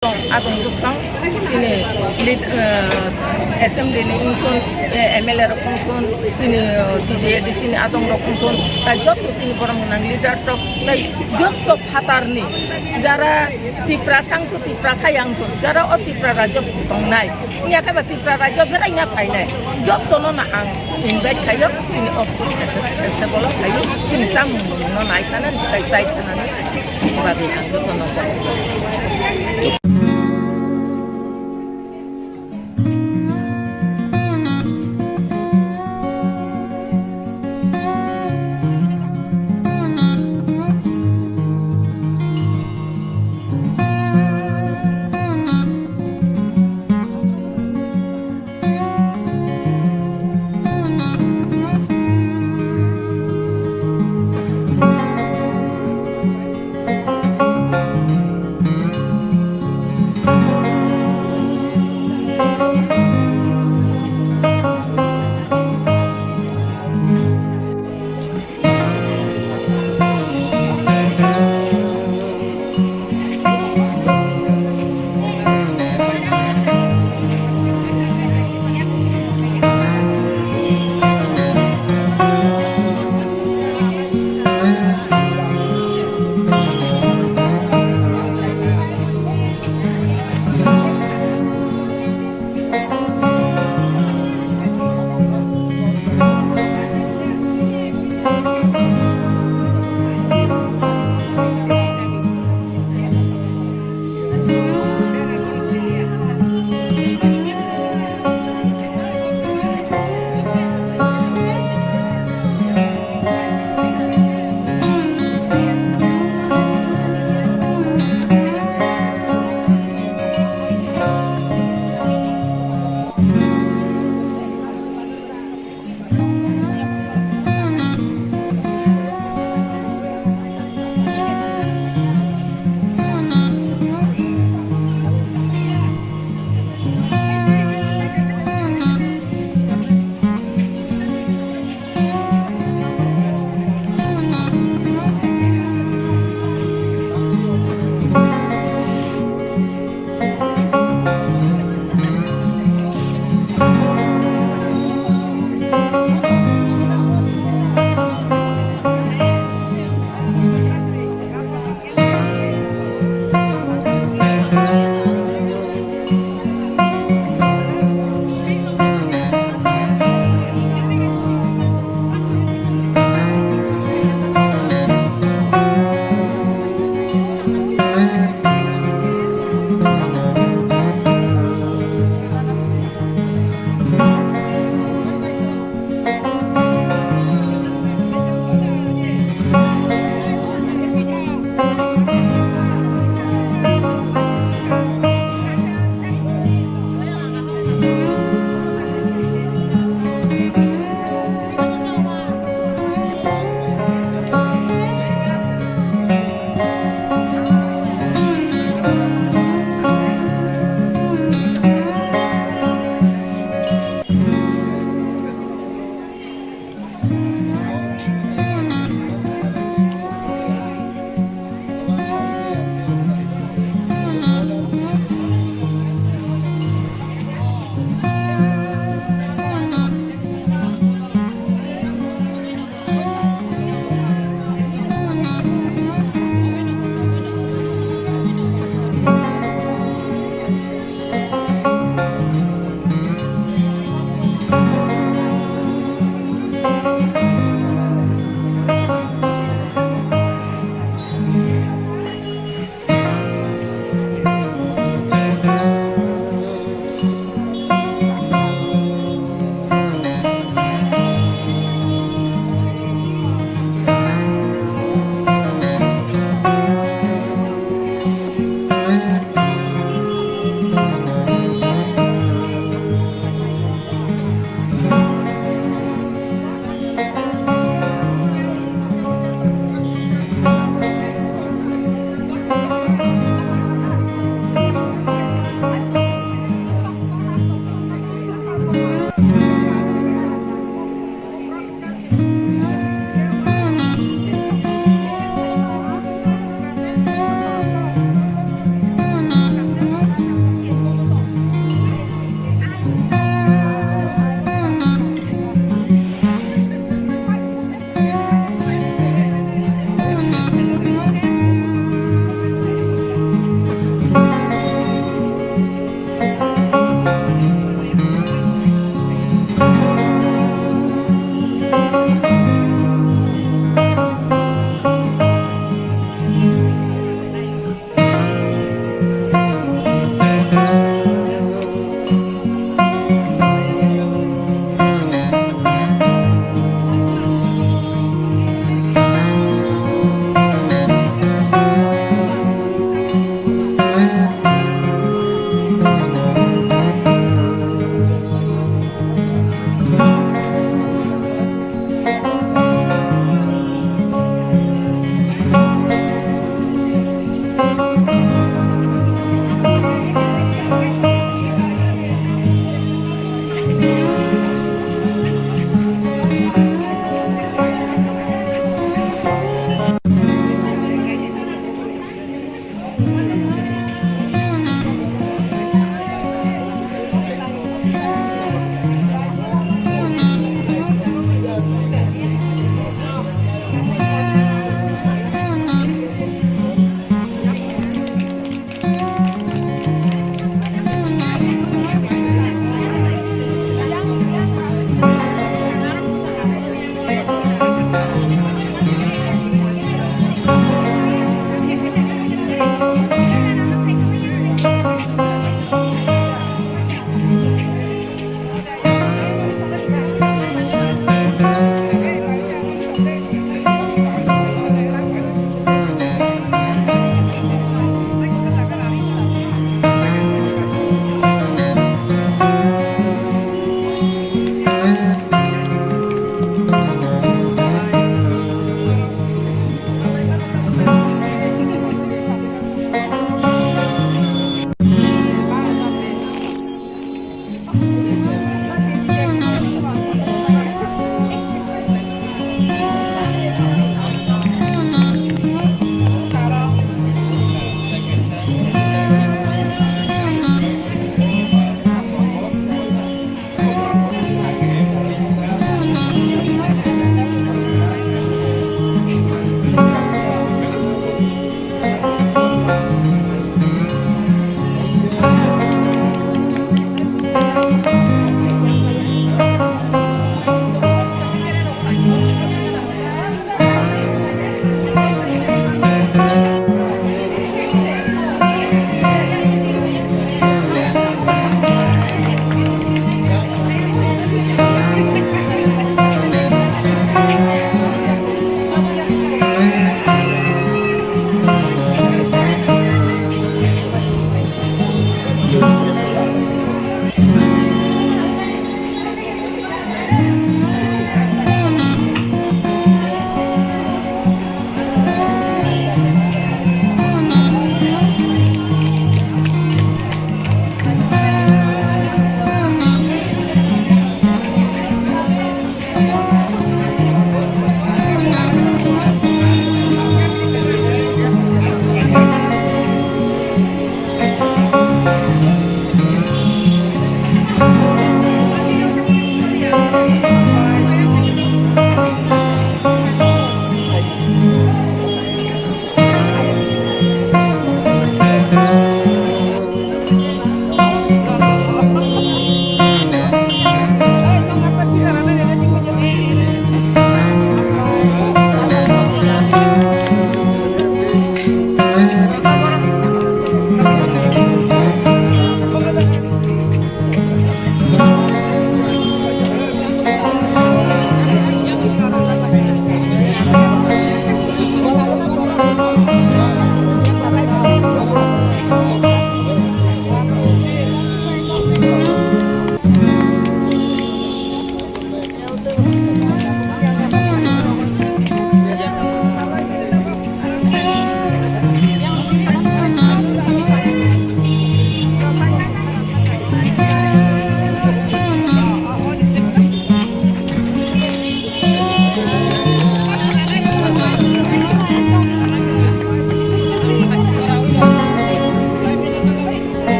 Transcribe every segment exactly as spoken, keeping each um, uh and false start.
Tong, atong duksong, chini lead, eh, assembly ni wngthun, eh, M L A rok wngthun, chini, eh, T D A D C ni atong rok wngthun, tai joto chini borok gwnang leader rok, tai joto phatar ni jara Tipra sangthun, Tipra sayangthun, jara o Tipra rajyo tongnai, wngya khe ba Tipra rajyo berai na phainai, joto no na ang invite khayo, chini o festival o khayo, chini samung no nai thana, tai chai thana. Bagwi ang jotono.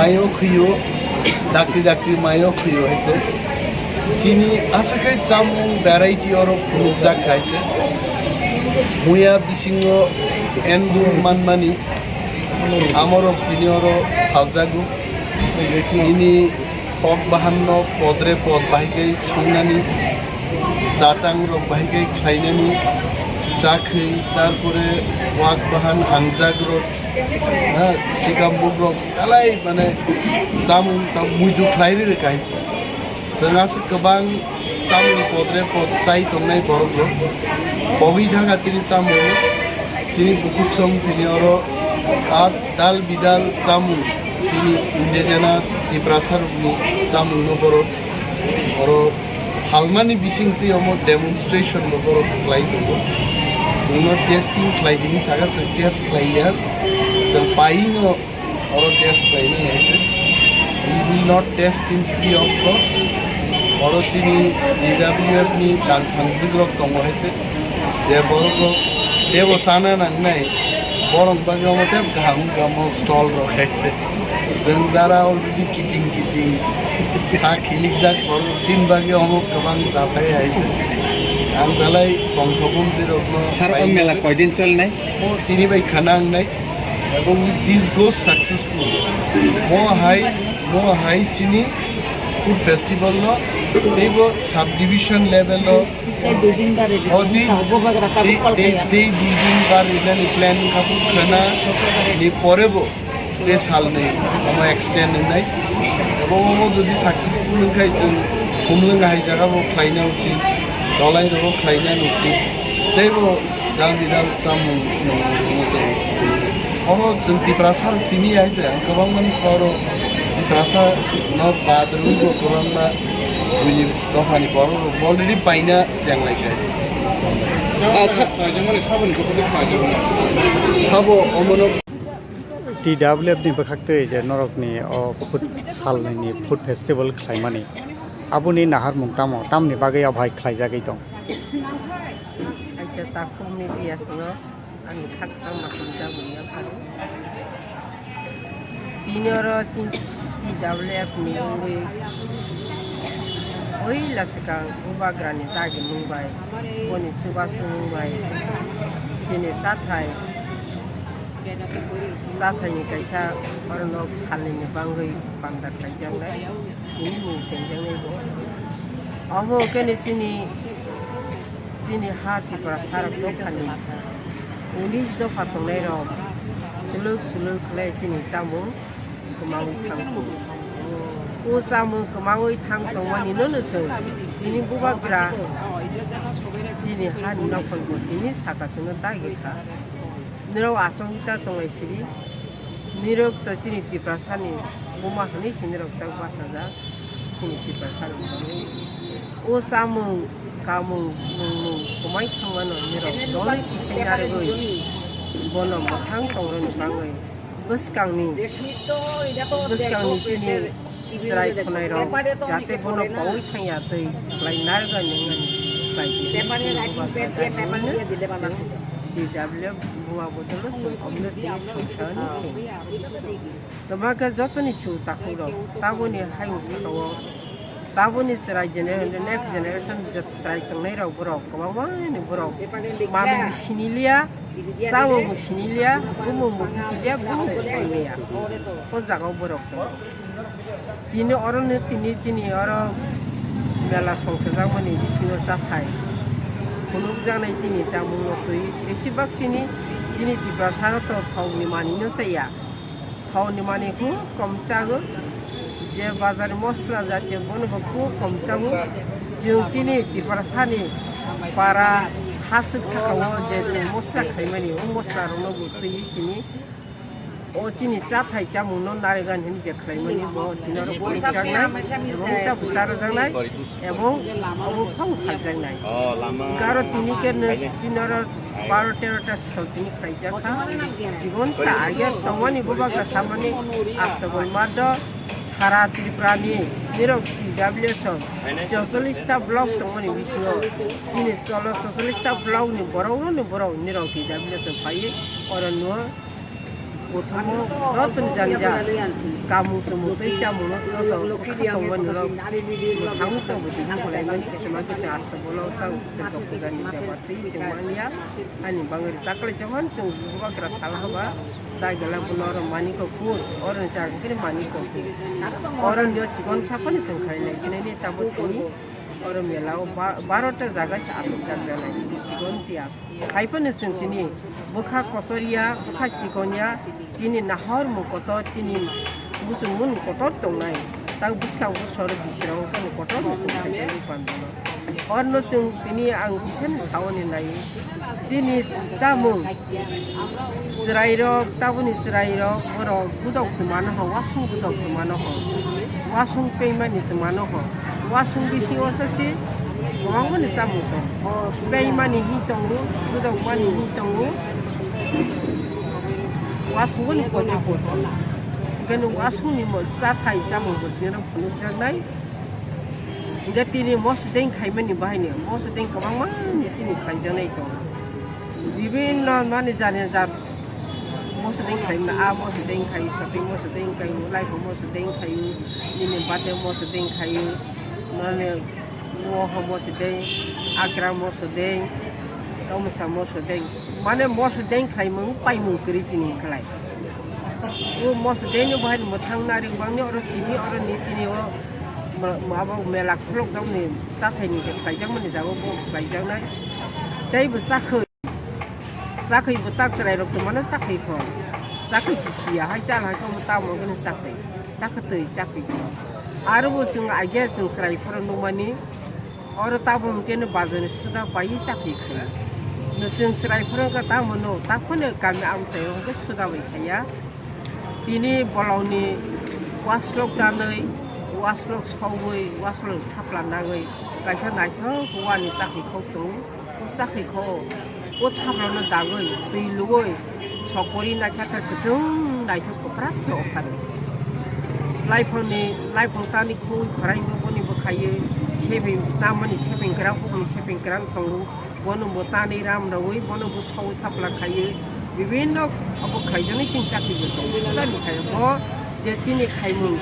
Mayo khwio, dakti dakti mayo khwio hai se. Chini aswk hai chamung variety oro phunukjak hai se. Muya bisingo endur manmani amorok tini oro phaljago. Ini tok bahanno podre pod bahai khe songnani, chatang rok bahai khe khlainani, chakhwi, tarpore wak bahan hangjak rok, ha, sikambuk rok, belai mane chamung ta muitu khlai ri rwkha hai se. Chwng aswk kwbang chamung podre pod chai tongnai borok rok. Pogwi thangkha chini chamung. Chini bukhuk song tini oro a dal bidal chamung. Chini indigenous Tiprasa rokni chamung no borok oro phalmani bising twi omo demonstration no borok khlai tongo. Chwngno testing khlai tini saka chwng test khlai ya. Chwng pai no Oro test khlainai hai khe, we will not test in free of cost. Oro chini D W F ni tang thangjwk rok tongo hai se, je borok rok tebo sana nangnai, borok bagwi omo tebo kaham wngkha omo stall rok hai se. Chwng jara already kiting kiting sa khilikjak borok chini bagwi omo kwbang jathai hai se. Ang belai tongthok bumtwi rokno Sir, o mela koidin cholnai? O tini bai khana wngnai. Ebong this goes successful. Mo hai, mo hai chini food festival no teibo subdivision level o o tei tei tei tei dui din bar rinani plan wngkha, khana ni pore bo tei salni omo extend wngnai. Ebong omo jodi successful wngkhai chwng Khumlwng hai jaga bo khlaina uchit, Dolai rogo khlaina uchit. Teibo Dal bidal chamung nung nung se. Oro chwng Tiprasa rok simi ya je, ang kwbangma ni oro Tiprasa no badrwi bo kwbangma buini dophani borok rok already paina chenglai kha. Ah, sa- Sabo omono T W F ni bwkhaktwi je norokni o food salnwini food festival khlaimani, aboni naharmung tamo, tamni bagwi abohai khlaijagwi tong? Acha takhuk media swngo ani khakchangma hamjakmung yapharwi. Tini oro chini T W F ni wngwi puila swkang bubagrani dagimung bai, boni chubasungmung bai, chini chathai, chathaini kaisa oro nok salnini bangwi panda khaijaknai. Tini mung chengjaknai bo. Omo khe ni chini, chini ha Tiprasa rok dophani unis dopha tongnai rok twlwk twlwk khlai chini chamung kwmangwi thang tongo. O chamung kwmangwi thang tongmani no no chwng tini bubagra chini hani nokhol bo tini saka chwngno dagi kha. Nirok aswk ta tonglai siri. Nirok to chini Tiprasani buma hwnwi se nirok tak bachajak. Chini Tiprasani bumung. O chamung, kamung, nungmung kwmai thangmano nirok doli tisai narwgwi bono mwthang tongrwni bangwi bwskangni, bwskangni chini chwrai khwnai rok jate bono paui thangya twi khlai narwgani wngmani khlai di. Chini bubagra chwng D W F buma bodolo chwng omno tini songsa hwnwi cheng. Kwbangkhe jotoni su takhuk rok taboni hayung sakao taboni chwrai gener-, next generation je chwrai tongnai rok borok kwbangma ni borok manwi bo siniliya, chamung bo siniliya, bumung bo bisiliya, bumung bo sailiya. O jaga o borok tongo. Tini oro no tini chini oro mela songsajakmani bisingo chathai phunukjaknai chini chamung no twi besibak chini, chini Tiprasa no to thok ni manwi no chaya. Thok ni manwi khub kom chago. Je bazar ni mosla jatiyo bono bo khub kom chago. Chwng chini Tiprasa ni para hasuk saka o je chwng mosla khaimani o mosla rok no bo twi tini O chini chathai chamung no narwgani hwnwi je khlaimani bo tini oro phunukjaknai ebong chabu charajaknai ebong obo phang phaljaknai. Garo tini khe no chini oro baro tero ta sal tini khlaijak kha. Jibon sa age tongmani bubagra samani Astabol Maddo sara Tripura ni nirok T W S o chocholish ta block tongmani bisingo chini cholo chocholish ta block ni borok no ni borok nirok T W S o phaiwi oro no Bothomo joto ni jani ja kamung chumung tei chamung no joto kha tongmani rok mwthangwi tongbo tini kwlaimani se tongma khe chwng asta bolo tang tei pujani jaga tei chwng manya ani bangwi taklai jokon chwng bubagra sal haba dai gala bono oro maniko kur oro ni chang khe maniko kur oro ni chikon saphani chwng khainai sinai ni tabuk tini oro mela o ba- baro ta jaga se aswk jak janai chikon tiya. Hai phano chwng tini bwkha kochor ya, bwkha chikon ya, chini nahor mung kotor, chini muchung mung kotor tongnai. Tang bwskango soro bisirok khe kotor no chwng khaijagwi pandano. Orno chwng tini ang kisani saoni nai. Chini chamung chwrairok, tabuni chwrairok, borok gudok twmano ho, wasung gudok twmano ho, wasung peimani twmano ho. Wasung bisingo sasi kwbangmani chamung tongo. Beimani hi tongo, gudokmani hi tongo. Wasungoni kodi kodi. Hingke nwng wasungni mo chathai chamung bo jero phunukjaknai. Hingke tini moso deng khaimani bahaino, moso deng kwbangmani chini khaijaknai tongo. Bibinno mani jani jat moso deng khaimani, a moso deng khai, shopping moso deng khai, life moso deng khai, nini birthday moso deng khai, mane Moho moso deng, akra moso deng, tomsa moso deng. Mane moso deng khlaimung paimung kwrwi chini khlai. O moso deng ni bahai mwthang nari bangni oro tini oro ni chini o ma- ma- abo mela khulok jakni chathai ni je khlaijakmani jago bo khlaijaknai. Tei bo chakhwi. Chakhwi bo tak chwrai rok tongmano chakhwi kho. Chakhwi si siya hai chala hai khe omo tamo gani chakhwi. Chakhwtwi chakhwi kho. Aro bo chwng agia chwng chwrai phoro nukmani oro tabuk hwnkhe no bazar ni suda pai chakhwi khaio. No chwng chwrai phoro khe tamo no takhone kami amchai hwnkhe suda bai khaiya. Tini bolongni waslok tanwi, waslok sogwi, waslok thapla nangwi kaisa naithok wani chakhwi khok tongo. O chakhwi kho, o thaplano dagwi, twi lugwi, sokori naikha khe kwchwng naithok kwprak khe opharo. Laiphangni, laiphang tani khugwi khwraingwi boni bwkhaiwi, sebeng tamani sebeng kwrang, hukni sebeng kwrang tongo, bono bo tanwi ram rwui, bono bo sogwi thapla khaiwi, bibinno abo khaijaknai chini chakhwi bo tongo. Sudani khai bo je chini khaimung,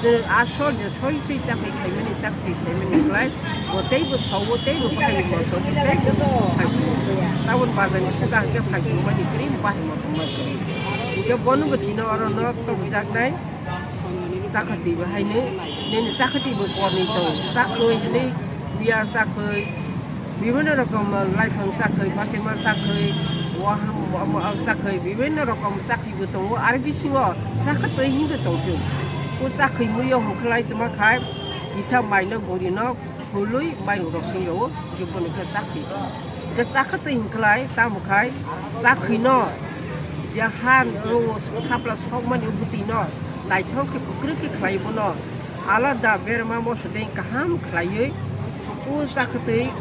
je asol je soi soi chakhwi khaimani, chakhwi khaimani khlai, bo tei bo thago, tei bo bahai bo thago, tei bo phaisu. Tabon bazar ni suda hwnkhe phaisu mani kwrwi, bahai bo tongma kwrwi. Hwnkhe bono bo tino oro no tongjaknai. Chakhwtwi bo haino nini chakhwtwi bo korni tongo. Chakhwi hinwi biya chakhwi, bibinno rokom laiphang chakhwi, batima chakhwi, waham, waham, waham chakhwi, bibinno rokom chakhwi bo tongo. Aro bisingo chakhwtwi hinwi tongphio. O chakhwi muiyo hwnkhlai tongma khai kisa maino gurino. Hului mairum rok song rwo, je bono khe chakhwi. Khe chakhwtwi hwnkhlai, tamo khai chakhwino je ha rwo thapla sokmani bwtwino naithok khe kwkrwi khe khlai bono alada berma moso deng kaham khlaiwi o chakhwtwi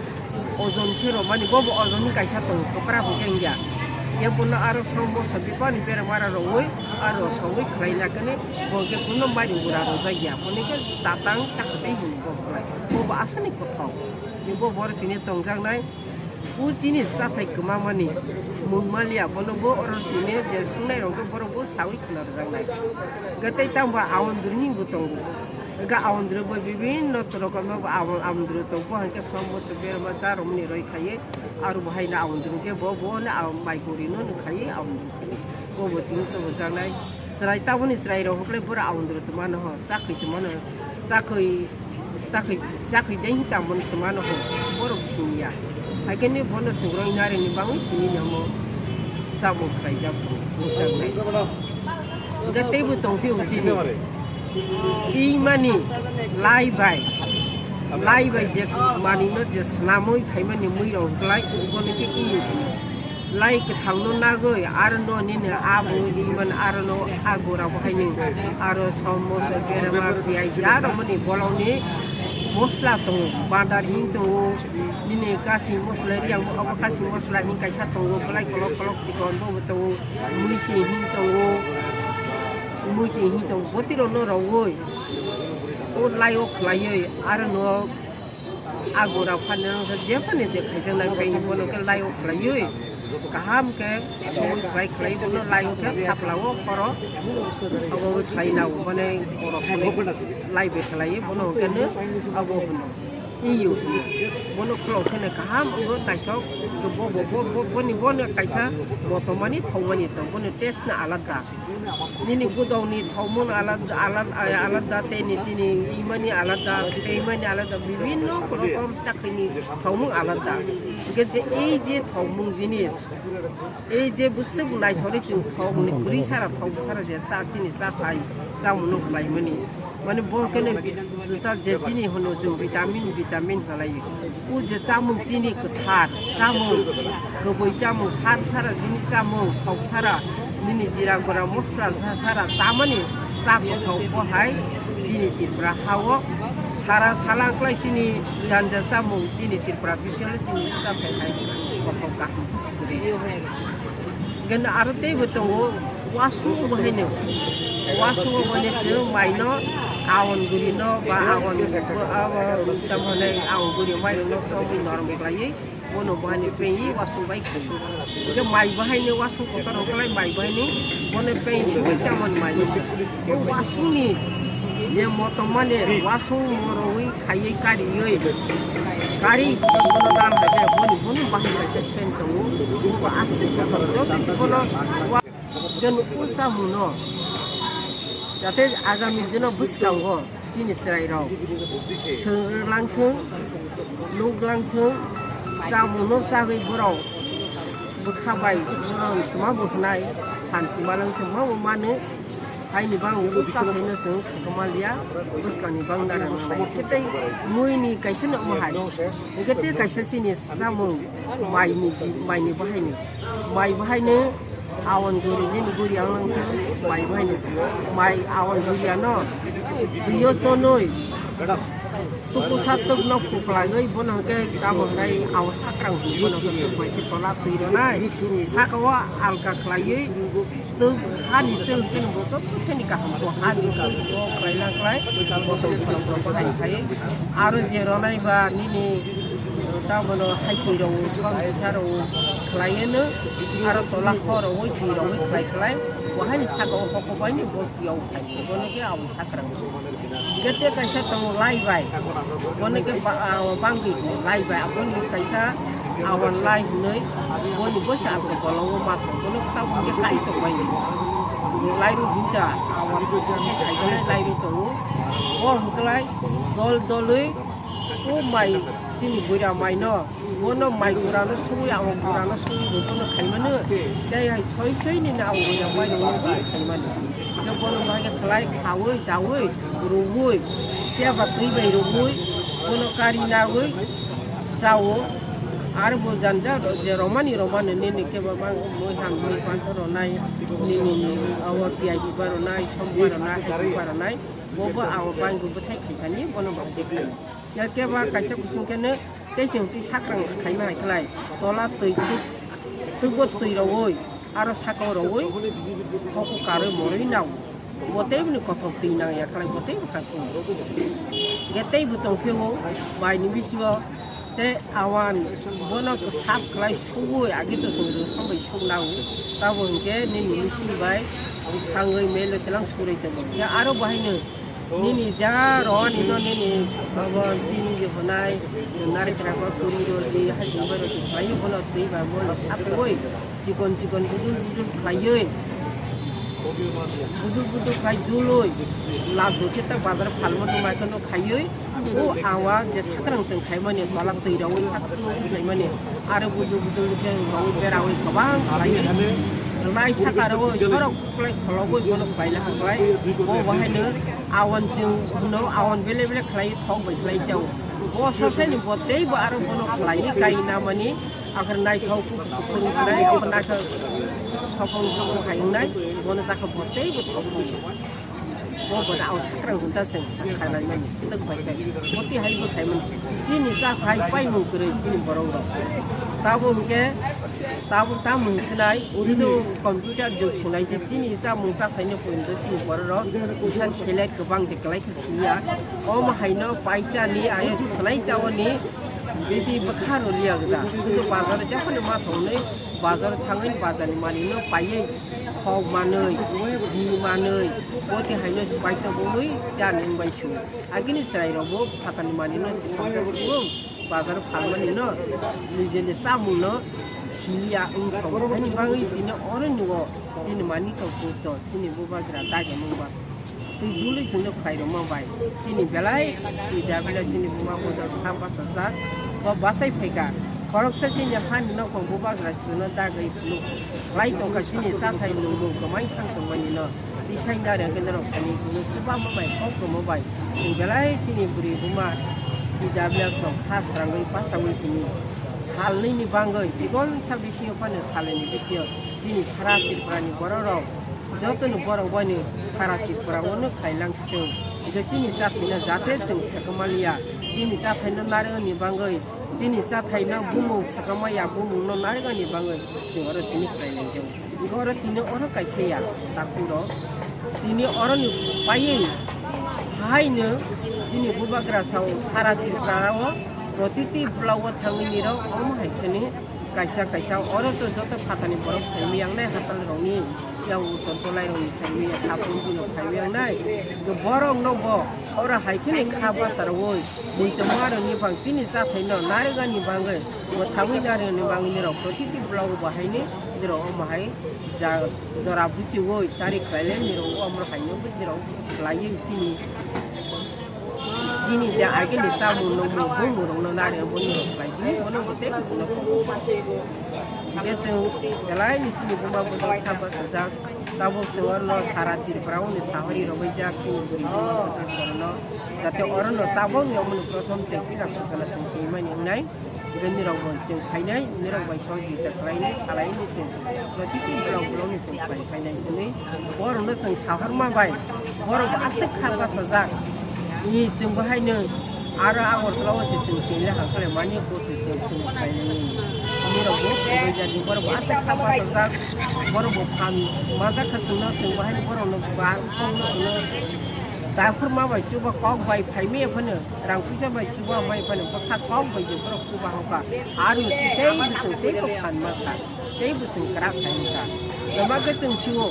ojon khe rwmani, bobo ojon ni kaisa tongo, kwpra bo khe wngya. Khe bono aro som moso bebani berma rwui aro sogwi khlai na khe bo khe kuno mairum gura rwjakya, bono khe chatang chakhwtwi hwnwi bo khlai. Bo bo aswkni kothok. Bo boro tini tongjaknai. O chini chathai kwmamani mung maliya, bono bo oro tini je swngnai rok borok bo sawi khna rwjaknai. Hwnkhe tei tamo bo awandru ni bo tongo. Hwnkhe awandru bo bibinno rokomno bo aw- awandru tongo. Hwnkhe som moso berma cha romni roi khaiwi aro bo haino awandru khe bo, bo no aw- mai guri no nung khaiwi awandru khaiwi. Bo bo tini tongo jaknai. Chwrai taboni chwrai rok hwnkhe boro awandru tongmano ho, chakhwi tongmano, chakhwi, chakhwi, chakhwi dei hinwi tamo tongmano ho, borok siniya. Haikhe ni bono chwng roi narini bangwi tini namo chamung khlaijak, nukjaknai. Hwnkhe teibo tongphio chini. Twi mani lai bai, lai bai je manwino je swnamwi khaimani mui rok hwnkhe lai bono khe twi. Lai kwthangno nagwi, aro no nini abo iman aro no agora bo haini aro som moso berma piyaj ja romani bolongni mosla tongo, bandar hin tongo, nini kasi mosla riyang bo abo kasi mosla hin kaisa tongo, belai kolok kolok chikon bo tongo, muichi hin tongo, muichi hin tongo, botiro no rogwi o lai o khlaiwi aro no. Agora phano je phano je khaijaknai bai bono khe lai o khlaiwi. Kaham khe sui bai khlai bono lai khe thapla o khoro. Abo khlai na mane oro sui lai bai khlai bono khe ne abo hwno. Iyo. Bono khulok khe ne kaham wngwi naithok. Bo, bo, bo, bo, boni, boni kaisa motomani thongmani tong. Boni taste na alada. Nini gudokni thokmung alada, alada, alada, tei ni chini imani alada, tei imani alada, bibhinno rokom chakhwini thokmung alada. Hwnkhe je ei je thokmung jinis, ei je bwswk naithokni chwng thokni kwrwi sara thok sara je cha chini cha thai chamungno khlaimani. Mane bo khe juta je chini hwno chwng vitamin, vitamin halai. O je chamung chini kwthar, chamung kwbwi chamung, sar sara jini chamung, thok sara, nini jira gora mosla sa sara chamani cha kwthok bo hai chini Tripura hao sara salang klai chini janja chamung chini Tripura bisalo chini cha thai hai kothok kaham sikri. Gana aro tei bo tongo. Wasung bo haino, wasung bo haino chwng mai no, awan guri no, ba awan, abo, tam hwnwi awan guri mai no, chwng norm khlaiwi, bono bo haino pengwi wasung bai khlaiwi. Hwnkhe mai bo haino wasung kotor rok khlai mai bo haino, bono peng sugwi chamani mai. O wasung ni je motom mane, wasung morowi khaiwi kariwi, kari bono dal hai khe, boni, boni bahai kaisa sen tongo, bo aswk kotor, joto se bono wa-, Hwnkhe nukung chamungno, jate agami dino bwskango chini chwrairok swrwnglang thung, nuklang thung, chamungno chagwi borok bwkha bai borok tuma bo hwnai, santi malwng thung, ma bo mano, haini bang bwkha phaino chwng swkang manliya, bwskangni bang nara nangnai. Hwnkhe tei muini kaisa no omo hai, hwnkhe tei kaisa chini chamung. Maini, maini bahaini, mai bahaini awan guri nini guri ang nang mai bahaini, mai awan guri ano biyo sonoi tuku satuk nok kuklagoi bono ke kamo nai awan sakrang bono ke bai ke tola tui ronai saka o alka khlaioi. Twi hani twi khe bo to seni kaham to hani twi bo khlai na khlai bo to soro bo bahai khai. Aro je ronai ba nini ta bono hai twi ro som bisa ro khlai no aro tola khoro oi twi ro oi khlai khlai bo hani saka o hoko bai ni bo twi o khai bono ke abo sakrang. Gete kaisa tongo lai bai. Boni ke ba-, ah, bangwi lai bai. Aboni kaisa awan lai hinwi. Boni bosa ako bolongo mato. Bono kau ke kai to bai. Lai ru hinta awan ke kai lai ru tongo. Bo hwnkhlai dol dolwi o mai chini buira mai no. Bono mai gurano sugwi, awan gurano sugwi, bono khaimano. Tei hai soi soi ni na awan gura mai rok no khaimano. Hingke bono bahai khe khlai khaui, daui, rugui, tei ba twi bai rugui, bono kari nagui, chao. Ar bo janja je romani romani nini kebo mang mui ham mui panto ronai, nini ni awan piyaj ba ronai, som ba ronai, hai ba ronai. Bo bo awan bai bo bwthai khaikani, bono bahai khe khlai. Ya keba kaisa kusung khe no tei se hwnkhe sakrang khaima hai khlai tola twi twi twibo twi rogwi aro saka o rogwi hoko karwi morwi nao bo tei bini kothok twi nang ya khlai bo tei bwkha twi ge tei bo tong khe o bai ni bisingo tei awan bono kwsap khlai sugwi agi to chwng rwsong bai suk nao tabo hwnkhe nini machine bai thangwi melo telang surwi tongo ya aro bo haino. Nini ja roni no nini abo chini je hwnai, nari khna ko turi rodi, hai jumbai rodi, khlai bono twi ba bono sapoi, chikon chikon budul budul khlaioi, budul budul khlai dului, lab do kita bazar phalmo no mai kono khaioi, o awa je sakrang chwng khaimani, balak twi rawi sakrang khaimani, aro budul budul khe rawi berawi kwbang khlaioi, nai sakaro sorok. Khlai khologwi bono khlaina khlai bo bahaino awan chwng hwno awan bele bele khlai thok bai khlai chao bo sasani bo tei bo aro bono khlai kai namani akhar naithok khlai bo naithok sokong sokong hai wngnai bono jakha bo tei bo thok bai bo bo da aw sakrang hwnta se khlai mani tok bai kai bo ti hai bo khai mani chini cha khai pai mung kwrwi chini borok rok tabo hwnkhe. Tabuk tamo hwnsinai, juduk computer jug sinai je chini chamung chakhaino poito chini bororok kisa select kwbang je kwlai khe siniya. Omo haino paisa ni ayo sanai chaoni Bisi bwkha rw liya gwja. Sudu bazar o jephanu ma thongnai, bazar o thangwi bazar ni manwi no paiwi, khok manwi, di manwi, boti hai no se pai tabwi chani wng bai su. Agini chwrai rok bo phatar ni manwi no se thangsa sugo, bazar o phalmani no, nijeni chamung no siliya wng thang. Haini bagwi tini oro ni o chini manwi to kuto, chini bubagra dagi mung ba. Twi dului chwngno khlai rwma bai. Chini belai twi da belai chini buma bwsajak kha bachajak. Bo bachai phaikha. Khoroksa chini hani nokong bubagra chwngno dagwi phunuk khlai tongkha chini chathai nungmung kwmai thang tongmani no. Tisai narwk khe norok thani chwngno chubama bai kok rwma bai. Chini belai chini bwrwi buma twi da belai rok kha srangwi bachaui tini. Salnwi ni bangwi chikon sa bisingo phano salnwi ni bisingo chini sara Tripura ni borok rok. Jotono borok bai ni sara Tripura o no khailang sitwng. Hingke chini chathai no jate chwng sekma liya. Chini chathai no narwkni bagwi, chini chathai no bumung sekma ya, bumung no narwkni bagwi chwng oro tini khailang jao. Hingke oro tini oro kaisa ya, takhuk rok. Tini oro ni paiwi hai no chini bubagra sao sara Tripura o protiti block o thangwi ni rok omo hai kheni. Kaisa kaisa oro to joto phatani borok phaimwi yangnai hachal rokni, yang uttor tolai rokni phaimwi ya, sapung bino phaimwi yangnai. To borok no bo oro hai kheno kha basa rwui, muitongo aro ni bang chini chathai no narwkani bagwi, mwthangwi narwkani bagwi nirok protiti block bo haini nirok omo hai ja-, jora buchiui tari khlailai nirok omo hai no nirok khlaiwi chini. Chini je agini chamung nungmung bumung rokno nari boni rok khlai di, bono bo tei kuchukno kok. Hingke chwng belai ni chini buma bwtwi kha bachajak, tabuk chwng oro sara Tripura o ni sahori rwbaijak chini bwrwi buma bwtwi borokno, jate oro no tabuk ni omo ni prothom chwng pila suchana chwng chwngmani wngnai. Hingke nirok bo chwng phainai, nirok bai sohojogita khlainai, salainai chwng. Protiti block block ni chwng khlai phainai hwnwi borokno chwng sahorma bai, borok bo aswk kha bachajak. Ni chwng bo haino aro Agartala o se chwng chwng le hangkhe mani bo chwng chwng khlainai. Nirok bo khlai jadi borok bo aswk kha bachajak, borok bo phan majak kha chwngno, chwng bo haino borokno ba kokno chwngno. Daiphor ma bai chuba kok bai phaimaya phano, rang puisa bai chuba mai phano, bwkha kok bai je borok chuba hokha. Aro tei bwchwng tei bo phan ma kha, tei bwchwng kwrak khai wngkha. Ema khe chwng sio,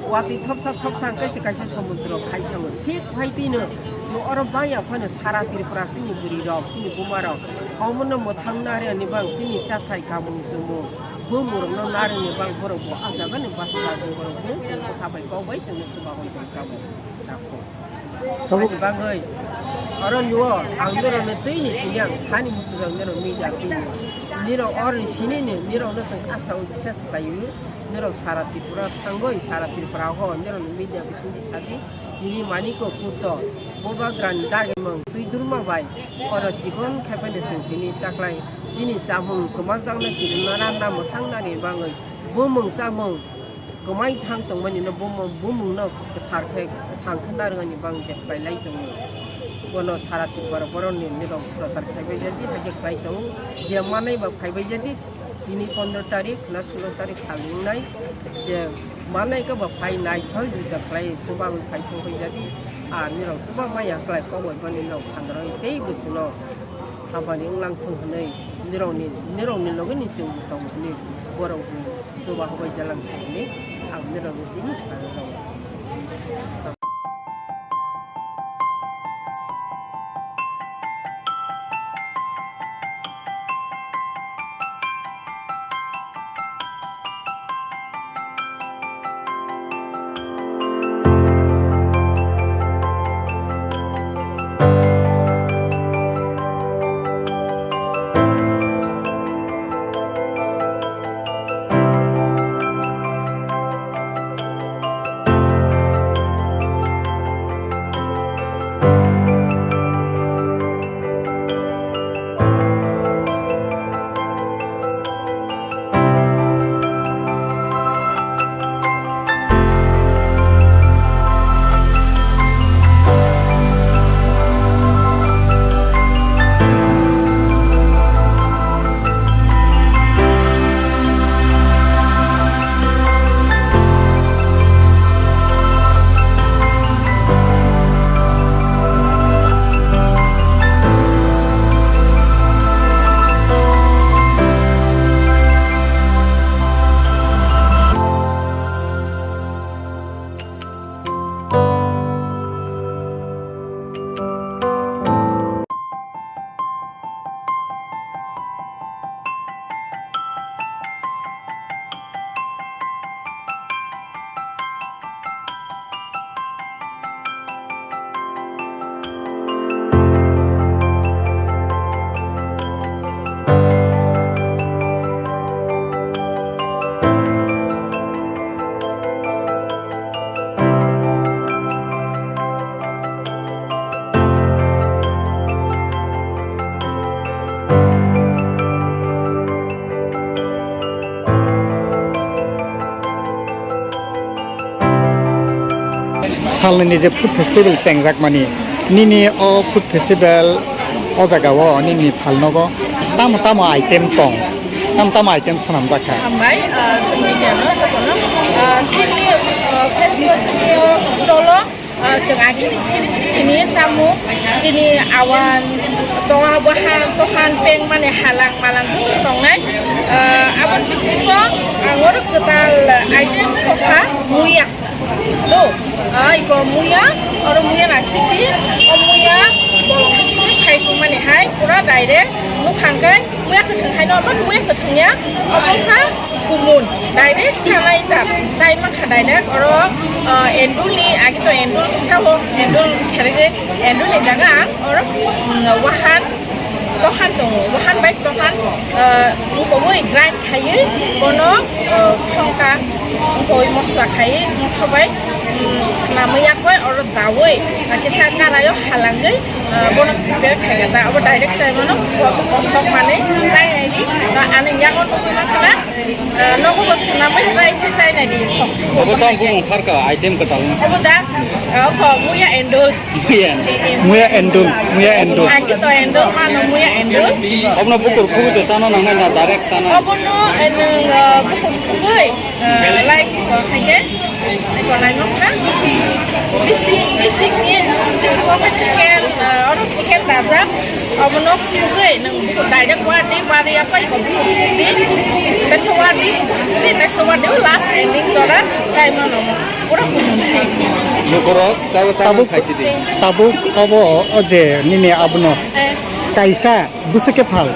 watwi thopsa thopsa hwnkhe se kaisa somudro khai thango. Thik hai tino, chwng oro bangya phano sara Tripura chini bwrwi rok, chini buma rok, omono mwthang narwkni bang chini chathai kamung chumung, bumung rokno narwkni bang borok bo ah jaga ni bachajak borok bo chwng bwkha bai kok bai chwngno chuba hoi tong kha bo. Tabuk. Aboni bagwi oro nio ang norokno twi ni twi ang sani muchung rok norok media twi ni. Nirok oro ni sini ni nirok no chwng asa o bisas khlai o. Nirok sara Tripura thangwi sara Tripura ho nirok ni media bising di sadi. Nini maniko kuto bubagra ni dagi mung twi durma bai oro chikon khai phai no chwng tini taklai chini chamung kwmajak no kirima ranna mwthang nani bagwi bumung chamung. Kwmai thang tongmani no bumung, bumung no kwthar khe, kwthang khe narwkni bang je khlai lai tongo. Bono sara Tripura borok ni nirok prochar khai bai jadi, hai khe khlai tongo. Je manai ba phai bai jadi, tini pondro tarik na sulo tarik sal wngnai. Je manai khe ba phai nai soi juda khlai chuba bai phai thang bai jadi. A nirok chuba maya khlai kok bai bani no phandro tei bwswk no. Habani wnglang thung hwnwi nirokni, nirokni loge ni chwng bo tong hwnwi borok bo chuba hobai jalang thung hwnwi ang nirokno tini sana jago. Salnini je food festival chengjakmani, nini o food festival o jagao nini phalnogo tamo tamo item tong, tamo tamo item swnamjak kha? Hambai, ah, chwng media no, jotono. Ah, chini, ah, festival chini o stall o, ah, chwng agini siri siri ni chamung, chini awan, tonga, bohan, tohan, peng mani halang malang joto tongnai. Ah, aboni bisingo ang oro kwtal item kokha muya. Do, ah, iko muya, oro muya na siti, o muya bolong siti khai tongmani hai, pura direct nukhang kai, muya kwthwng hai no, obo muya kwthwng ya, obo kha kumun, direct chanai jat, chai mankha direct, oro, ah, endul ni, agi to endul kisa o, endul khere endul ni jaga ang, oro, mm, wahan, Tohan tongo, wahan bai tohan, eh, wngkogwi grind khaiwi bono, eh, songkha, wngkogwi mosla khaiwi mokso bai, mm, swnamwi yakwi oro dawi, eh, kisa karaio halangwi, eh, bono prepare khaikha da. Abo direct chaimano kothok kothok manwi chainaidi, eh, ani yago nugwi mankha da. Eh, nogo bo swnamwi try khe chainaidi, thok sugo. Abo tamo bumung kharka item kwtal no. Abo da, eh, kho muya endul. Muya endul. Muya endul, muya endul. Agi to endul, mano muya endul. Obono bukur khugwi to chana nangnai na direct chana? Obono, eh, nwng, eh, bukur khugwi, eh, like, eh, khaikhe, eh, konai nokha. Bising, bising ni, bising obo chicken, eh, oro chicken dajak. Obono khugwi nwng bukur direct wadi, wadi apai ko bukur khugwi. Teso wadi, bukur khugwi, teso wadi, last ending jora, chai mano. Pura kumun se. Lukurok tabo chana tabuk, khaisi di. Tabuk obo o je nini abono. Eh. Kaisa bwswk khe phal?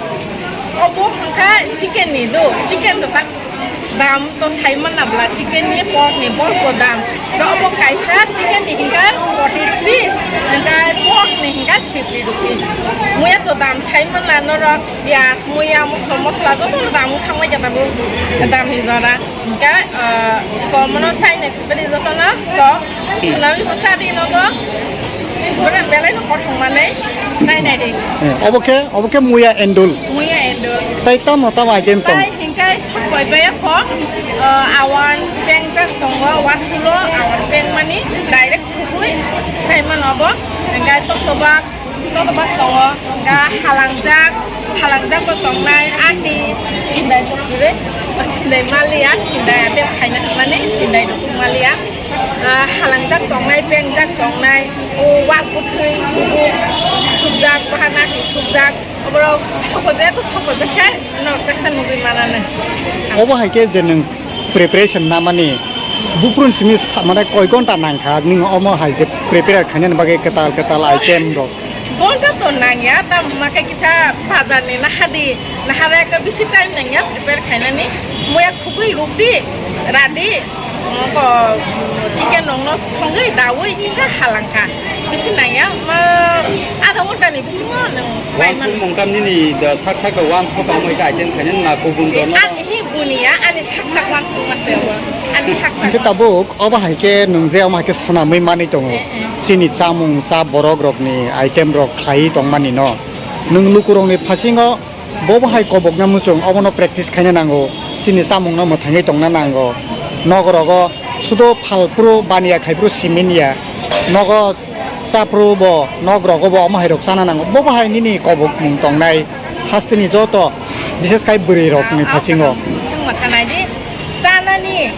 Obo hwnkha chicken ni do, chicken do tak dam to sai manna bla, chicken ni, pork ni, pork bo dam. To obo kaisa chicken ni hwnkha forty rupees, hwnkha pork ni hwnkha fifty rupees. Muya to dam sai manna norok, piyaj, muya, mosla, mosla joto no dam wng thangbai khe tabuk dam ni jora. Hingke, ah, komono chainai phipri jotono kok. Swnamwi bo chadi nogo. Bwrang belai no kothok manwi chainai di. Eh, obo khe, obo khe muya endul. Muya endul. Tai tamo tamo item tong? Tai hingke sokoi baya kok, ah, awan pengjak tongo, wasulo awan pengmani direct khugwi chaimano obo. Hingke tokto bak. Totobak tongo, hingka halangjak, halangjak bo tongnai, ani sindai bo kwrwi, sindai maliya, sindai abe khaina hwnmani, sindai rukung maliya. Ah, halangjak tongnai, pengjak tongnai, o wak bwthwi, o sukjak, bahana hi sukjak, oborok sokoi be, sokoi be khe, no, kaisa nugwi mananw. Obo hai khe je nwng preparation namani, buprun simi sa-, mane koi ghonta nangkha, nwng omo hai je prepare khainani bagwi kwtal kwtal item rok? Ghonta to nangya, tamo hwnba khe kisa bazar ni nahadi, nahara ekka bisi time nangya prepare khainani. Muya khugwi rukdi, radi, ko chicken rokno songwi dawi kisa halangkha. Bisi nangya, ma, adha ghonta ni bisingo nwng paimano. Wansuk mungkam nini da sak sak da wansuk tamo ita item khainani na kubun dorno. Ani hi buniya, ani sak sak wansuk mase bo. Ani sak sak. Hingke tabuk obo hai khe nwng je omo hai khe swnamwi manwi tongo. Eh, eh. Chini chamung cha borok rokni item rok khlaiwi tongmani no. Nwng lukurokni phasingo bobo hai kobokna muchung obono practice khaina nango. Chini chamungno mwthangwi tongna nango. Nokrogo sudo phalphuru baniya khaiphuru simin ya. Nogo Chaphuru bo, nok rogo bo, omo hai rok chana nango. Bo bo hai nini kobok mung tongnai, hasteni joto, bises khai bwrwi rok ni phasingo. Sung ma khanai di, chanani,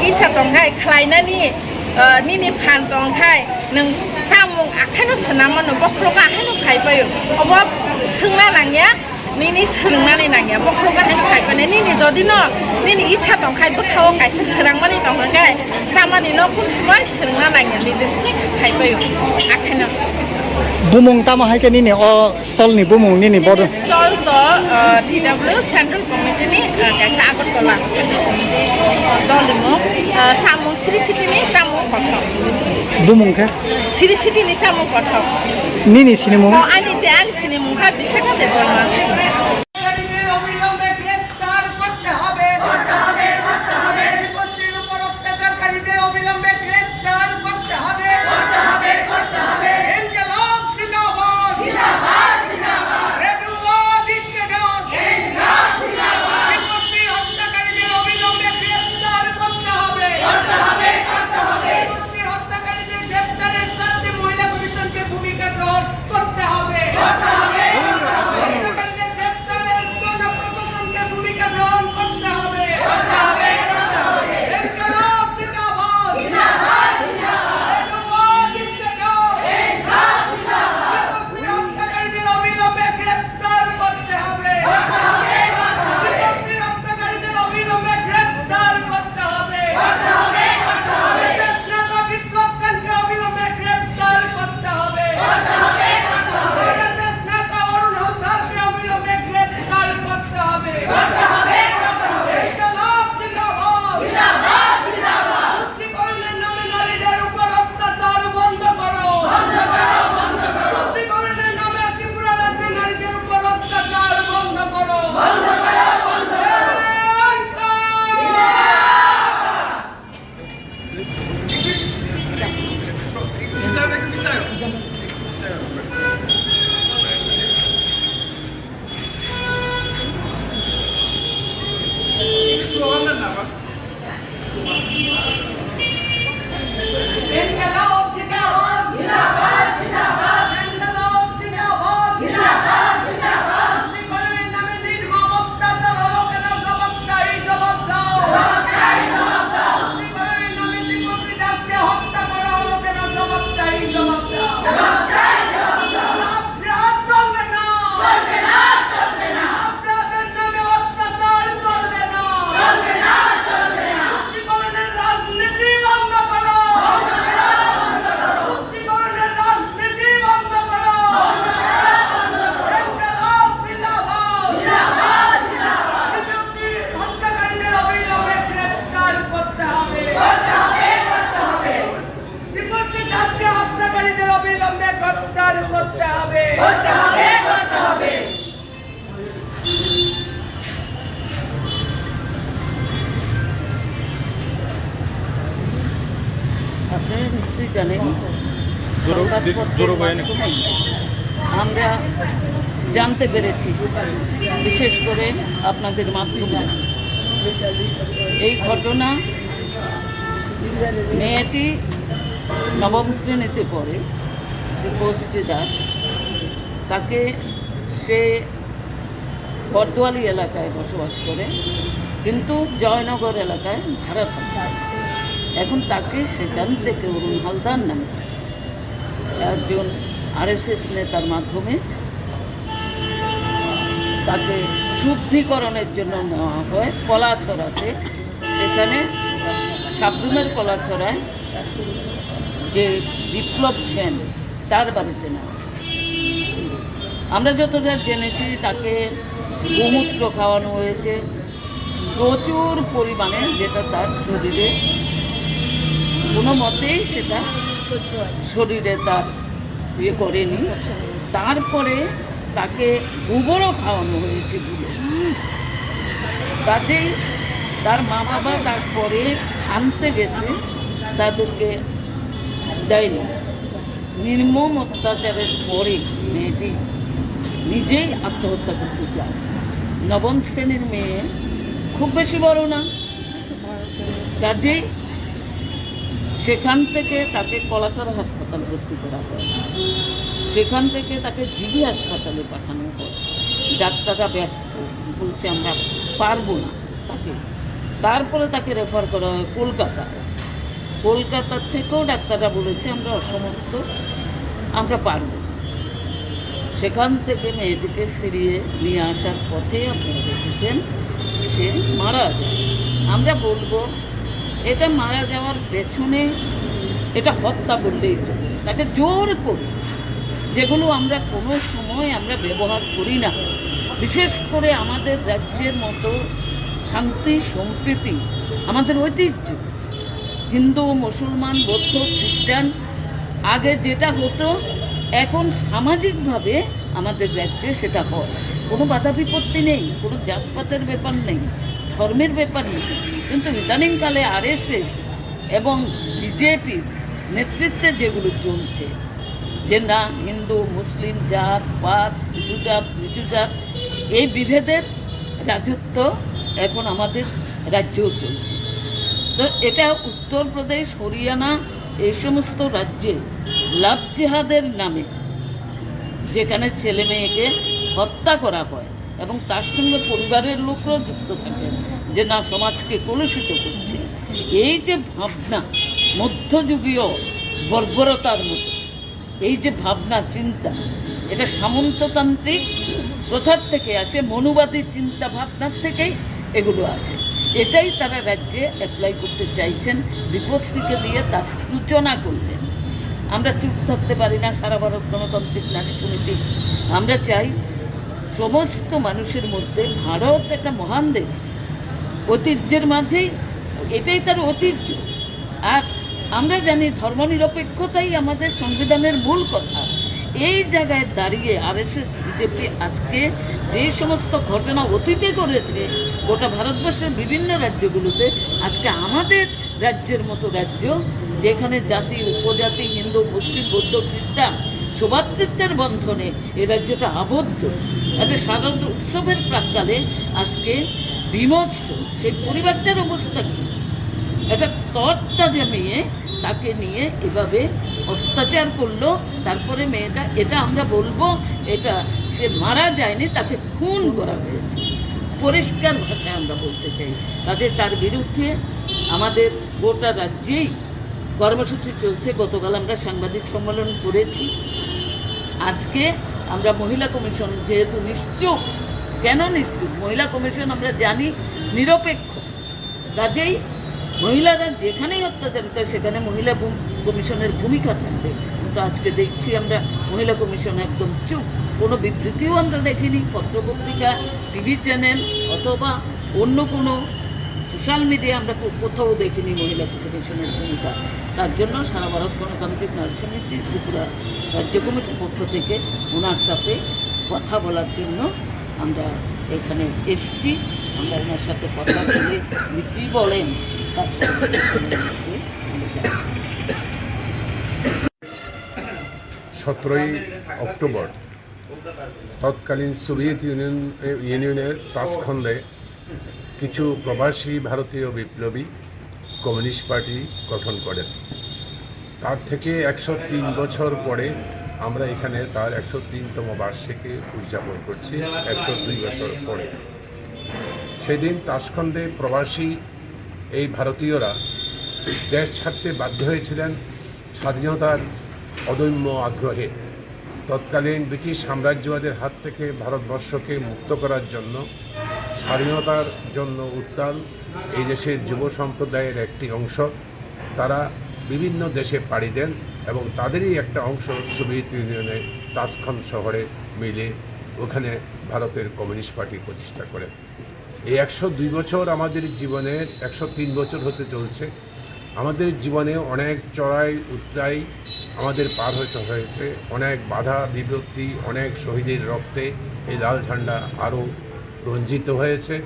icha tong khai, khlainani, eh, nini phan tong khai, nwng chamung akheno swnam mano, bokhorogo akheno khai paio. Obo swngna nangya, Nini swrwngmani nangya, bokhorok haino phai phano nini jodi no nini icha tong khai bwkha o kaisa swrangmani tong kha khe chamani no kun sumai swrwngna nangya, nijin khai phai o akheno. Bumung tamo hai khe nini o stall ni bumung nini bodo? Stall to, uh, T W Central Committee ni, uh, kaisa Agartala Central Committee, uh, dol ni mung, uh, chamung sri sri ni chamung kothok. Bumung khe? Sri sri ni chamung kothok. Nini sinimung? Oh, ani te ani Sinimung kha Bisakha Debbarma. অবিলম্বে গ্রেফতার করতে হবে। বিপত্তির উপর অত্যাচারকারীদের অবিলম্বে গ্রেফতার করতে হবে। ইনকিলাব জিন্দাবাদ। রেডুয়া ডিক্টেটর। বিপত্তির হত্যাকারীদের অবিলম্বে গ্রেফতার করতে হবে। বিপত্তির হত্যাকারীদের গ্রেফতার জানেন, সংবাদপত্রের মাধ্যমে আমরা জানতে পেরেছি, বিশেষ করে আপনাদের মাধ্যমে। এই ঘটনা, মেয়েটি নবম শ্রেণীতে পড়ে, দীপশ্রী দাস। তাকে, সে বটদোয়ালি এলাকায় বসবাস করে, কিন্তু জয়নগর এলাকায় ভাড়া থাকে। এখন তাকে সেখান থেকে অরুণ হালদার নামে একজন আরএসএস নেতার মাধ্যমে তাকে শুদ্ধিকরণের জন্য নেওয়া হয় কলাছড়াতে। সেখানে সাবরুমের কলাছড়ায় যে বিপ্লব সেন, তার বাড়িতে নেওয়া হয়। আমরা যতটা জেনেছি, তাকে গোমূত্র খাওয়ানো হয়েছে প্রচুর পরিমাণে, যেটা তার শরীরে কোনো মতেই সেটা শরীরে তার ইয়ে করেনি। তারপরে তাকে গোবরও খাওয়ানো হয়েছে বলে। কাজেই তার মা বাবা তারপরে আনতে গেছে, তাদেরকে দেয়নি। নির্মম অত্যাচারের পরে মেয়েটি নিজেই আত্মহত্যা করতে চায়। নবম শ্রেণীর মেয়ে, খুব বেশি বড় না। কাজেই সেখান থেকে তাকে কলাছড়া হাসপাতালে ভর্তি করা হয়। সেখান থেকে তাকে জিবি হাসপাতালে পাঠানো হয়। ডাক্তাররা ব্যর্থ, বলছে, "আমরা পারবো না তাকে।" তারপরে তাকে রেফার করা হয় কলকাতা। কলকাতার থেকেও ডাক্তাররা বলেছে, "আমরা অসমর্থ, আমরা পারবো না।" সেখান থেকে মেয়েটিকে ফিরিয়ে নিয়ে আসার পথে আপনারা দেখেছেন সে মারা যায়। আমরা বলবো, এটা মারা যাওয়ার পেছনে এটা হত্যা বললেই চলে। তাকে জোর করে, যেগুলো আমরা কোনো সময় আমরা ব্যবহার করি না, বিশেষ করে আমাদের রাজ্যের মতো শান্তি সম্প্রীতি, আমাদের ঐতিহ্য, হিন্দু, মুসলমান, বৌদ্ধ, খ্রিস্টান, আগে যেটা হতো, এখন সামাজিকভাবে আমাদের রাজ্যে সেটা হয়। কোনো বাধা বিপত্তি নেই, কোনো জাতপাতের ব্যাপার নেই, ধর্মের ব্যাপার নেই। কিন্তু ইদানিংকালে আরএসএস এবং বিজেপির নেতৃত্বে যেগুলো চলছে, যে না, হিন্দু, মুসলিম, জাত, পাত, উঁচু জাত, নিচু জাত, এই বিভেদের রাজত্ব এখন আমাদের রাজ্যেও চলছে। তো এটা উত্তরপ্রদেশ, হরিয়ানা, এই সমস্ত রাজ্যে লাভ জেহাদের নামে যেখানে ছেলে মেয়েকে হত্যা করা হয় এবং তার সঙ্গে পরিবারের লোকরাও যুক্ত থাকে, যে না, সমাজকে কলুষিত করছে, এই যে ভাবনা, মধ্যযুগীয় বর্বরতার মতো এই যে ভাবনা চিন্তা, এটা সামন্ততান্ত্রিক প্রথার থেকে আসে, মনুবাদী চিন্তা ভাবনার থেকেই এগুলো আসে। এটাই তারা রাজ্যে অ্যাপ্লাই করতে চাইছেন, দীপশ্রীকে দিয়ে তার সূচনা করলেন। আমরা চুপ থাকতে পারি না, সারা ভারত গণতান্ত্রিক নারী সমিতি। আমরা চাই সমস্ত মানুষের মধ্যে, ভারত একটা মহান দেশ, ঐতিহ্যের মাঝেই এটাই তার ঐতিহ্য। আর আমরা জানি ধর্মনিরপেক্ষতাই আমাদের সংবিধানের মূল কথা। এই জায়গায় দাঁড়িয়ে আরএসএস, বিজেপি আজকে যে সমস্ত ঘটনা অতীতে করেছে গোটা ভারতবর্ষের বিভিন্ন রাজ্যগুলোতে, আজকে আমাদের রাজ্যের মতো রাজ্য, যেখানে জাতি, উপজাতি, হিন্দু, মুসলিম, বৌদ্ধ, খ্রিস্টান সভাতৃত্বের বন্ধনে এই রাজ্যটা আবদ্ধ। একটা শারদ উৎসবের প্রাক্কালে আজকে বিমর্ষ সেই পরিবারটার অবস্থা কি? একটা তরতাজা মেয়ে, তাকে নিয়ে এভাবে অত্যাচার করলো, তারপরে মেয়েটা, এটা আমরা বলবো, এটা সে মারা যায়নি, তাকে খুন করা হয়েছে। পরিষ্কার ভাষায় আমরা বলতে চাই। কাজে তার বিরুদ্ধে আমাদের গোটা রাজ্যেই কর্মসূচি চলছে। গতকাল আমরা সাংবাদিক সম্মেলন করেছি। আজকে আমরা মহিলা কমিশন যেহেতু নিশ্চুপ, কেন নিশ্চুপ? মহিলা কমিশন আমরা জানি নিরপেক্ষ, কাজেই মহিলারা যেখানেই অত্যাচারিত হয় সেখানে মহিলা ভূম-, কমিশনের ভূমিকা থাকবে। কিন্তু আজকে দেখছি আমরা মহিলা কমিশন একদম চুপ, কোনো বিবৃতিও আমরা দেখিনি, পত্রপত্রিকা, টিভি চ্যানেল অথবা অন্য কোনো সোশ্যাল মিডিয়া আমরা কো-, কোথাও দেখিনি মহিলা কমিশনের ভূমিকা। তার জন্য সারা ভারত গণতান্ত্রিক নারী সমিতি ত্রিপুরা রাজ্য কমিটির পক্ষ থেকে ওনার সাথে কথা বলার জন্য আমরা এখানে এসছি। আমরা ওনার সাথে কথা বলে উনি কী বলেন, তারপরে আমরা জানবো। সতেরোই অক্টোবর তৎকালীন সোভিয়েত ইউনিয়ন, ইউনিয়নের তাজখণ্ডে কিছু প্রবাসী ভারতীয় বিপ্লবী কমিউনিস্ট পার্টি গঠন করেন। তার থেকে একশো তিন বছর পরে আমরা এখানে তার একশো তিনতম বার্ষিকী উদযাপন করছি, একশো দুই বছর পরে। সেদিন তাজখণ্ডে প্রবাসী এই ভারতীয়রা দেশ ছাড়তে বাধ্য হয়েছিলেন স্বাধীনতার অদম্য আগ্রহে। তৎকালীন ব্রিটিশ সাম্রাজ্যবাদের হাত থেকে ভারতবর্ষকে মুক্ত করার জন্য, স্বাধীনতার জন্য উত্তাল এই দেশের যুব সম্প্রদায়ের একটি অংশ, তারা বিভিন্ন দেশে পাড়ি দেন এবং তাদেরই একটা অংশ সোভিয়েত ইউনিয়নে তাজখান শহরে মিলে ওখানে ভারতের কমিউনিস্ট পার্টি প্রতিষ্ঠা করেন। এই একশো দুই বছর আমাদের জীবনের, একশো তিন বছর হতে চলছে। আমাদের জীবনে অনেক চড়াই উতরাই আমাদের পার হতে হয়েছে, অনেক বাধা বিপত্তি, অনেক শহীদের রক্তে এই লাল ঝান্ডা আরও রঞ্জিত হয়েছে।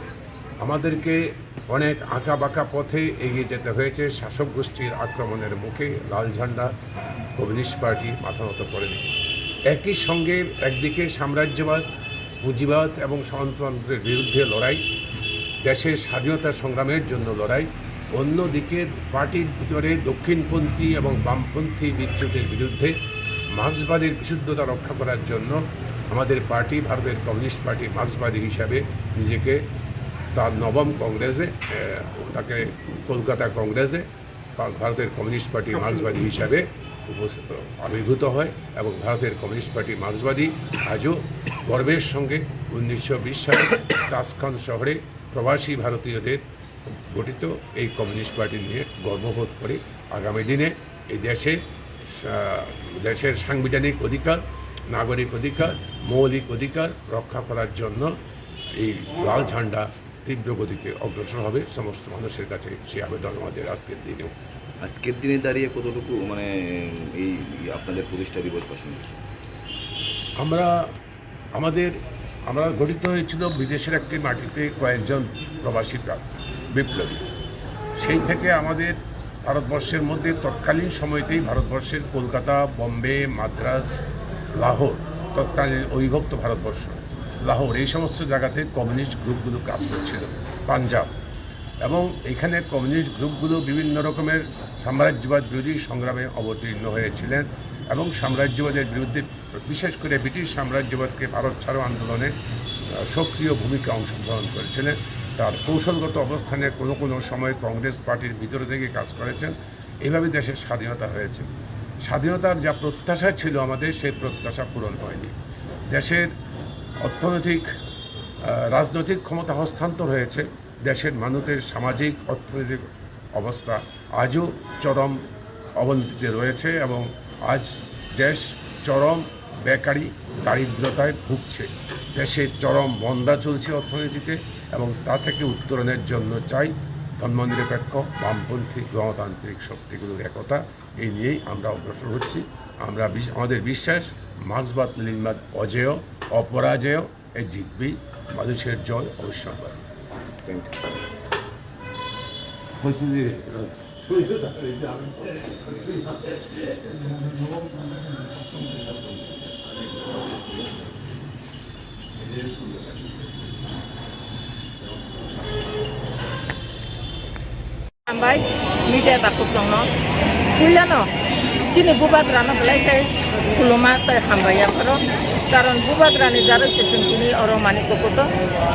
আমাদেরকে অনেক আঁকা বাঁকা পথে এগিয়ে যেতে হয়েছে। শাসক গোষ্ঠীর আক্রমণের মুখে লাল ঝান্ডা কমিউনিস্ট পার্টি মাথা নত করেনি। একই সঙ্গে একদিকে সাম্রাজ্যবাদ, পুঁজিবাদ এবং সামন্ততন্ত্রের বিরুদ্ধে লড়াই, দেশের স্বাধীনতা সংগ্রামের জন্য লড়াই, অন্যদিকে পার্টির ভিতরে দক্ষিণপন্থী এবং বামপন্থী বিদ্রোহের বিরুদ্ধে মার্ক্সবাদের বিশুদ্ধতা রক্ষা করার জন্য আমাদের পার্টি, ভারতের কমিউনিস্ট পার্টি মার্ক্সবাদী হিসাবে নিজেকে তার নবম কংগ্রেসে, এ, তাকে কলকাতা কংগ্রেসে ভারতের কমিউনিস্ট পার্টি মার্ক্সবাদী হিসাবে উপস্থিত, আবির্ভূত হয় এবং ভারতের কমিউনিস্ট পার্টি মার্ক্সবাদী আজও গর্বের সঙ্গে উনিশশো বিশ সালে তাসখান শহরে প্রবাসী ভারতীয়দের গঠিত এই কমিউনিস্ট পার্টি নিয়ে গর্ববোধ করে। আগামী দিনে এই দেশে সা-, দেশের সাংবিধানিক অধিকার, নাগরিক অধিকার, মৌলিক অধিকার রক্ষা করার জন্য এই লাল ঝান্ডা তীব্র গতিতে অগ্রসর হবে। সমস্ত মানুষের কাছে সেই আবেদন আমাদের আজকের দিনেও। আজকের দিনে দাঁড়িয়ে কতটুকু, মানে, এই আপনাদের প্রতিষ্ঠা দিবস পালন করছেন? আমরা, আমাদের, আমরা গঠিত হয়েছিল বিদেশের একটি মাটিতে কয়েকজন প্রবাসী প্রা-, বিপ্লবী। সেই থেকে আমাদের ভারতবর্ষের মধ্যে তৎকালীন সময়তেই ভারতবর্ষের কলকাতা, বোম্বে, মাদ্রাজ, লাহোর, তৎকালীন অবিভক্ত ভারতবর্ষ, লাহোর, এই সমস্ত জায়গাতে কমিউনিস্ট গ্রুপগুলো কাজ করছিল, পাঞ্জাব। এবং এখানে কমিউনিস্ট গ্রুপগুলো বিভিন্ন রকমের সাম্রাজ্যবাদ বিরোধী সংগ্রামে অবতীর্ণ হয়েছিলেন এবং সাম্রাজ্যবাদের বিরুদ্ধে, বিশেষ করে ব্রিটিশ সাম্রাজ্যবাদকে ভারত ছাড়ো আন্দোলনে, আহ, সক্রিয় ভূমিকা অংশগ্রহণ করেছিলেন। তার কৌশলগত অবস্থানে কোনো কোনো সময় কংগ্রেস পার্টির ভিতরে থেকে কাজ করেছেন। এইভাবে দেশের স্বাধীনতা হয়েছে। স্বাধীনতার যা প্রত্যাশা ছিল আমাদের, সেই প্রত্যাশা পূরণ হয়নি। দেশের অর্থনৈতিক, আহ, রাজনৈতিক ক্ষমতা হস্তান্তর হয়েছে, দেশের মানুষের সামাজিক অর্থনৈতিক অবস্থা আজও চরম অবনতিতে রয়েছে এবং আজ দেশ চরম বেকারি, দারিদ্রতায় ভুগছে। দেশে চরম মন্দা চলছে অর্থনীতিতে এবং তা থেকে উত্তরণের জন্য চাই ধর্মনিরপেক্ষ, বামপন্থী, গণতান্ত্রিক শক্তিগুলোর একতা। এই নিয়েই আমরা অগ্রসর হচ্ছি। আমরা বিশ-, আমাদের বিশ্বাস, মার্ক্সবাদ লেনিনবাদ অজেয়, অপরাজেয়, এ জিতবেই। মানুষের জয় অবশ্যম্ভাবী। Thank you. Hambai, media takhuk tongno. Puilano, chini bubagrano belai khe khuluma tei hambai yapharo. Karon bubagrani jaro se chwng tini oro Manik Kokuto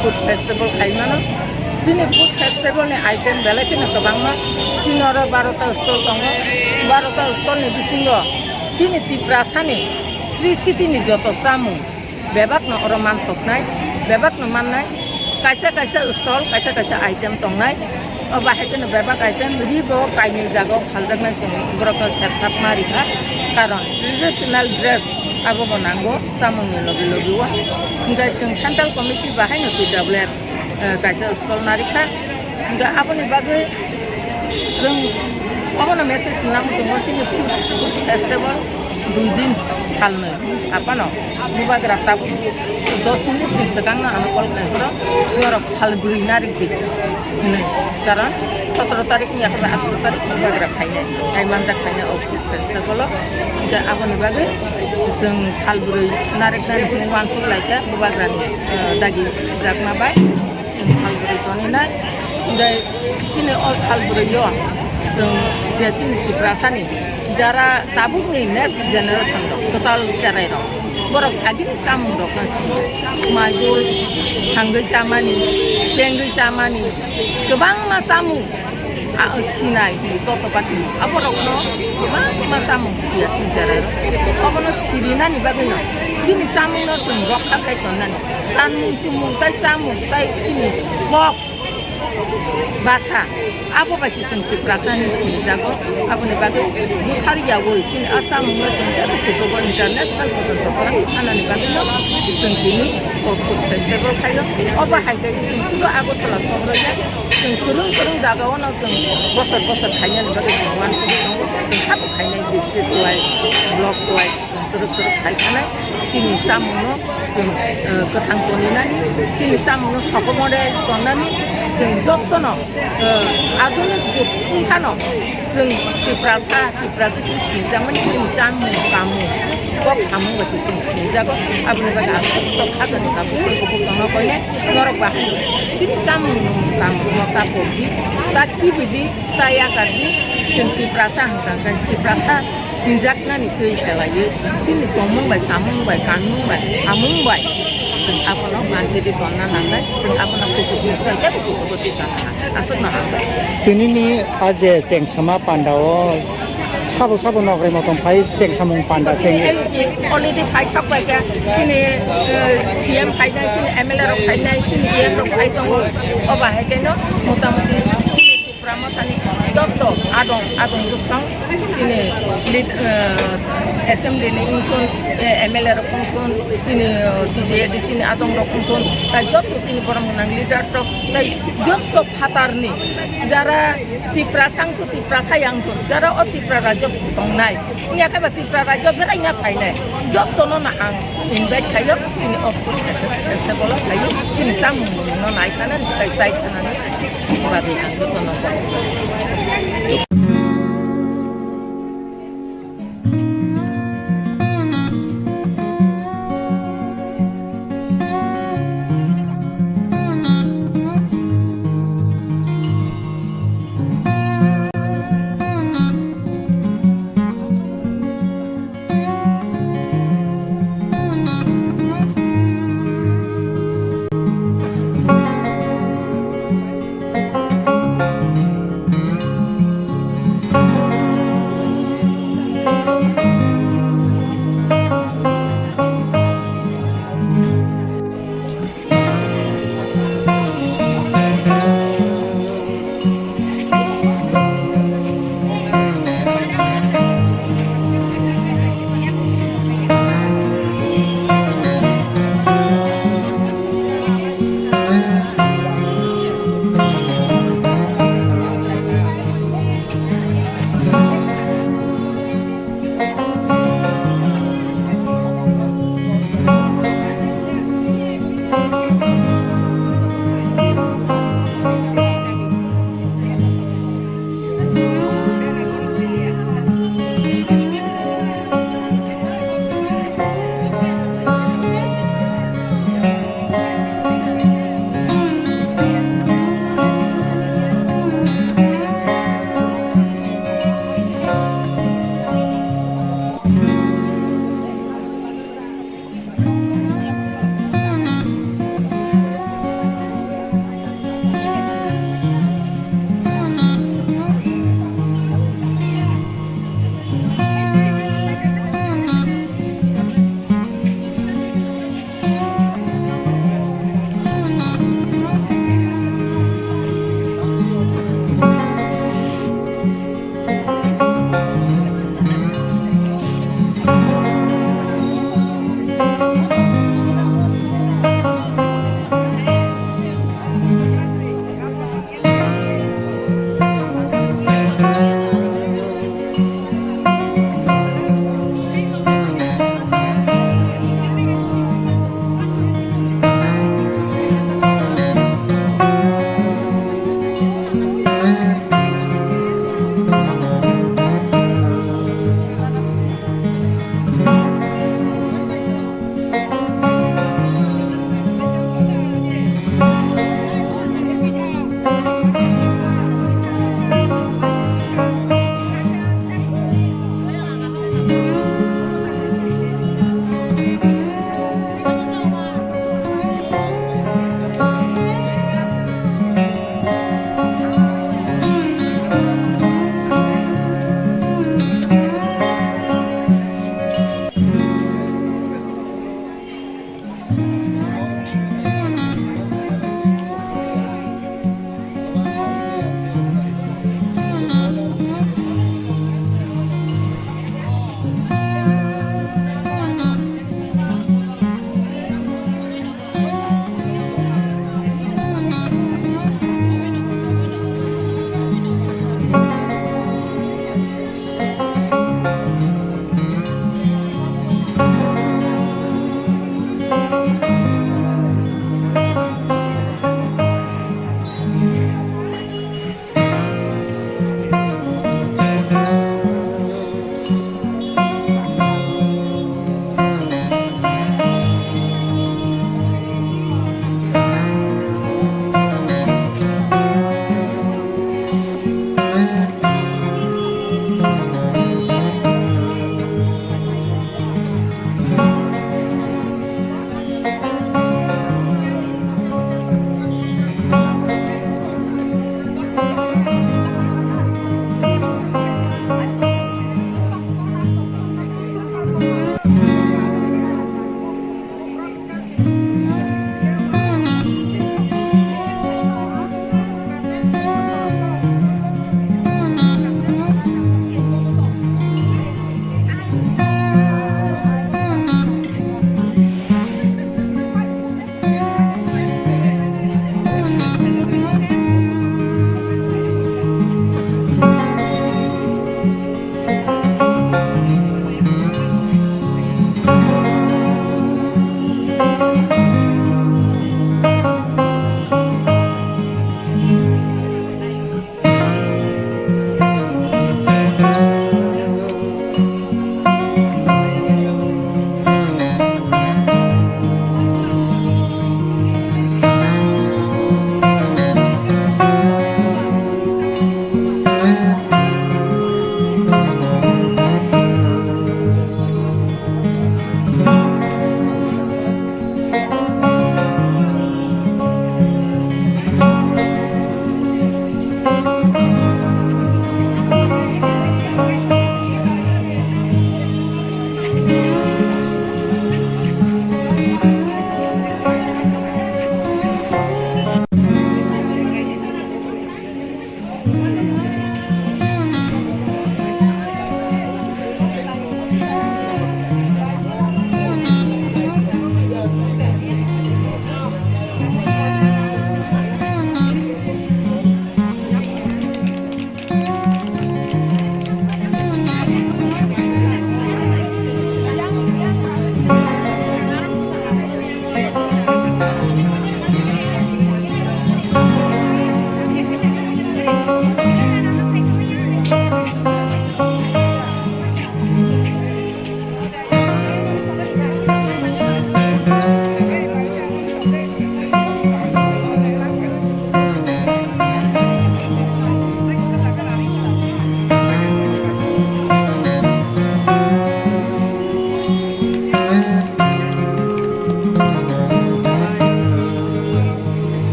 food festival khaimano. Chini food festival ni item belai kheno kwbangma. Chini oro barota stall tongo. Barota stall ni bisingo chini Tiprasani Sri City ni joto chamung bebakno oro manthoknai, bebakno mannai, kaisa kaisa stall, kaisa kaisa item tongnai. O bahai kheno bebak item ribo kainwi jagao phaljaknai, chwng borokno serthapma rikha. Karon traditional dress abobo nango chamungni logi logi o. Hinkhe chwng central committee bahaino T W F, eh, kaisa stall narikha. Hinkhe aboni bagwi chwng obono message rwna muchungo, chini food festival dui din, salnwi, saphano bubagra tabuk dos minute ni swkangno ano call khlaiphuru norok sal brwi narikdi. Hinwi, karon sotoro tarik ni yakhai atharoh tarik bubagra phainai, hai manjak phainai o festival o. Hwnkhe aboni bagwi chwng salbrwi nareknani hinwi uansuk laikha bubagrani, eh, dagi jakma bai chwng salbrwi toninai. Hwnkhe chini o salbrwi o chwng je chini Tiprasani jara tabukni next generation rok kwtal cherai rok, borok agini chamung rok no si, majul thangwi chamani, tengwi chamani, kwbangma chamung, a, sinai, toto pati, aborokno kwbangma chamung siya chini cherai rok. Obono sirinani bagwino chini chamungno chwng rokha khai tonnani. Tanmung chumung tai chamung tai chini kok basa, abo bai se chwng Tiprasa hinwi sinijago. Aboni bagwi buthar yaui chini a chamungno chwng teibo kuchugo international porjonto kwrwng thanani bagwino chwng tini o food festival khaio. Obo hai khe chwng sudu Agartala sohor ya, chwng kwrwng kwrwng jagao no chwng bosor bosor khainani bagwi chwng uansugwi tongo. Chwng habo khainai district wise, block wise. Twrwk twrwk khai thanai chini chamungno chwng, eh, kwthang toninani, chini chamungno sokomore tonnani, chwng jotono, eh, adhunik jug phano chwng Tiprasa, Tiprasa chwng sinijakmani chini chamung kamung kok samung bai se chwng sinijago. Aboni bagwi ang joto khajani tabuk kubuk tongna koinai norok bahai chini chamung kamung no ta pokdi, ta kibidi, ta yakardi, chwng Tiprasa hwnkha khe Tiprasa hinjaknani twi khelaiwi chini tongmung bai, chamung bai, kanmung bai, samung bai chwng abono manjedi tonna nangnai, chwng abono kuchuk nukjai teibo kuchugo tisa nang aswkno hambai. Tinini a je chengsama pandao sabo sabo nokrai motom phai chengsamung panda cheng. Already phai sok bai khe chini, eh, C M phainai, chini M L A rok phainai, chini D M rok phai tongo. Obo hai khe no motamuti Tipra Mothani joto adong, adong duksong chini lead, eh, assembly ni wngthun, eh, M L A rok wngthun, chini, eh, T D A D C ni adong rok wngthun, tai joto chini borok gwnang leader rok, tai joto phatar ni jara Tiprasa wngthun, Tiprasa ya wngthun, jara o Tipra rajyo tongnai, wngya khe ba Tipra rajyo berai na phainai, joto no no ang invite khaio, chini o festival o khaio, chini chamung no nai thana, tai chai thana ni bagwi ang joto no kok.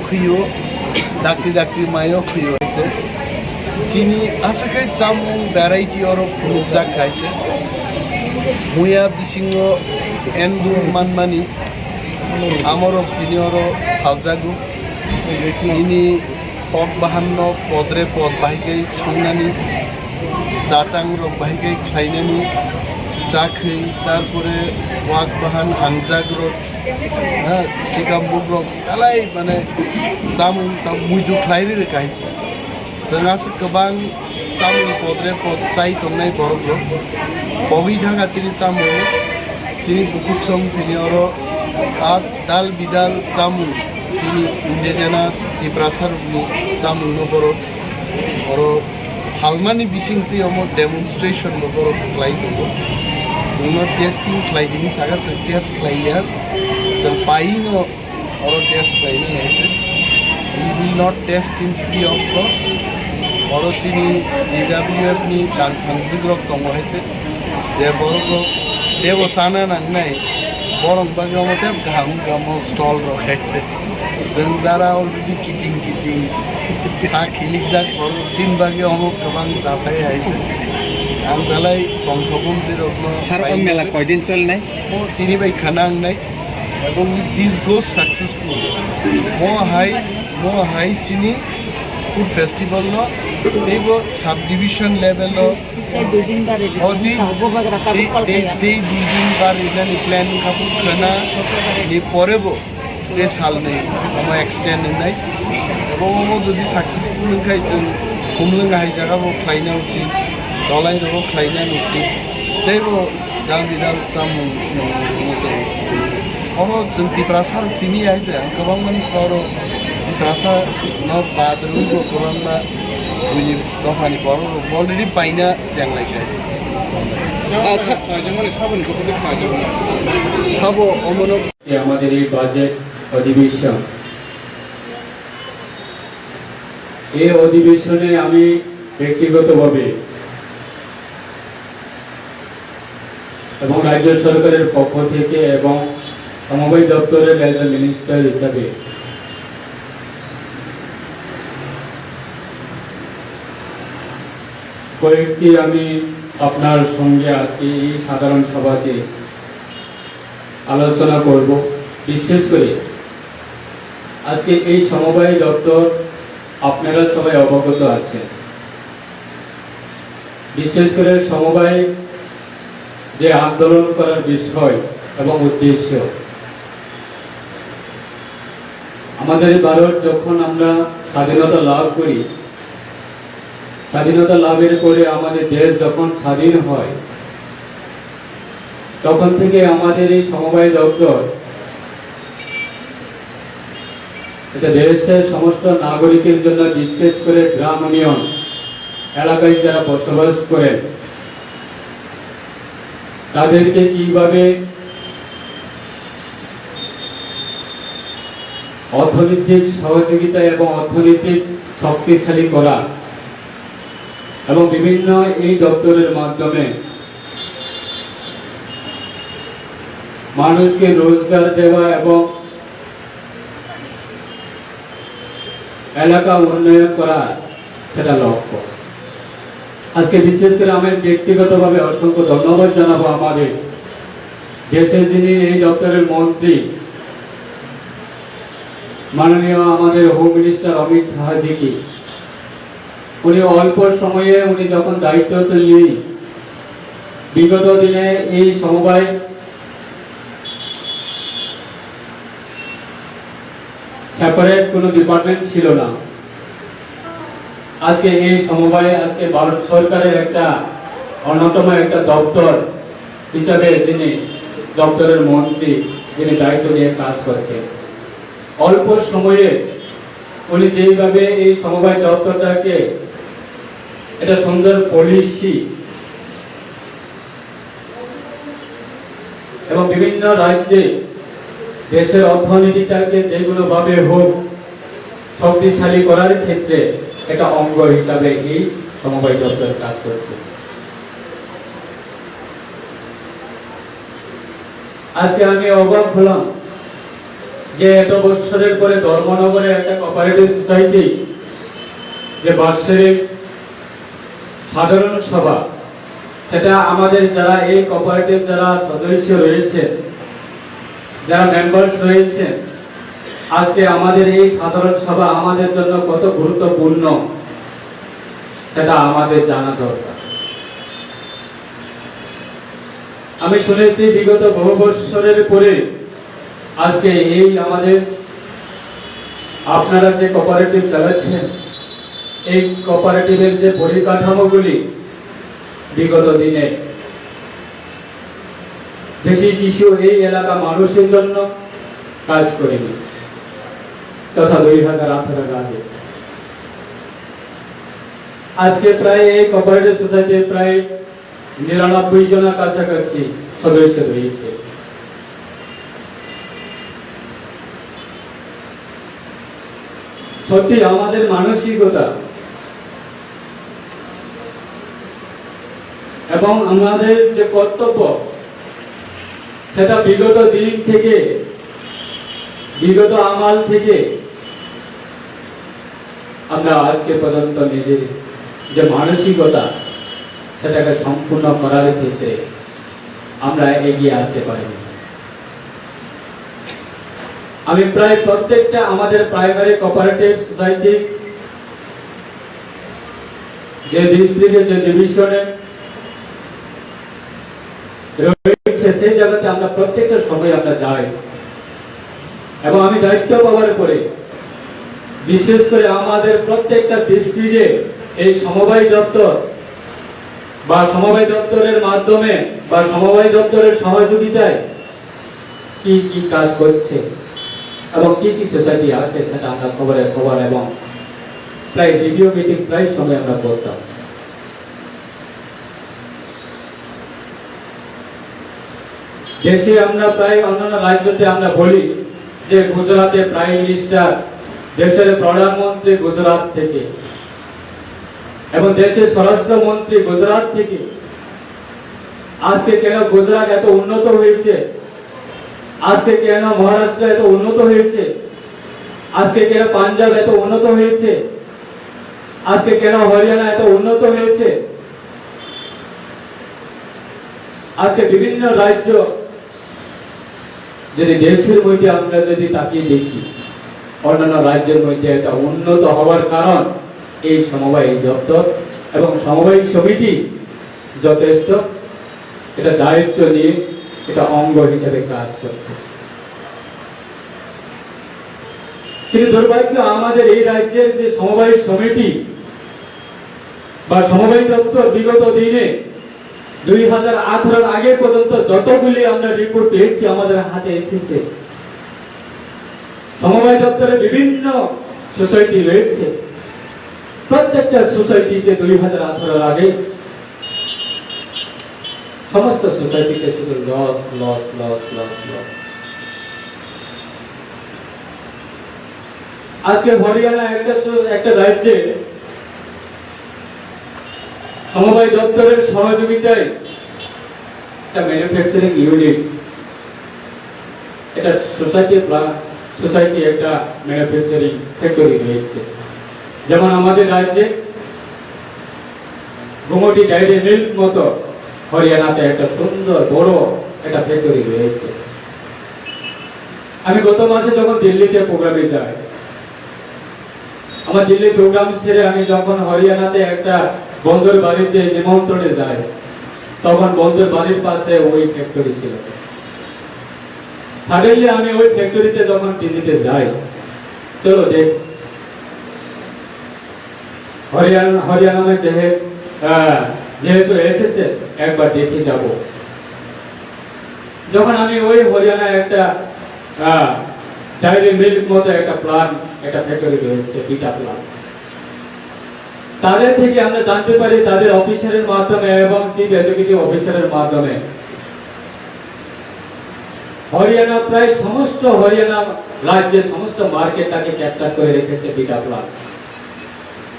Khwio, dakti dakti mayo khwio hai se. Chini aswk khe chamung variety oro phunukjak hai se. Muya bisingo endur manmani amorok tini oro phaljago. Bini kok bahanno podre pod bahai khe songnani, chatang rok bahai khe khlainani, chakhwi, tarpore wak bahan hangjak rok, ha, sikambuk rok, alai mane chamung ta muitu khlai ri rwkha hai se. Chwng aswk kwbang chamung podre pod chai tongnai borok rok. Pogwi thangkha chini chamung, chini bukhuk song tini oro a dal bidal chamung, chini indigenous Tiprasa rokni chamung no borok oro phalmani bising twi omo demonstration bo borok khlai tongo. Chwngno testing khlai di hinwi saka, chwng test khlai ya, chwng pai no oro test khlai nai hai khe. We will not test in free of cost. Oro chini D W F ni tang thangjwk rok tongo hai se, je borok rok tebo sana nangnai, borok bagwi omo tei kaham wngkha omo stall rok hai se. Chwng jara already kiting kiting sa khilikjak borok chini bagwi omo kwbang chathai hai se. Ang belai tongthok bumtwi rokno Sir, o mela koidin cholnai? O tini bai khana wngnai. Ebong this goes successful. Mo hai, mo hai chini food festival no teibo subdivision level no. Tei dui din bari o di, tei, tei, tei dui din bari nani plan kha, khana ni pore bo tei salni omo extend wngnai. Ebong omo jodi successful wngkhai, chwng Khumlwng hai jaga bo khlaina uchit, Dolai rogo khlaina uchit, teibo dal bidal chamung, mm, mwswk. Oro chwng Tiprasa rok chini hai je, ang kwbangma ni oro Tiprasa no bad rwui bo kwbangma buini dophani borok rok already paina chenglai kha. Ah, sa- Sabo omono. আমাদের এই বাজেট অধিবেশন, এই অধিবেশনে আমি ব্যক্তিগতভাবে এবং রাজ্য সরকারের পক্ষ থেকে এবং সমবায় দপ্তরের একজন মিনিস্টার হিসাবে কয়েকটি আমি আপনার সঙ্গে আজকে এই সাধারণ সভাতে আলোচনা করব। বিশেষ করে আজকে এই সমবায় দপ্তর আপনারা সবাই অবগত আছেন, বিশেষ করে সমবায় যে আন্দোলন করার বিষয় এবং উদ্দেশ্য, আমাদের ভারত যখন আমরা স্বাধীনতা লাভ করি, স্বাধীনতা লাভের পরে আমাদের দেশ যখন স্বাধীন হয়, তখন থেকে আমাদের এই সমবায় দপ্তর এটা দেশের সমস্ত নাগরিকের জন্য, বিশেষ করে গ্রাম ইউনিয়ন এলাকায় যারা বসবাস করেন, তাদেরকে কিভাবে অর্থনৈতিক সহযোগিতা এবং অর্থনৈতিক শক্তিশালী করা এবং বিভিন্ন এই দপ্তরের মাধ্যমে মানুষকে রোজগার দেওয়া এবং এলাকা উন্নয়ন করা, সেটা লক্ষ্য। আজকে বিশেষ করে আমি ব্যক্তিগতভাবে অসংখ্য ধন্যবাদ জানাবো আমাদের দেশে যিনি এই দপ্তরের মন্ত্রী, মাননীয় আমাদের হোম মিনিস্টার অমিত শাহজিকে। উনি অল্প সময়ে উনি যখন দায়িত্ব নিয়ে বিগত দিনে এই সমবায় সেপারেট কোনো ডিপার্টমেন্ট ছিল না। আজকে এই সমবায় আজকে ভারত সরকারের একটা অন্যতম একটা দপ্তর হিসাবে যিনি দপ্তরের মন্ত্রী, যিনি দায়িত্ব নিয়ে কাজ করছেন, অল্প সময়ে উনি যেইভাবে এই সমবায় দপ্তরটাকে একটা সুন্দর পলিসি এবং বিভিন্ন রাজ্যে দেশের অর্থনীতিটাকে যে কোনোভাবে হোক শক্তিশালী করার ক্ষেত্রে একটা অঙ্গ হিসাবে এই সমবায় দপ্তর কাজ করছে। আজকে আমি অবাক হলাম যে এত বৎসরের পরে ধর্মনগরে একটা কোঅপারেটিভ সোসাইটি যে বাৎসরিক সাধারণ সভা, সেটা আমাদের যারা এই কোঅপারেটিভ যারা সদস্য রয়েছে, যারা মেম্বার্স রয়েছে, আজকে আমাদের এই সাধারণ সভা আমাদের জন্য কত গুরুত্বপূর্ণ, সেটা আমাদের জানা দরকার। আমি শুনেছি বিগত বহু বৎসরের পরে আজকে এই আমাদের আপনারা যে কোঅপারেটিভ চালাচ্ছেন, এই কোঅপারেটিভের যে পরিকাঠামোগুলি বিগত দিনে বেশি কিছু এই এলাকা মানুষের জন্য কাজ করেনি, তথা দুই হাজার আঠারোর আগে। আজকে প্রায় এই কোঅপারেটিভ সোসাইটির প্রায় নিরানব্বই জনের কাছাকাছি সদস্য রয়েছে। সত্যি আমাদের মানসিকতা এবং আমাদের যে কর্তব্য, সেটা বিগত দিন থেকে, বিগত আমাল থেকে আমরা আজকে পর্যন্ত নিজের যে মানসিকতা, সেটাকে সম্পূর্ণ করার ক্ষেত্রে আমরা এগিয়ে আসতে পারিনি। আমি প্রায় প্রত্যেকটা আমাদের প্রাইমারি কোঅপারেটিভ সোসাইটি যে ডিস্ট্রিক্টে, যে ডিভিশনে রয়েছে, সেই জায়গাতে আমরা প্রত্যেকটা সময় আমরা যাই। এবং আমি দায়িত্ব পাওয়ার পরে বিশেষ করে আমাদের প্রত্যেকটা ডিস্ট্রিক্টে এই সমবায় দপ্তর বা সমবায় দপ্তরের মাধ্যমে বা সমবায় দপ্তরের সহযোগিতায় কি কি কাজ করছে এবং কি কি সোসাইটি আছে, সেটা আমরা খবরে খবর এবং প্রায় রেডিও মিটিং প্রায় সময় আমরা করতাম। দেশে আমরা প্রায় অন্যান্য রাজ্যতে আমরা বলি যে গুজরাটে প্রাইম মিনিস্টার, দেশের প্রধানমন্ত্রী গুজরাট থেকে, এবং দেশের স্বরাষ্ট্রমন্ত্রী গুজরাট থেকে। আজকে কেন গুজরাট এত উন্নত হয়েছে, আজকে কেন মহারাষ্ট্র এত উন্নত হয়েছে, আজকে কেন পাঞ্জাব এত উন্নত হয়েছে, আজকে কেন হরিয়ানা এত উন্নত হয়েছে? আজকে বিভিন্ন রাজ্য যদি দেশের মধ্যে আমরা যদি তাকিয়ে দেখি, অন্যান্য রাজ্যের মধ্যে এটা উন্নত হওয়ার কারণ এই সমবায় দপ্তর এবং সমবায় সমিতি যথেষ্ট এটা দায়িত্ব নিয়ে এটা অঙ্গ হিসেবে কাজ করছে। কিন্তু দুর্ভাগ্য, আমাদের এই রাজ্যের যে সমবায় সমিতি বা সমবায় দপ্তর বিগত দিনে দুই হাজার আঠারোর আগে পর্যন্ত যতগুলি আমরা রিপোর্ট পেয়েছি, আমাদের হাতে এসেছে, সমবায় দপ্তরে বিভিন্ন সোসাইটি রয়েছে। প্রত্যেকটা সোসাইটিতে দুই হাজার আঠারোর আগে সমস্ত সোসাইটিতে শুধু loss, loss, loss, loss, loss. আজকে হরিয়ানা একটা সো-, একটা রাজ্যে সমবায় দপ্তরের সহযোগিতায় একটা ম্যানুফ্যাকচারিং ইউনিট, এটা সোসাইটি প্লা-, সোসাইটি একটা ম্যানুফ্যাকচারিং ফ্যাক্টরি রয়েছে। যেমন আমাদের রাজ্যে গোমতী ডায়েরি মিল্ক মতো হরিয়ানাতে একটা সুন্দর বড় একটা ফ্যাক্টরি রয়েছে। আমি গত মাসে যখন দিল্লিতে প্রোগ্রামে যাই, আমার দিল্লি প্রোগ্রাম সেরে আমি যখন হরিয়ানাতে একটা বন্ধুর বাড়িতে নিমন্ত্রণে যাই, তখন বন্ধুর বাড়ির পাশে ওই ফ্যাক্টরি ছিল। সাডেনলি আমি ওই ফ্যাক্টরিতে যখন ভিজিটে যাই, চলো দেখ, হরিয়ানা, হরিয়ানা মে যেহে-, আহ, যেহেতু এসেছে, একবার দেখে যাব। যখন আমি ওই হরিয়ানা একটা, আহ, ডায়েরি মিল্ক মতো একটা প্ল্যান্ট, একটা ফ্যাক্টরি রয়েছে, দুইটা প্ল্যান্ট। তাদের থেকে আমরা জানতে পারি, তাদের অফিসারের মাধ্যমে এবং চিফ এক্সিকিউটিভ অফিসারের মাধ্যমে হরিয়ানা, প্রায় সমস্ত হরিয়ানা রাজ্যের সমস্ত মার্কেটটাকে ক্যাপচার করে রেখেছে দুইটা প্ল্যান্ট।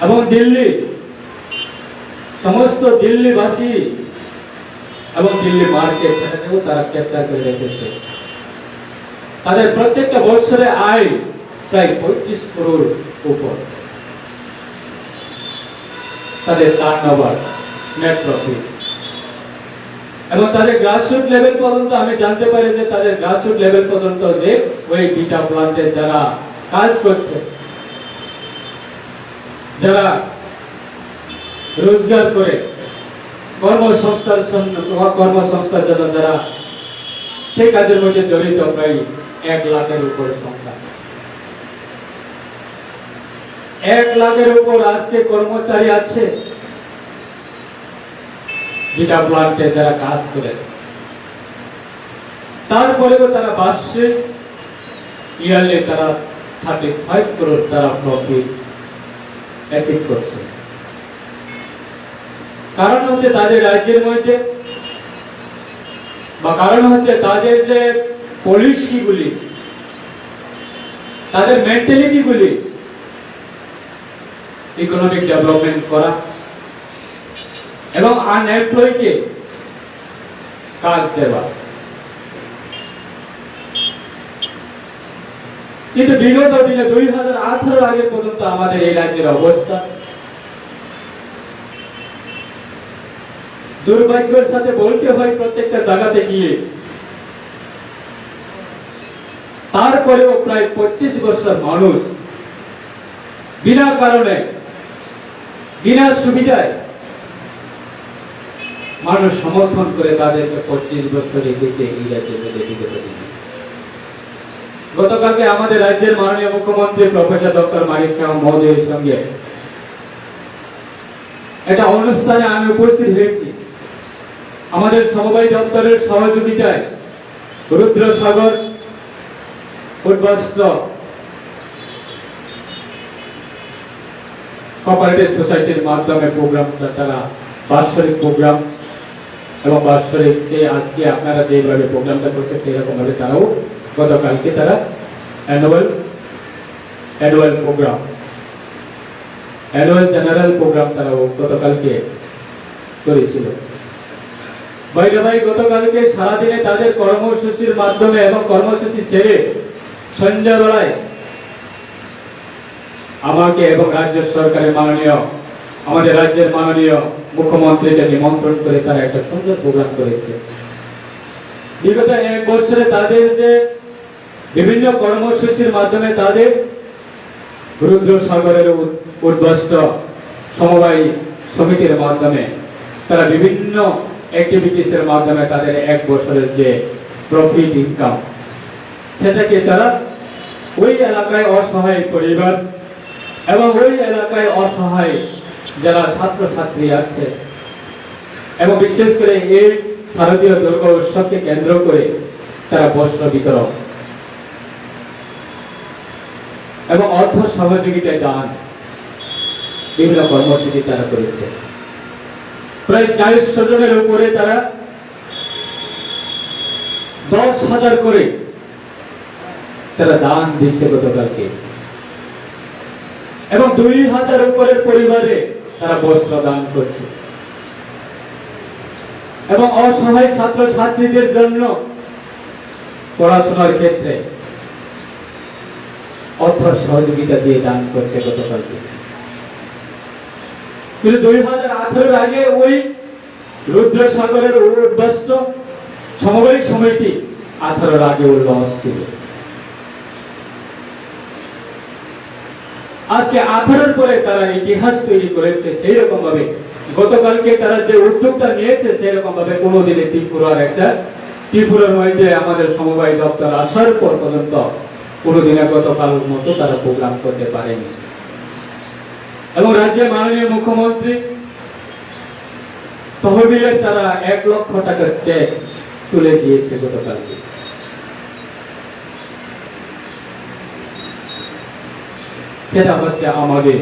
এবং দিল্লি, সমস্ত দিল্লিবাসী এবং দিল্লি মার্কেট, সেটাকেও তারা ক্যাপচার করে রেখেছে। তাদের প্রত্যেকটা বছরে আয় প্রায় পঁয়ত্রিশ করোড় উপর। তাদের টার্নওভার, নেট প্রফিট। এবং তাদের গ্রাসরুট লেভেল পর্যন্ত আমি জানতে পারি যে তাদের গ্রাসরুট লেভেল পর্যন্ত যে ওই বিটা প্ল্যান্টে যারা কাজ করছে, যারা রোজগার করে কর্মসংস্থার জন্য, কর্মসংস্থার জন্য যারা সেই কাজের মধ্যে জড়িত প্রায় এক লাখের উপরে সংখ্যা। এক লাখের উপর আজকে কর্মচারী আছে বিটা প্ল্যান্টে যারা কাজ করে। তারপরেও তারা বার্ষিক, ইয়ারলি তারা থার্টি ফাইভ করোড় তারা প্রফিট অ্যাচিভ করছে। কারণ হচ্ছে তাদের রাজ্যের মধ্যে, বা কারণ হচ্ছে তাদের যে পলিসিগুলি, তাদের মেন্টালিটিগুলি, ইকোনমিক ডেভেলপমেন্ট করা এবং আনএমপ্লয়কে কাজ দেওয়া। কিন্তু বিগত দিনে দুই হাজার আঠারো আগে পর্যন্ত আমাদের এই রাজ্যের অবস্থা দুর্ভাগ্যের সাথে বলতে হয়, প্রত্যেকটা জায়গাতে গিয়ে তারপরেও প্রায় পঁচিশ বছর মানুষ বিনা কারণে, বিনা সুবিধায় মানুষ সমর্থন করে তাদেরকে পঁচিশ বছর রেখেছে এই রাজ্যের মধ্যে বিগত দিনে। গতকালকে আমাদের রাজ্যের মাননীয় মুখ্যমন্ত্রী প্রফেসর ডক্টর মানিক সাহা মহোদয়ের সঙ্গে একটা অনুষ্ঠানে আমি উপস্থিত হয়েছি। আমাদের সমবায় দপ্তরের সহযোগিতায় রুদ্রসাগর উদ্বাস্তু কোঅপারেটিভ সোসাইটির মাধ্যমে প্রোগ্রামটা তারা বাৎসরিক প্রোগ্রাম এবং বাৎসরিক সে আজকে আপনারা যেভাবে প্রোগ্রামটা করছে সেরকম ভাবে তারাও গতকালকে তারা annual annual program, annual general program তারাও গতকালকে করেছিল। বাইরে ভাই গতকালকে সারাদিনে তাদের কর্মসূচির মাধ্যমে এবং কর্মসূচি সেরে সন্ধ্যাবেলায় আমাকে এবং রাজ্য সরকারের মাননীয়, আমাদের রাজ্যের মাননীয় মুখ্যমন্ত্রীকে নিমন্ত্রণ করে তারা একটা সুন্দর প্রোগ্রাম করেছে। বিগত এক বছরে তাদের যে বিভিন্ন কর্মসূচির মাধ্যমে তাদের রুদ্র সাগরের উদ-, উদ্বাস্তু সমবায় সমিতির মাধ্যমে তারা বিভিন্ন অ্যাক্টিভিটিসের মাধ্যমে তাদের এক বছরের যে প্রফিট ইনকাম, সেটাকে তারা ওই এলাকায় অসহায় পরিবার এবং ওই এলাকায় অসহায় যারা ছাত্রছাত্রী আছে এবং বিশেষ করে এই শারদীয় দুর্গা উৎসবকে কেন্দ্র করে তারা বস্ত্র বিতরণ এবং অর্থ সহযোগিতা দান, বিভিন্ন কর্মসূচি তারা করেছে। প্রায় চারশো জনের উপরে তারা দশ হাজার করে তারা দান দিচ্ছে গতকালকে, এবং দুই হাজার উপরের পরিবারে তারা বস্ত্র দান করছে, এবং অসহায় ছাত্র ছাত্রীদের জন্য পড়াশোনার ক্ষেত্রে অর্থ সহযোগিতা দিয়ে দান করছে গতকালকে। কিন্তু দুই হাজার আঠারোর আগে ওই রুদ্রসাগরের উদ্বাস্তু সমবায় সমিতি আঠারোর আগেও লস ছিল। আজকে আঠারোর পরে তারা ইতিহাস তৈরি করেছে। সেই রকম ভাবে গতকালকে তারা যে উদ্যোগটা নিয়েছে, সেই রকম ভাবে কোনোদিনই ত্রিপুরার একটা, ত্রিপুরার মধ্যে আমাদের সমবায় দপ্তর আসার পর পর্যন্ত কোনোদিনে গতকাল মতো তারা প্রোগ্রাম করতে পারেনি। এবং রাজ্যের মাননীয় মুখ্যমন্ত্রী তহবিলের তারা এক লক্ষ টাকার চেক তুলে দিয়েছে গতকালকে। সেটা হচ্ছে আমাদের।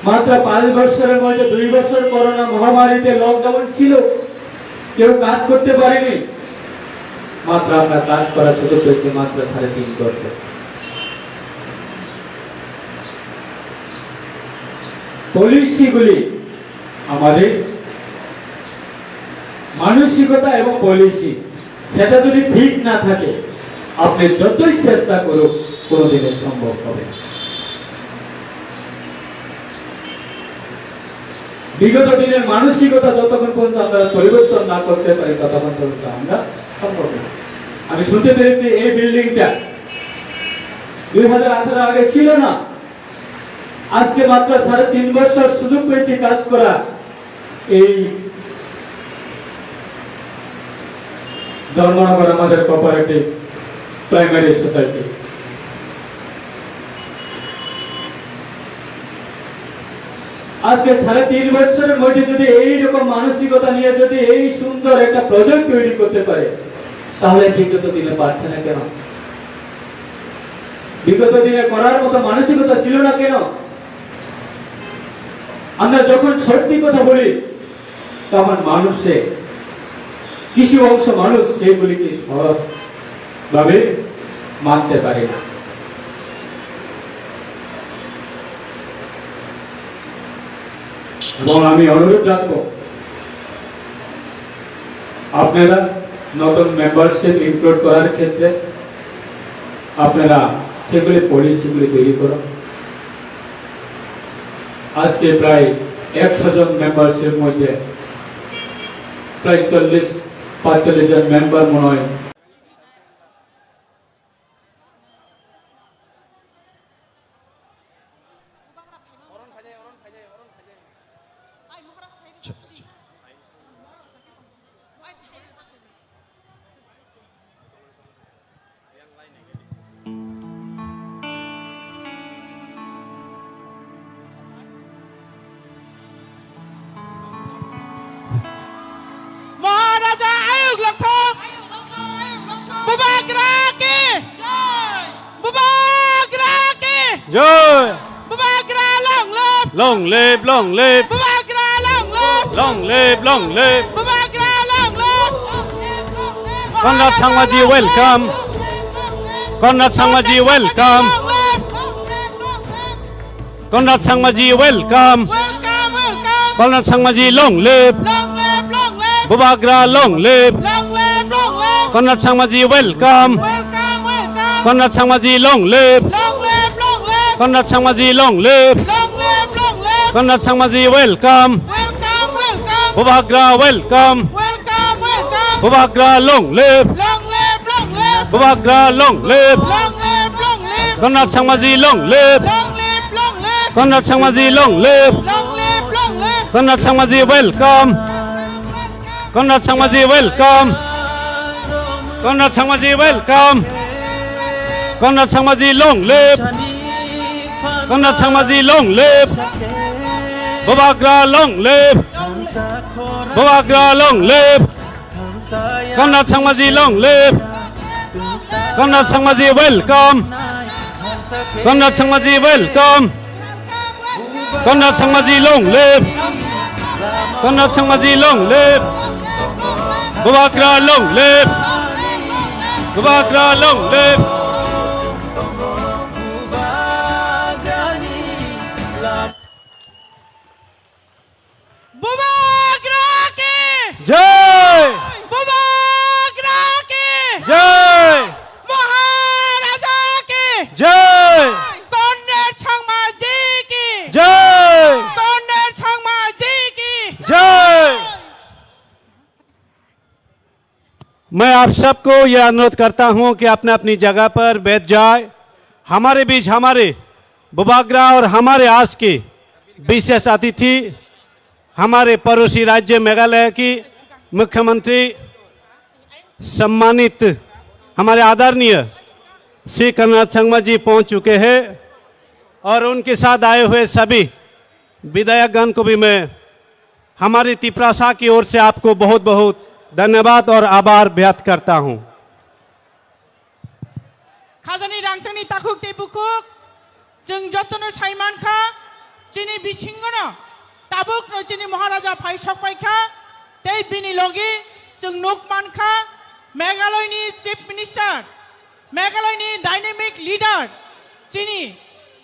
মাত্র পাঁচ বছরের মধ্যে দুই বছর করোনা মহামারীতে লকডাউন ছিল, কেউ কাজ করতে পারেনি। মাত্র আমরা কাজ করার সুযোগ পেয়েছি মাত্র সাড়ে তিন বছর। পলিসিগুলি, আমাদের মানসিকতা এবং পলিসি, সেটা যদি ঠিক না থাকে, আপনি যতই চেষ্টা করুক, কোনোদিনই সম্ভব হবে না। বিগত দিনের মানসিকতা যতক্ষণ পর্যন্ত আমরা পরিবর্তন না করতে পারি, ততক্ষণ পর্যন্ত আমরা সম্ভব না। আমি শুনতে পেরেছি এই বিল্ডিংটা দুই হাজার আঠারো আগে ছিল না, আজকে মাত্র সাড়ে তিন বছর সুযোগ পেয়েছি কাজ করা। এই ধর্মনগর আমাদের কোঅপারেটিভ প্রাইমারি সোসাইটি। আজকে সাড়ে তিন বছরের মধ্যে যদি এই রকম মানসিকতা নিয়ে যদি এই সুন্দর একটা প্রজেক্ট তৈরি করতে পারে, তাহলে বিগত দিনে পারছে না কেন? বিগত দিনে করার মতো মানসিকতা ছিল না কেন? আমরা যখন সত্যি কথা বলি, তখন মানুষে, কিছু অংশ মানুষ সেইগুলিকে সহজভাবে মানতে পারে না। এবং আমি অনুরোধ রাখবো, আপনারা নতুন মেম্বারশিপ ইনক্লুড করার ক্ষেত্রে আপনারা সেগুলি, পলিসিগুলি তৈরি করুন। আজকে প্রায় একশো জন মেম্বারশিপ মধ্যে প্রায় চল্লিশ পাঁচচল্লিশ জন মেম্বার মনে হয়। মহারাজা আয়ুগ লক্ষ বুবাগ্রা কি? বুবাগ্রা কি? জয়। বুবাগ্রা long live। Long live, long live। বুবাগ্রা long live। Long live, long live। বুবাগ্রা long live। Conrad Sangma ji welcome। Conrad Sangma ji welcome। Conrad Sangma ji welcome। Welcome, welcome। Conrad Sangma ji long live। Long live, long live। Bubagra long live। Long live, long live। Conrad Sangma ji welcome। Welcome, welcome। Conrad Sangma ji long live। Long live, long live। Conrad Sangma ji long live। Long live, long live। Conrad Sangma ji welcome। Welcome, welcome। Bubagra welcome। Welcome, welcome। Bubagra long live। Long live, long live। Bubagra long live। Long live, long live। Conrad Sangma ji long live। Long live, long live। Conrad Sangma ji long live। Long live, long live। Conrad Sangma ji welcome। Conrad Sangma ji welcome। Conrad Sangma ji welcome। Conrad Sangma ji long live। Conrad Sangma ji long live। Bubagra long live। Bubagra long live। Conrad Sangma ji long live. Conrad Sangma ji welcome. Conrad Sangma ji welcome. Conrad Sangma ji long live. Conrad Sangma ji long live. Bubagra long live. Bubagra long live. Bubagra ki! Jai! Bubagra ki! Jai! Maharaja ki! Jai! Conrad Sangma ji ki! Jai! Conrad Sangma ji ki! Jai! मैं आप सबको यह अनुरोध करता हूं कि अपने अपनी जगह पर बैठ जाए। हमारे बीच हमारे बुबाग्रा और हमारे आज के विशेष अतिथि, हमारे पड़ोसी राज्य मेघालय की मुख्यमंत्री सम्मानित हमारे आदरणीय श्री कन्हैया संगमा जी पहुंच चुके हैं और उनके साथ आए हुए सभी विधायकगण को भी मैं हमारी तिपरासा की ओर से आपको बहुत बहुत धन्यवाद और आभार व्यक्त करता हूं। Khajani rangchakni takhuk tei bukhuk, chwng jotono sai mankha, chini bisingono tabukno chini Maharaja phai sokpaikha, tei bini logi chwng nuk mankha, Meghalayani Chief Minister, Meghalayani dynamic leader, chini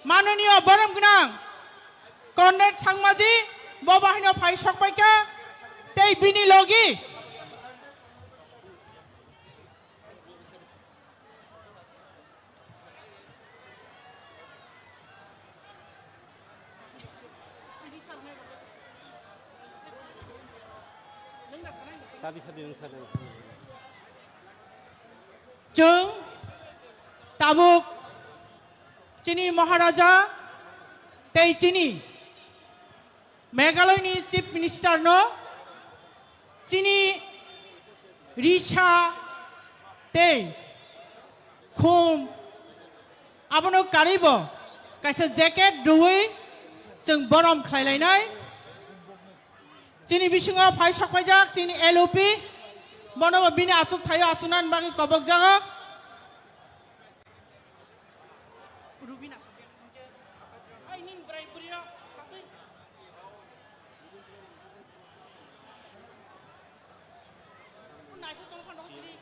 manoniyo borom gwnang Conrad Sangmaji bo bahaino phai sokpaikha, tei bini logi Sabi, sabi, nung sabi. Chwng tabuk chini Maharaja tei chini Meghalaya ni Chief Minister no chini risa tei khum abono karwi bo kaisa jacket rwui chwng borom khlai lainai. Chini bisingo phai sok paijak chini L O P, bono bo bini achuk thaio achuknani bagwi kobok jago. Rubina sok. Ai, nini bwrai bwrwi rok, aswk. Naisa chong phano sini.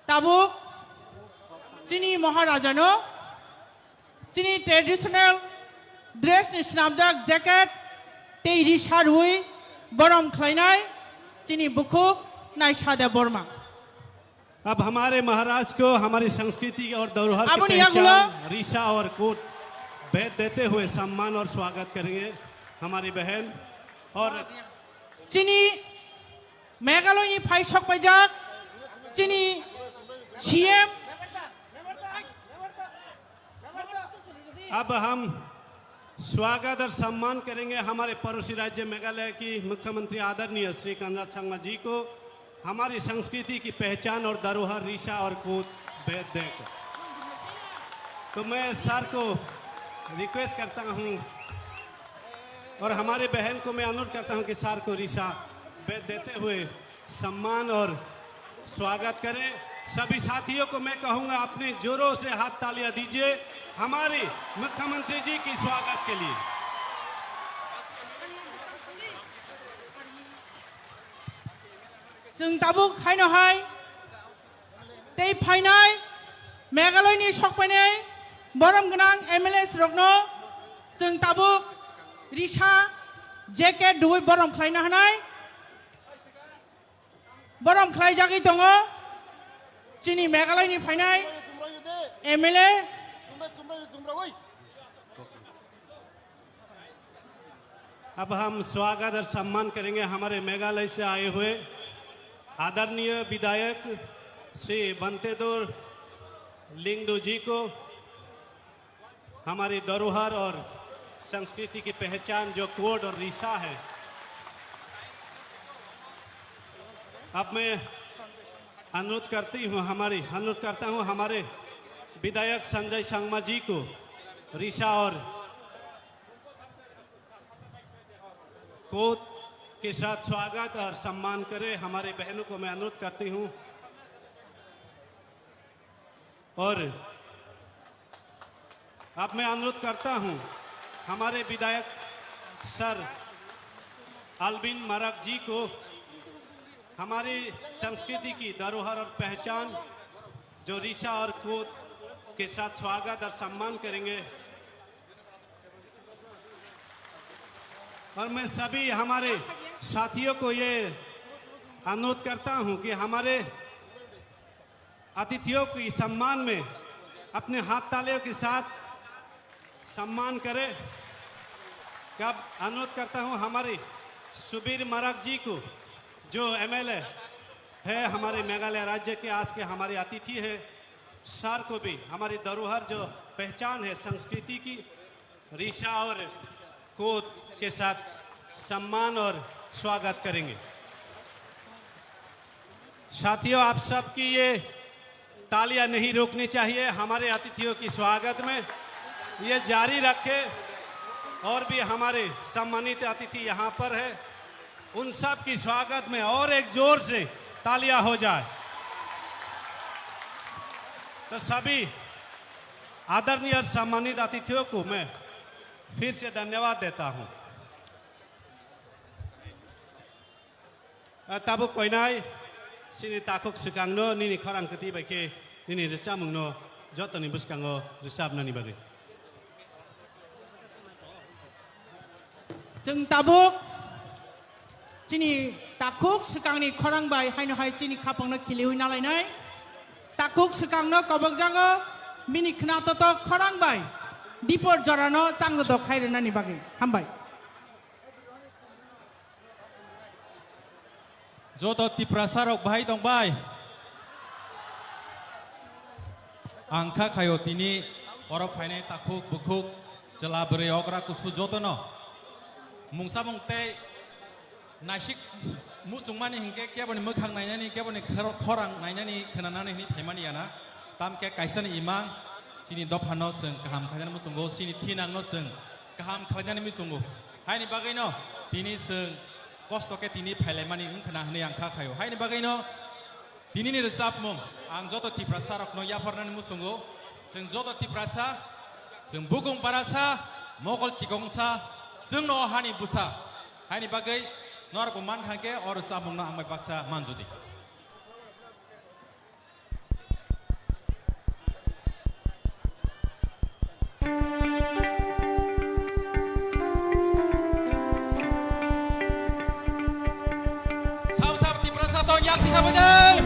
Tabuk chini Maharajano chini traditional dress ni swnamjak jacket tei risa rwi borom khlainai chini bukhuk Naisa Debbarma. अब हमारे महाराज को हमारी संस्कृति और धरोहर की Aboni yagulo पहचान, रिसा और कोट भेद देते हुए सम्मान और स्वागत करेंगे हमारी बहन और chini Meghalaya ni phai sok paijak chini C M. अब हम स्वागत और सम्मान करेंगे हमारे पड़ोसी राज्य मेघालय की मुख्यमंत्री आदरणीय श्री कोनराड संगमा जी को, हमारी संस्कृति की पहचान और धरोहर रिसा और कोट भेद देकर। तो मैं सर को रिक्वेस्ट करता हूँ और हमारे बहन को मैं अनुरोध करता हूँ कि सर को रिसा भेद देते हुए सम्मान और स्वागत करें। सभी साथियों को मैं कहूंगा, अपने जोरों से हाथ तालियां दीजिए हमारे मुख्यमंत्री जी की स्वागत के लिए। Chwng tabuk haino hai tei phainai Meghalaya ni sokphainai borom gwnang M L As rokno chwng tabuk risa jacket rwi borom khlaina hanai. Borom khlaijagwi tongo chini Meghalaya ni phainai M L A. अब हम स्वागत और सम्मान करेंगे हमारे मेघालय से आए हुए आदरणीय विधायक श्री बंतेदोर लिंगडो जी को। हमारी धरोहर और संस्कृति की पहचान जो कोट और रिसा है, अब मैं अनुरोध करती हूँ, हमारी अनुरोध करता हूँ हमारे विधायक संजय संगमा जी को रिसा और कोट के साथ स्वागत और सम्मान करें। हमारे बहनों को मैं अनुरोध करती हूँ। और अब मैं अनुरोध करता हूं हमारे विधायक सर अल्विन मारक जी को हमारी संस्कृति की धरोहर और पहचान जो रिसा और कोट के साथ स्वागत और सम्मान करेंगे। और मैं सभी हमारे साथियों को ये अनुरोध करता हूं कि हमारे अतिथियों की सम्मान में अपने हाथ तालियों के साथ सम्मान करें। अब अनुरोध करता हूं हमारे सुबीर मारक जी को, जो M L A है हमारे मेघालय राज्य के, आज के हमारे अतिथि है, सर को भी हमारी धरोहर जो पहचान है संस्कृति की, रिसा और कोट के साथ सम्मान और स्वागत करेंगे। साथियों, आप सबकी ये तालियां नहीं रुकनी चाहिए हमारे अतिथियों की स्वागत में, ये जारी रखें। और भी हमारे सम्मानित अतिथि यहाँ पर है, उन सब की स्वागत में और एक जोर से तालियां हो जाए। तो सभी आदरणीय और सम्मानित अतिथियों को मैं फिर से धन्यवाद देता हूं। Ah, tabuk koinai, chini takhuk swkangno nini khorang kwtwi bai khe nini rwchapmungno jotoni bwskango rwchapnani bagwi. Chwng tabuk chini takhuk swkangni khorang bai haino hai chini khapangno khiliwi nalainai. Takhuk swkangno kobokjago bini khwnatotok khorang bai dipor jorano changdodok khai rwnani bagwi. Hambai. Joto Tiprasa rok bahai tong bai? Ang kha khaio tini oro phainai takhuk bukhuk chwla bwrwi okra kusu jotono mungsa mung tei naisik muchungmani hinkhe keboni mwkhang nainani, keboni khor-, khorang nainani, khwnanani hwnwi phaimani yana. Tamkhe kaisani imang chini dophano chwng kaham khainani muchungo, chini thinangno chwng kaham khlainani muchungo. Haini bagwino tini chwng kosto khe tini phailaimani wngkhwna hwnwi ang kha khaio. Haini bagwino tinini rwchapmung ang joto Tiprasa rokno yapharnani muchungo. Chwng joto Tiprasa, chwng bukung barasa, mokol chikongsa, chwngno o hani bwsa. Haini bagwi norokbo mankha khe o rwchapmungno ang bai baksa manjodi. Sabo sabo Tiprasa tong yak tisa bwdai.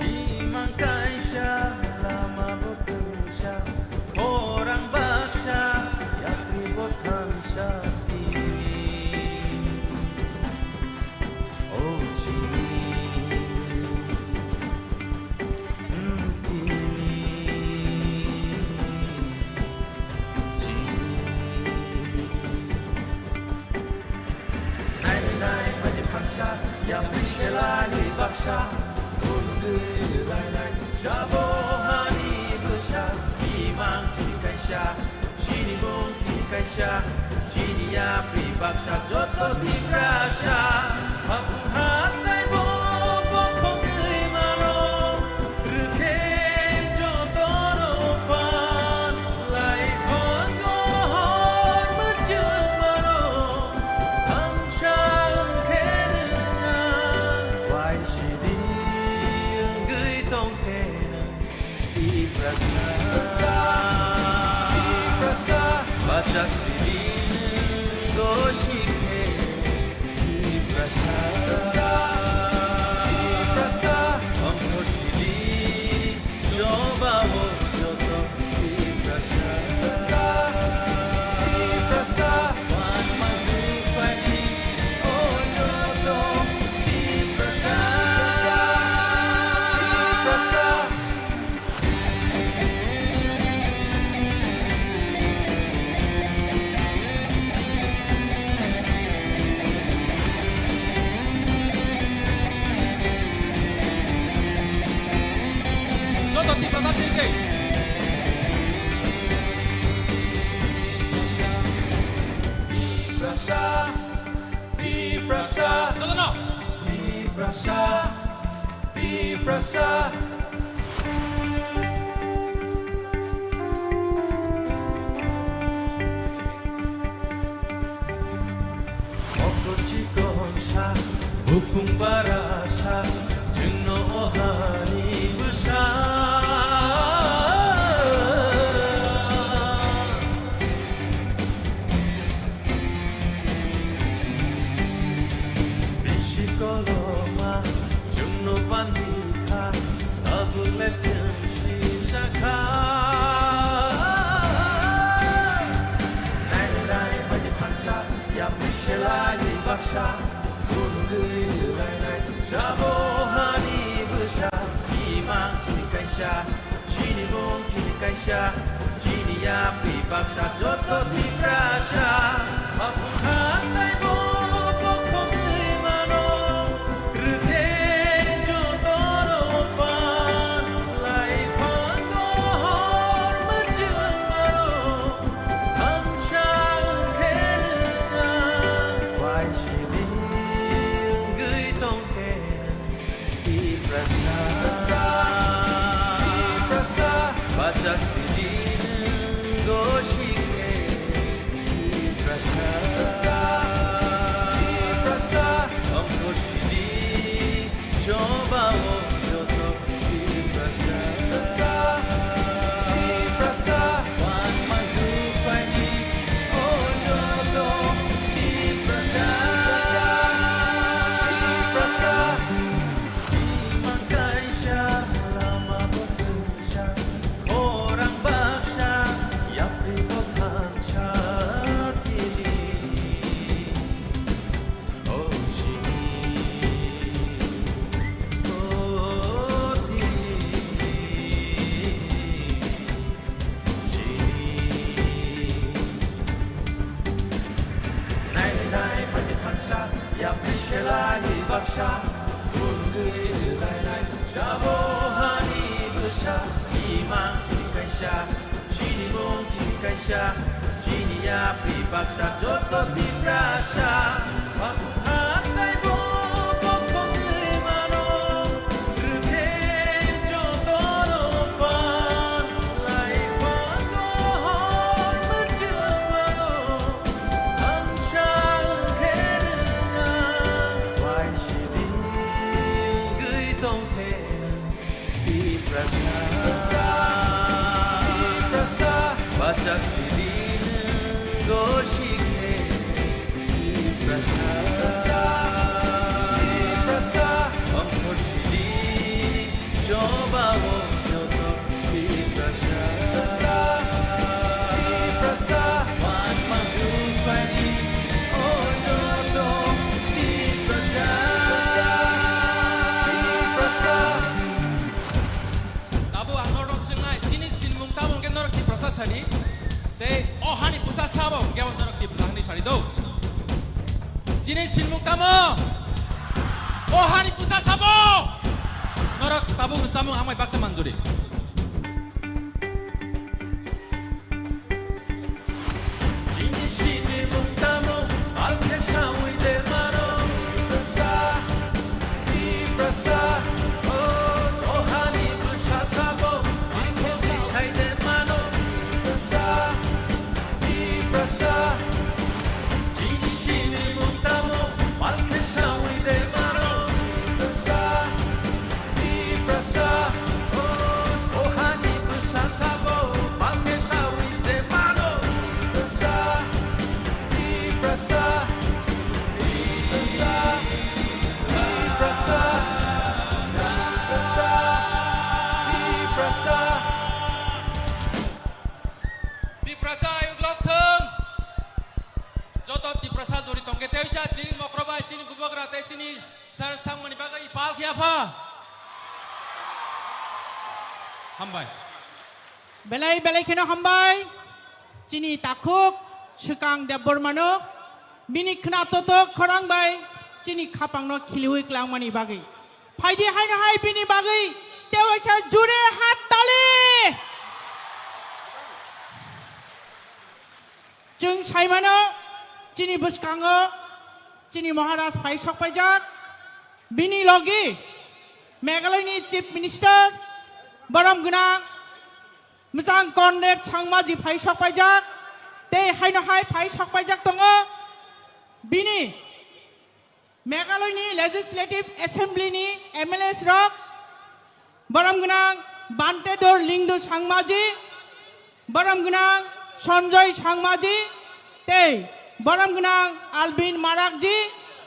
Imang kaisa lama bo twisa, khorang baksa, yakni bo thansa tini. O chini, mm, tini, chini. Nainai nainai mani phansa, yapri selani baksa, phunugwi rwlainai, sabo hani bwsa, imang chini kaisa, chini mung chini kaisa, chini yapri baksa, joto Tiprasa, haphung hathai bo bokhogwi mano. Rwkhe jotono phan laiphango hor mwchwng mano, thansa wngkhe nwng ang, phaisidi wngwi tongkhe nwng. Tiprasa, Tiprasa, bachak sidi wngwi sikhe. Tiprasa, Tiprasa, ongthor sili, choba o joto Tiprasa. Tiprasa, phan manju phaidi, o joto Tiprasa. Tiprasa. Joto Tiprasa sirkhe. Tiprasa, Tiprasa, jotono. Tiprasa, Tiprasa. Mokol chikonsa, bukung barasa, chwngno o hani bwsa. Bisi koloma chwngno pandi kha, tabuk le chwng sisa kha. Nainai nainai mani phansa, yapri selani baksa, phunugwi rwlainai, sabo hani bwsa, imang chini kaisa. Chini mung chini kaisa, chini yapri baksa joto Tiprasa. Haphung hathai bo bokhogwi mano, rwkhe jotono phan laiphango hor mwchwng mano. Thansa wngkhe nwng ang, phaisidi wngwi tongkhe nwng. Tiprasa, Tiprasa, bachak sidi nwng gosi Sa, phunugwi rwlailai, jabo hani bwsa, imang chini kaisa, chini mung chini kaisa, chini yapri baksa joto Tiprasa. Hatai bo bokhogwi mano, rwkhe jotono phan, lai phan to hor mwchwng mano. Ansa wngkhe rwna, wai sidi wngwi tongkhe nwng Tiprasa, Tiprasa, bacha sidi nwng gosikhe Tiprasa, Tiprasa, ongkhor sidi Choba o joto Tiprasa, Tiprasa, man manju saidi o joto Tiprasa, Tiprasa. Tabuk ang norok swngnai, chini sinimung tamo hwnkhe norok Tiprasa sadi? Tei o hani bwsa sabo hwnkhe bo norok Tiprasa hwnwi sadi do? Chini sinimung tamo? O hani bwsa sabo? Norok tabuk rwchapmung ang bai baksa manjuri. Chini sinimung tamo? Alkhe sawi de mano. Tiprasa, Tiprasa, o, o hani bwsa sabo. Alkhe sai de mano. Tiprasa, Tiprasa, chini sinimung tamo? Alkhe sawi de mano. Tiprasa, Tiprasa, o, o hani bwsa sabo, balkhe sawi de mano. Tiprasa, Tiprasa, Tiprasa, Tiprasa, Tiprasa. Tiprasa ayuk lok thung. Joto Tiprasa jori tongkhe tei cha chini mokro bai chini bubagra tei chini Sir, sangmani bagwi ipal khe apha. Hambai. Belai belai kheno hambai. Chini takhuk swkang Debbarmano bini khna totok khorang bai chini khapangno khiliwi klangmani bagwi. Phaidi haino hai bini bagwi tewaisa jure hat tali. Chwng saimano chini bwskango chini Maharaj phai sokpaijak, bini logi Meghalaya ni Chief Minister borom gwnang Mwchang Conrad Sangma ji phai sokpaijak, tei haino hai phai sokpaijak tongo bini Meghalaya ni Legislative Assembly ni M L As rok, borom gwnang Bantedor Lingdo Sangma ji, borom gwnang Sanjoy Sangma ji, tei borom gwnang Albin Marak ji,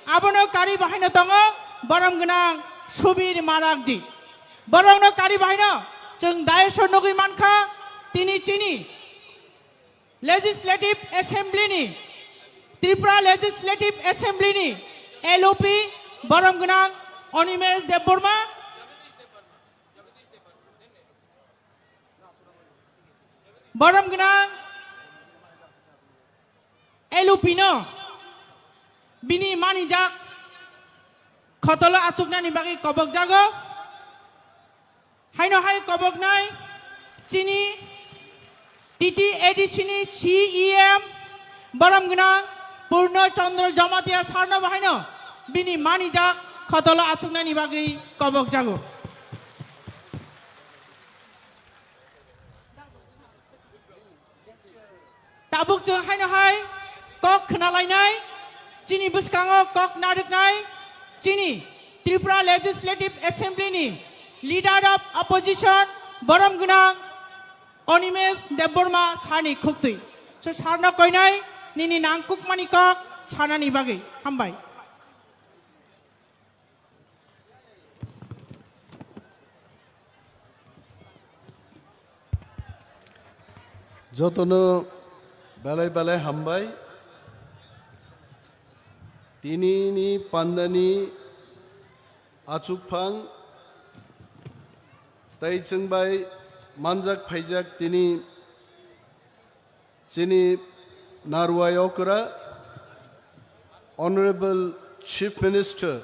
abono kari bahaino tongo borom gwnang Subir Marak ji. Borokno kari bahaino chwng dais o nugwi mankha, tini chini Legislative Assembly ni, Tripura Legislative Assembly ni L O P borom gwnang Animesh Debbarma, borom gwnang L O P no bini manijak khotolo achuknani bagwi kobokjago. Haino hai koboknai chini T T A D C ni C E M borom gwnang Purno Chandra Jamatia sarno bo haino bini manijak khotolo achuknani bagwi kobokjago. Tabuk chwng haino hai kok khna lainai, chini bwskango kok narwknai, chini Tripura Legislative Assembly ni Leader of Opposition borom gwnang Animesh Debbarma sani khuktwi. So sarno koinai nini nangkukmani kok sanani bagwi. Hambai. Jotono belai belai hambai. Tini ni pandani achukphang tei chwng bai manjak phaijak tini chini narwai okra, Honorable Chief Minister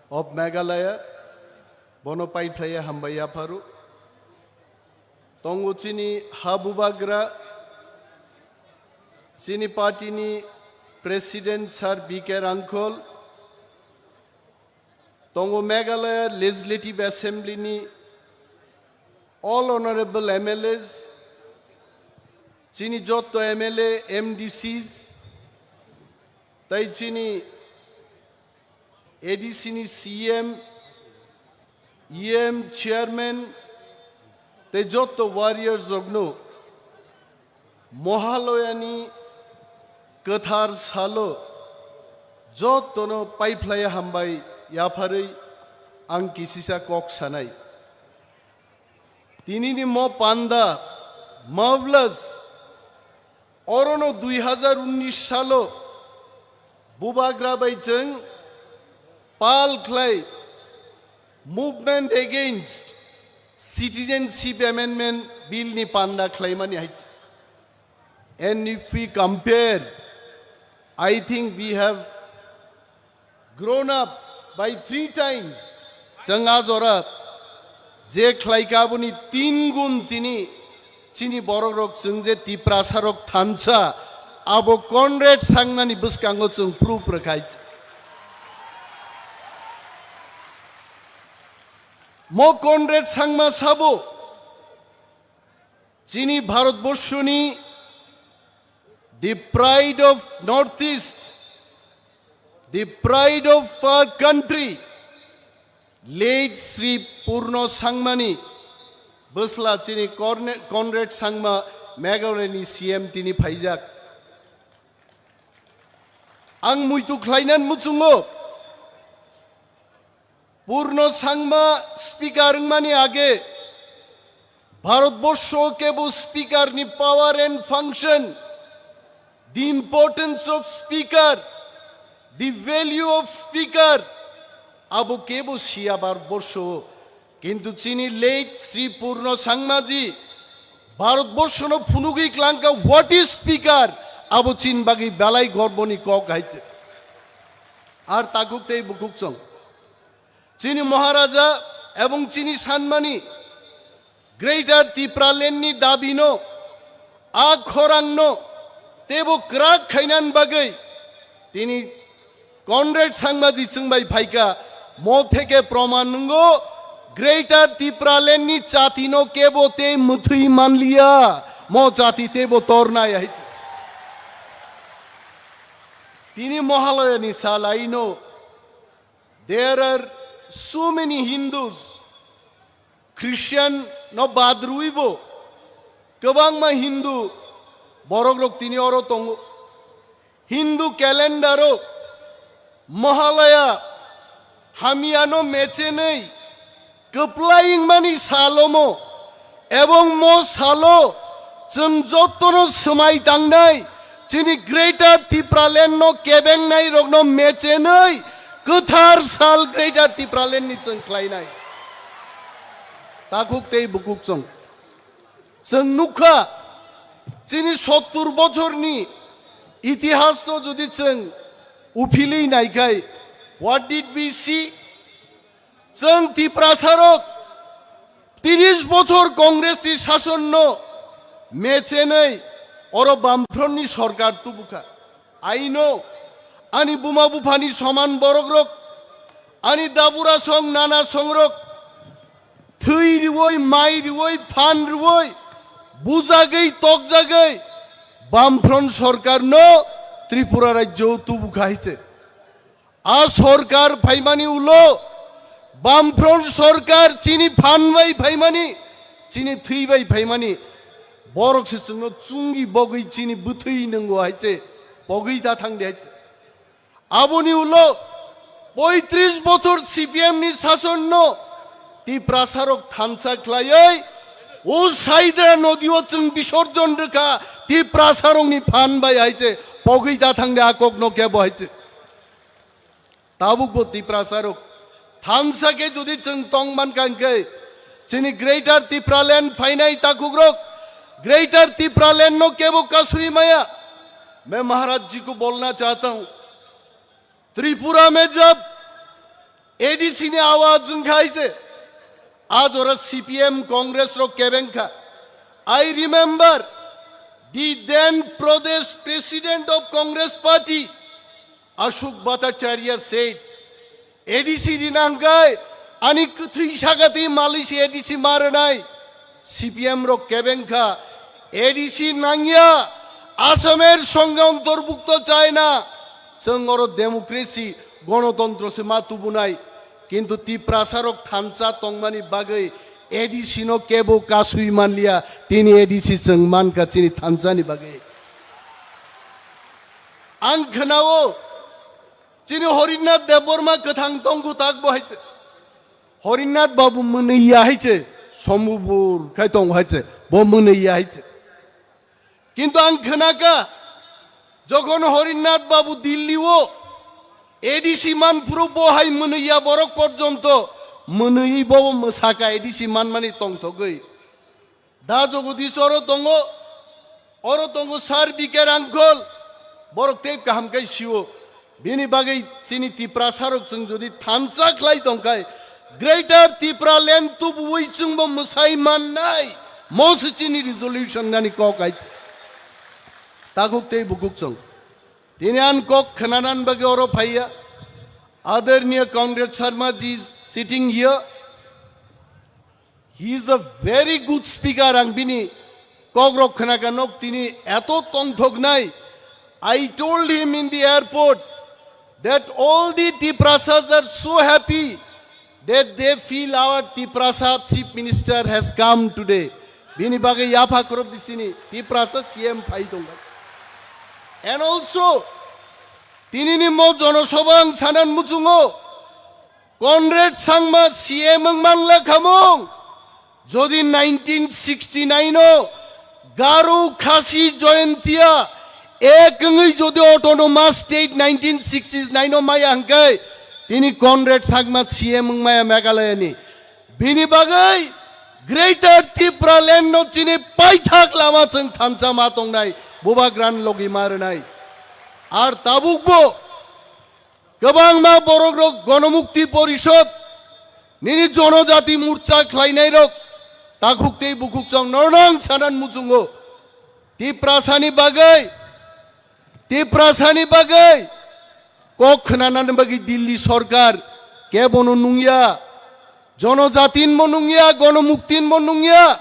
of Meghalaya, bono paiphlaiya hambai yapharo. Tongo chini ha bubagra, chini party ni President Sir B K Rangkhol, tongo Meghalaya Legislative Assembly ni all honorable M L As, chini jotto M L A, M D Cs, tai chini A D C ni C M, E M, Chairman, tei jotto warriors rokno Mohalaya ni kwthar salo jottono paiphlaiya hambai yapharwi ang kisisa kok sanai. Tinini mo panda, Mavlas, orono dui hazar unnish salo bubagra bai chwng pal khlai Movement Against Citizenship Amendment Bill ni panda khlaimani hai. And if we compare, I think we have grown up by three times. Chwng a jora je khlaika aboni tin gun tini chini borok rok chwng je Tiprasa rok thansa abo Conrad Sangmani bwskango chwng proof rwkhai. Mo Conrad Sangma sabo chini Bharatborshoni the pride of Northeast, the pride of our country, late Sri Purno Sangmani bwsla chini Corne-, Conrad Sangma Meghalayani C M tini phaijak. Ang muitu khlainan muchungo Purno Sangma speaker wngmani age Bharatborsho kebo speaker ni power and function, the importance of speaker, the value of speaker, abo kebo siya Bharatborsho. Kintu chini late Sri Purno Sangmaji Bharatborshono phunugwi klangka what is speaker, abo chin bagwi belai gorboni kok hai. Ar takhuk tei bukhuk chwng. Chini Maharaja ebong chini sanmani Greater Tipraland ni dabi no, a khorang no tebo kwrak khainan bagwi tini Conrad Sangmaji chwngbai phaika, mo theke proman nungo Greater Tipraland ni chati no kebo te mwthwi manliya, mo chati tebo tornai hai. Tini Mohalaya ni salai no There are so many Hindus, Christian no bad rwibo, kwbangma Hindu borok rok tini oro tongo. Hindu calendar o Mahalaya hamya no mechenwi kwplai wngmani salomo, ebong mo salo chwng jotono swmai tangnai, chini Greater Tipraland no kebengnai rokno mechenwi kwthar sal Greater Tipraland ni chwng khlainai. Takhuk tei bukhuk chwng. Chwng nukha, chini sottur bochorni itihas no jodi chwng uphilwi naikhai, what did we see? Chwng Tiprasa rok tris bochor Congress ni sason no mechenwi oro Bamfront ni sorkar tubukha. I know, ani buma buphani soman borok rok, ani dabura song nana song rok, thwi riwi, mai riwi, phan riwi, bujagwi, tokjagwi, Bamfront sorkar no Tripura rajyo tubukha hai se. A sorkar phaimani ulo, Bamfront sorkar chini phan bai phaimani, chini thwi bai phaimani, borok se chwngno chungi bogwi chini bwthwi nwngo hai se, pogwi da thang de hai se. Aboni ulo poitris bochor C P M ni sason no Tiprasa rok thansa khlaiwi o Saidra nodi o chwng bisorjon rwkha Tiprasa rok ni phan bai hai se pogwi da thang de a kok no kebo hai se. Tabuk bo Tiprasa rok thansa khe jodi chwng tong man kha hwnkhe, chini Greater Tipraland phainai takhuk rok, Greater Tipraland no kebo kasui maya. मैं महाराज जी को बोलना चाहता हूं, त्रिपुरा में जब A D C ni awaj wngkha hai se. A jora C P M Congress rok kebeng kha. I remember the then Pradesh President of Congress Party, Ashok Bhattacharya said, A D C rinangkai, ani kwthwi sakati malisi A D C maranai. C P M rok kebeng kha, A D C nangya, Asamer songe ontorbukto chaina, chwng oro democracy, gonotontro se ma tubunai. Kintu Tiprasa rok thansa tongmani bagwi A D C no kebo kasui manliya, tini A D C chwng mankha chini thansani bagwi. Ang khwnao, chini Horinath Debbarma kwthang tongkhu tak bo hai se. Horinath Babu mwnwi ya hai se, sombubur khai tongo hai se, bo mwnwi ya hai se. Kintu ang khwnakha, jokhon Horinath Babu Delhi o A D C manphuru bo hai mwnwi ya borok porjonto mwnwi bo mwsakha A D C manmani tongthogwi. Da Jagadish oro tongo, oro tongo Sir B K Rangkhol, borok tei kaham khe sio. Bini bagwi chini Tiprasa rok chwng jodi thansa khlai tongkhai, Greater Tipraland tubuwi chwngbo mwsai mannai. Mo se chini resolution nani kok hai. Takhuk tei bukhuk chwng. Tini an kok khwnanan bagwi oro phaiya. Adarniya Conrad Sharma ji is sitting here. He is a very good speaker, ang bini kokrok khwnakha nok tini eto tongthoknai. I told him in the airport that all the Tiprasas are so happy that they feel our Tiprasa chief minister has come today. Bini bagwi yapha khorok di chini Tiprasa C M phai tongkha. And also, tini ni mo jonosabha ang sanan muchungo, Conrad Sangma C M wng manla khamung. Jodi nineteen sixty-nine o Garo Khasi Jayantia ek wngwi jodi autonomous state nineteen sixty-nine o maya hwnkhe, tini Conrad Sangma C M wng maya Meghalaya ni. Bini bagwi Greater Tipraland no chini paithak lama chwng thansa ma tongnai, bubagra ni logi ma rwnai. Ar tabukbo kwbangma borokrok Gonomukti Porishod, nini Jonojati Morcha khlainairok, takhuk tei bukhuk chwng nornang sanan muchungo. Tiprasani bagwi, Tiprasani bagwi kok khwnanani bagwi Delhi sorkar kebono nungya. Jonojatin mo nungya, Gonomuktin mo nungya,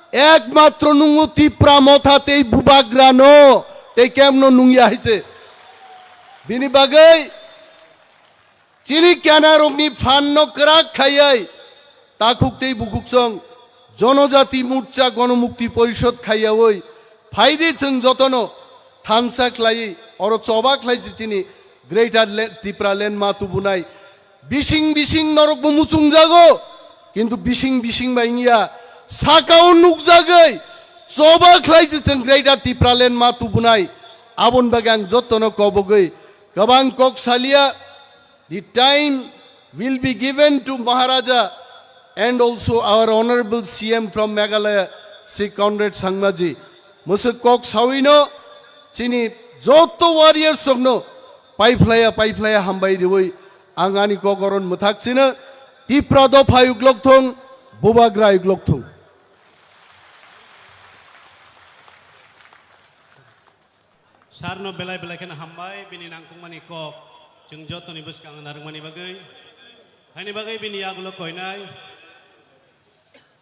ekmatro nungo Tipra Motha tei bubagrano, tei kemno nungya hai se. Bini bagwi chini kenarokni phanno kwrak khaiwi takhuk tei bukhuk chwng Jonojati Morcha Gonomukti Porishod khaiyawi phaidi chwng jotono thansa khlaiwi oro choba khlai se chini Greater Le-, Tipraland ma tubunai. Bising bising norokbo muchungjago, kintu bising bising bai wngya, sakao nukjagwi choba khlai se chwng Greater Tipraland ma tubunai. Aboni bagwi ang jottono kobogwi kwbang kok saliya. The time will be given to Maharaja and also our honorable C M from Meghalaya, Shri Conrad Sangmaji. Mwswk kok sawino chini jotto warriors rokno paiphlaya paiphlaya hambai riwi ang ani kok oron mwthak chino. Tipra dopha yuklok thung, bubagra yuklok thung. Sarno belai belai kheno hambai bini nangkukmani kok chwng jotoni bwskango narwkmani bagwi. Haini bagwi bini yagulo koinai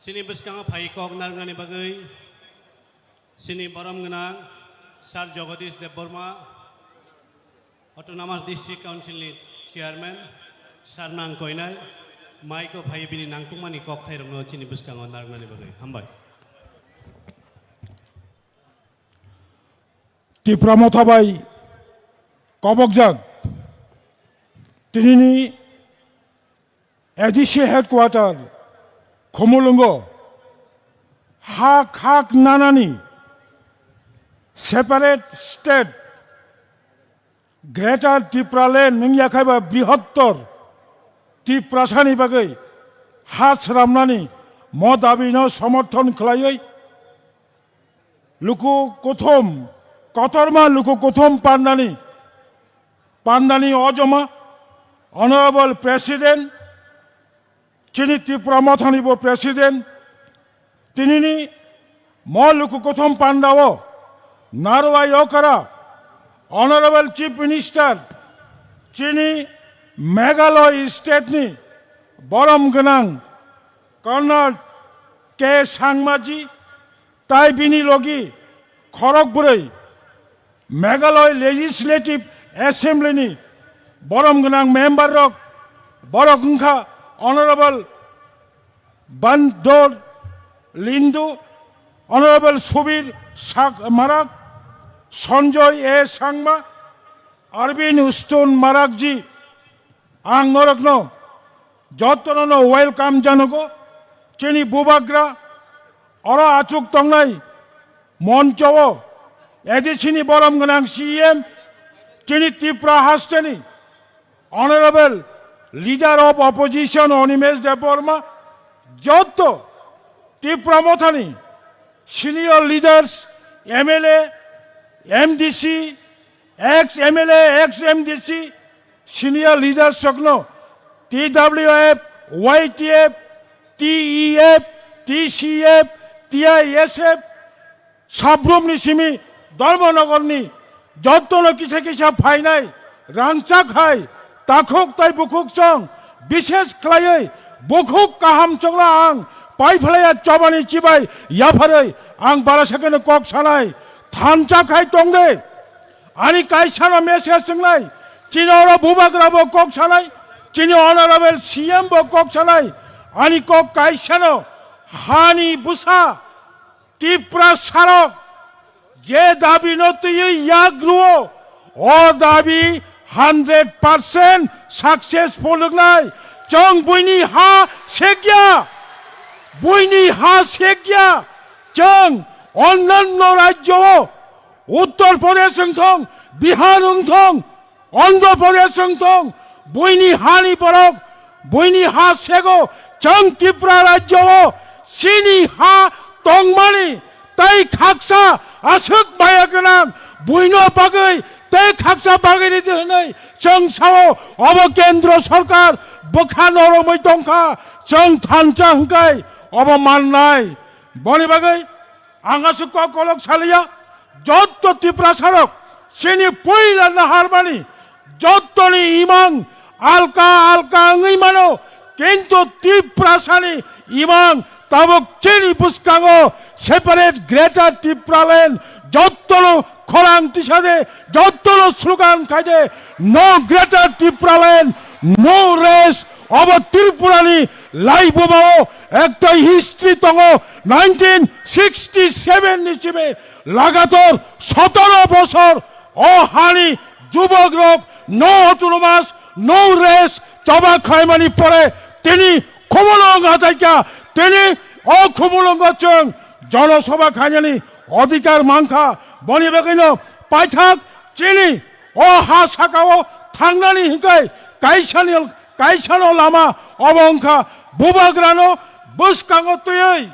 chini bwskango phai kok narwknani bagwi. Chini borom gwnang Sir Jagadish Debbarma, Autonomous District Council ni Chairman, Sir nang koinai, maiko phai bini nangkukmani kokthairokno chini bwskango narwknani bagwi. Hambai. Tipra Motha bai kobokjak tinini A D C headquarter Khumulwngo hak hak nanani separate state Greater Tipraland wngya khaiba brihottor Tiprasani bagwi ha sramnani mo dabino somorthon khlaiwi luku kuthum, kotorma luku kuthum pandani, pandani ojoma, Honorable President, chini Tipra Mothani bo president, tinini mo luku kothom pandao Narwai Okara, Honorable Chief Minister, chini Meghalaya state ni borom gwnang Conrad K Sangmaji, tai bini logi khorok bwrwi Meghalaya Legislative Assembly ni borom gwnang member rok, borok wngkha Honorable Bandor Lindu, Honorable Subir Sak-, Marak, Sanjoy A Sangma, Arvind Ustun Marakji, ang norokno jotono no welcome janogo. Chini bubagra oro achuk tongnai moncho o A D C ni borom gwnang C E M, chini Tripura hasteni Honorable Leader of Opposition Animesh Debbarma, joto Tipra Mothani senior leaders, M L A, M D C, ex M L A, ex M D C, senior leaders rokno T W F, Y T F, T E F, T C F, T I S F, Sabrumni simi Dharmanagarni jotono kisa kisa phainai rangchak hai takhuk tai bukhuk chwng, bishes khlaiwi bukhuk kaham chwngno ang paiphlaiya chobani chibai yapharwi ang bara sakeno kok sanai thansa khai tongde. Ani kaisano message swngnai, chini oro bubagra bo kok sanai, chini honorable C M bo kok sanai, ani kok kaisano hani bwsa Tipra sarok je dabi no twiwi yak ruo, o dabi hundred percent successful wngnai. Chwng buini ha sekya, buini ha sekya. Chwng onnanno rajyo o Uttar Pradesh wng thong, Bihar wng thong, Andhra Pradesh wng thong, buini hani borok, buini ha sego, chwng Tripura rajyo o chini ha tongmani tei khaksa aswk maya gwnang buino bagwi tei khaksa bagwi ridi hwnwi chwng sao, obo kendro sorkar bwkha noromwi tongkha, chwng thansa hwnkhe obo mannai. Boni bagwi ang aswk kok kolok saliya, jotto Tiprasarok chini puila naharmani jottoni imang alka alka wngwi mano, kintu Tiprasani imang tabuk chini bwskango separate Greater Tipraland, jottono khorang tisade, jottono slogan khaide, "No Greater Tipraland, no rest." Obo Tripurani laibumao ekta history tongo, nineteen sixty seven ni simi lagator sotoro bosor o hani jubok rok no autonomous, no rest choba khlaimani pore tini khumulwng achaikha, tini o khumulwngo chwng jonosabha khainani odhikar mankha. Boni bagwino paithak chini o ha sakao thangnani hwnkhe kaisani, kaisano lama obo wngkha bubagrano bwskango twiwi,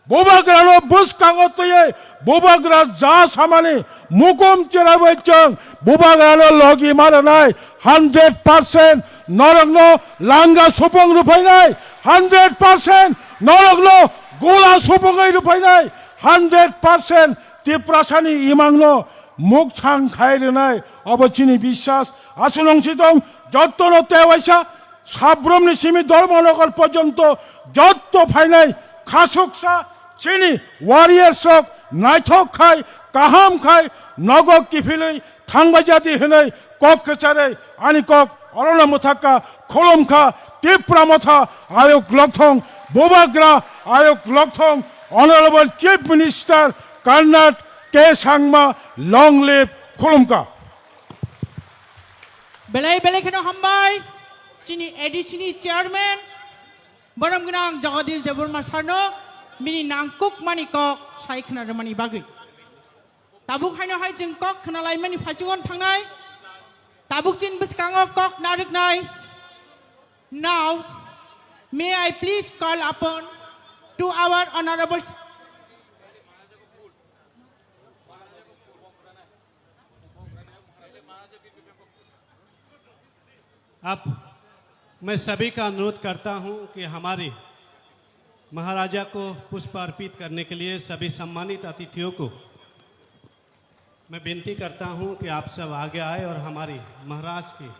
bubagrano bwskango twiwi bubagra ja samani mukum cherabai chwng bubagrano logi maranai. Hundred percent norokno langa supung rwphainai, hundred percent norokno gola supungwi rwphainai, hundred percent Tiprasani imangno mukchang khai rwnai. Obo chini biswas. Aswk nung si tong, jottono tewaisa, Sabrumni simi Dharmanagar porjonto jotto phainai khasuksa chini warriors rok naithok khai, kaham khai, nogo kiphilwi thangbai jadi hwnwi kok kwcharwi ani kok orono mwthakha, khulumkha Tipra Motha Ayuk Lokthong, Bubagra Ayuk Lokthong, Honorable Chief Minister Conrad K Sangma, long live, khulumkha. Belai belai kheno hambai chini A D C ni chairman, borom gwnang Jagadish Debbarma sarno bini nangkukmani kok sai khna rwmani bagwi. Tabuk haino hai chwng kok khna laimani phaichungo thangnai. Tabuk chini bwskango kok narwknai. Now, may I please call upon to our honorable Ap-, मैं सभी का अनुरोध करता हूं कि हमारे महाराजा को पुष्प अर्पित करने के लिए सभी सम्मानित अतिथियों को मैं विनती करता हूं कि आप सब आगे आए और हमारी महाराज की,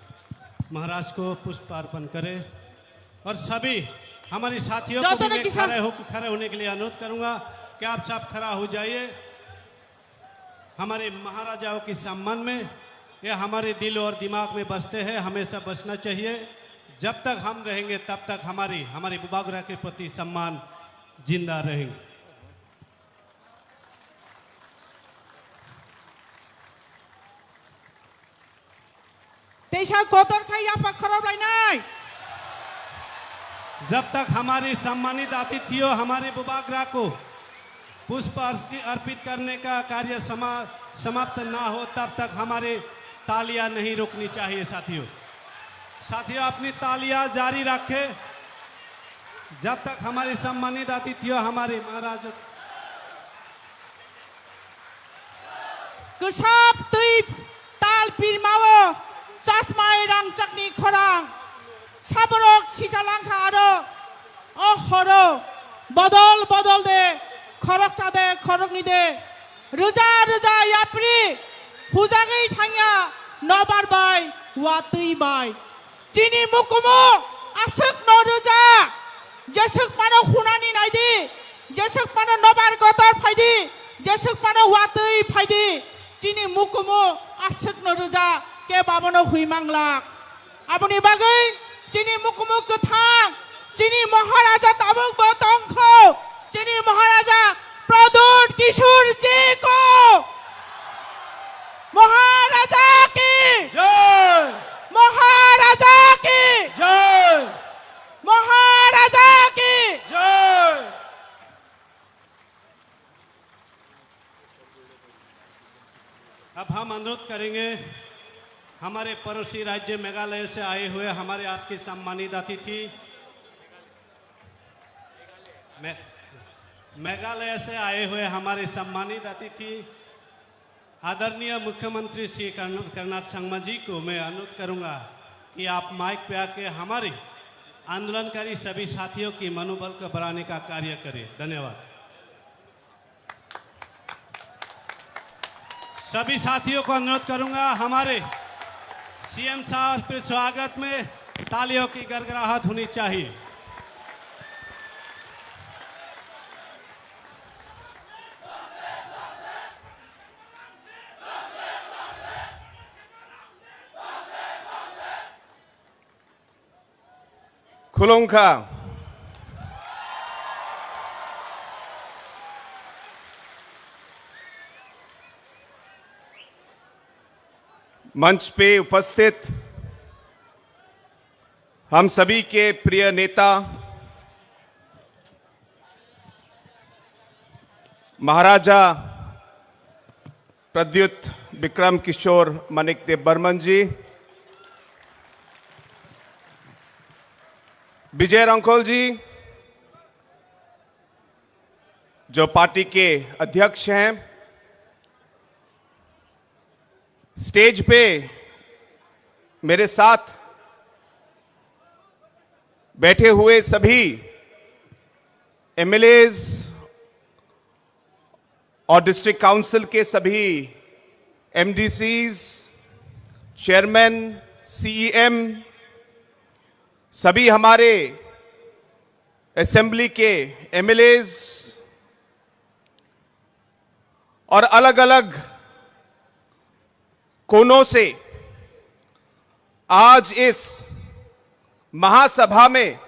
महाराज को पुष्प अर्पण करें। और सभी हमारी साथियों को भी मैं खड़े हो-, खड़े होने के लिए अनुरोध करूंगा कि आप सब खड़ा हो जाइए। हमारे महाराजाओं के सम्मान में ये हमारे दिल और दिमाग में बसते हैं, हमेशा बसना चाहिए। जब तक हम रहेंगे, तब तक हमारी, हमारे बुबाग्रा के प्रति सम्मान जिंदा रहेंगे। Teisa kotor khai yapha khorok lainai. जब तक हमारे सम्मानित अतिथियों हमारे बुबाग्रा को पुष्प अर्पि-, अर्पित करने का कार्य समा-, समाप्त ना हो, तब तक हमारी तालियां नहीं रुकनी चाहिए साथियों। साथियों, अपनी तालियां जारी रखें, जब तक हमारे सम्मानित अतिथियों हमारे महाराज Kwsap twi tal pirmao chasmai rangchakni khorang. Saborok sijalangkha aro o horo bodol bodol de, khoroksa de, khorokni de, rwja rwja yapri hujagwi thangya nobar bai, watwi bai. Chini mukumu aswk no rwja, jeswk phano khunani naidi, jeswk phano nobar kotor phaidi, jeswk phano watwi phaidi, chini mukumu aswk no rwja, kebo abono hwi manglak. Aboni bagwi chini mukumu kwthang, chini Maharaja tabuk bo tongkho, chini Maharaja Pradyut Kishore ji ko Maharaja ki Jai! Maharaja ki Jai! Maharaja ki Jai! अब हम अनुरोध करेंगे हमारे पड़ोसी राज्य मेघालय से आए हुए हमारे आज के सम्मानित अतिथि, मे-, मेघालय से आए हुए हमारे सम्मानित अतिथि आदरणीय मुख्यमंत्री श्री कर्ण-, कर्नाथ संगमा जी को मैं अनुरोध करूंगा कि आप माइक पे आके हमारे आंदोलनकारी सभी साथियों की मनोबल को बढ़ाने का कार्य करें। धन्यवाद। सभी साथियों को अनुरोध करूंगा, हमारे सीएम साहब के स्वागत में तालियों की गड़गड़ाहट होनी चाहिए। खुलुमखा। मंच पे उपस्थित हम सभी के प्रिय नेता महाराजा प्रद्युत विक्रम किशोर मानिक देव बर्मन जी, विजय रंखोल जी, जो पार्टी के अध्यक्ष हैं, स्टेज पे मेरे साथ बैठे हुए सभी एमएलएज और डिस्ट्रिक्ट काउंसिल के सभी एमडीसीज, चेयरमैन, सीईएम, सभी हमारे असेंबली के एमएलएज और अलग-अलग कोनों से आज इस महासभा में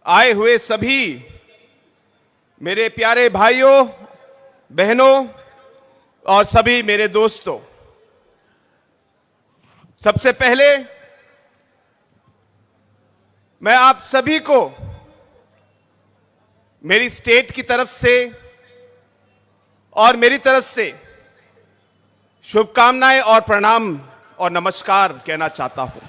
आए हुए सभी मेरे प्यारे भाइयों, बहनों और सभी मेरे दोस्तों, सबसे पहले मैं आप सभी को मेरी स्टेट की तरफ से और मेरी तरफ से शुभकामनाएं और प्रणाम और नमस्कार कहना चाहता हूं।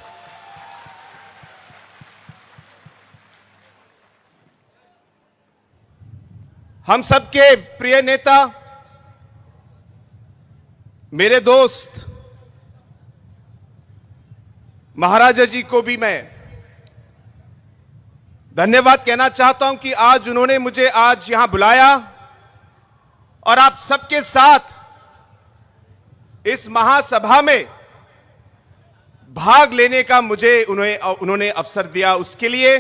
हम सबके प्रिय नेता, मेरे दोस्त महाराजा जी को भी मैं धन्यवाद कहना चाहता हूं कि आज उन्होंने मुझे आज यहां बुलाया और आप सबके साथ इस महासभा में भाग लेने का मुझे उन्हें, उन्होंने अवसर दिया, उसके लिए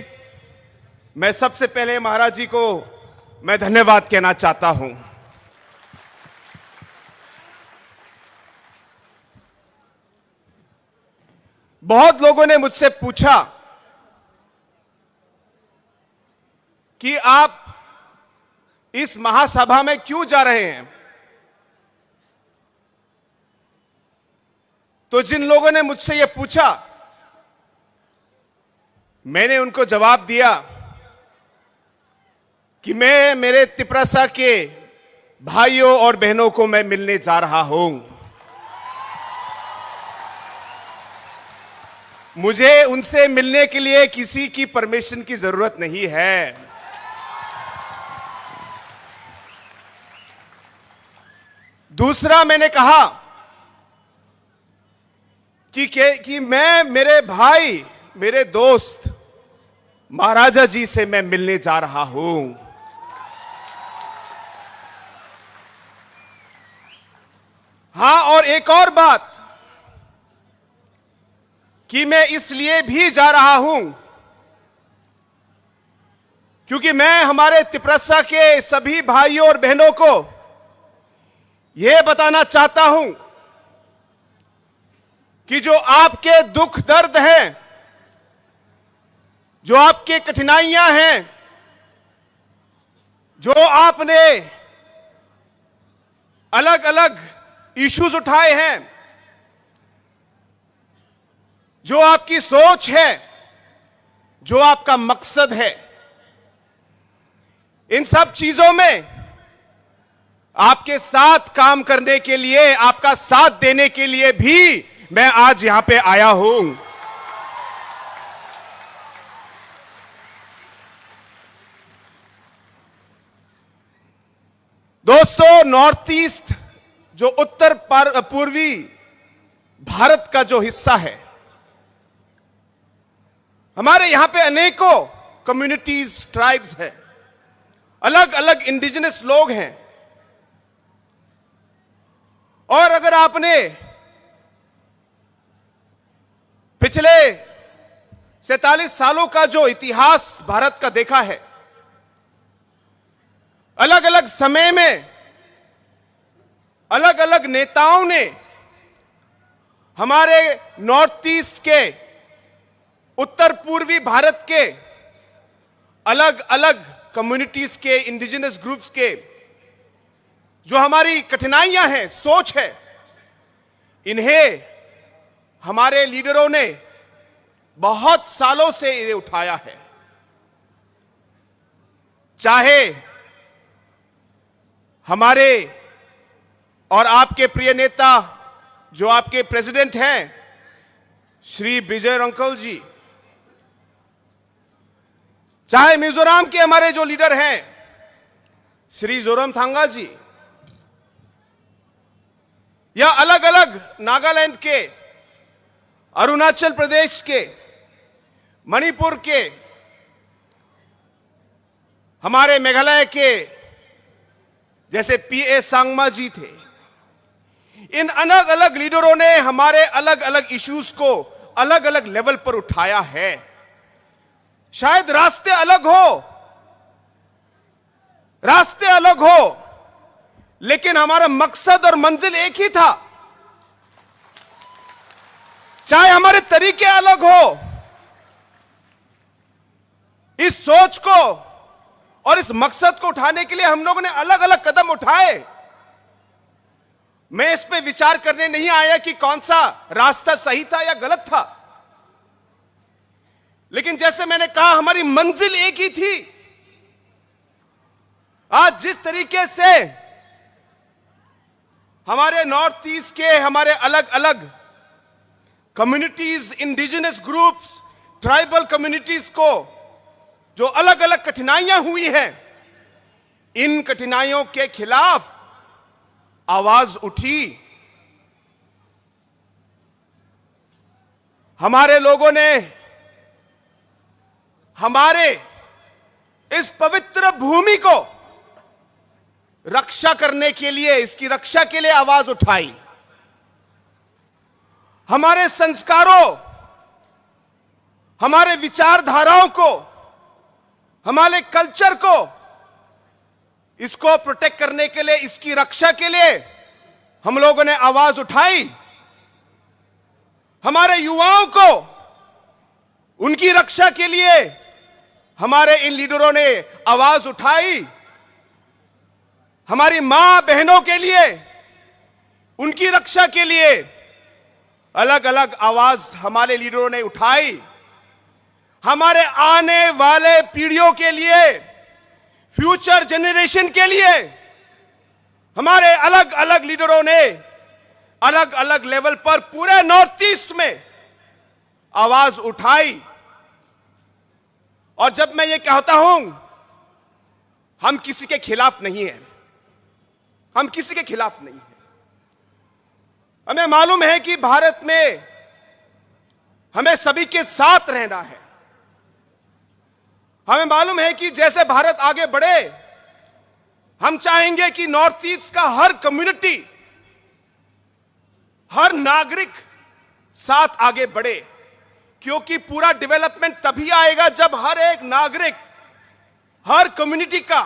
मैं सबसे पहले महाराज जी को मैं धन्यवाद कहना चाहता हूं। बहुत लोगों ने मुझसे पूछा कि आप इस महासभा में क्यों जा रहे हैं। तो जिन लोगों ने मुझसे यह पूछा, मैंने उनको जवाब दिया कि मैं मेरे तिपरासा के भाइयों और बहनों को मैं मिलने जा रहा हूं। मुझे उनसे मिलने के लिए किसी की परमिशन की जरूरत नहीं है। दूसरा, मैंने कहा कि, कि, कि मैं मेरे भाई, मेरे दोस्त महाराजा जी से मैं मिलने जा रहा हूं। हां, और एक और बात कि मैं इसलिए भी जा रहा हूं क्योंकि मैं हमारे तिपरासा के सभी भाइयों और बहनों को यह बताना चाहता हूं कि जो आपके दुख दर्द हैं, जो आपके कठिनाइयां हैं, जो आपने अलग-अलग इश्यूज उठाए हैं, जो आपकी सोच है, जो आपका मकसद है, इन सब चीजों में आपके साथ काम करने के लिए, आपका साथ देने के लिए भी मैं आज यहां पे आया हूं। दोस्तों, नॉर्थ ईस्ट जो उत्तर पर-, पूर्वी भारत का जो हिस्सा है, हमारे यहां पे अनेकों कम्युनिटीज, ट्राइब्स हैं, अलग-अलग इंडिजिनस लोग हैं। और अगर आपने पिछले सैंतालीस सालों का जो इतिहास भारत का देखा है, अलग-अलग समय में अलग-अलग नेताओं ने हमारे नॉर्थ ईस्ट के, उत्तर पूर्वी भारत के अलग-अलग कम्युनिटीज के, इंडिजिनस ग्रुप्स के जो हमारी कठिनाइयां हैं, सोच है, इन्हें हमारे लीडरों ने बहुत सालों से ये उठाया है। चाहे हमारे और आपके प्रिय नेता, जो आपके प्रेसिडेंट हैं, श्री विजय रंकल जी, चाहे मिजोरम के हमारे जो लीडर हैं, श्री जोरमथंगा जी, या अलग-अलग नागालैंड के, अरुणाचल प्रदेश के, मणिपुर के, हमारे मेघालय के जैसे पीए संगमा जी थे, इन अलग-अलग लीडरों ने हमारे अलग-अलग इश्यूज को अलग-अलग लेवल पर उठाया है। शायद रास्ते अलग हो, रास्ते अलग हो, लेकिन हमारा मकसद और मंजिल एक ही था। चाहे हमारे तरीके अलग हो, इस सोच को और इस मकसद को उठाने के लिए हम लोगों ने अलग-अलग कदम उठाए। मैं इस पे विचार करने नहीं आया कि कौन सा रास्ता सही था या गलत था, लेकिन जैसे मैंने कहा, हमारी मंजिल एक ही थी। आज जिस तरीके से हमारे नॉर्थ ईस्ट के हमारे अलग-अलग communities, indigenous groups, tribal communities को जो अलग-अलग कठिनाइयां हुई हैं, इन कठिनाइयों के खिलाफ आवाज उठी। हमारे लोगों ने हमारे इस पवित्र भूमि को रक्षा करने के लिए, इसकी रक्षा के लिए आवाज उठाई। हमारे संस्कारों, हमारे विचारधाराओं को, हमारे कल्चर को, इसको प्रोटेक्ट करने के लिए, इसकी रक्षा के लिए हम लोगों ने आवाज उठाई। हमारे युवाओं को, उनकी रक्षा के लिए हमारे इन लीडरों ने आवाज उठाई। हमारी मां बहनों के लिए, उनकी रक्षा के लिए अलग-अलग आवाज हमारे लीडरों ने उठाई। हमारे आने वाले पीढ़ियों के लिए, फ्यूचर जनरेशन के लिए हमारे अलग-अलग लीडरों ने अलग-अलग लेवल पर पूरे नॉर्थ ईस्ट में आवाज उठाई। और जब मैं ये कहता हूं, हम किसी के खिलाफ नहीं हैं, हम किसी के खिलाफ नहीं हैं। हमें मालूम है कि भारत में हमें सभी के साथ रहना है। हमें मालूम है कि जैसे भारत आगे बढ़े, हम चाहेंगे कि नॉर्थ ईस्ट का हर कम्युनिटी, हर नागरिक साथ आगे बढ़े, क्योंकि पूरा डेवलपमेंट तभी आएगा जब हर एक नागरिक, हर कम्युनिटी का,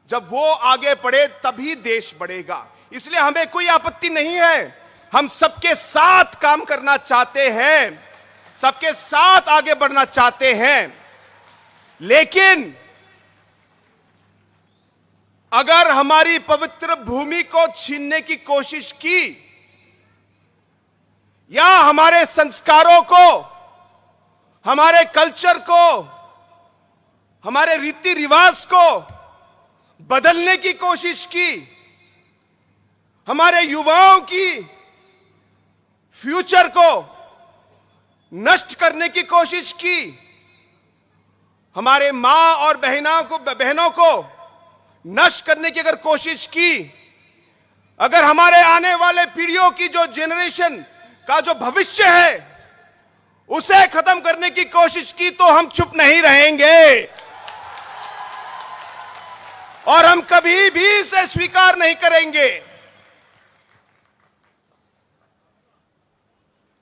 जब वो आगे बढ़े तभी देश बढ़ेगा। इसलिए हमें कोई आपत्ति नहीं है, हम सबके साथ काम करना चाहते हैं, सबके साथ आगे बढ़ना चाहते हैं। लेकिन अगर हमारी पवित्र भूमि को छीनने की कोशिश की या हमारे संस्कारों को, हमारे कल्चर को, हमारे रीति रिवाज को बदलने की कोशिश की, हमारे युवाओं की फ्यूचर को नष्ट करने की कोशिश की, हमारे मां और बहना को, बहनों को नष्ट करने की अगर कोशिश की, अगर हमारे आने वाले पीढ़ियों की जो जनरेशन का जो भविष्य है, उसे खत्म करने की कोशिश की, तो हम चुप नहीं रहेंगे और हम कभी भी इसे स्वीकार नहीं करेंगे।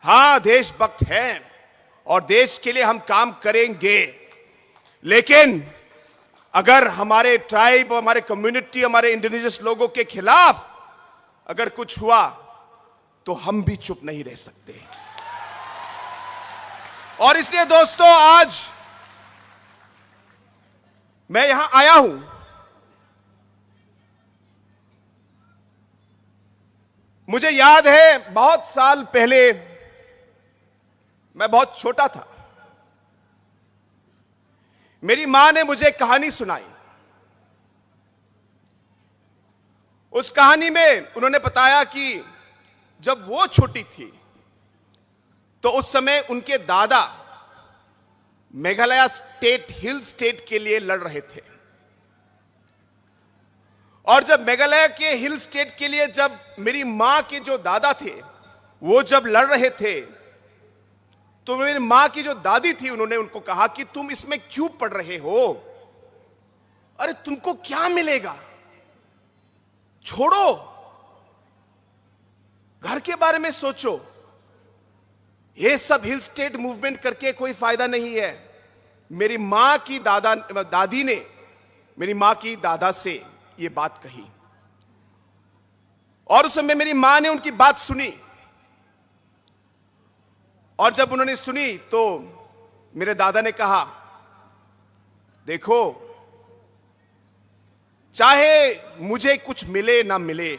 हाँ, देशभक्त हैं और देश के लिए हम काम करेंगे, लेकिन अगर हमारे ट्राइब, हमारे कम्युनिटी, हमारे इंडिजिनस लोगों के खिलाफ अगर कुछ हुआ, तो हम भी चुप नहीं रह सकते। और इसलिए दोस्तों, आज मैं यहां आया हूं। मुझे याद है, बहुत साल पहले मैं बहुत छोटा था, मेरी मां ने मुझे कहानी सुनाई। उस कहानी में उन्होंने बताया कि जब वो छोटी थी, तो उस समय उनके दादा मेघालय स्टेट, हिल स्टेट के लिए लड़ रहे थे। और जब मेघालय के हिल स्टेट के लिए जब मेरी माँ के जो दादा थे, वो जब लड़ रहे थे, तो मेरी माँ की जो दादी थी, उन्होंने उनको कहा कि तुम इसमें क्यों पड़ रहे हो? अरे, तुमको क्या मिलेगा? छोड़ो, घर के बारे में सोचो। ये सब हिल स्टेट मूवमेंट करके कोई फायदा नहीं है। मेरी माँ की दादा, दादी ने मेरी माँ की दादा से ये बात कही, और उस समय मेरी माँ ने उनकी बात सुनी। और जब उन्होंने सुनी, तो मेरे दादा ने कहा, देखो, चाहे मुझे कुछ मिले ना मिले,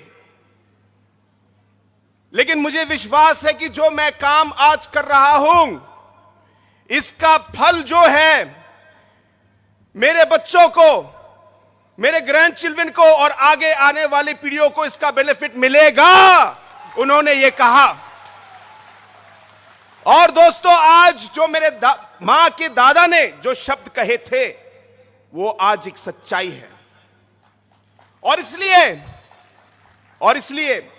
लेकिन मुझे विश्वास है कि जो मैं काम आज कर रहा हूं, इसका फल जो है, मेरे बच्चों को, मेरे ग्रैंड चिल्ड्रन को और आगे आने वाली पीढ़ियों को इसका बेनिफिट मिलेगा, उन्होंने ये कहा। और दोस्तों, आज जो मेरे दा-, माँ के दादा ने जो शब्द कहे थे, वो आज एक सच्चाई है। और इसलिए, और इसलिए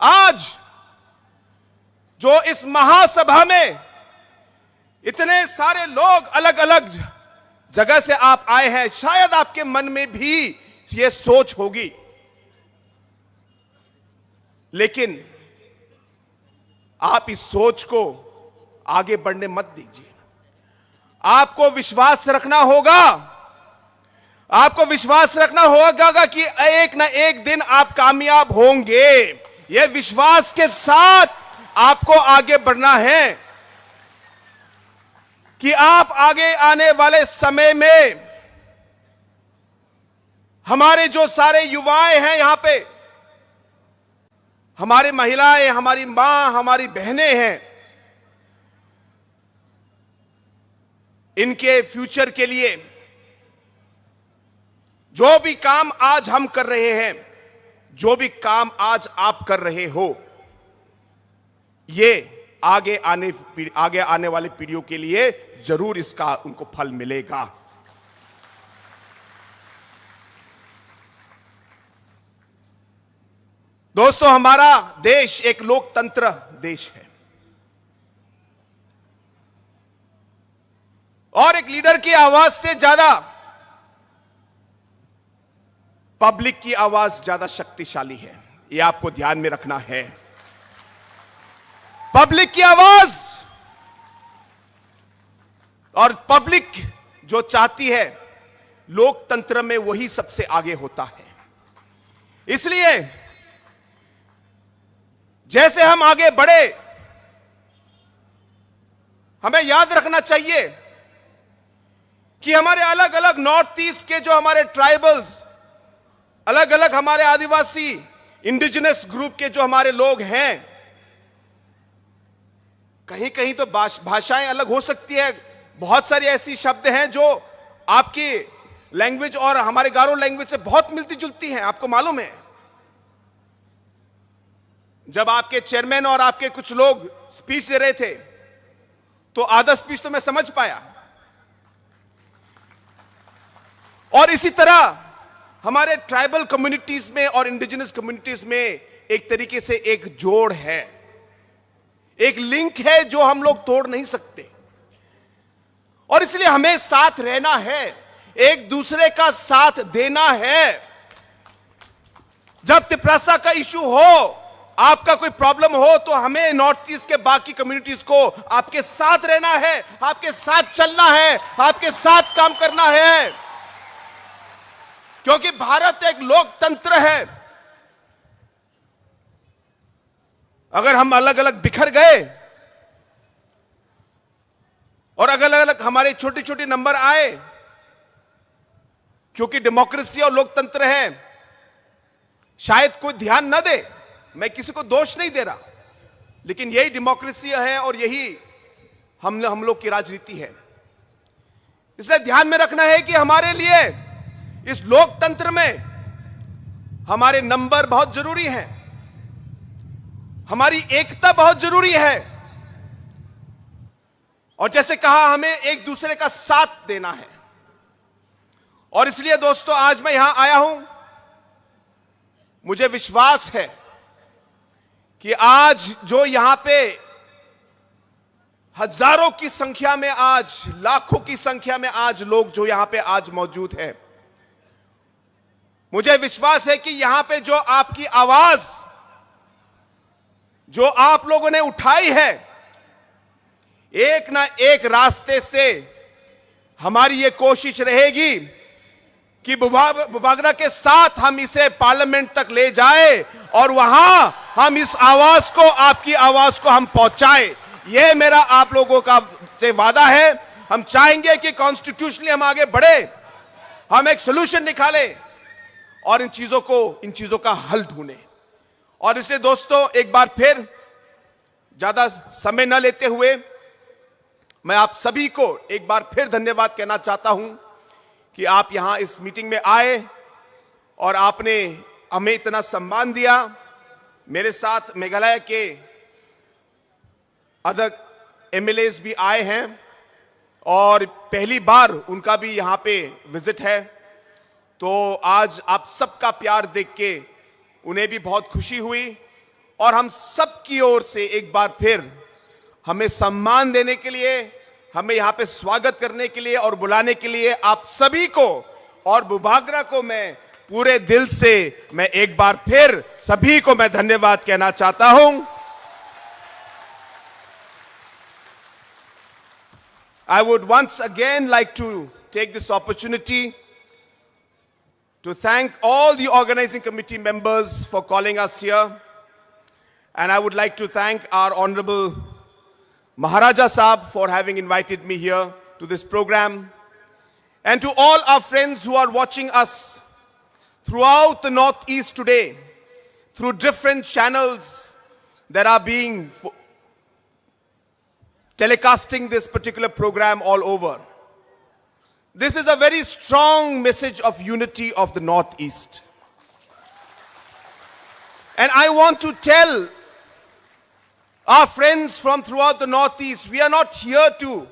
आज जो इस महासभा में इतने सारे लोग अलग-अलग जगह से आप आए हैं, शायद आपके मन में भी ये सोच होगी, लेकिन आप इस सोच को आगे बढ़ने मत दीजिए। आपको विश्वास रखना होगा, आपको विश्वास रखना होगा कि एक ना एक दिन आप कामयाब होंगे। ये विश्वास के साथ आपको आगे बढ़ना है कि आप आगे आने वाले समय में हमारे जो सारे युवाएं हैं यहाँ पे, हमारी महिलाएं, हमारी माँ, हमारी बहनें हैं, इनके फ्यूचर के लिए जो भी काम आज हम कर रहे हैं, जो भी काम आज आप कर रहे हो, ये आगे आने पीढ़-, आगे आने वाली पीढ़ियों के लिए जरूर इसका उनको फल मिलेगा। दोस्तों, हमारा देश एक लोकतंत्र देश है और एक लीडर की आवाज से ज्यादा पब्लिक की आवाज ज्यादा शक्तिशाली है। ये आपको ध्यान में रखना है। पब्लिक की आवाज और पब्लिक जो चाहती है, लोकतंत्र में वही सबसे आगे होता है। इसलिए जैसे हम आगे बढ़े, हमें याद रखना चाहिए कि हमारे अलग-अलग नॉर्थ ईस्ट के जो हमारे ट्राइबल्स, अलग-अलग हमारे आदिवासी, इंडिजिनस ग्रुप के जो हमारे लोग हैं, कहीं-कहीं तो भाष-, भाषाएं अलग हो सकती है। बहुत सारी ऐसी शब्द हैं जो आपकी लैंग्वेज और हमारे गारो लैंग्वेज से बहुत मिलती जुलती हैं, आपको मालूम है। जब आपके चेयरमैन और आपके कुछ लोग स्पीच दे रहे थे, तो आधा स्पीच तो मैं समझ पाया। और इसी तरह हमारे ट्राइबल कम्युनिटीज में और इंडिजिनस कम्युनिटीज में एक तरीके से एक जोड़ है, एक लिंक है जो हम लोग तोड़ नहीं सकते। और इसलिए हमें साथ रहना है, एक दूसरे का साथ देना है। जब तिपरासा का इशू हो, आपका कोई प्रॉब्लम हो, तो हमें नॉर्थ ईस्ट के बाकी कम्युनिटीज को आपके साथ रहना है, आपके साथ चलना है, आपके साथ काम करना है, क्योंकि भारत एक लोकतंत्र है। अगर हम अलग-अलग बिखर गए और अलग-अलग हमारे छोटे-छोटे नंबर आए, क्योंकि डेमोक्रेसी और लोकतंत्र है, शायद कोई ध्यान न दे, मैं किसी को दोष नहीं दे रहा, लेकिन यही डेमोक्रेसी है और यही हम, हम लोग की राजनीति है। इसलिए ध्यान में रखना है कि हमारे लिए इस लोकतंत्र में हमारे नंबर बहुत जरूरी हैं, हमारी एकता बहुत जरूरी है, और जैसे कहा, हमें एक दूसरे का साथ देना है। और इसलिए दोस्तों, आज मैं यहां आया हूं, मुझे विश्वास है कि आज जो यहां पे हजारों की संख्या में आज, लाखों की संख्या में आज लोग जो यहां पे आज मौजूद हैं, मुझे विश्वास है कि यहां पे जो आपकी आवाज, जो आप लोगों ने उठाई है, एक ना एक रास्ते से हमारी ये कोशिश रहेगी कि बुबा-, बुबागरा के साथ हम इसे पार्लियामेंट तक ले जाए और वहां हम इस आवाज को, आपकी आवाज को हम पहुंचाए। ये मेरा आप लोगों का से वादा है। हम चाहेंगे कि कॉन्स्टिट्यूशनली हम आगे बढ़े, हम एक सोल्यूशन निकालें और इन चीजों को, इन चीजों का हल ढूंढें। और इसलिए दोस्तों, एक बार फिर ज्यादा समय न लेते हुए मैं आप सभी को एक बार फिर धन्यवाद कहना चाहता हूं कि आप यहां इस मीटिंग में आए और आपने हमें इतना सम्मान दिया। मेरे साथ मेघालय के अदर एमएलएस भी आए हैं और पहली बार उनका भी यहाँ पे विजिट है। तो आज आप सबका प्यार देख के उन्हें भी बहुत खुशी हुई और हम सब की ओर से एक बार फिर हमें सम्मान देने के लिए, हमें यहाँ पे स्वागत करने के लिए और बुलाने के लिए आप सभी को और बुबागरा को मैं पूरे दिल से, मैं एक बार फिर सभी को मैं धन्यवाद कहना चाहता हूं। I would once again like to take this opportunity to thank all the organizing committee members for calling us here. And I would like to thank our Honorable Maharaja Saab for having invited me here to this program. And to all our friends who are watching us throughout the Northeast today, through different channels that are being fo- telecasting this particular program all over. This is a very strong message of unity of the Northeast. And I want to tell our friends from throughout the Northeast, we are not here to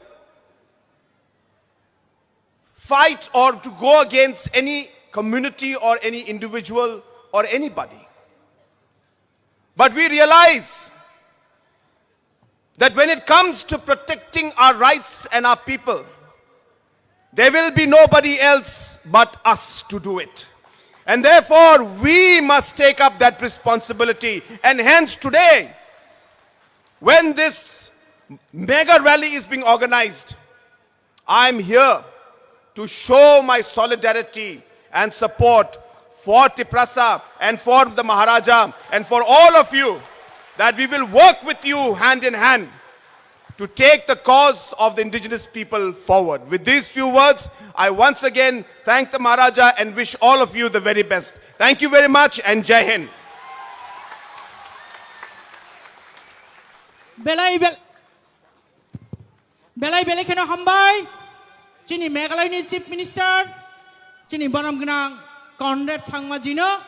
fight or to go against any community or any individual or anybody. But we realize that when it comes to protecting our rights and our people, there will be nobody else but us to do it. And therefore, we must take up that responsibility. And hence today, when this mega rally is being organized, I am here to show my solidarity and support for Tiprasa and for the Maharaja and for all of you, that we will work with you hand in hand to take the cause of the indigenous people forward. With these few words, I once again thank the Maharaja and wish all of you the very best. Thank you very much and Jai Hind. Belai bel Belai belai kheno hambai chini Meghalaya ni Chief Minister chini borom gnang Conrad Sangma ji no.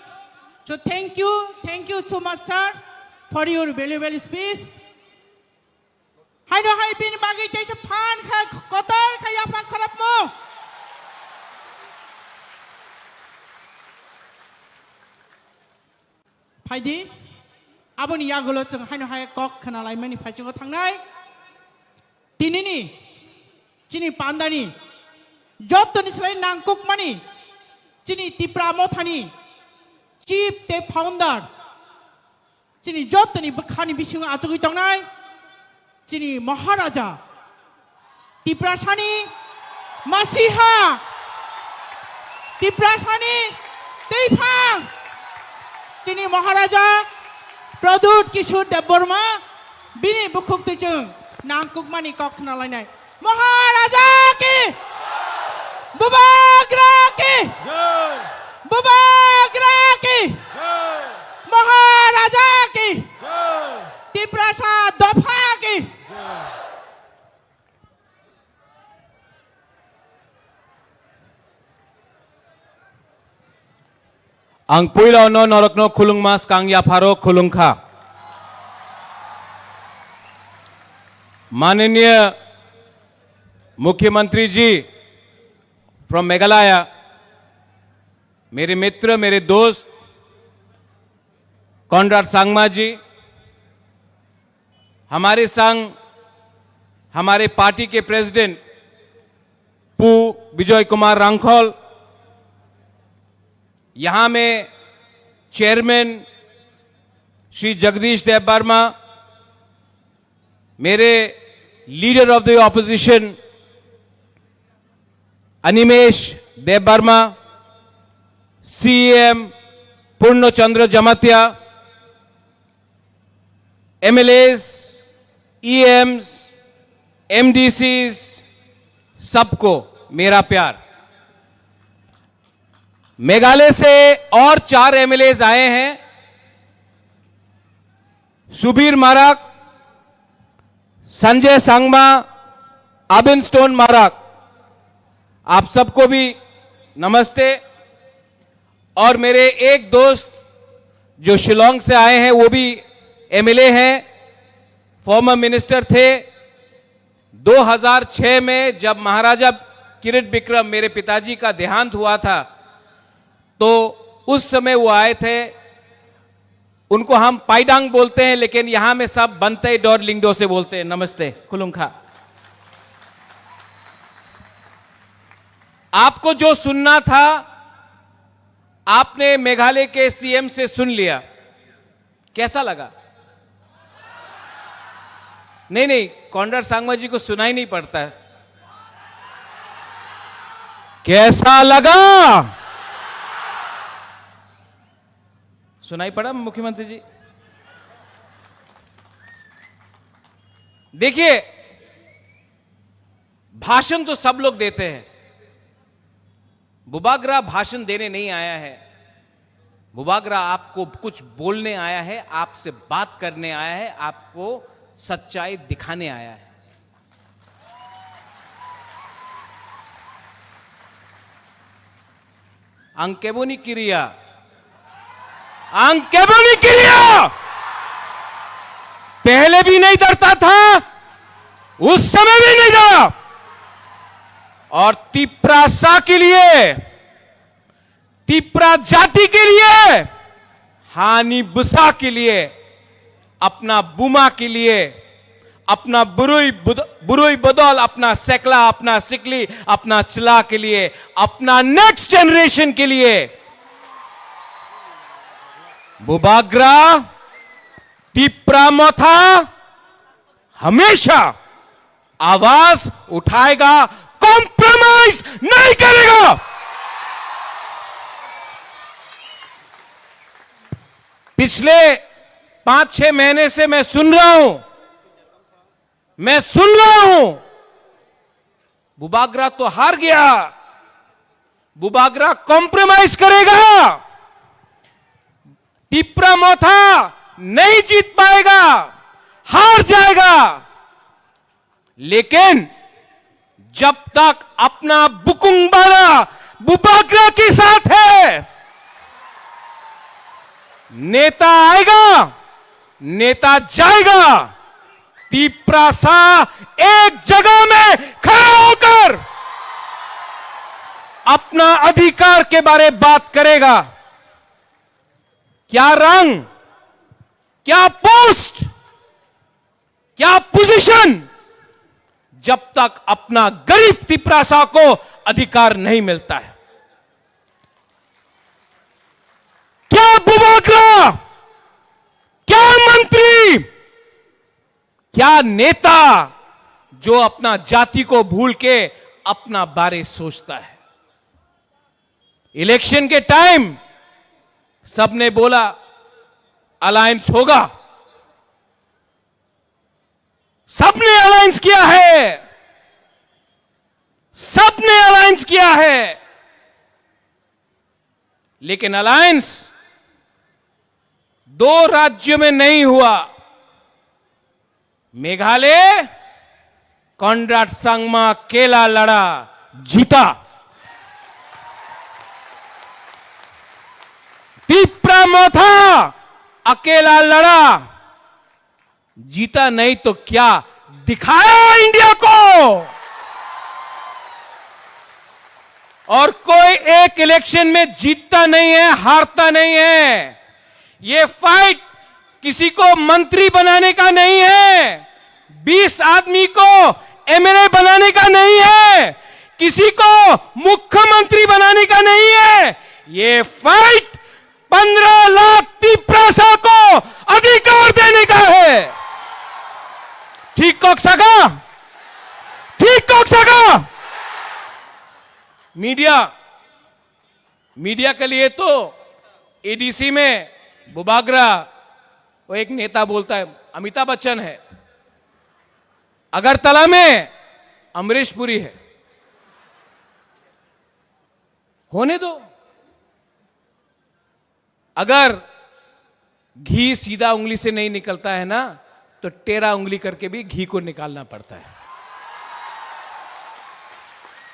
So thank you, thank you so much sir for your valuable speech. Haino hai bini bagwi teisa phan kha kotor kha yaphang kharap mo. Phaidi, aboni yagulo chwng haino hai kok khna laimani phaichungo thangnai. Tinini, chini pandani, jottoni slai nangkukmani, chini Tipra Mothani, chief tei founder, chini jottoni bwkhani bisingo achugwi tongnai, chini Maharaja, Tiprasani masiha, Tiprasani teiphang, chini Maharaja Pradyut Kishore Debbarma, bini bukhuk twichwng nangkukmani kok khna lainai. Maharaja ki! Bubagra ki! Bubagra ki! Maharaja ki! Tiprasa dopha ki! Ang puila no norokno khulungma skang yapharo khulungkha. माननीय मुख्यमंत्री जी from Meghalaya, मेरे मित्र, मेरे दोस्त कॉनराड सांगमा जी, हमारे संग हमारे पार्टी के प्रेसिडेंट पू विजय कुमार रांखल, यहाँ में चेयरमैन श्री जगदीश देव वर्मा, मेरे leader of the opposition Animesh Dev Varma, CM Purna Chandra Jamatia, MLAs, EMs, MDCs, सबको मेरा प्यार। मेघालय से और चार एमएलएज आए हैं, सुबीर माराक, संजय सांगमा, आबिन स्टोन माराक, आप सबको भी नमस्ते। और मेरे एक दोस्त जो शिलोंग से आए हैं, वो भी एमएलए हैं, फॉर्मर मिनिस्टर थे। दो हज़ार छह में जब महाराजा किरिट विक्रम, मेरे पिताजी का देहांत हुआ था, तो उस समय वो आए थे। उनको हम पाइडांग बोलते हैं, लेकिन यहाँ में सब बनते डोर लिंगडो से बोलते हैं। नमस्ते, खुलुंखा। आपको जो सुनना था, आपने मेघालय के सीएम से सुन लिया। कैसा लगा? नहीं, नहीं, कॉनराड संगमा जी को सुनाई नहीं पड़ता है। कैसा लगा? सुनाई पड़ा मुख्यमंत्री जी? देखिए, भाषण तो सब लोग देते हैं। बुबागरा भाषण देने नहीं आया है। बुबागरा आपको कुछ बोलने आया है, आपसे बात करने आया है, आपको सच्चाई दिखाने आया है। Ang keboni kiriya। Ang keboni kiriya। पहले भी नहीं डरता था, उस समय भी नहीं डरा। और तिप्रासा के लिए, तिप्रा जाति के लिए, हानि बुसा के लिए, अपना बुमा के लिए, अपना बुरुई बुद-, बुरुई बदल, अपना सेकला, अपना सिकली, अपना चला के लिए, अपना नेक्स्ट जनरेशन के लिए बुबागरा तिप्रा मथा हमेशा आवाज उठाएगा, कॉम्प्रोमाइज नहीं करेगा। पिछले पांच छह महीने से मैं सुन रहा हूं, मैं सुन रहा हूं, बुबागरा तो हार गया, बुबागरा कॉम्प्रोमाइज करेगा, तिप्रा मोथा नहीं जीत पाएगा, हार जाएगा। लेकिन जब तक अपना बुकुंग बारा बुबागरा के साथ है, नेता आएगा, नेता जाएगा, तिप्रासा एक जगह में खड़ा होकर अपना अधिकार के बारे बात करेगा। क्या रंग, क्या पोस्ट, क्या पोजीशन, जब तक अपना गरीब तिप्रासा को अधिकार नहीं मिलता है? क्या बुबागरा, क्या मंत्री, क्या नेता जो अपना जाति को भूल के अपना बारे सोचता है? इलेक्शन के टाइम सबने बोला अलायंस होगा, सबने अलायंस किया है, सबने अलायंस किया है, लेकिन अलायंस दो राज्यों में नहीं हुआ। मेघालय, कॉनराड संगमा अकेला लड़ा, जीता। तिप्रा मोथा अकेला लड़ा, जीता नहीं तो क्या, दिखाया इंडिया को। और कोई एक इलेक्शन में जीतता नहीं है, हारता नहीं है। ये फाइट किसी को मंत्री बनाने का नहीं है, बीस आदमी को एमएलए बनाने का नहीं है, किसी को मुख्यमंत्री बनाने का नहीं है। ये फाइट पन्द्रह लाख तिप्रासा को अधिकार देने का है। ठीक कह सका? ठीक कह सका? मीडिया, मीडिया के लिए तो एडीसी में बुबागरा, वो एक नेता बोलता है, अमिताभ बच्चन है, अगरतला में अमरीश पुरी है। होने दो। अगर घी सीधा उंगली से नहीं निकलता है ना, तो टेढ़ा उंगली करके भी घी को निकालना पड़ता है।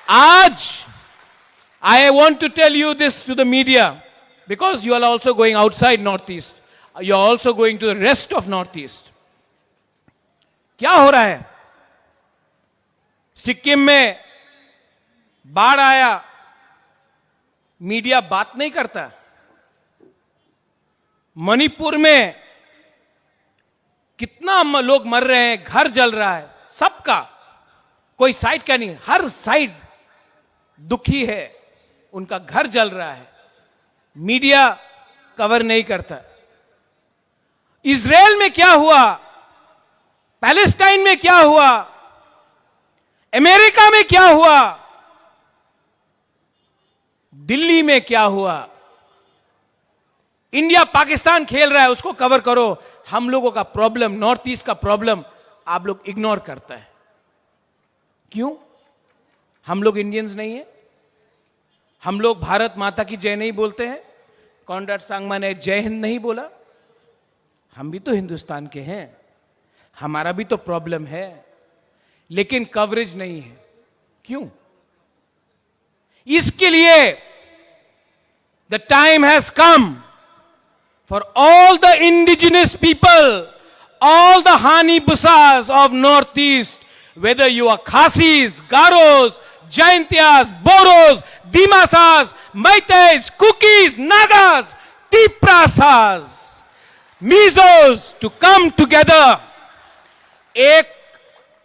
आज I want to tell you this to the media, because you are also going outside Northeast, you are also going to the rest of Northeast. क्या हो रहा है? सिक्किम में बाढ़ आया, मीडिया बात नहीं करता। मणिपुर में कितना म-, लोग मर रहे हैं, घर जल रहा है, सबका, कोई साइड का नहीं, हर साइड दुखी है, उनका घर जल रहा है, मीडिया कवर नहीं करता। इसराइल में क्या हुआ, पैलेस्टाइन में क्या हुआ, अमेरिका में क्या हुआ, दिल्ली में क्या हुआ, इंडिया पाकिस्तान खेल रहा है, उसको कवर करो। हम लोगों का प्रॉब्लम, नॉर्थ ईस्ट का प्रॉब्लम आप लोग इग्नोर करता है। क्यों? हम लोग इंडियंस नहीं है? हम लोग भारत माता की जय नहीं बोलते हैं? कॉनराड सांगमा ने जय हिंद नहीं बोला? हम भी तो हिंदुस्तान के हैं, हमारा भी तो प्रॉब्लम है, लेकिन कवरेज नहीं है। क्यों? इसके लिए the time has come for all the indigenous people, all the Hani Busas of Northeast, whether you are Khasis, Garos, Jaintias, Boros, Dimasas, Meiteis, Kukis, Nagas, Tiprasas, Mizos, to come together. एक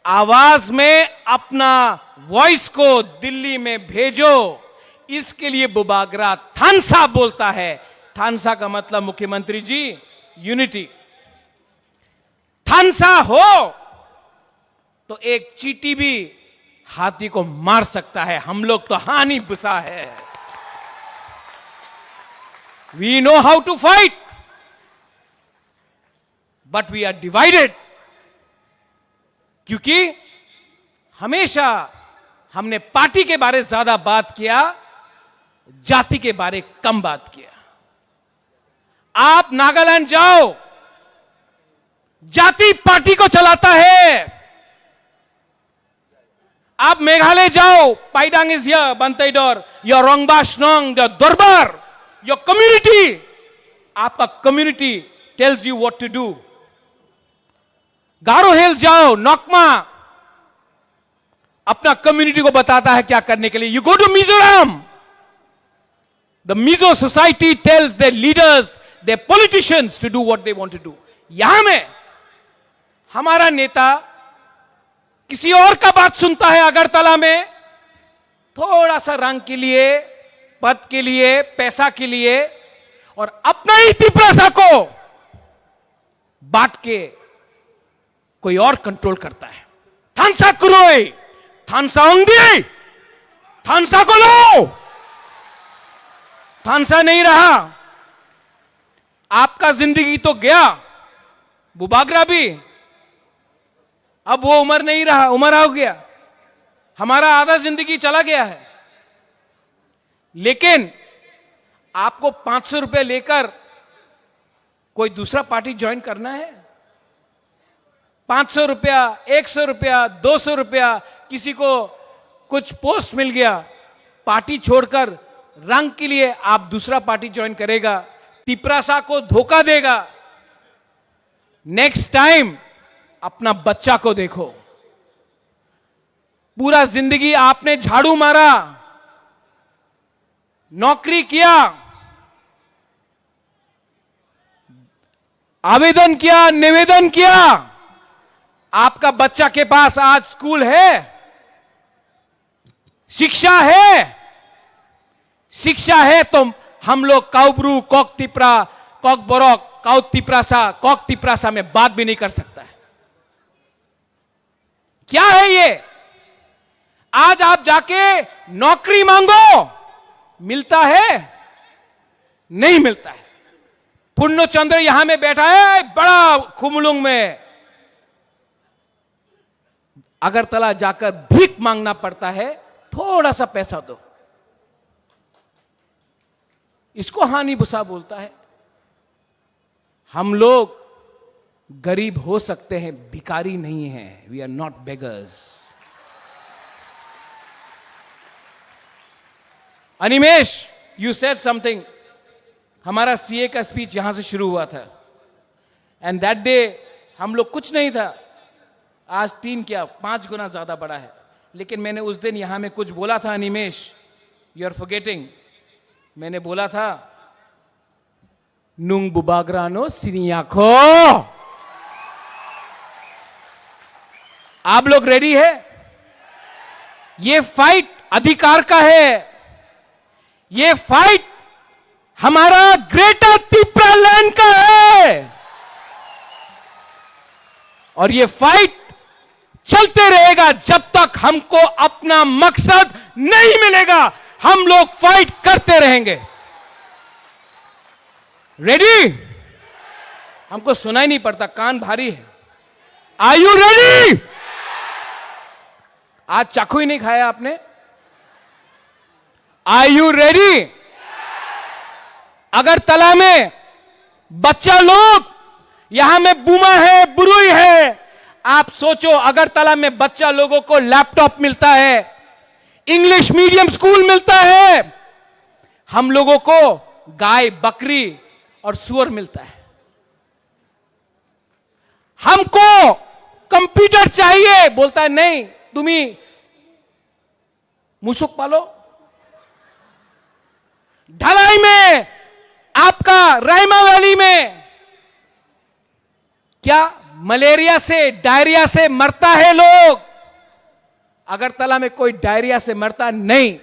आवाज में अपना वॉइस को दिल्ली में भेजो। इसके लिए बुबागरा थानसा बोलता है। थानसा का मतलब, मुख्यमंत्री जी, यूनिटी। थानसा हो तो एक चींटी भी हाथी को मार सकता है। हम लोग तो हानी बुसा है। We know how to fight, but we are divided. क्योंकि हमेशा हमने पार्टी के बारे ज्यादा बात किया, जाति के बारे कम बात किया। आप नागालैंड जाओ, जाति पार्टी को चलाता है। आप मेघालय जाओ, Paidang is here, Banteidor, your Rongba Shnong, the Dorbar, your community, आपका community tells you what to do. गारो हिल जाओ, नकमा अपना कम्युनिटी को बताता है क्या करने के लिए। You go to Mizoram, the Mizo society tells their leaders, their politicians to do what they want to do. यहां में हमारा नेता किसी और का बात सुनता है अगरतला में, थोड़ा सा रंग के लिए, पद के लिए, पैसा के लिए, और अपना ही तिपरासा को बांट के कोई और कंट्रोल करता है। थानसा क्रोई, थानसा ओंगदी, थानसा को लो। थानसा नहीं रहा, आपका जिंदगी तो गया, बुबागरा भी। अब वो उम्र नहीं रहा, उम्र हो गया, हमारा आधा जिंदगी चला गया है। लेकिन आपको पांच सौ रुपए लेकर कोई दूसरा पार्टी ज्वाइन करना है? पांच सौ रुपया, एक सौ रुपया, दो सौ रुपया, किसी को कुछ पोस्ट मिल गया, पार्टी छोड़कर रंग के लिए आप दूसरा पार्टी ज्वाइन करेगा, तिपरासा को धोखा देगा। नेक्स्ट टाइम अपना बच्चा को देखो। पूरा जिंदगी आपने झाड़ू मारा, नौकरी किया, आवेदन किया, निवेदन किया। आपका बच्चा के पास आज स्कूल है, शिक्षा है? शिक्षा है तो हम लोग काउब्रू, कॉक तिपरा, कॉक बरक, काउ तिपरासा, कॉक तिपरासा में बात भी नहीं कर सकता है। क्या है ये? आज आप जाके नौकरी मांगो, मिलता है? नहीं मिलता है। पूर्णचंद्र यहां में बैठा है, बड़ा खुमलुंग में, अगरतला जाकर भीख मांगना पड़ता है, थोड़ा सा पैसा दो। इसको हानि बुसा बोलता है। हम लोग गरीब हो सकते हैं, भिखारी नहीं है। We are not beggars. Animesh, you said something. हमारा सीए का स्पीच यहां से शुरू हुआ था, एंड दैट डे हम लोग कुछ नहीं था। आज तीन क्या, पांच गुना ज्यादा बड़ा है। लेकिन मैंने उस दिन यहां में कुछ बोला था, अनिमेश, यू आर फॉरगेटिंग। मैंने बोला था, Nung bubagrano siniya kho. आप लोग रेडी है? ये फाइट अधिकार का है। ये फाइट हमारा ग्रेटर तिप्रा लैंड का है। और ये फाइट चलते रहेगा जब तक हमको अपना मकसद नहीं मिलेगा। हम लोग फाइट करते रहेंगे। रेडी? हमको सुनाई नहीं पड़ता, कान भारी है। Are you ready? आज चाकू ही नहीं खाया आपने। Are you ready? अगरतला में बच्चा लोग, यहां में बुमा है, बुरुई है। आप सोचो, अगरतला में बच्चा लोगों को लैपटॉप मिलता है, इंग्लिश मीडियम स्कूल मिलता है, हम लोगों को गाय, बकरी और सुअर मिलता है। हमको कंप्यूटर चाहिए, बोलता है, नहीं, तुम्ही मुसुक पालो। ढलाई में, आपका रायमा वैली में क्या मलेरिया से, डायरिया से मरता है लोग? अगरतला में कोई डायरिया से मरता नहीं।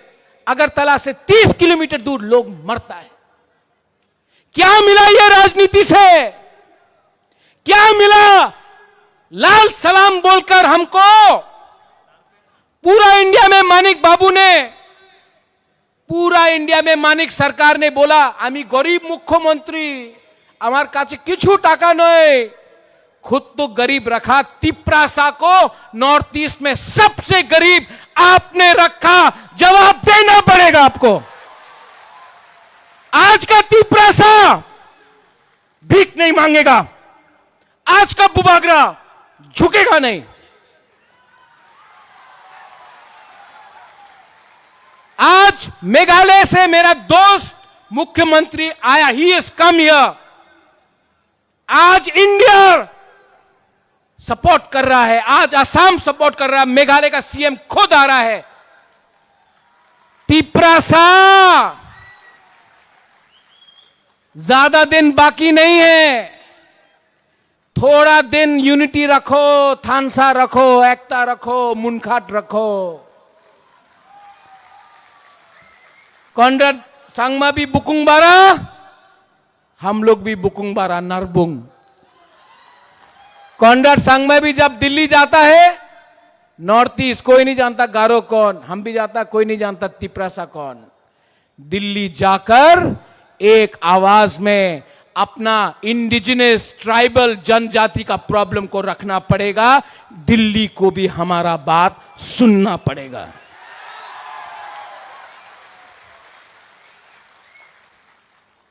अगरतला से तीस किलोमीटर दूर लोग मरता है। क्या मिला ये राजनीति से? क्या मिला लाल सलाम बोलकर हमको? पूरा इंडिया में मानिक बाबू ने, पूरा इंडिया में मानिक सरकार ने बोला, "আমি গরিব মুখ্যমন্ত্রী, আমার কাছে কিছু টাকা নেই।" खुद तो गरीब रखा, तिपरासा को नॉर्थ ईस्ट में सबसे गरीब आपने रखा, जवाब देना पड़ेगा आपको। आज का तिपरासा भीख नहीं मांगेगा, आज का बुबागरा झुकेगा नहीं। आज मेघालय से मेरा दोस्त मुख्यमंत्री आया, he has come here। आज इंडिया सपोर्ट कर रहा है, आज असम सपोर्ट कर रहा है, मेघालय का सीएम खुद आ रहा है। तिपरासा, ज्यादा दिन बाकी नहीं है, थोड़ा दिन यूनिटी रखो, थानसा रखो, एकता रखो, मुनखाट रखो। कॉनराड संगमा भी बुकुंग बारा, हम लोग भी बुकुंग बारा नरबुंग। कॉनराड संगमा भी जब दिल्ली जाता है, नॉर्थ ईस्ट कोई नहीं जानता गारो कौन, हम भी जाता कोई नहीं जानता तिपरासा कौन। दिल्ली जाकर एक आवाज में अपना इंडिजिनस ट्राइबल जनजाति का प्रॉब्लम को रखना पड़ेगा। दिल्ली को भी हमारा बात सुनना पड़ेगा।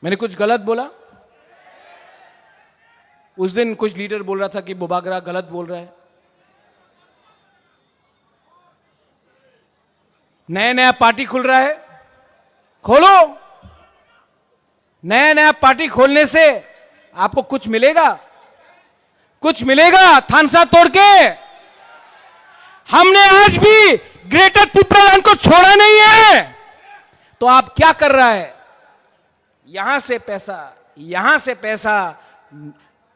मैंने कुछ गलत बोला? उस दिन कुछ लीडर बोल रहा था कि बुबागरा गलत बोल रहा है। नया नया पार्टी खुल रहा है, खोलो। नया नया पार्टी खोलने से आपको कुछ मिलेगा? कुछ मिलेगा थानसा तोड़ के? हमने आज भी ग्रेटर तिप्रालैंड को छोड़ा नहीं है। तो आप क्या कर रहा है? यहां से पैसा, यहां से पैसा,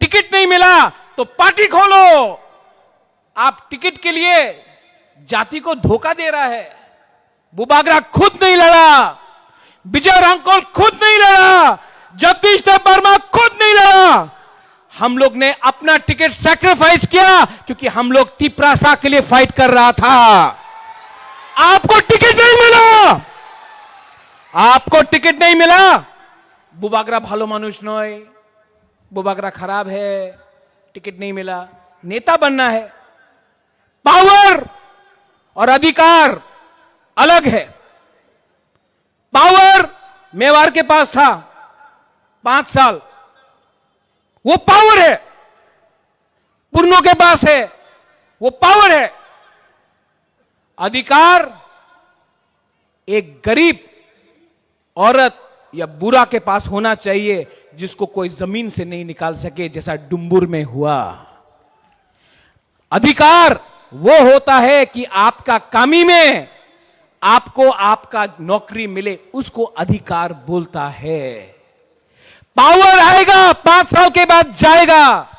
टिकट नहीं मिला तो पार्टी खोलो। आप टिकट के लिए जाति को धोखा दे रहा है। बुबागरा खुद नहीं लड़ा, विजय रांगकोल खुद नहीं लड़ा, जगदीश देव वर्मा खुद नहीं लड़ा। हम लोग ने अपना टिकट सैक्रिफाइस किया क्योंकि हम लोग तिपरासा के लिए फाइट कर रहा था। आपको टिकट नहीं मिला, आपको टिकट नहीं मिला। बुबागरा ভালো মানুষ নয়, बुबागरा खराब है, टिकट नहीं मिला। नेता बनना है, पावर और अधिकार अलग है। पावर मेवाड़ के पास था पांच साल, वो पावर है। पुरनों के पास है, वो पावर है। अधिकार एक गरीब औरत या बूढ़ा के पास होना चाहिए, जिसको कोई जमीन से नहीं निकाल सके, जैसा डुम्बुर में हुआ। अधिकार वो होता है कि आपका कामी में आपको आपका नौकरी मिले, उसको अधिकार बोलता है। पावर आएगा, पांच साल के बाद जाएगा।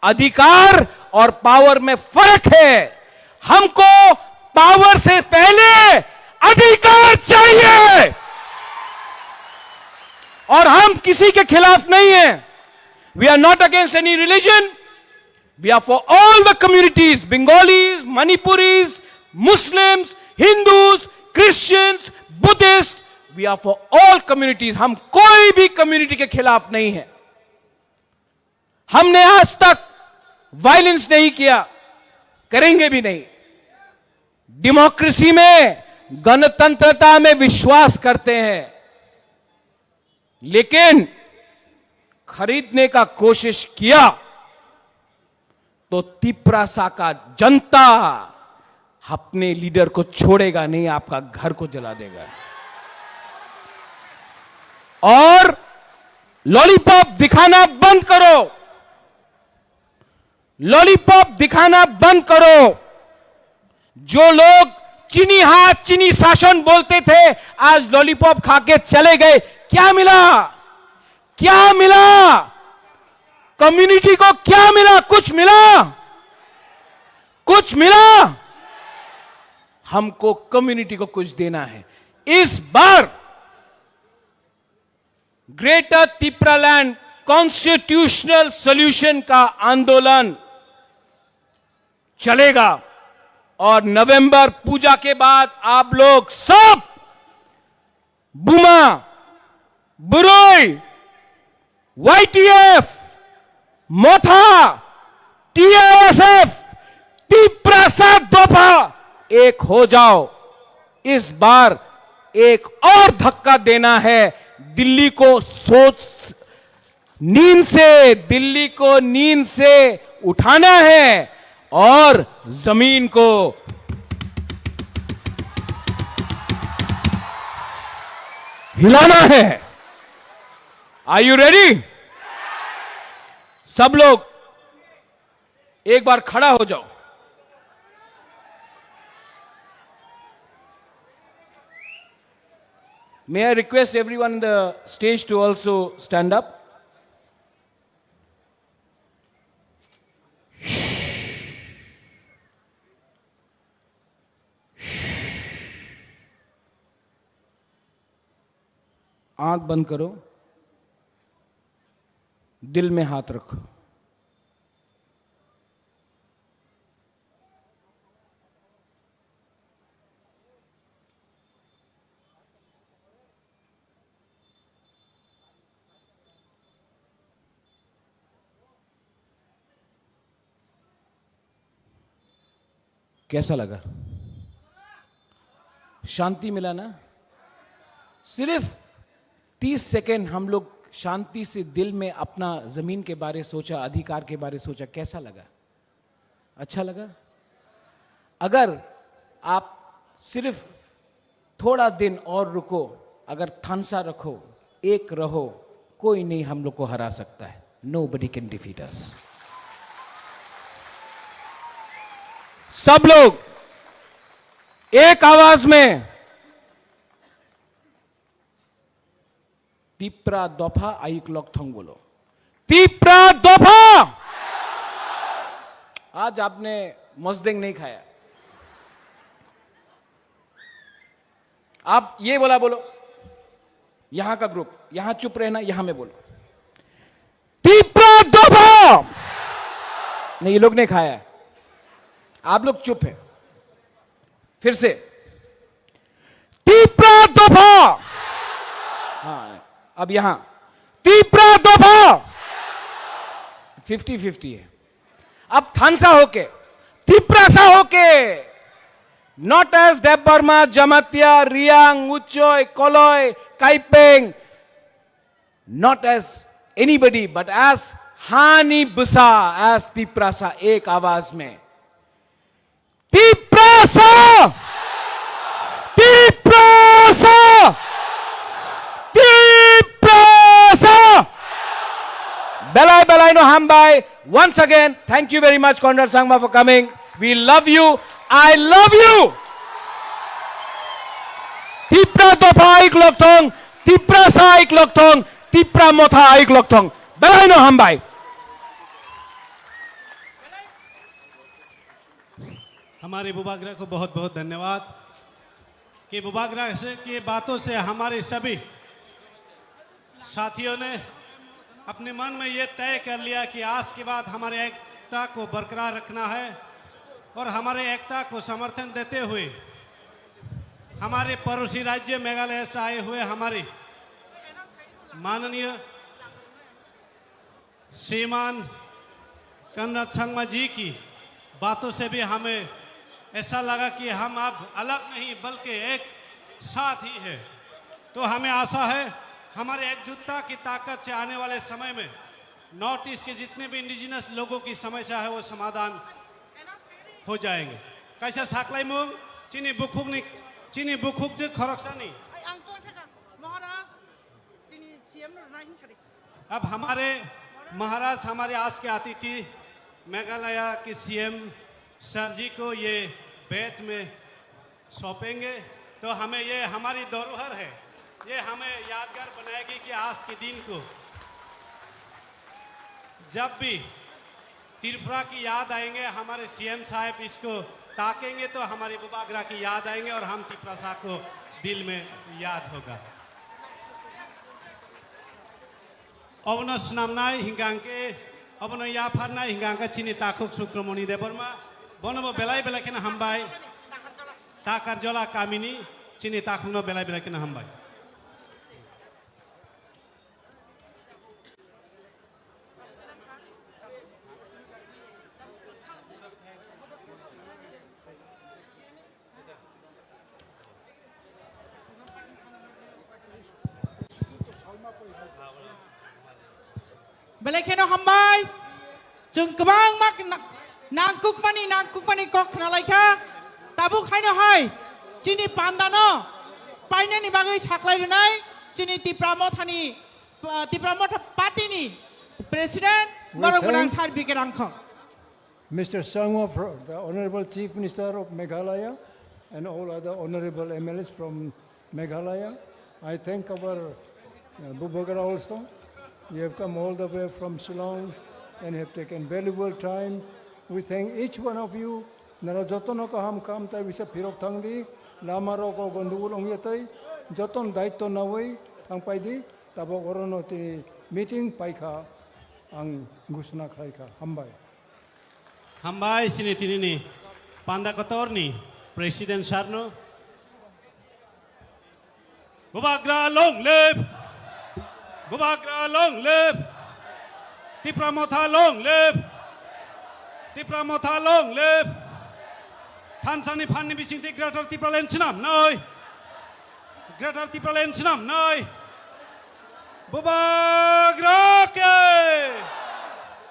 अधिकार और पावर में फर्क है। हमको पावर से पहले अधिकार चाहिए। और हम किसी के खिलाफ नहीं है। We are not against any religion. We are for all the communities, Bengalis, Manipuris, Muslims, Hindus, Christians, Buddhists. We are for all communities. हम कोई भी कम्युनिटी के खिलाफ नहीं है। हमने आज तक वायलेंस नहीं किया, करेंगे भी नहीं। डेमोक्रेसी में, गणतंत्रता में विश्वास करते हैं, लेकिन खरीदने का कोशिश किया तो तिप्रासा का जनता अपने लीडर को छोड़ेगा नहीं, आपका घर को जला देगा। और लॉलीपॉप दिखाना बंद करो, लॉलीपॉप दिखाना बंद करो। जो लोग चीनी हाथ चीनी शासन बोलते थे, आज लॉलीपॉप खा के चले गए। क्या मिला? क्या मिला? कम्युनिटी को क्या मिला? कुछ मिला? कुछ मिला? हमको कम्युनिटी को कुछ देना है। इस बार ग्रेटर तिप्रालैंड कॉन्स्टिट्यूशनल सॉल्यूशन का आंदोलन चलेगा और नवंबर पूजा के बाद आप लोग सब बुमा, बुरोई, वाईटीएफ, मोथा, टीआईएसएफ, तिप्रासा दफा, एक हो जाओ। इस बार एक और धक्का देना है, दिल्ली को सोच, नींद से, दिल्ली को नींद से उठाना है और जमीन को हिलाना है। Are you ready? सब लोग एक बार खड़ा हो जाओ। May I request everyone on the stage to also stand up? आंख बंद करो, दिल में हाथ रखो। कैसा लगा? शांति मिला ना? सिर्फ तीस सेकंड हम लोग शांति से दिल में अपना जमीन के बारे सोचा, अधिकार के बारे सोचा, कैसा लगा? अच्छा लगा? अगर आप सिर्फ थोड़ा दिन और रुको, अगर थानसा रखो, एक रहो, कोई नहीं हम लोग को हरा सकता है। Nobody can defeat us. सब लोग एक आवाज में तिप्रा दफा आइक लकथोंग बोलो। तिप्रा दफा। आज आपने मजदेंग नहीं खाया। आप ये बोला बोलो, यहाँ का ग्रुप, यहाँ चुप रहना, यहाँ में बोलो। तिप्रा दफा। नहीं, ये लोग नहीं खाया है, आप लोग चुप है। फिर से, तिप्रा दफा। हाँ, अब यहाँ, तिप्रा दफा। फिफ्टी फिफ्टी है। अब थानसा होके, तिप्रासा होके, not as देबबर्मा, जमातिया, रियांग, उच्चय, कलय, Kaipeng, not as anybody, but as हानि बसा, as तिप्रासा, एक आवाज में। तिप्रासा! तिप्रासा! Tiprasa! Belai belai no hambai. Once again, thank you very much, Conrad Sangma, for coming. We love you. I love you. Tipra dopha aik lokthong, Tiprasa aik lokthong, Tipra motha aik lokthong. Belai no hambai. हमारे बुबाग्रा को बहुत बहुत धन्यवाद। कि बुबाग्रा से, की बातों से हमारे सभी साथियों ने अपने मन में ये तय कर लिया कि आज के बाद हमारे एकता को बरकरार रखना है और हमारे एकता को समर्थन देते हुए हमारे पड़ोसी राज्य मेघालय से आए हुए हमारे माननीय श्रीमान कनराड संगमा जी की बातों से भी हमें ऐसा लगा कि हम अब अलग नहीं बल्कि एक साथ ही है। तो हमें आशा है हमारे एकजुटता की ताकत से आने वाले समय में नॉर्थ ईस्ट के जितने भी इंडिजिनस लोगों की समस्या है वो समाधान हो जाएंगे। Kaisa saklaimung chini bukhukni, chini bukhuk je khoroksani. Ai, ang tong thaka, Maharaj, chini C M no rwna hin chari. अब हमारे महाराज, हमारे आज के अतिथि मेघालय के सीएम सर जी को ये बेंत में सौंपेंगे, तो हमें ये हमारी धरोहर है, ये हमें यादगार बनाएगी कि आज के दिन को जब भी त्रिपुरा की याद आएंगे, हमारे सीएम साहब इसको ताकेंगे तो हमारी बुबाग्रा की याद आएंगे और हम तिप्रसा को दिल में याद होगा। Obono swnamnai hingkha hwnkhe, obono yapharnai hingkha hwnkhe chini takhuk Sukramoni Debbarma, bonobo belai belai kheno hambai. Takarjola kamini chini takhukno belai belai kheno hambai. Belai kheno hambai. Chwng kwbangma kna-, nangkukmani, nangkukmani kok khnalaikha. Tabuk haino hai chini pandano painani bagwi saklai rwnai chini Tipra Mothani, uh, Tipra Motha Party ni President, we borok gwnang thank Sir B K Rangkhong. Mister Sangma, fro-, the Honorable Chief Minister of Meghalaya, and all other honorable M L As from Meghalaya. I thank our, uh, Bubagra also. You have come all the way from Shillong and have taken valuable time. We thank each one of you. Nara jotono kaham kam tai bisa phirok thangdi, lama rok o gondogol ongya tai, joton daitto nawi thangpaidi, tabok orono tini meeting paikha, ang gusna khlaikha. Hambai. Hambai sini tinini panda kotorni President Sarno. Bubagra long live! Bubagra long live! Tipra Motha long live! Tipra Motha long live! Thansani phanni bisingtwi Greater Tipraland swnamnai! Greater Tipraland swnamnai! Bubagra ke!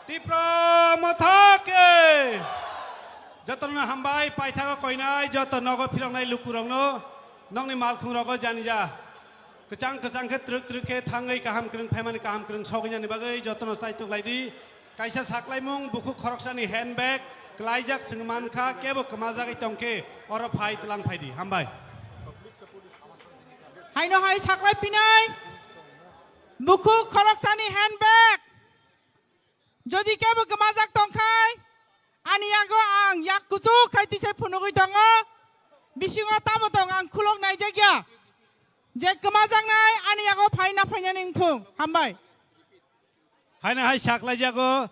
Tipra Motha ke! Jotono hambai, paithago koinai, joto nogo phiroknai lukurokno, nokni malkhungrogo janija. Kwchang kwchang khe twrwk twrwk khe thangwi kaham kwrwng phaimani kaham kwrwng sogwinani bagwi jotono chaitok laidi. Kaisa saklaimung bukhuk khoroksani handbag kwlaijak chwng mankha, kebo kwmajagwi tongkhe oro phai twlang phaidi. Hambai. Haino hai saklai pinai bukhuk khoroksani handbag. Jodi kebo kwmajak tongkhai, ani yago ang yak kuchuk khai tisai phunugwi tongo. Bisingo tamo tong ang khulok naijakya. Je kwmajaknai ani yago phaina phainani wngthung. Hambai. Haino hai saklaijago,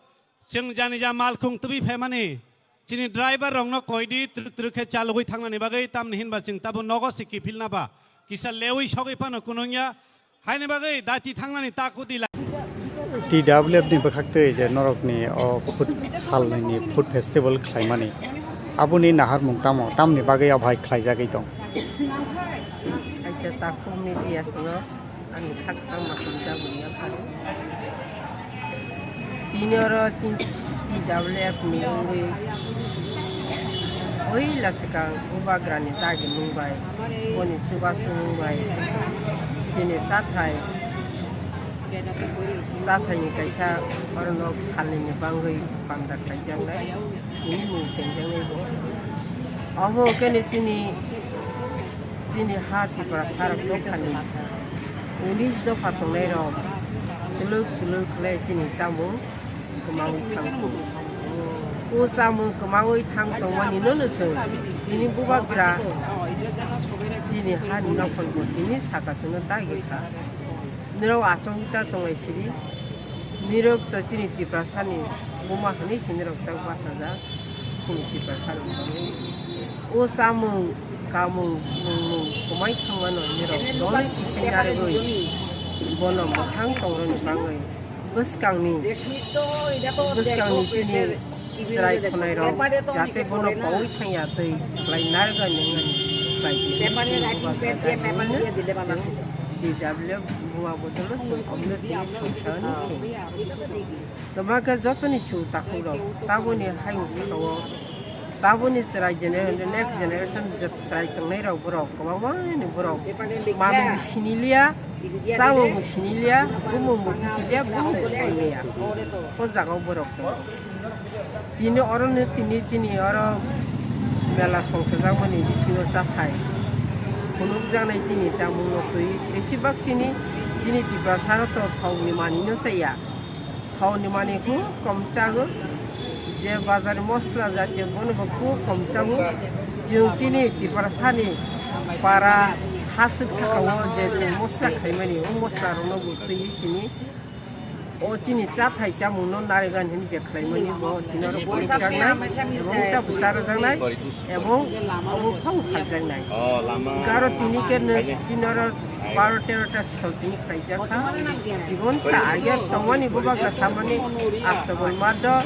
chwng janija malkhung tubui phaimani. Chini driver rokno koidi twrwk twrwk khe chalogwi thangnani bagwi, tamni hinba chwng tabo nogo se kiphilna ba. Kisa lewi sogwi phano kunungya. Haini bagwi dati thangnani ta kudi lai. T W F ni bwkhaktwi je norokni o food salnwini food festival khlaimani, aboni naharmung tamo, tamni bagwi abohai khlaijagwi tong? Acha takhuk media sino ani khakchangma twijagwi yapharo. Tini oro chini T W F ni wngwi oila swkang Bubagrani dagimung bai, boni chubasung bai chini chathai, chathaini kaisa oro nok salnini bangwi panda khaijaknai tini mung chengjaknai bo. Omo khe ni chini, chini ha Tiprasa rok dophani unis dopha tongnairok twlwk twlwk khlai chini chamung kwmaui thang tongo. O chamung kwmaui thang tongmani nono chwng tini Bubagra chini Ni ha ni nokol bo tini saka chwngno dagi kha. Nirok achomwi ta tonglai siri. Nirok to chini Tiprasani buma hwnwi se nirok tak bachajak. Chini Tiprasani bangwi. O chamung kamung mung mung kwmai thangmano nirok dol kisai narwgwi bono mwkhang tongrwni bangwi. Bwskangni, bwskangni chini chwrai khwnairok jate bono paui thangya twi khlai narwgani wngmani bai di. Chini bubagra chini D W buma bodolo chwng omno tini songsa hwnwi chini. Toma khe jotoni su takhukrok taboni hayung sakao Taboni chwrai gener-, next generation je chwrai tongnai rok borok kwbangma ni borok manwi bo siniliya, chamung bo siniliya, bumung bo bisiliya, bumung bo sailiya. O jaga o borok tongo. Tini oro ni tini chini oro mela songsajakmani bisingo chathai phunukjaknai chini chamung no twi besibak chini, chini Tiprasa rok to thok ni manwi no chaya. Thok ni manwi khub kom chago, je bazar ni mosla jatiyo bono bo khub kom chago. Chwng chini Tiprasa ni para hasuk saka o je chwng mosla khaimani, o mosla rok no bo twi tini o chini chathai chamung no narwgani hinwi je khlaimani bo tini oro bo rwjaknai, ebong chabu charajaknai. Ebong obo phang phaljaknai. Garo tini ke no chini oro baro tero ta sal tini khlaijak kha. Jibon sa age tongmani bubagra samani Astabol Maddo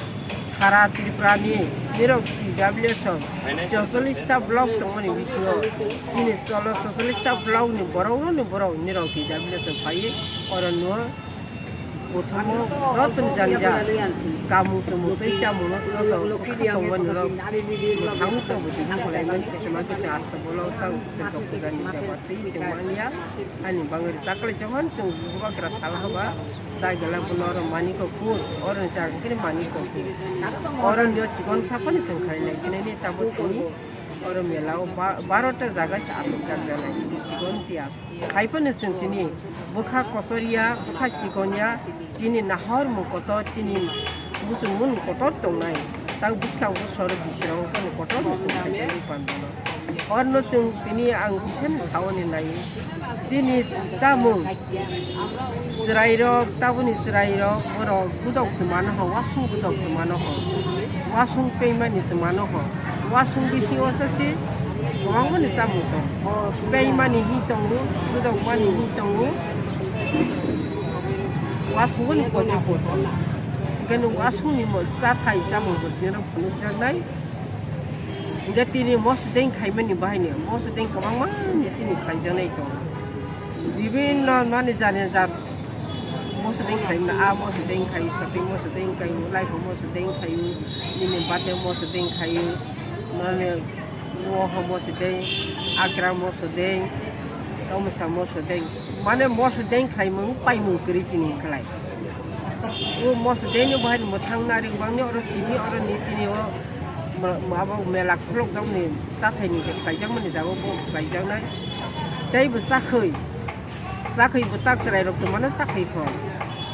sara Tripura ni nirok T W S o chocholish ta block tongmani bisingo chini cholo chocholish ta block ni borok no ni borok nirok T W S o phaiwi oro nuo. Bothomo joto ni janja, kamung chumung tei chamung no joto kha tongmani rok mwthang to bo tini khlaimani se tongma khe chwng asta bolong tang tei kok kwchani jaba tei chwng manya. Ani bangwi taklai jokhon chwng bubagra sal haba dai gala bono oro maniko phur, oro ni chang khe maniko phur. Oro ni o chikon saphani chwng khainai sinai ni tabuk tini oro mela o ba-, baro ta jaga se aswk jak janai chikon tiya. Hai phano chwng tini bwkha kochor ya, bwkha chikon ya, chini nahor mung kotor, chini muchung mung kotor tongnai. Tak bwskango soro bisirok wngkha kotor muchung khaijani pandano. Orno chwng tini ang kisa ni saoni nai. Chini chamung chwrairok, tabuni chwrairok, borok gudok tongmano ho, wasung gudok tongmano ho. Wasung peimani tongmano ho. Wasung bisingo sasi kwbangmani chamung tongo. Peimani hi tongo, gudokmani hi tongo, wasungoni kotor kotor. Hwnkhe nwng wasungni mo-, chathai chamung bo tini phunukjaknai. Hwnkhe tini moso deng khaimani bahaino, moso deng kwbangmani chini khaijaknai tongo. Bibinno mani jani jat moso deng khaimani, a moso deng khaio, sopi moso deng khaio, laipho moso deng khaio, nini bate moso deng khaio, mane woho moso deng, akra moso deng, kamsa moso deng. Mane moso deng khaimung paimung kwrwi chini khlai. O moso deng ni bahai mwthang nari bangni oro tini oro ni chini o ma-, ma-, abo mela khulok jakni chathai ni je khlaijakmani jaga bo khlaijaknai. Tei bo chakhwi, chakhwi bo tak chwrai rok tongmano chakhwi kho.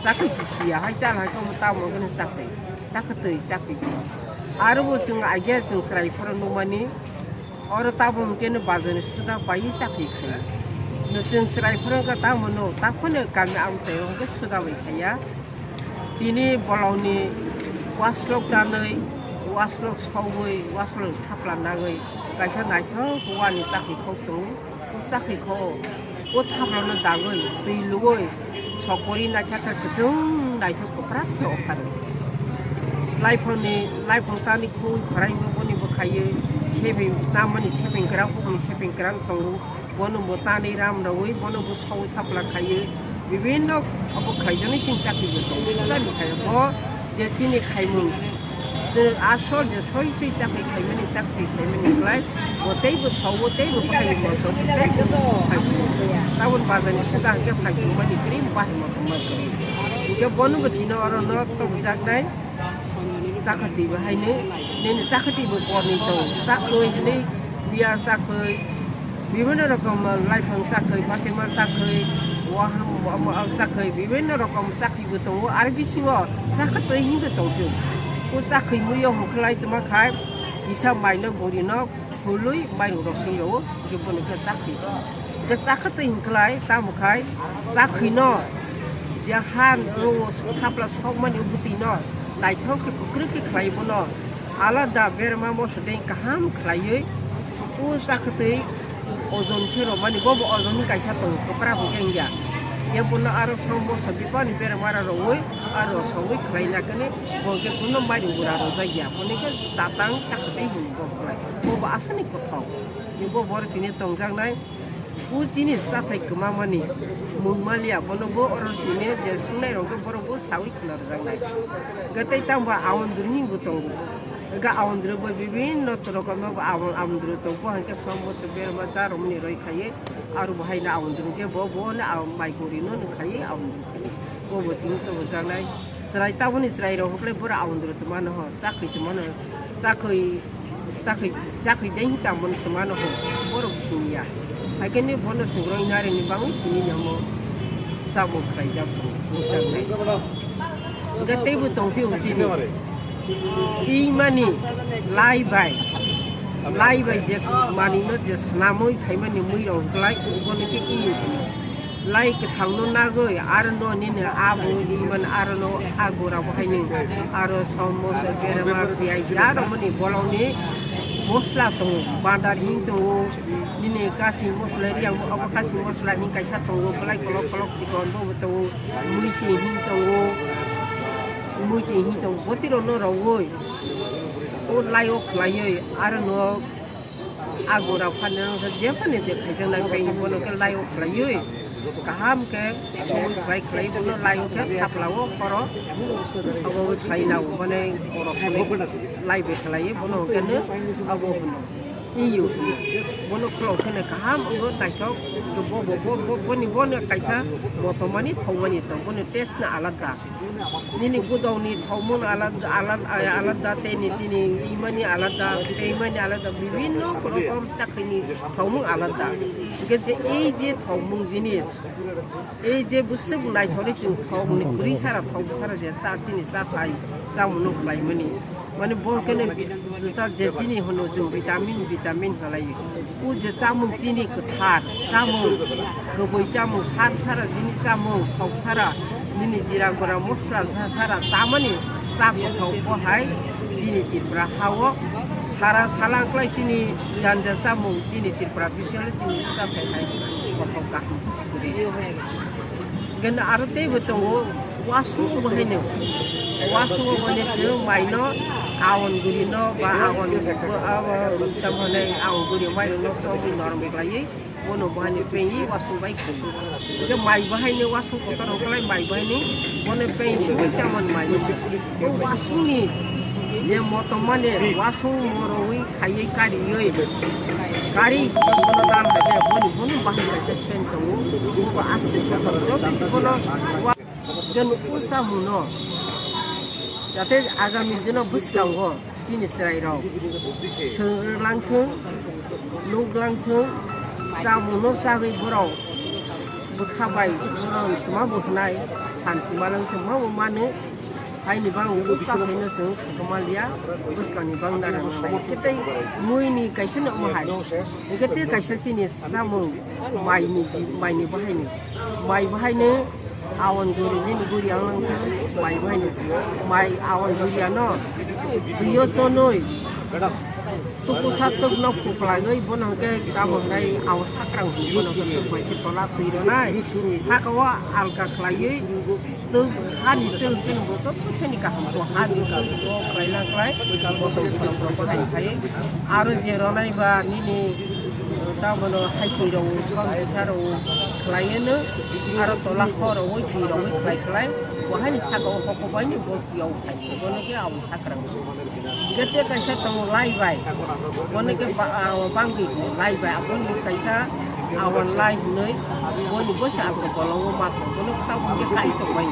Chakhwi si siya hai chal hai khe omo tamo khe chakhwi. Chakhwi twi chakhwi kho. Aro bo chwng agia chwng chwrai phoro nukmani. Oro tabuk hwnkhe no bazar ni suda bai chakhwi khaio. No chwng chwrai phoro wngkha tamo no takhone kami amchai o hwnkhe suda bai khaiya. Tini bolong ni waslok tanwi, waslok sogwi, waslok thapla nagwi kaisa naithok wani chakhwi khok tongo. O chakhwi kho, o thaprokno dagwi, twi lwwi, sokori naithok khe kwchwng naithok kwprak khe opharo. Laiphangni, laiphang tani khwi khwraingwi boni bwkhaiwi, sebeng tamani sebeng kwrang, bokni sebeng kwrang tongo, bono bo tanwi ram rwwi, bono bo sogwi thapla khaiwi, bibinno abo khaijaknai chini chakhwi bo tongo. Sudani khai bo je chini khaimung, Chwng asol je soi soi chakhwi khaimani, chakhwi khaimani khlai, bo tei bo thok, bo tei bo bahai bo thok, bo tei bo phai. Tabon bazar ni suda hwnkhe phai tongmani kwrwi, bahai ma tongma kwrwi. Hwnkhe bono bo tino oro no tongjaknai, chakhwi twi bahaino, nini chakhwi twi bo korni tong, chakhwi hwnwi, biya chakhwi, Bibhinno rokom laiphang chakhwi, batima chakhwi, waham, waham chakhwi, bibhinno rokom chakhwi bo tongo, aro bisingo chakhwi twi hinwi tongphio. O chakhwi muiyo hwnkhlai tongma khai, kisa maino gurino Hului mairum rok swi rwo, je bono khe chakhwi. Khe chakha twi hinklai, tamo khai chakhwi no, je han rwo thapla sokmani bwtwi no, naithok khe kwkrwi khe khlai bono, alada berma moso dei kaham khlaiwi, o chakha twi ojon khe rwmani, bo bo ojon ni kaisa tongo, kwpra bo khe wngya. Ye bono aro som moso bipani berma rwui, aro sogwi khlai na khe bo khe kuno mairum gura rwjak ya, boni khe chatang chakha twi hinwi bo khlai. Bo bo aswkni kothok. Bo boro tini tongjaknai. O chini chathai kwmamani mung maliya, bono bo oro tini je swngnai rok borok bo sawi khwna rwjaknai. Hwnkhe tei tamo bo awandru ni bo tongo. Hwnkhe awandru bo bibinno rokomno bo awan-, awandru tongo. Bo hwnkhe som moso berma cha romani roi khaiwi aro bo haino awandru khe bo, bo no aw-, mai guri no nung khaiwi awandru khaiwi. Bo bo tini tongo jaknai. Chwrai taboni chwrai rok hwnkhe boro awandru tongmano ho, chakhwi tongmano, chakhwi, chakhwi, chakhwi dei hinwi tamo tongmano ho, borok siniya. Haikhe ni bono chwng roi narini bagwi tini namo chamung khlaijak bo, nukjaknai. Hwnkhe teibo tongphio chini. Imani lai bai, lai bai je manwino je swnamwi khaimani mui rok hwnkhlai, bono khe iyo. Lai kwthangno nagwi, aro no nini abo iman, aro no agura bo haini, aro som moso berma piyaj ja romani bolongni mosla tongo, bandar hin tongo, nini kasi mosla riyang bo abo kasi mosla hin kaisa tongo, belai kolok kolok chikon bo tongo, muichi hin tongo, muichi hin tongo, botiro no rogwi o lai o khlaiwi, aro no Agora phano jepani je khaijaknai paini bono khe lai o khlaiwi kaham khe soi bai khlai bono lai o khe thapla o khoro abo khlai na o mane lai bai khlai bono khe no abo hwno iyo bono khulok khe kaham wngwi naithok bo bo bo boni bono kaisa motomani thongmani tong bono taste no alada. Nini gudokni thokmung alada, alada, alada, tei ni chini imani alada, tei imani alada, bibinno rokom chakhwini thokmung alada. Hingke je ei je thokmung jinis, ei je bwswk naithokni chwng thokni kwrwi sara thok sara je cha chini cha thai chamungno khlaimani. Mane bo kene juta je chini hwno chwng vitamin, vitamin halai. O je chamung chini kwthar, chamung kwbwi chamung, sar sara chini chamung, thok sara, nini jira gora mosla sa sara, chamani cha kothok bo hai chini Tripura ha o sara salang klai chini janja chamung chini Tripura bisalo chini cha thai hai kothok kaham kwrwi. Gana aro teibo tongo. Wasung bo haino, wasung bo haino chwng mai no, awan guri no, ba awan, abo, tam hwnwi awan guri mai no, chomwi norom khlaiwi, bono bo haino pengwi wasung bai khaiwi. Hingke mai bo haino wasung kotor rok khlai mai bo haino, bono peng sugwi chamani mai. O wasung ni je motom mane, wasung morowi khaiwi kariwi, kari bono dal hai khe, boni, boni bahai kaisa sen tongo, bo aswk kotor, joto se bono. Hingke nukhung chamungno, jate agami dino bwskango chini chwrairok swrwngthwng, nuklangthwng, chamungno chagwi borok bwkha bai borok tuma bo hwnai, santi malwngthwng ma bo mano, haini bangwi bwkha phaino chwng swkang manliya, bwskangni bang nana nangnai. Hingke tei muini kaisa no omo hai, hingke tei kaisa chini chamung. Maini, maini bahaini. Mai bahaini awan jori nini guri ang nang khe mai bahaini. Mai awan jori ano. Biyo sonoi. Tuku satuk nok kuklagoi bono ke kabang dai awan sakrang bono ke tuk bai ke tola tui ronai. Saka o alka khlaioi. Twi, hani twi, twi bo joto seni kaham to, hani twi bo khlai na khlai, bo tong khorang rok bahai khai. Aro je ronai ba nini, ta bono hai twi rok, som kisa rok khlai no, aro tola khoro oi twi rok oi khlai khlai, bo hani saka o hoko bai ni bo twi o khai, bono khe abo sakrang. Hingke tei kaisa tongo lai bai. Bono khe ba-, ah, bangwi lai bai. Aboni kaisa awan lai hinwi. Boni bosa ang bolongo ma tong. Bono khe tabuk khe kai tongbai.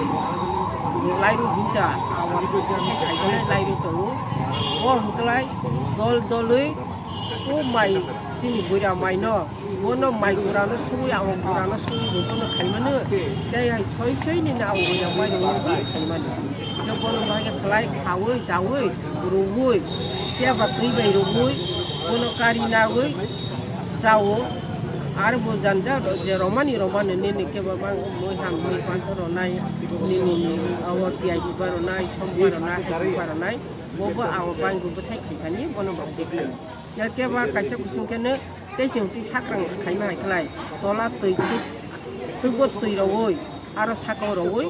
Lai rw hinta awan khe kai tongo, lai rw tongo. Bo hwnkhe lai dol dolwi o mai chini buira mai no. Bono mai gura no sugwi, awan gura no sugwi bo bono khaimano. Tei hai soi soi ni na awan gura mai rok no khaimano. Hingke bono bahai khe khlai khaui, daui, rwui, phiya ba twi bai rwui, Bono kari nagwi chao. Ar bo janja je romani romani nini kebo mang mui ham mui panto ronai, nini abo T I C ba ronai, som ba ronai, hai ba ronai. Bo bo abo bang bo thai khai thani bono ba. Ya keba kaisa kusung kene tei sing twi sakrang khaima hai khlai. Tola twi twi twi bo twi rogoi. Aro saka o rogoi,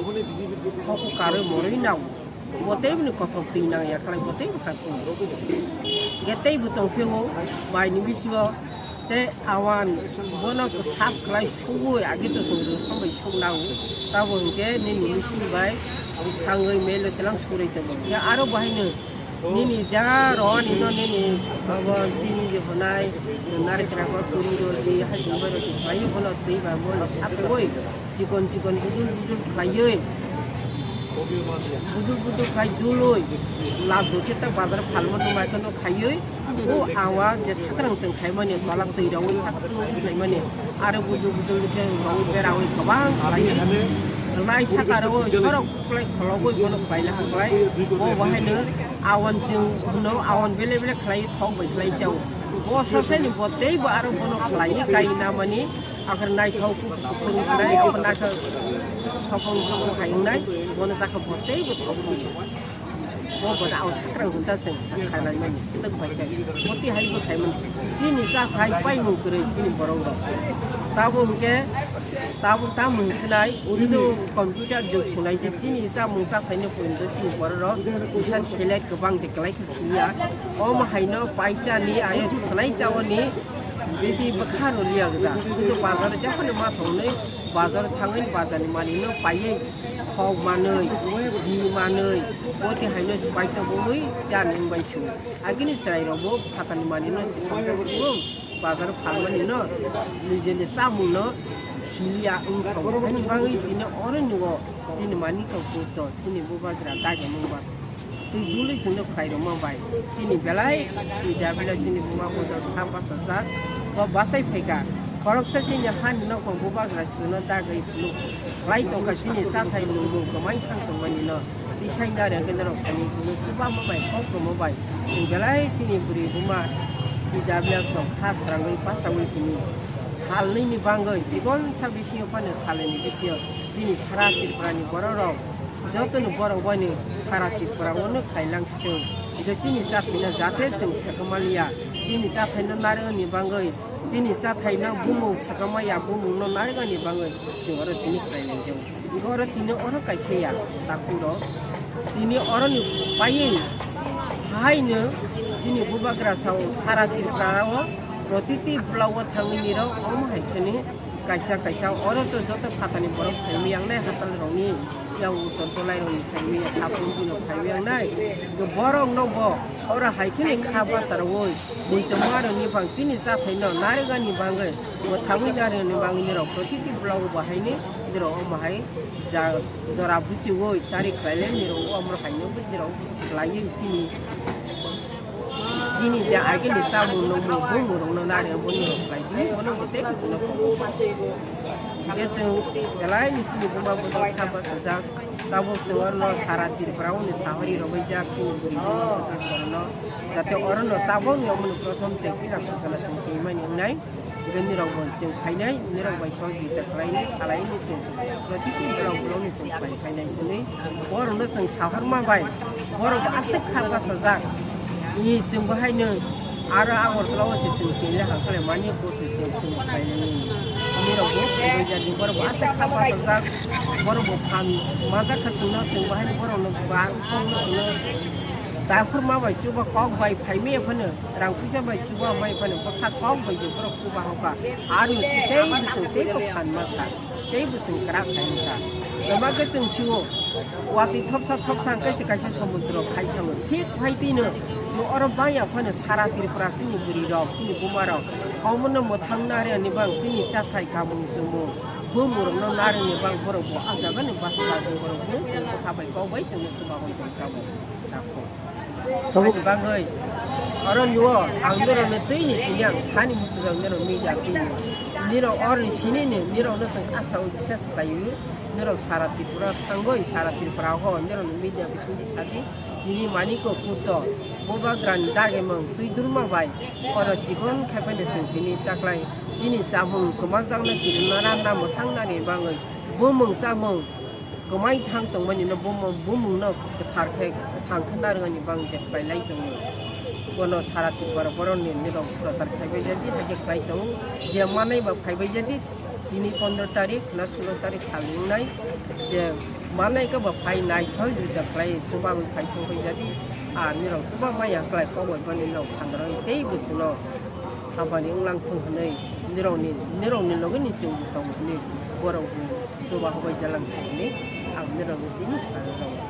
hoku karwi morwi nao. Bo tei bini kothok twi nang ya khlai, bo tei bwkha twi. Ge tei bo tong phio, bai ni bisingo tei awan bono kwsap khlai sugwi agi to chwng rw sambai suk nao. Tabo hinkhe nini bising bai thangwi melo telang surwi tongo. Ya aro bo haino Nini ja rwani no nini abo chini je hwnai, nari kra ko turi ro di, hai jumbai ro di, khlai bono twi ba bono sapoi, chikon chikon budul budul khlaioi, budul budul khlai dului, lab do khe ta bazar phalmo no mai kono khaioi, o awa je sakrang chwng khaimani, balak twi rwi sakrang khaimani, aro budul budul khe rwi berawi kwbang khlaioi, rwnai saka rwi sorok. Khlai khologwi bono khlaina khlai, bo bo haino awan chwng hwno, awan bele bele khlai thok bai khlai chao. Bo sasani bo tei bo aro bono khlai kai namani, akhir naithok kuk kuk kuk khlai, naithok sokong sokong hai wngnai, bono jaka bo tei bo thok bai. Bo bo da aw sakrang hwnta se khlai mani, twk bai khe. Bo tei hai bo khai mani. Chini cha khai pai mung kwrwi chini borok rok. Tabo hwnkhe Tabuk ta mung sinai, uridu computer jug sinai je chini chamung chathai no pun do chini borok rok kisa select kwbang de kwlai khe siniya. Omo hai no paisa ni ayo sinai chao ni bisi bwkha rw liya gda. Sudu bazar jahani ma thangwi bazar thangwi bazar ni mani no paiwi khok manwi, di manwi, boti hai no si paito bui cha ni bai su. Agini chwrai rok bo phatani mani no si paito bui. Bazar phalmani no nijeni chamung no siliya wngkha. Ani bagwi tini oro nugo chini mani to buto chini bubagra dagi mungba. Twi dului chwngno khlai rwma bai chini belai twi dabila chini buma buto kha bachajak. Bo bachai phaikha khoroksa chini hani nokong bubagra chwngno dagwi phunuk khlai tongkha chini chathai nungmung kwmai thang tongmani no. Tisai nareng khe norok thani chwngno chubama bai, kok kwma bai. Chwng belai chini bwrwi buma T W F rok kha srangwi pasawi tini. Salnwi ni bangwi chikon sa bisingo phano salnwi ni bisingo chini sara Tripura ni borok rok joto ni borok bai ni sara Tripura o no khailang sitwng. Hingke chini chathai no jate chwng swkang maliya. Chini chathai no narwk ni bangwi Chini chathai no bumung swkangma ya bumung no narwkani bangwi chwng oro tini khlai nai jago. Hingke oro tini oro kaisa ya takhuk rok. Tini oro ni paiwi hai no chini bubagra sao sara Tripura o protiti block o thangwi ni rok omo hai kheni kaisa kaisa oro to joto phatani borok phaimwi yang nai hachal rok ni. Yang uttor tolai rok ni phaimwi ya, sapung bino phaimwi yang nai. Borok no bo oro hai khini kha basa rwi, bui tongma rok ni bang chini chathai no narwkani bangwi, bo thangwi narwkani bangwi nirok protiti block bo haini nirok omo hai ja jora buchiwi tari khlailai nirok omo hai no nirok khlaiwi chini. Chini je agini chamung nungmung bumung rokno nari boni rok bai di, bono bo tei kuchuno tongo. Hingke chwng belai ni chini buma bodol kha bachajak. Tabuk chwng oro no sara Tripura o ni sahori rwbaijak chini bwrwi buma bodol no. Jate oro no tabuk ni omo ni prothom chwng pila sujana chwng chini mani wngnai. Hingke nirok bo chwng phainai, nirok bai sohojogita khlainai, salainai chwng. Protiti block block ni chwng phai phainai hwnwi borokno chwng sahorma bai, borok bo aswk kha bachajak. Ni chwng bo haino aro Agartala o se chwng chini le hangkhe mani bo se chwng chwng bo khlainani. Nirok bo khlai jani borok bo aswk kha bachajak, borok bo phan manjak kha chwngno chwng bo haino borokno ba kokno chwngno daikhorma bai chuba kok bai phaimaya phano rang puisa bai chuba mai phano bwkha kok bai je borok chuba hokha. Aro tei bwswng tei bo phan mankha. Tei bo chwng kwrak khai wngkha. Ema khe chwng sio, watwi thopsa thopsa hwnkhe se kaisa somudro khai thango. Thik hai twino chwng oro bangya phano sara Tripura chini bwrwi rok, chini buma rok, omono mwthang narwkni bang chini chathai kamung chumung, bumung rokno narwkni bang borok bo ah jaga ni basa borok bo chwng bwkha bai kok bai chwngno chuba hwn tong tabuk. Tabuk. Aboni bagwi oro nio ang norokno twi ni twi ang sani muchung ang norok media twi ni. Nirok orni sinini nirokno chwng asa o bisas khlaio. Nirok sara Tripura thangwi sara Tripura o nirokni media bisingtwi sadi. Nini maniko kuto bobagrani dagimung twi durma bai oro chikon khaiphano chwng tini taklai chini chamung kwmajakno kirima ranna mwthangnani bagwi bumung chamung kwmai thang tongmani no bumung, bumung no kwthar khe kwthang khe narwknani bagwi je khlai lai tongo. Bono sara Tripura borok ni nirok prochar khaibai jadi hakhe khlai tongo. Je manai ba phaibai jadi tini pondro tarik na sulo tarik sal wngnai je manai ka ba phai nai soi juda khlai chubawi phai thangbai jadi a nirok chuba maya khlai koboi bani nok khandroi tei bwswno habani wnglang thung hwnwi nirokni, nirokni logini chwngbo tongo hwnwi borok bo chuba hobai jalang thung hwnwi ang nirokno tini sana tongo.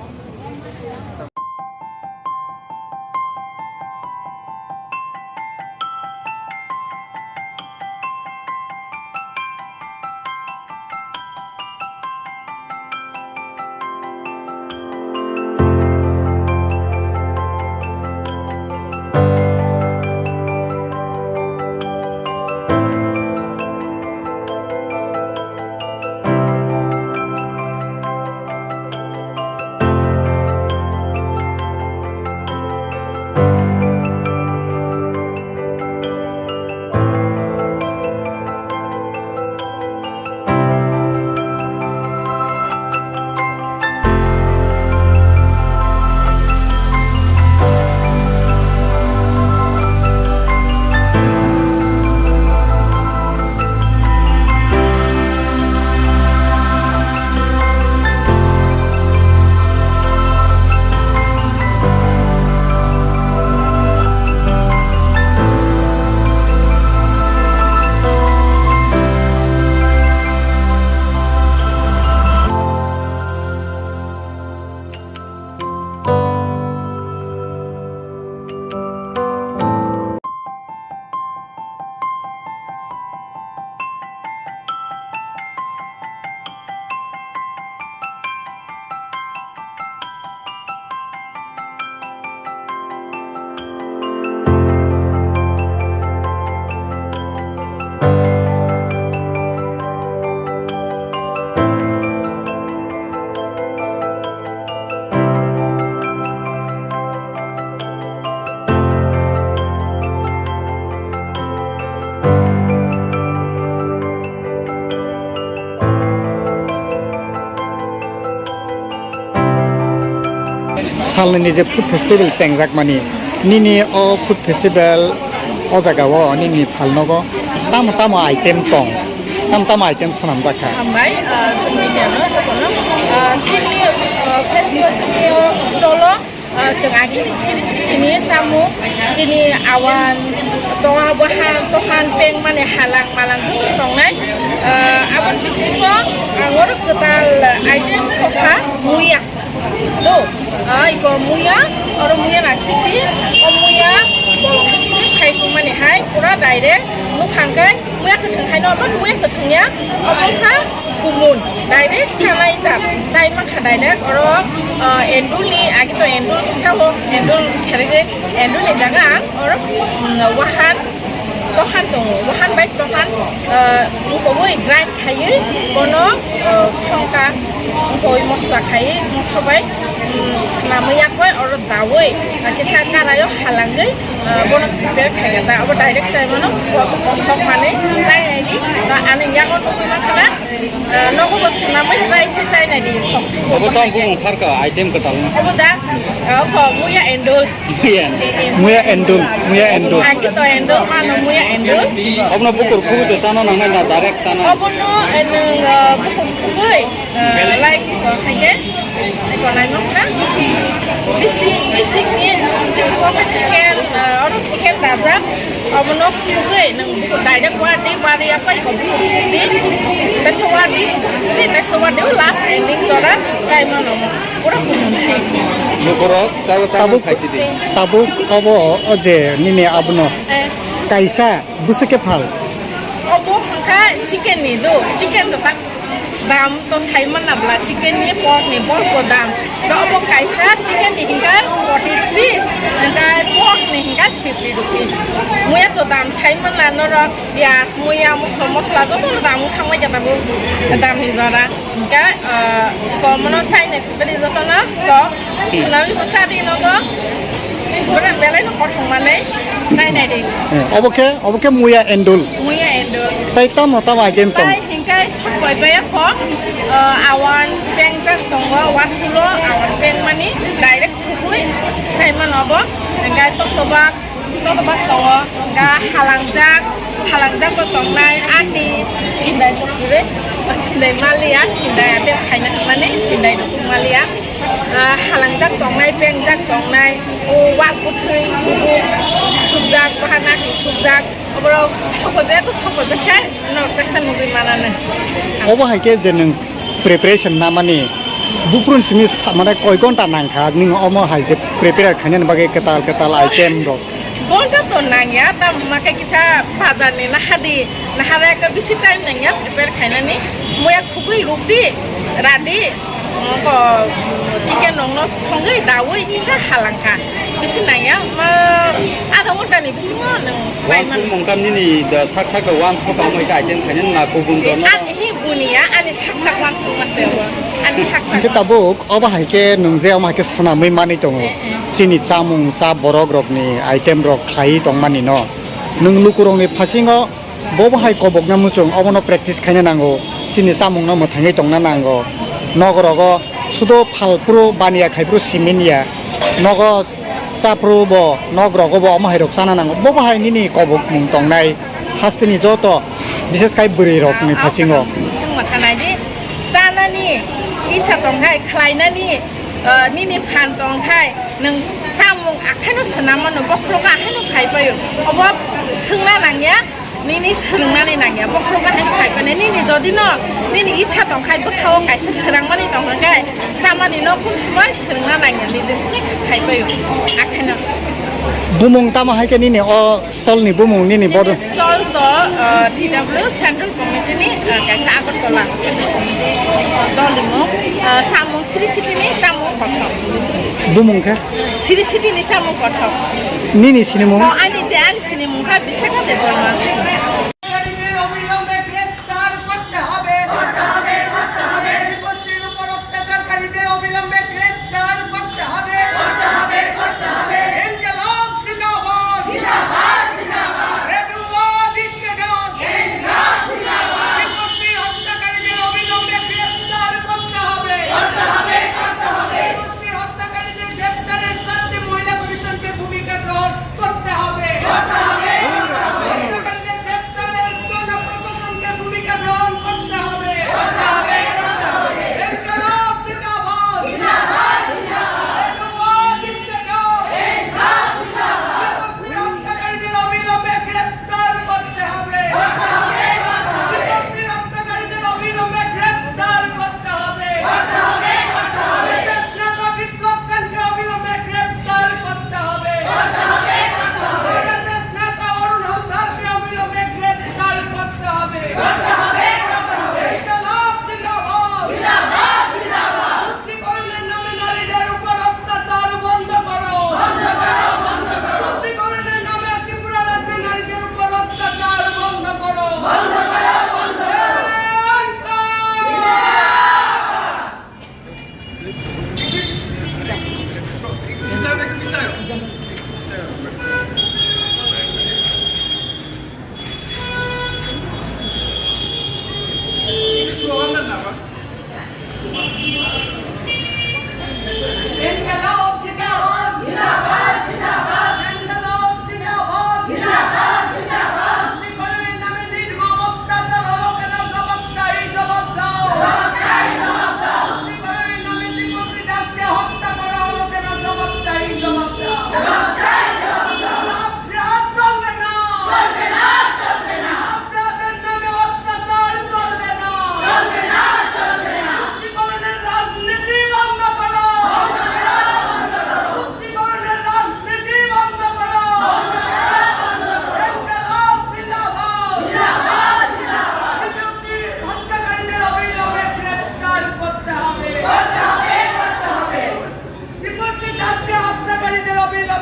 Salnini je food festival chengjakmani, nini o food festival o jagao nini phalnogo tamo tamo item tong, tamo tamo item swnamjak kha? Hambai, ah, chwng media no, jotono, ah, chini, ah, festival chini o stall o, ah, chwng agini siri siri ni chamung, chini awan, tonga, bohan, tohan, peng mani halang malang joto tongnai. Ah, aboni bisingo ang oro kwtal item kokha muya. Do, ah, iko muya, oro muya na siti, o muya bolong siti khai tongmani hai, pura direct nukhang kai, muya kwthwng hai no, omo muya kwthwng ya, omo kha kumun, direct chanai jat, chai mankha direct, oro, ah, endul ni, agi to endul sao, endul khere endul ni jaga ang, oro, mm, wahan, tohan tongo, wahan bai tohan, ah, wngkogwi grind khaiwi bono, ah, songkha, wngkogwi mosla khaiwi mokso bai, um, swnamwi yakbai oro dawi, ah, kisa karaio halangwi, ah, bono prepare khaikha da. Abo direct chai mano, bo kothok manwi chai naidi, ba ani yago nugwi mankha da, ah, nogo bo swnamwi try khe chai naidi, thok suk bo Abo tamo bumung tharka item kwtal no. Abo da, ah, kho muya endul. Muya. Muya endul, muya endul. Agi to endul, mano muya endul. Obono bukur khugwi to chana nangnai na direct chana? Obono, eh, nwng, eh, bukur khugwi, eh, like, eh, khaikhe, eko naimang kha. Bisi, bisi ni, bisi o khe chicken, eh, oro chicken dajak. Obono khugwi nwng bukur direct wadi, wadi apa eko bukur khugwi. Teso wadi, teso wadi o last ending jora, chai mano. Pura kumun se. Lukurok, tabo Tabuk, khaisi di. Tabuk obo o je nini abono. Eh. Kaisa bwswk khe phal. Obo hwnkha chicken ni do, chicken rok tak dam to sai man na bla, chicken ni pork ni pork bo dam. To obo kaisa chicken ni hwnkha forty rupees, hwnkha pork ni hwnkha Fifty rupees. Muya to dam sai man na norok, piyaj, muya, moso, mosla joto no dam wng thang bai khe tabuk dam ni jora. Hingkhe, ah, kom no chainai fifty joto no kom. Swnamwi bo cha di nogo. Bwrang belai no kothok manwi chainai di. Eh, obo khe, obo khe muya endul. Muya endul. Tai tamo tamo item tong? Tai hingkhe sokbai baya kho, ah, awan pengjak tongo, wasulo awan pengmani direct khugui chaimano bo. Hingkhe toktoba Totobak tongo, ga halangjak, halangjak bo tongnai, ani sindai bo kwrwi, sindai maliya, sindai abe khaina hwnmani, sindai rukung maliya. Ah, halangjak tongnai, pengjak tongnai, o wak bwthwi, o subjak, bahana hi subjak, oborok sokobe ko sokobe khe, norok kaisa nugwi mananai. Obo hai khe je nwng preparation namani, buphuruni simi sa-, mane koi ghonta nangkha, nwng omo hai je prepare khainani bagwi kwtal kwtal item rok? Ghonta to nangya, tamo khe kisa bazar ni nahadi, nahada ekka bisi time nangya prepare khainani. Muya khugui rukdi, radi, ko chicken rok no songwi daui kisa halangkha. Bisi nangya, ma, adha ghonta ni bisingo nwng pai mano. Wansuk mungkam nini da sak sak da wansuk tamo ita item khainani na kubun dorno. Ani hi buniya, ani sak sak wansuk ma se bo. Ani sak sak. Hingke tabuk obo hai khe nwng je omo hai khe swnamwi manwi tongo. Eh, eh. Chini chamung cha borok rokni item rok khlaiwi tongmani no. Nwng lukurokni phasingo bobo hai kobokna muchung obono practice khaina nango. Chini chamungno mwthangwi tongna nango. Nokrogo sudo phalphuru baniya khaiphuru simin ya. Nogo chaphuru bo, nok rogo bo omo hai rok chana nango. Bobo hai nini kobokmung tongnai hasteni joto, bishes khai bwrwi rokni phasingo. Swngma khanai di, chanani icha tongkhai, khlainani, ah, nini phan tongkhai, nwng chamung akhaino swnam mano, bokhorogo akhaino phai paio. Obo swngna nangya, nini swrwngnani nangya, bokhorogo akhaino phai painai. Nini jodi no, nini icha tongkhai, bwkhao kaisa swrangmani tongkha khe, chamani no kung sumai swrwngna nangya, nijin khai paio, akhaino. Bumung tamo hai khe nini o stall ni bumung nini bodo? Stall to, uh, T W Central Committee ni, uh, kaisa Agartala Central Committee, uh, dol ni mung, uh, chamung Sri City ni chamung kothok. Bumung khe? Sri City ni chamung kothok. Nini sinimung? Oh, ani te ani sinimung kha Bisakha Debbarma. অবিলম্বে গ্রেফতার করতে হবে। করতে হবে, করতে হবে। বিপত্তির উপর অত্যাচারকারীদের অবিলম্বে গ্রেফতার করতে হবে। করতে হবে, করতে হবে। ইনকিলাব জিন্দাবাদ। জিন্দাবাদ, জিন্দাবাদ। রেডুয়া জিন্দাবাদ। ইনকিলাব জিন্দাবাদ। বিপত্তির হত্যাকারীদের অবিলম্বে গ্রেফতার করতে হবে। করতে হবে, করতে হবে। বিপত্তির হত্যাকারীদের গ্রেফতারের স্বার্থে মহিলা কমিশনকে ভূমিকা গ্রহণ করতে হবে। করতে হবে, করতে হবে। হত্যাকারীদের গ্রেফতার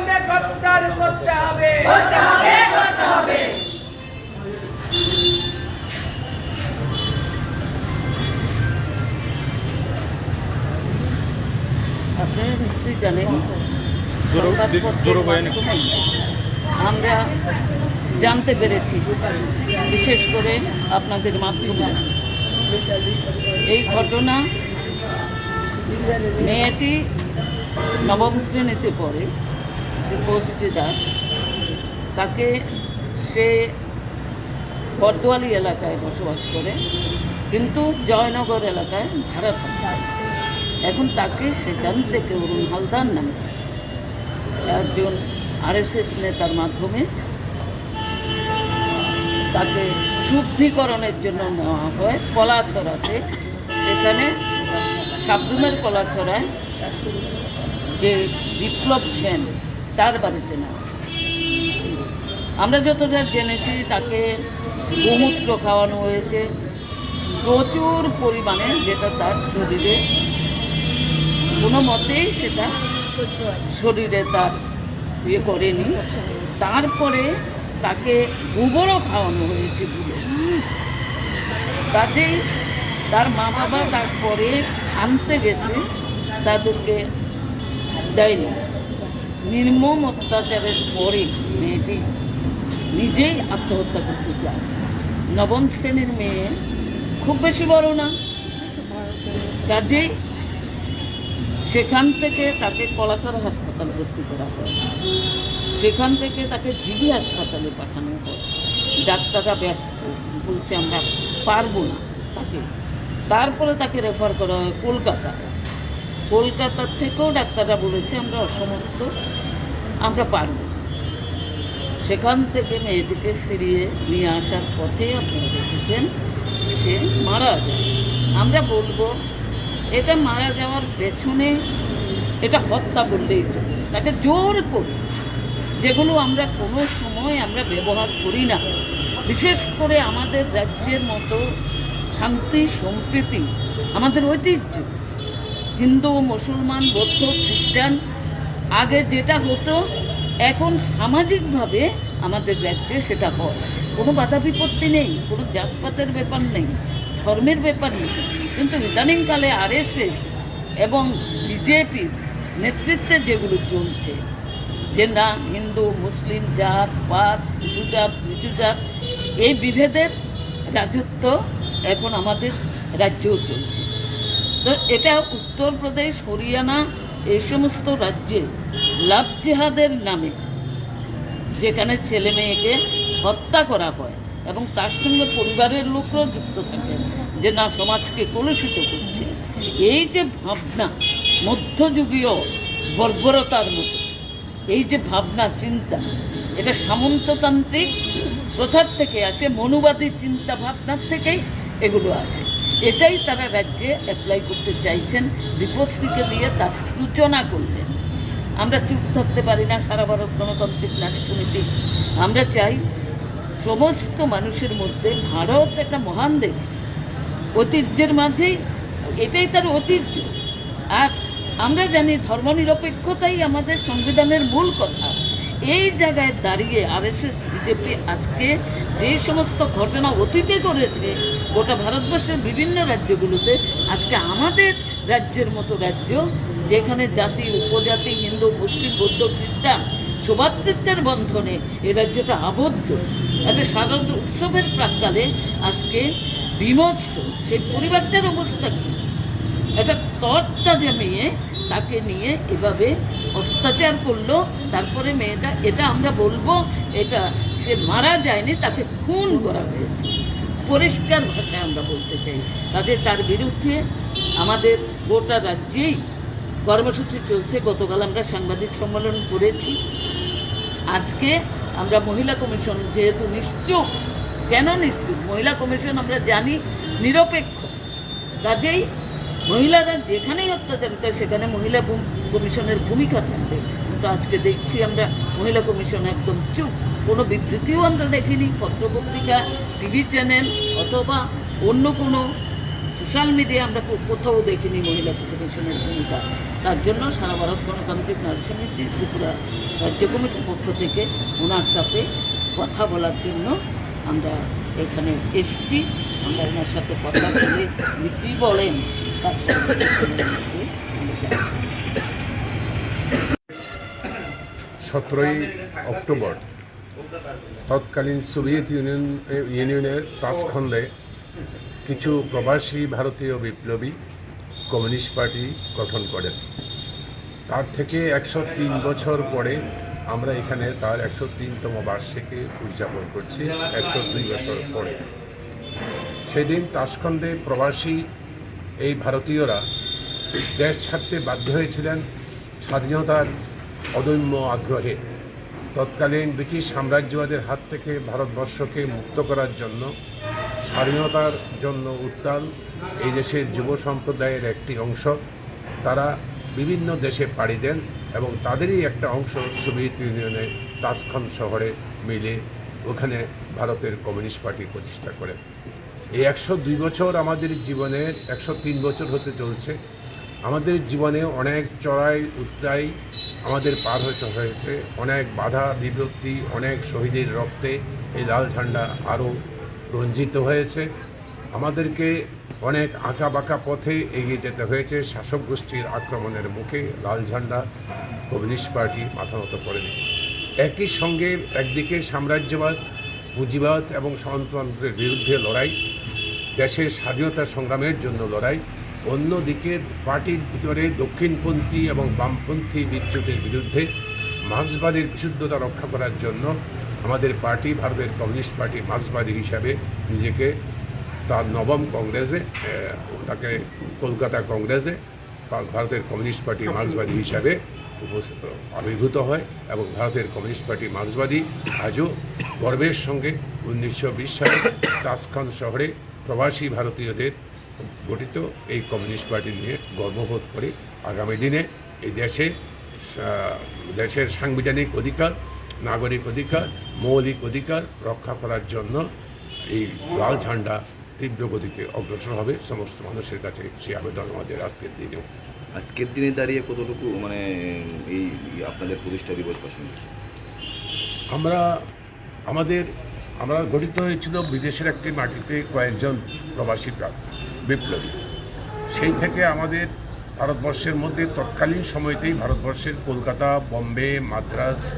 গ্রেফতার করতে হবে, করতে হবে, করতে হবে। আপনারা নিশ্চয়ই জানেন, সংবাদপত্রের মাধ্যমে আমরা জানতে পেরেছি, বিশেষ করে আপনাদের মাধ্যমে। এই ঘটনা, মেয়েটি নবম শ্রেণীতে পড়ে, দীপশ্রী দাস। তাকে, সে বটদোয়ালি এলাকায় বসবাস করে, কিন্তু জয়নগর এলাকায় ভাড়া থাকে। এখন তাকে সেখান থেকে অরুণ হালদার নামে একজন আরএসএস নেতার মাধ্যমে তাকে শুদ্ধিকরণের জন্য নেওয়া হয় কলাছড়াতে। সেখানে সাবরুমের কলাছড়ায় যে বিপ্লব সেন, তার বাড়িতে নেওয়া। আমরা যতটা জেনেছি, তাকে গোমূত্র খাওয়ানো হয়েছে প্রচুর পরিমাণে, যেটা তার শরীরে কোনো মতেই সেটা শরীরে তার ইয়ে করেনি। তারপরে তাকে গোবরও খাওয়ানো হয়েছে বলে। কাজেই তার মা বাবা তারপরে আনতে গেছে, তাদেরকে দেয়নি। নির্মম অত্যাচারের পরে মেয়েটি নিজেই আত্মহত্যা করতে চায়। নবম শ্রেণীর মেয়ে, খুব বেশি বড় না। কাজেই সেখান থেকে তাকে কলাছড়া হাসপাতালে ভর্তি করা হয়। সেখান থেকে তাকে জিবি হাসপাতালে পাঠানো হয়। ডাক্তাররা ব্যর্থ, বলছে, "আমরা পারবো না তাকে।" তারপরে তাকে রেফার করা হয় কলকাতা। কলকাতার থেকেও ডাক্তাররা বলেছে, "আমরা অসমর্থ, আমরা পারবো না।" সেখান থেকে মেয়েটিকে ফিরিয়ে নিয়ে আসার পথে আপনারা দেখেছেন, সে মারা যায়। আমরা বলবো, এটা মারা যাওয়ার পেছনে এটা হত্যা বললেই চলে। তাকে জোর করে, যেগুলো আমরা কোনো সময় আমরা ব্যবহার করি না, বিশেষ করে আমাদের রাজ্যের মতো শান্তি সম্প্রীতি, আমাদের ঐতিহ্য, হিন্দু, মুসলমান, বৌদ্ধ, খ্রিস্টান, আগে যেটা হতো, এখন সামাজিকভাবে আমাদের রাজ্যে সেটা হয়। কোনো বাধা বিপত্তি নেই, কোনো জাতপাতের ব্যাপার নেই, ধর্মের ব্যাপার নেই। কিন্তু ইদানিংকালে আরএসএস এবং বিজেপির নেতৃত্বে যেগুলো চলছে, যে না, হিন্দু, মুসলিম, জাত, পাত, উঁচু জাত, নিচু জাত, এই বিভেদের রাজত্ব এখন আমাদের রাজ্যেও চলছে। তো এটা উত্তরপ্রদেশ, হরিয়ানা, এই সমস্ত রাজ্যে লাভ জেহাদের নামে যেখানে ছেলে মেয়েকে হত্যা করা হয় এবং তার সঙ্গে পরিবারের লোকরাও যুক্ত থাকেন, যে না, সমাজকে কলুষিত করছে, এই যে ভাবনা, মধ্যযুগীয় বর্বরতার মতো এই যে ভাবনা চিন্তা, এটা সামন্ততান্ত্রিক প্রথার থেকে আসে, মনুবাদী চিন্তা ভাবনার থেকেই এগুলো আসে। এটাই তারা রাজ্যে অ্যাপ্লাই করতে চাইছেন, দীপশ্রীকে দিয়ে তার সূচনা করলেন। আমরা চুপ থাকতে পারি না, সারা ভারত গণতান্ত্রিক নারী সমিতি। আমরা চাই সমস্ত মানুষের মধ্যে, ভারত একটা মহান দেশ, ঐতিহ্যের মাঝেই এটাই তার ঐতিহ্য। আর আমরা জানি ধর্মনিরপেক্ষতাই আমাদের সংবিধানের মূল কথা। এই জায়গায় দাঁড়িয়ে আরএসএস, বিজেপি আজকে যে সমস্ত ঘটনা অতীতে করেছে গোটা ভারতবর্ষের বিভিন্ন রাজ্যগুলোতে, আজকে আমাদের রাজ্যের মতো রাজ্য, যেখানে জাতি, উপজাতি, হিন্দু, মুসলিম, বৌদ্ধ, খ্রিস্টান সভাতৃত্বের বন্ধনে এই রাজ্যটা আবদ্ধ। একটা শারদ উৎসবের প্রাক্কালে আজকে বিমর্ষ সেই পরিবারটার অবস্থা কি? একটা তরতাজা মেয়ে, তাকে নিয়ে এভাবে অত্যাচার করলো। তারপরে মেয়েটা, এটা আমরা বলবো, এটা সে মারা যায়নি, তাকে খুন করা হয়েছে, পরিষ্কার ভাষায় আমরা বলতে চাই। কাজে তার বিরুদ্ধে আমাদের গোটা রাজ্যেই কর্মসূচি চলছে। গতকাল আমরা সাংবাদিক সম্মেলন করেছি। আজকে আমরা মহিলা কমিশন যেহেতু নিশ্চুপ, কেন নিশ্চুপ? মহিলা কমিশন আমরা জানি নিরপেক্ষ, কাজেই মহিলারা যেখানেই অত্যাচারিত হয় সেখানে মহিলা ভূম-, কমিশনের ভূমিকা থাকবে। কিন্তু আজকে দেখছি আমরা মহিলা কমিশন একদম চুপ, কোনো বিবৃতিও আমরা দেখিনি, পত্রপত্রিকা, টিভি চ্যানেল অথবা অন্য কোনো সোশ্যাল মিডিয়া আমরা কো-, কোথাও দেখিনি মহিলা কমিশনের ভূমিকা। তার জন্য সারা ভারত গণতান্ত্রিক নারী সমিতি ত্রিপুরা রাজ্য কমিটির পক্ষ থেকে ওনার সাথে কথা বলার জন্য আমরা এখানে এসছি। আমরা ওনার সাথে কথা বলে উনি কী বলেন, তার পরে আমরা জানবো। সতেরোই অক্টোবর তৎকালীন সোভিয়েত ইউনিয়ন, ইউনিয়নের তাসখন্দে কিছু প্রবাসী ভারতীয় বিপ্লবী কমিউনিস্ট পার্টি গঠন করেন। তার থেকে একশো তিন বছর পরে আমরা এখানে তার একশো তিনতম বার্ষিকী উদযাপন করছি, একশো দুই বছর পরে। সেদিন তাসখন্দে প্রবাসী এই ভারতীয়রা দেশ ছাড়তে বাধ্য হয়েছিলেন স্বাধীনতার অদম্য আগ্রহে। তৎকালীন ব্রিটিশ সাম্রাজ্যবাদের হাত থেকে ভারতবর্ষকে মুক্ত করার জন্য, স্বাধীনতার জন্য উত্তাল এই দেশের যুব সম্প্রদায়ের একটি অংশ, তারা বিভিন্ন দেশে পাড়ি দেন এবং তাদেরই একটা অংশ সোভিয়েত ইউনিয়নে তাসখন্দ শহরে মিলে ওখানে ভারতের কমিউনিস্ট পার্টি প্রতিষ্ঠা করেন। এই একশো দুই বছর আমাদের জীবনের, একশো তিন বছর হতে চলছে। আমাদের জীবনে অনেক চড়াই উতরাই আমাদের পার হতে হয়েছে, অনেক বাধা বিপত্তি, অনেক শহীদের রক্তে এই লাল ঝান্ডা আরও রঞ্জিত হয়েছে। আমাদেরকে অনেক আঁকা বাঁকা পথে এগিয়ে যেতে হয়েছে শাসক গোষ্ঠীর আক্রমণের মুখে। লাল ঝান্ডা, কমিউনিস্ট পার্টি মাথা নত করেনি। একই সঙ্গে একদিকে সাম্রাজ্যবাদ, পুঁজিবাদ এবং সামন্ততন্ত্রের বিরুদ্ধে লড়াই, দেশের স্বাধীনতা সংগ্রামের জন্য লড়াই, অন্যদিকে পার্টির ভিতরে দক্ষিণপন্থী এবং বামপন্থী বিদ্যুতের বিরুদ্ধে মার্ক্সবাদের বিশুদ্ধতা রক্ষা করার জন্য আমাদের পার্টি, ভারতের কমিউনিস্ট পার্টি মার্ক্সবাদী হিসাবে নিজেকে তার নবম কংগ্রেসে, এ, তাকে কলকাতা কংগ্রেসে ভা-, ভারতের কমিউনিস্ট পার্টি মার্ক্সবাদী হিসাবে উপস্থিত, আবির্ভূত হয় এবং ভারতের কমিউনিস্ট পার্টি মার্ক্সবাদী আজও গর্বের সঙ্গে উনিশশো বিশ সালে তাসখন্দ শহরে প্রবাসী ভারতীয়দের গঠিত এই কমিউনিস্ট পার্টি নিয়ে গর্ববোধ করে। আগামী দিনে এই দেশে সা-, দেশের সাংবিধানিক অধিকার, নাগরিক অধিকার, মৌলিক অধিকার রক্ষা করার জন্য এই লাল ঝান্ডা তীব্র গতিতে অগ্রসর হবে। সমস্ত মানুষের কাছে সেই আবেদন আমাদের আজকের দিনেও। আজকের দিনে দাঁড়িয়ে কতটুকু, মানে, এই আপনাদের প্রতিষ্ঠা দিবস পালন? আমরা, আমাদের, আমরা গঠিত হয়েছিল বিদেশের একটি মাটিতে কয়েকজন প্রবাসী প্রা-, বিপ্লবী। সেই থেকে আমাদের ভারতবর্ষের মধ্যে তৎকালীন সময়তেই ভারতবর্ষের কলকাতা, বোম্বে, মাদ্রাজ,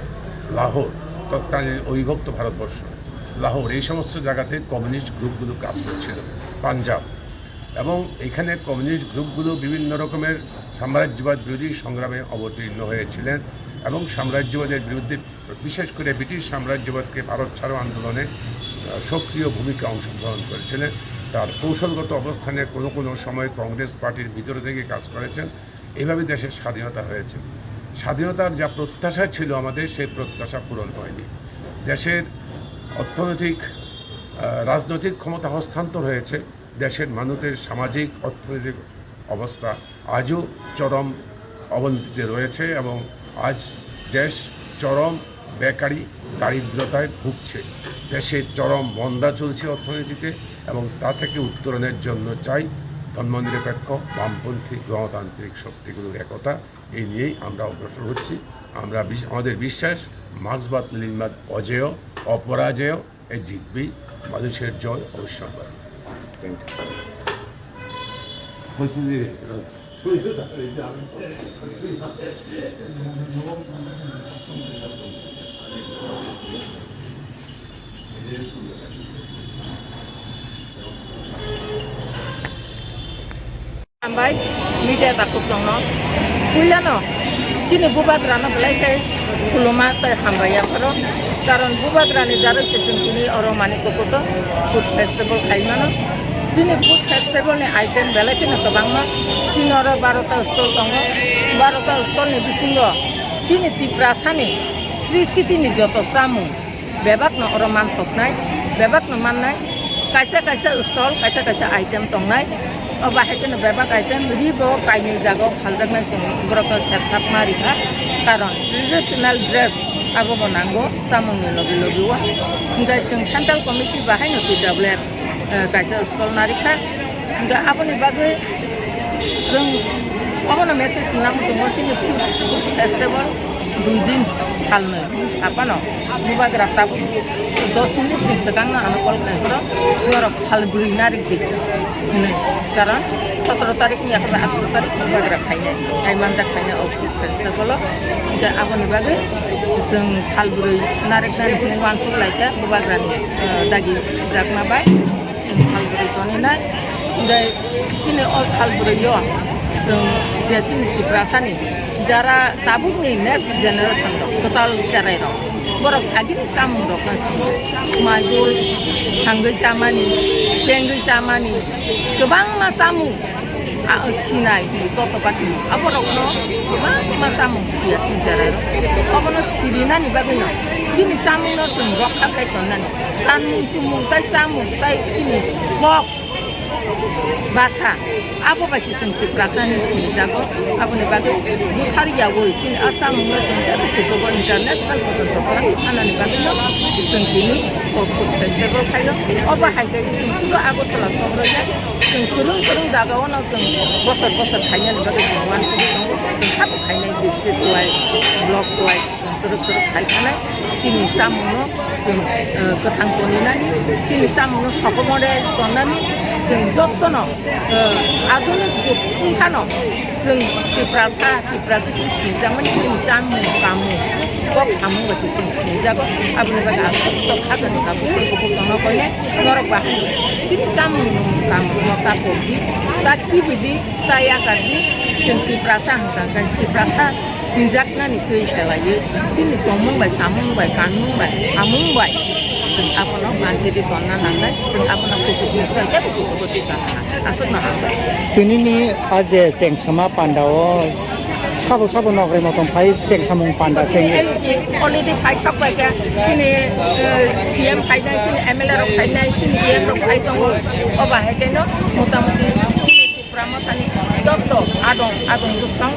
লাহোর, তৎকালীন অবিভক্ত ভারতবর্ষ, লাহোর, এই সমস্ত জায়গাতে কমিউনিস্ট গ্রুপগুলো কাজ করছিল, পাঞ্জাব। এবং এখানে কমিউনিস্ট গ্রুপগুলো বিভিন্ন রকমের সাম্রাজ্যবাদ বিরোধী সংগ্রামে অবতীর্ণ হয়েছিলেন এবং সাম্রাজ্যবাদের বিরুদ্ধে, বিশেষ করে ব্রিটিশ সাম্রাজ্যবাদকে ভারত ছাড়ো আন্দোলনে, আহ, সক্রিয় ভূমিকা অংশগ্রহণ করেছিলেন। তার কৌশলগত অবস্থানে কোনো কোনো সময় কংগ্রেস পার্টির ভিতরে থেকে কাজ করেছেন। এইভাবে দেশের স্বাধীনতা হয়েছে। স্বাধীনতার যা প্রত্যাশা ছিল আমাদের, সেই প্রত্যাশা পূরণ হয়নি। দেশের অর্থনৈতিক, আহ, রাজনৈতিক ক্ষমতা হস্তান্তর হয়েছে। দেশের মানুষের সামাজিক অর্থনৈতিক অবস্থা আজও চরম অবনতিতে রয়েছে এবং আজ দেশ চরম বেকারি, দারিদ্রতায় ভুগছে। দেশে চরম মন্দা চলছে অর্থনীতিতে এবং তা থেকে উত্তরণের জন্য চাই ধর্মনিরপেক্ষ, বামপন্থী, গণতান্ত্রিক শক্তিগুলোর একতা। এই নিয়েই আমরা অগ্রসর হচ্ছি। আমরা বিশ-, আমাদের বিশ্বাস, মার্ক্সবাদ, লেনিনবাদ অজেয়, অপরাজেয়, এই জিতবেই, মানুষের জয় অবশ্যম্ভাবী। Thank you. Hambai, media takhuk tongno. Puilano, chini bubagrano belai khe khuluma tei hambai yapharo. Karon bubagrani jaroi se chwng tini oro Manik Kokuto food festival khaimano. Chini food festival ni item belai kheno kwbangma. Chini oro barota stall tongo. Barota stall ni bisingo chini Tiprasani Sri City ni joto chamung bebakno oro manthoknai, bebakno mannai, kaisa kaisa stall, kaisa kaisa item tongnai. O bahai kheno bebak item ribo kainwi jagao phaljaknai, chwng borokno serthapma rikha. Karon traditional dress abobo nango chamungni logi logi o. Hinkhe chwng central committee bahaino T W F, eh, kaisa stall narikha. Hinkhe aboni bagwi chwng Obono message nang chungo chini food festival dui din salnwi sapano bubagra tabuk dos minute ni swkangno ano call khai phoro norok salbrwi narik di hinwi, karon sotoro tarik ni yakhai atharoh tarik bubagra khainai, kaimanjak khainai o food festival o. Hingkhe aboni bagwi chwng salbrwi nariknani hinwi uansuk laikha bubagrani, eh, dagi bwbwkma bai. Chini salbrwi toninai, hingke chini o salbrwi o chwng je chini Tiprasani jara tabukni next generation rok kwtal cherai rok, borok agini chamung rok no si, maidul thangwi chamani, tengwi chamani, kwbangma chamung, a, sinai, totopati, aborok no kwbangma chamung siya chini cherai rok, obono sirinani bagwi no chini chamung no chwng rokha khai tonnani. Kanmung chumung tai chamung tai chini kok basa abo bai se chwng Tiprasa hinwi sinijago. Aboni bagwi buthar yaui chini a chamungno chwng teibo kuchugo international porjonto kwrwng thanani bagwino chwng tini o food festival khaio. Obo hai khe chwng sudo Agartala sohor ya chwng kwrwng kwrwng jagao no chwng bosor bosor khainani bagwi chwng uansugwi tongo. Chwng khato khainai district wise, block wise. Twrwk twrwk khai thanai chini chamungno chwng, eh, kwthang toninani, chini chamungno sokomore tonnani, chwng jotono, eh, adhunik jug wngphano chwng Tiprasa, Tiprasa chwng sinijakmani chini chamung, kamung, kok samung bai se chwng sinijago. Aboni bagwi ang joto khajani tabuk kubuk tongna koinai norok bahai chini chamung, kamung no ta pokdi, ta khibidi, ta yakardi, chwng Tiprasa hwnkha khe Tiprasa. Hinjaknani twi khelaiwi chini tongmung bai, samung bai, kanmung bai, samung bai chwng abono manjedi tonna nangnai, chwng abono kuchuk nuksa kebo kuchugo tisa nang. Aswkno hambai. Tinini a je chengsama panda o sabo sabo nokre motom phai chengsamung panda cheng. Already phai sok bai khe chini, eh, C M phainai, chini M L A rok phainai, chini D M rok phai tongo. O bahai khe no motamuti chini Tipra Mothani joto adong, adong duksong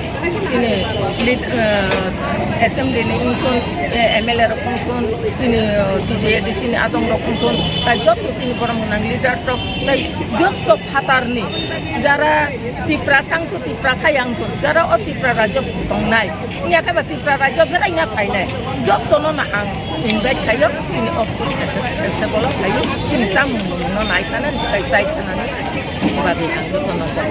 chini lead, eh, assembly ni wngthun, eh, M L A rok wngthun, chini, eh, T T A D C ni adong rok wngthun, tai joto chini borok gwnang leader rok, tai joto phatar ni jara Tiprasa wngthun, Tiprasa ya wngthun, jara o Tipra rajyo tongnai, wngya khe ba Tipra rajyo berai na phainai, joto no no ang invite khaio, chini o festival o khaio, chini chamung no nai thana, tai chai thana ni. Bagwi ang jotono kok.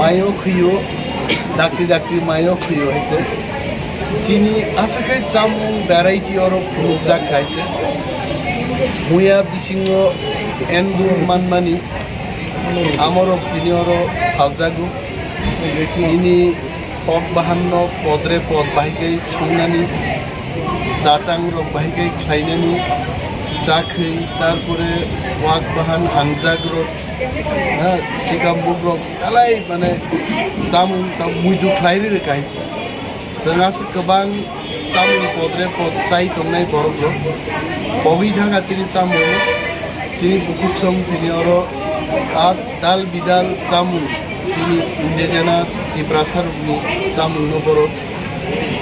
Mayo khwio, dakti dakti mayo khwio hai se. Chini aswk khe chamung variety oro phunukjak hai se. Muya bisingo endur manmani amorok tini oro phaljago. Bini tok bahanno podre pod bahai khe songnani, chatang rok bahai khe khlainani, chakhwi, tarpore wak bahan hangjak rok, ha, sikambuk rok alai mane chamung ta muitu khlai ri rwkha hai se. Chwng aswk kwbang chamung podre pod chai tongnai borok rok. Pogwi thangkha chini chamung. Chini bukhuk song tini oro a dal bidal chamung. Chini indigenous Tiprasa rokni chamung no borok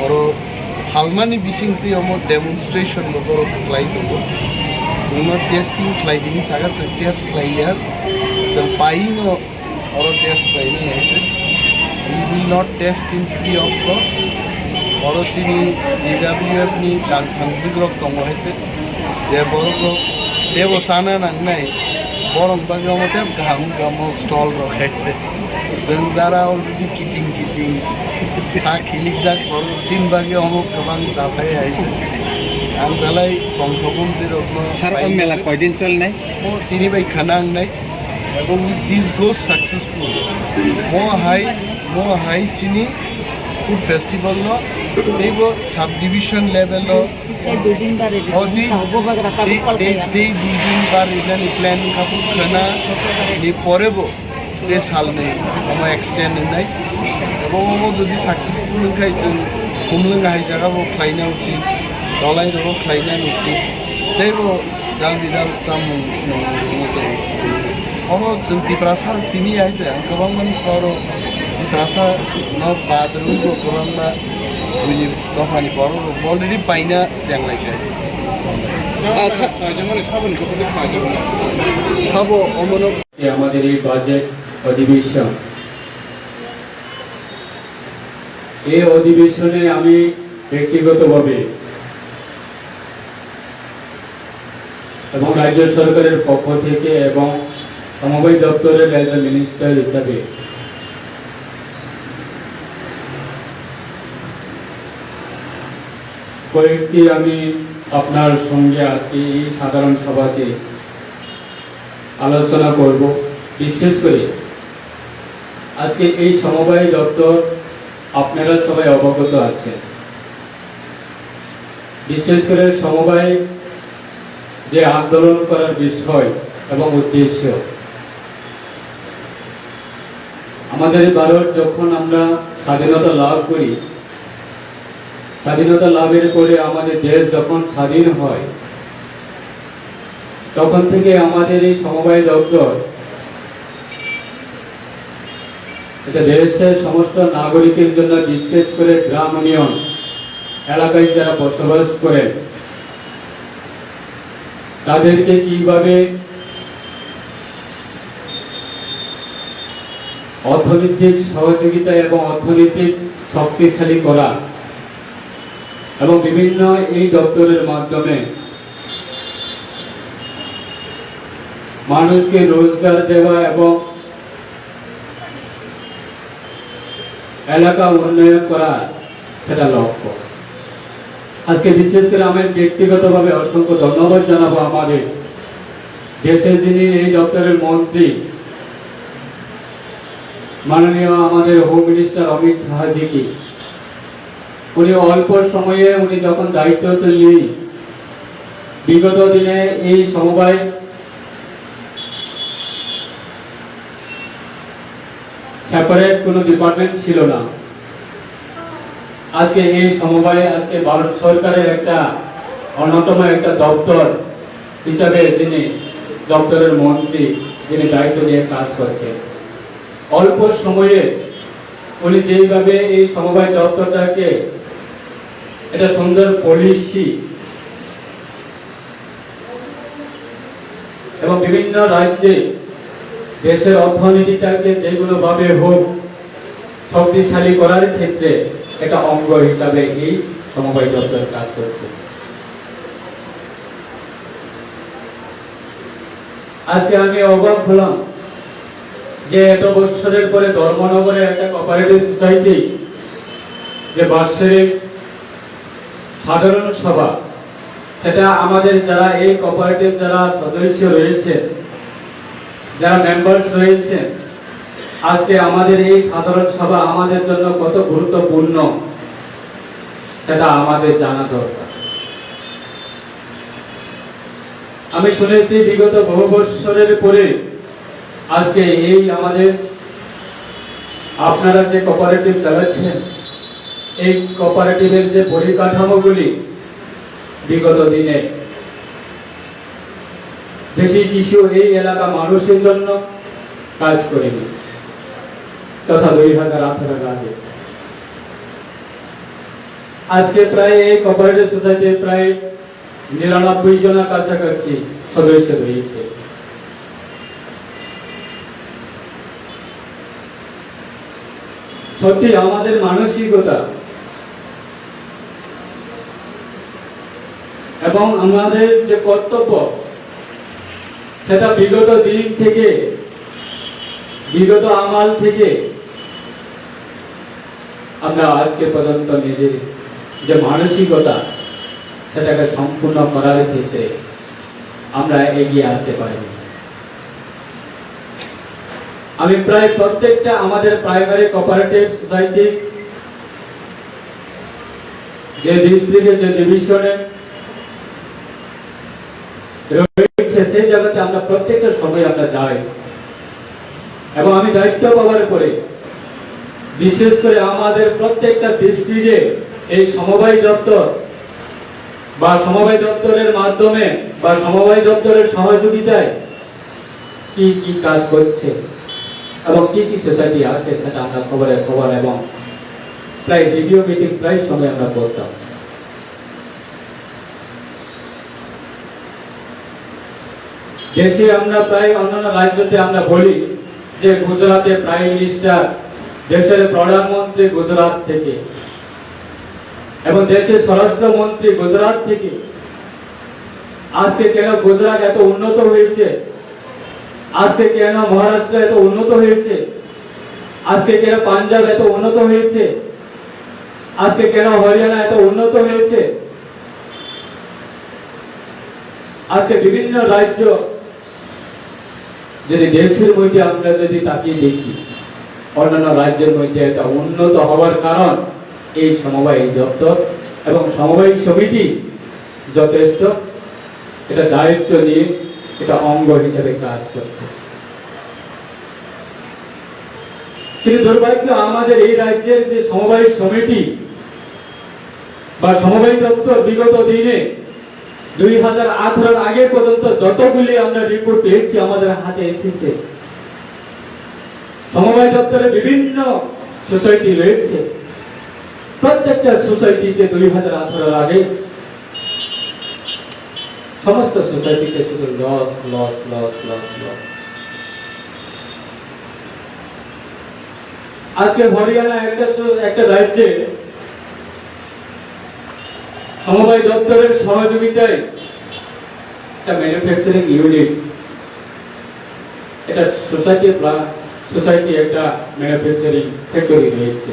oro phalmani bising twi omo demonstration bo borok khlai tongo. Chwngno testing khlai di hinwi saka chwng test khlai ya. Chwng pai no Oro test khlainai hai se. We will not test in free of cost. Oro chini B W F ni tang thangjwk rok tongo hai se. Je borok rok tebo sana nangnai. Borok bagwi omo tebo kaham wngkha omo stall rok hai se. Chwng jara already kiting kiting. Sa khilikjak borok chini bagwi omo kwbang chathai hai se. Ang belai tongthok wngwi rokno. Sir, o mela koidin cholnai? O tini bai khana wngnai. Ebong this goes successful. Mo hai, mo hai chini food festival no teibo subdivision level no. Tei dui din bari o tei, tei, tei, tei dui din bari nani plan khaphuk khana ni pore bo tei sal ni omo extend wngnai. Ebong omo jodi successful wngkhai chwng kumlwng hai jaga bo khlaina uchit, dolai rogo khlaina uchit. Teibo Dal bidal chamung nung nung se. Oro chwng Tiprasa rok simi ya je, ang kwbangma ni oro Tiprasa no bad rwui bo kwbangma buini dophani borok rok already paina cheng lai kha. Acha. Sabo omono. আমাদের এই বাজেট অধিবেশন, এই অধিবেশনে আমি ব্যক্তিগতভাবে এবং রাজ্য সরকারের পক্ষ থেকে এবং সমবায় দপ্তরের এজ এ মিনিস্টার হিসাবে কয়েকটি আমি আপনার সঙ্গে আজকে এই সাধারণ সভাতে আলোচনা করব। বিশেষ করে আজকে এই সমবায় দপ্তর আপনারা সবাই অবগত আছেন, বিশেষ করে সমবায় যে আন্দোলন করার বিষয় এবং উদ্দেশ্য, আমাদের এই ভারত যখন আমরা স্বাধীনতা লাভ করি, স্বাধীনতা লাভের পরে আমাদের দেশ যখন স্বাধীন হয়, তখন থেকে আমাদের এই সমবায় দপ্তর এটা দেশের সমস্ত নাগরিকের জন্য, বিশেষ করে গ্রাম ইউনিয়ন এলাকায় যারা বসবাস করেন, তাদেরকে কিভাবে অর্থনৈতিক সহযোগিতা এবং অর্থনৈতিক শক্তিশালী করা এবং বিভিন্ন এই দপ্তরের মাধ্যমে মানুষকে রোজগার দেওয়া এবং এলাকা উন্নয়ন করা, সেটা লক্ষ্য। আজকে বিশেষ করে আমি ব্যক্তিগতভাবে অসংখ্য ধন্যবাদ জানাবো আমাদের দেশে যিনি এই দপ্তরের মন্ত্রী, মাননীয় আমাদের হোম মিনিস্টার অমিত শাহজিকে। উনি অল্প সময়ে উনি যখন দায়িত্ব নিয়ে বিগত দিনে এই সমবায় সেপারেট কোনো ডিপার্টমেন্ট ছিল না। আজকে এই সমবায় আজকে ভারত সরকারের একটা অন্যতম একটা দপ্তর হিসাবে যিনি দপ্তরের মন্ত্রী, যিনি দায়িত্ব নিয়ে কাজ করছেন, অল্প সময়ে উনি যেইভাবে এই সমবায় দপ্তরটাকে একটা সুন্দর পলিসি এবং বিভিন্ন রাজ্যে দেশের অর্থনীতিটাকে যে কোনোভাবে হোক শক্তিশালী করার ক্ষেত্রে একটা অঙ্গ হিসাবে এই সমবায় দপ্তর কাজ করছে। আজকে আমি অবাক হলাম যে এত বৎসরের পরে ধর্মনগরে একটা কোঅপারেটিভ সোসাইটি যে বাৎসরিক সাধারণ সভা, সেটা আমাদের যারা এই কোঅপারেটিভ যারা সদস্য রয়েছে, যারা মেম্বার্স রয়েছে, আজকে আমাদের এই সাধারণ সভা আমাদের জন্য কত গুরুত্বপূর্ণ, সেটা আমাদের জানা দরকার। আমি শুনেছি বিগত বহু বৎসরের পরে আজকে এই আমাদের আপনারা যে কোঅপারেটিভ চালাচ্ছেন, এই কোঅপারেটিভের যে পরিকাঠামোগুলি বিগত দিনে বেশি কিছু এই এলাকা মানুষের জন্য কাজ করেনি, তথা দুই হাজার আঠারোর আগে। আজকে প্রায় এই কোঅপারেটিভ সোসাইটির প্রায় নিরানব্বই জনের কাছাকাছি সদস্য রয়েছে। সত্যি আমাদের মানসিকতা এবং আমাদের যে কর্তব্য, সেটা বিগত দিন থেকে, বিগত আমাল থেকে আমরা আজকে পর্যন্ত নিজের যে মানসিকতা, সেটাকে সম্পূর্ণ করার ক্ষেত্রে আমরা এগিয়ে আসতে পারিনি। আমি প্রায় প্রত্যেকটা আমাদের প্রাইমারি কোঅপারেটিভ সোসাইটি যে ডিস্ট্রিক্টে, যে ডিভিশনে রয়েছে, সেই জায়গাতে আমরা প্রত্যেকটা সময় আমরা যাই। এবং আমি দায়িত্ব পাওয়ার পরে বিশেষ করে আমাদের প্রত্যেকটা ডিস্ট্রিক্টে এই সমবায় দপ্তর বা সমবায় দপ্তরের মাধ্যমে বা সমবায় দপ্তরের সহযোগিতায় কি কি কাজ করছে এবং কি কি সোসাইটি আছে, সেটা আমরা খবরে খবর এবং প্রায় রেডিও মিটিং প্রায় সময় আমরা করতাম। দেশে আমরা প্রায় অন্যান্য রাজ্যতে আমরা বলি যে গুজরাটে প্রাইম মিনিস্টার, দেশের প্রধানমন্ত্রী গুজরাট থেকে, এবং দেশের স্বরাষ্ট্রমন্ত্রী গুজরাট থেকে। আজকে কেন গুজরাট এত উন্নত হয়েছে? আজকে কেন মহারাষ্ট্র এত উন্নত হয়েছে? আজকে কেন পাঞ্জাব এত উন্নত হয়েছে? আজকে কেন হরিয়ানা এত উন্নত হয়েছে? আজকে বিভিন্ন রাজ্য যদি দেশের মধ্যে আমরা যদি তাকিয়ে দেখি, অন্যান্য রাজ্যের মধ্যে এটা উন্নত হওয়ার কারণ এই সমবায় দপ্তর এবং সমবায় সমিতি যথেষ্ট এটা দায়িত্ব নিয়ে এটা অঙ্গ হিসেবে কাজ করছে। কিন্তু দুর্ভাগ্য, আমাদের এই রাজ্যের যে সমবায় সমিতি বা সমবায় দপ্তর বিগত দিনে দুই হাজার আঠারোর আগে পর্যন্ত যতগুলি আমরা রিপোর্ট পেয়েছি, আমাদের হাতে এসেছে, সমবায় দপ্তরে বিভিন্ন সোসাইটি রয়েছে। প্রত্যেকটা সোসাইটিতে দুই হাজার আঠারোর আগে সমস্ত সোসাইটিতে শুধু loss, loss, loss, loss, loss. আজকে হরিয়ানা একটা সো-, একটা রাজ্যে সমবায় দপ্তরের সহযোগিতায় একটা ম্যানুফ্যাকচারিং ইউনিট, এটা সোসাইটি প্লা-, সোসাইটি একটা ম্যানুফ্যাকচারিং ফ্যাক্টরি রয়েছে।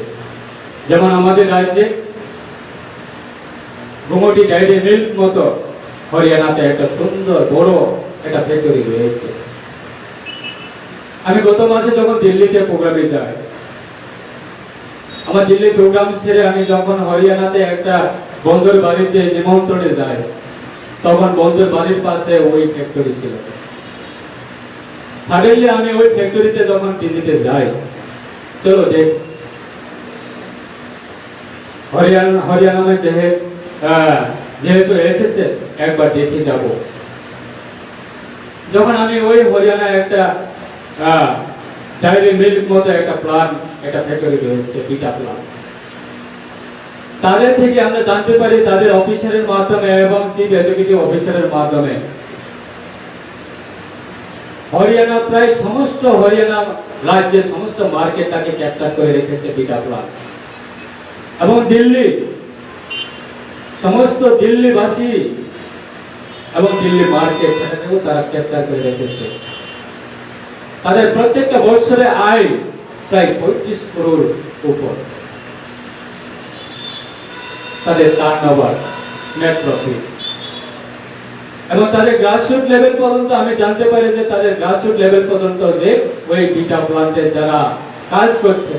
যেমন আমাদের রাজ্যে গোমতী ডেইরি মিল্ক মতো হরিয়ানাতে একটা সুন্দর বড় একটা ফ্যাক্টরি রয়েছে। আমি গত মাসে যখন দিল্লিতে প্রোগ্রামে যাই, আমার দিল্লি প্রোগ্রাম সেরে আমি যখন হরিয়ানাতে একটা বন্ধুর বাড়িতে নিমন্ত্রণে যাই, তখন বন্ধুর বাড়ির পাশে ওই ফ্যাক্টরি ছিল। সাডেনলি আমি ওই ফ্যাক্টরিতে যখন ভিজিটে যাই, চলো দেখ, হরিয়ানা, হরিয়ানা মে যেহে-, আহ, যেহেতু এসেছে, একবার দেখে যাব। যখন আমি ওই হরিয়ানা একটা, আহ, ডেইরি মিল্ক মতো একটা প্ল্যান্ট, একটা ফ্যাক্টরি রয়েছে, দুইটা প্ল্যান্ট। তাদের থেকে আমরা জানতে পারি, তাদের অফিসারের মাধ্যমে এবং চিফ এক্সিকিউটিভ অফিসারের মাধ্যমে হরিয়ানা, প্রায় সমস্ত হরিয়ানা রাজ্যের সমস্ত মার্কেটটাকে ক্যাপচার করে রেখেছে দুইটা প্ল্যান্ট। এবং দিল্লি, সমস্ত দিল্লিবাসী এবং দিল্লি মার্কেট, সেটাকেও তারা ক্যাপচার করে রেখেছে। তাদের প্রত্যেকটা বছরে আয় প্রায় পঁয়ত্রিশ করোড় উপর। তাদের টার্নওভার, নেট প্রফিট। এবং তাদের গ্রাসরুট লেভেল পর্যন্ত আমি জানতে পারি যে তাদের গ্রাসরুট লেভেল পর্যন্ত যে ওই বিটা প্ল্যান্টে যারা কাজ করছে,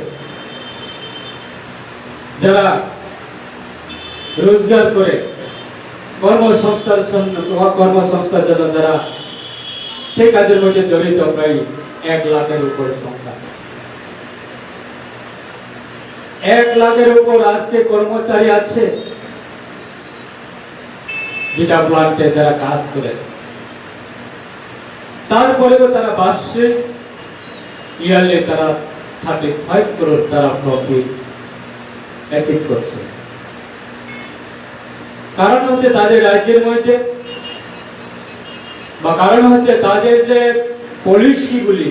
যারা রোজগার করে কর্মসংস্থার জন্য, কর্মসংস্থার জন্য যারা সেই কাজের মধ্যে জড়িত প্রায় এক লাখের উপরে সংখ্যা। এক লাখের উপর আজকে কর্মচারী আছে বিটা প্ল্যান্টে যারা কাজ করে। তারপরেও তারা বার্ষিক, ইয়ারলি তারা থার্টি ফাইভ করোড় তারা প্রফিট অ্যাচিভ করছে। কারণ হচ্ছে তাদের রাজ্যের মধ্যে, বা কারণ হচ্ছে তাদের যে পলিসিগুলি,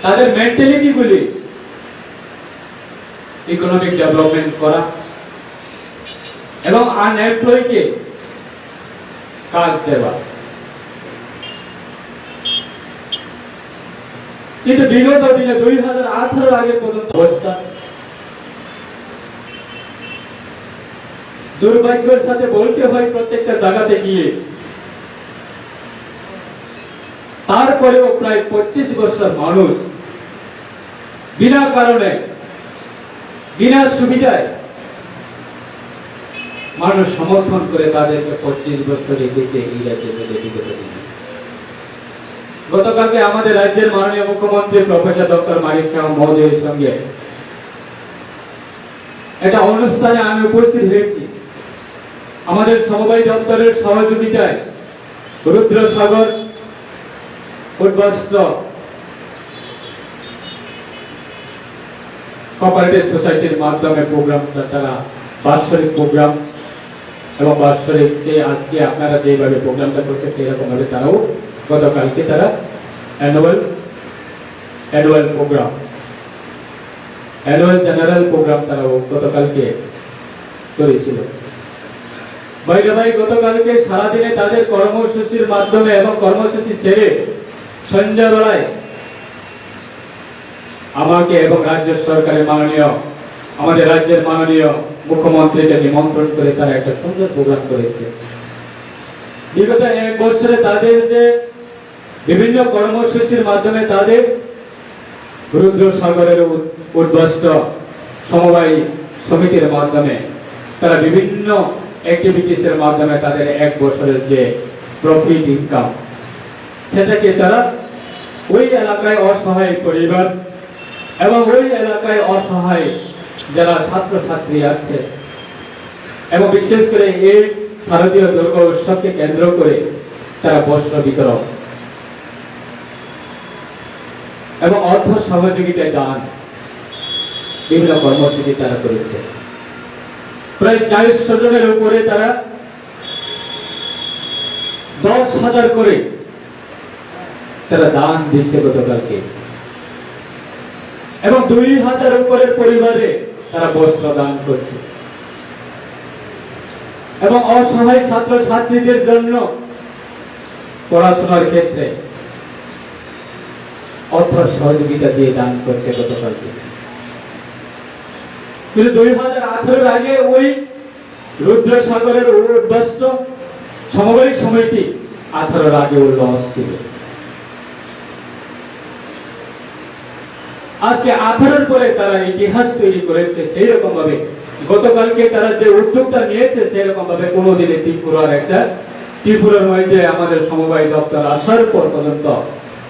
তাদের মেন্টালিটিগুলি, ইকোনমিক ডেভেলপমেন্ট করা এবং আনএমপ্লয়কে কাজ দেওয়া। কিন্তু বিগত দিনে দুই হাজার আঠারো আগে পর্যন্ত অবস্থা, দুর্ভাগ্যের সাথে বলতে হয়, প্রত্যেকটা জায়গাতে গিয়ে তারপরেও প্রায় পঁচিশ বছর মানুষ বিনা কারণে, বিনা সুবিধায় মানুষ সমর্থন করে তাদেরকে পঁচিশ বছর রেখেছে এই রাজ্যের মধ্যে বিগত দিনে। গতকালকে আমাদের রাজ্যের মাননীয় মুখ্যমন্ত্রী প্রফেসর ডক্টর মানিক সাহা মহোদয়ের সঙ্গে একটা অনুষ্ঠানে আমি উপস্থিত হয়েছি। আমাদের সমবায় দপ্তরের সহযোগিতায় রুদ্রসাগর উদ্বাস্তু কোঅপারেটিভ সোসাইটির মাধ্যমে প্রোগ্রামটা তারা বাৎসরিক প্রোগ্রাম এবং বাৎসরিক সে আজকে আপনারা যেভাবে প্রোগ্রামটা করছে সেরকম ভাবে তারাও গতকালকে তারা annual annual program annual general program তারাও গতকালকে করেছিল। বাইরে ভাই গতকালকে সারাদিনে তাদের কর্মসূচির মাধ্যমে এবং কর্মসূচি সেরে সন্ধ্যাবেলায় আমাকে এবং রাজ্য সরকারের মাননীয়, আমাদের রাজ্যের মাননীয় মুখ্যমন্ত্রীকে নিমন্ত্রণ করে তারা একটা সুন্দর প্রোগ্রাম করেছে। বিগত এক বছরে তাদের যে বিভিন্ন কর্মসূচির মাধ্যমে তাদের রুদ্রসাগরের উদ-, উদ্বাস্তু সমবায় সমিতির মাধ্যমে তারা বিভিন্ন অ্যাক্টিভিটিসের মাধ্যমে তাদের এক বছরের যে প্রফিট ইনকাম, সেটাকে তারা ওই এলাকায় অসহায় পরিবার এবং ওই এলাকায় অসহায় যারা ছাত্রছাত্রী আছে এবং বিশেষ করে এই শারদীয় দুর্গা উৎসবকে কেন্দ্র করে তারা বস্ত্র বিতরণ এবং অর্থ সহযোগিতা দান বিভিন্ন কর্মসূচি তারা করেছে। প্রায় চারশো জনের উপরে তারা দশ হাজার করে তারা দান দিচ্ছে গতকালকে, এবং দুই হাজার উপরের পরিবারে তারা বস্ত্র দান করছে, এবং অসহায় ছাত্র ছাত্রীদের জন্য পড়াশোনার ক্ষেত্রে অর্থ সহযোগিতা দিয়ে দান করছে গতকালকে। কিন্তু দুই হাজার আঠারোর আগে ওই রুদ্রসাগরের উদ্বাস্তু সমবায় সমিতি আঠারোর আগেও লস ছিল। আজকে আঠারোর পরে তারা ইতিহাস তৈরি করেছে। সেই রকম ভাবে গতকালকে তারা যে উদ্যোগটা নিয়েছে, সেই রকম ভাবে কোনোদিনে ত্রিপুরার একটা, ত্রিপুরার মধ্যে আমাদের সমবায় দপ্তর আসার পর পর্যন্ত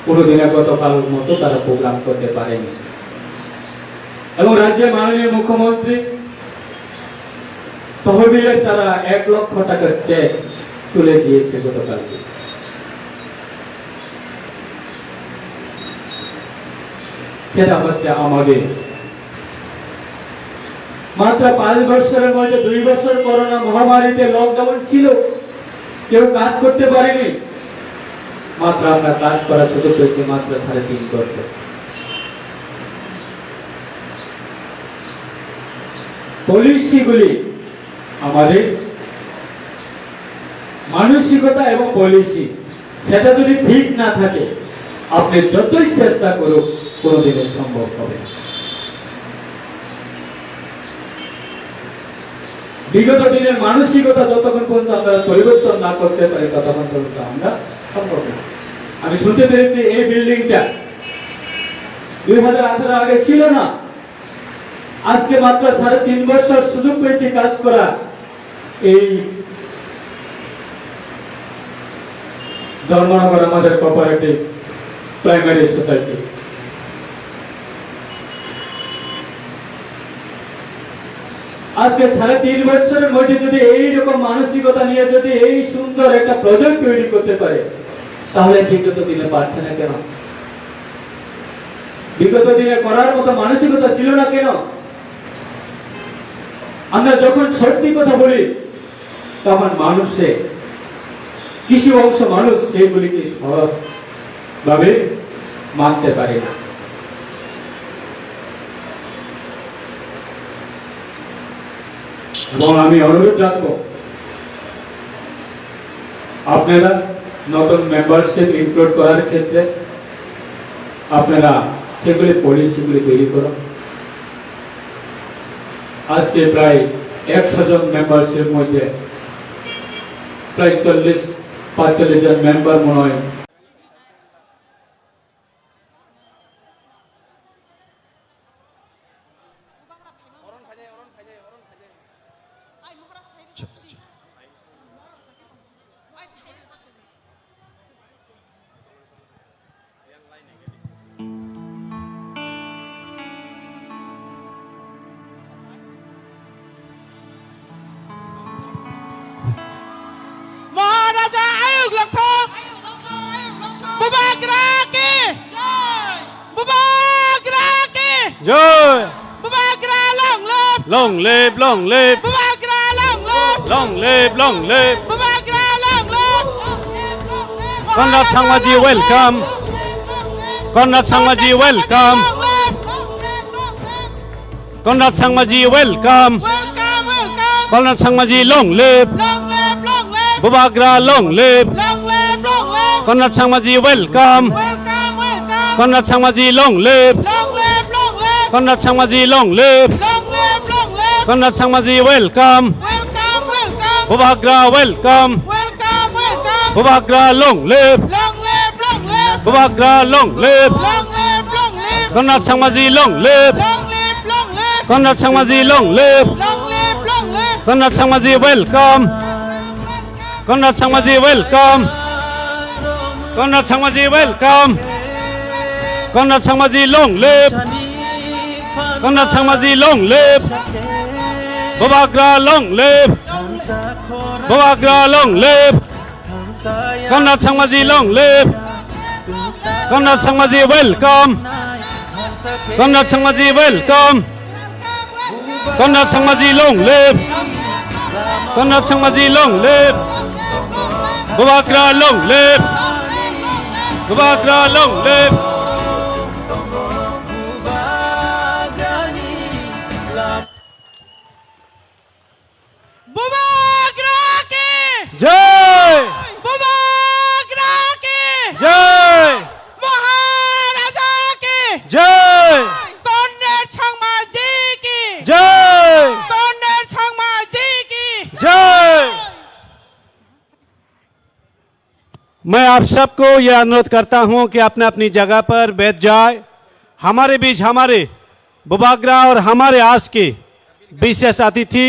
কোনোদিনে গতকাল মতো তারা প্রোগ্রাম করতে পারেনি। এবং রাজ্যের মাননীয় মুখ্যমন্ত্রী তহবিলের তারা এক লক্ষ টাকার চেক তুলে দিয়েছে গতকালকে। সেটা হচ্ছে আমাদের। মাত্র পাঁচ বছরের মধ্যে দুই বছর করোনা মহামারীতে লকডাউন ছিল, কেউ কাজ করতে পারেনি। মাত্র আমরা কাজ করার সুযোগ পেয়েছি মাত্র সাড়ে তিন বছর। পলিসিগুলি, আমাদের মানসিকতা এবং পলিসি, সেটা যদি ঠিক না থাকে, আপনি যতই চেষ্টা করুক, কোনোদিনও সম্ভব হবে না। বিগত দিনের মানসিকতা যতক্ষণ পর্যন্ত আমরা পরিবর্তন না করতে পারি, ততক্ষণ পর্যন্ত আমরা সম্ভব না। আমি শুনতে পেরেছি এই বিল্ডিংটা দুই হাজার আঠারো আগে ছিল না, আজকে মাত্র সাড়ে তিন বছর সুযোগ পেয়েছি কাজ করার। এই ধর্মনগর আমাদের কোঅপারেটিভ প্রাইমারি সোসাইটি, আজকে সাড়ে তিন বছরের মধ্যে যদি এইরকম মানসিকতা নিয়ে যদি এই সুন্দর একটা প্রজেক্ট তৈরি করতে পারে, তাহলে বিগত দিনে পারছে না কেন? বিগত দিনে করার মতো মানসিকতা ছিল না কেন? আমরা যখন সত্যি কথা বলি, তখন মানুষে, কিছু অংশ মানুষ সেগুলিকে সহজভাবে মানতে পারে না। এবং আমি অনুরোধ রাখবো, আপনারা নতুন মেম্বারশিপ ইনক্লুড করার ক্ষেত্রে আপনারা সেগুলি, পলিসিগুলি তৈরি করুন। আজকে প্রায় একশো জন মেম্বারশিপ মধ্যে প্রায় চল্লিশ পাঁচচল্লিশ জন মেম্বার মনে হয়। Maharaja Ayuk Longthong, Bubagra ki, Bubagra ki, Joy. Bubagra long live, long live, long live. Bubagra long live, long live, long live. Bubagra long live. Conrad Sangmaji welcome. Conrad Sangmaji welcome. Conrad Sangmaji welcome. Welcome, welcome. Conrad Sangmaji long live. Long live, long live. Bubagra long live. Long live, long live. Conrad Sangmaji welcome. Welcome, welcome. Conrad Sangmaji long live. Long live, long live. Conrad Sangmaji long live. Long live, long live. Conrad Sangmaji welcome. Welcome, welcome. Bubagra welcome. Welcome, welcome. Bubagra long live. Long live, long live. Bubagra long live. Long live, long live. Conrad Sangmaji long live. Long live, long live. Conrad Sangmaji long live. Long live, long live. Conrad Sangmaji welcome. Conrad Sangmaji welcome. Conrad Sangmaji welcome. Conrad Sangmaji long live. Conrad Sangmaji long live. Bubagra long live. Bubagra long live. Conrad Sangmaji long live. Conrad Sangmaji welcome. Conrad Sangmaji welcome. Conrad Sangmaji long live. Conrad Sangmaji long live. Bubagra long live. Bubagra long live. Bubagra ki! Jai! Bubagra ki! Jai! Maharaja ki! Jai! Conrad Sangmaji ki! Jai! Conrad Sangmaji ki! Jai! मैं आप सबको यह अनुरोध करता हूं कि अपने अपनी जगह पर बैठ जाए। हमारे बीच हमारे बुबाग्रा और हमारे आज के विशेष अतिथि,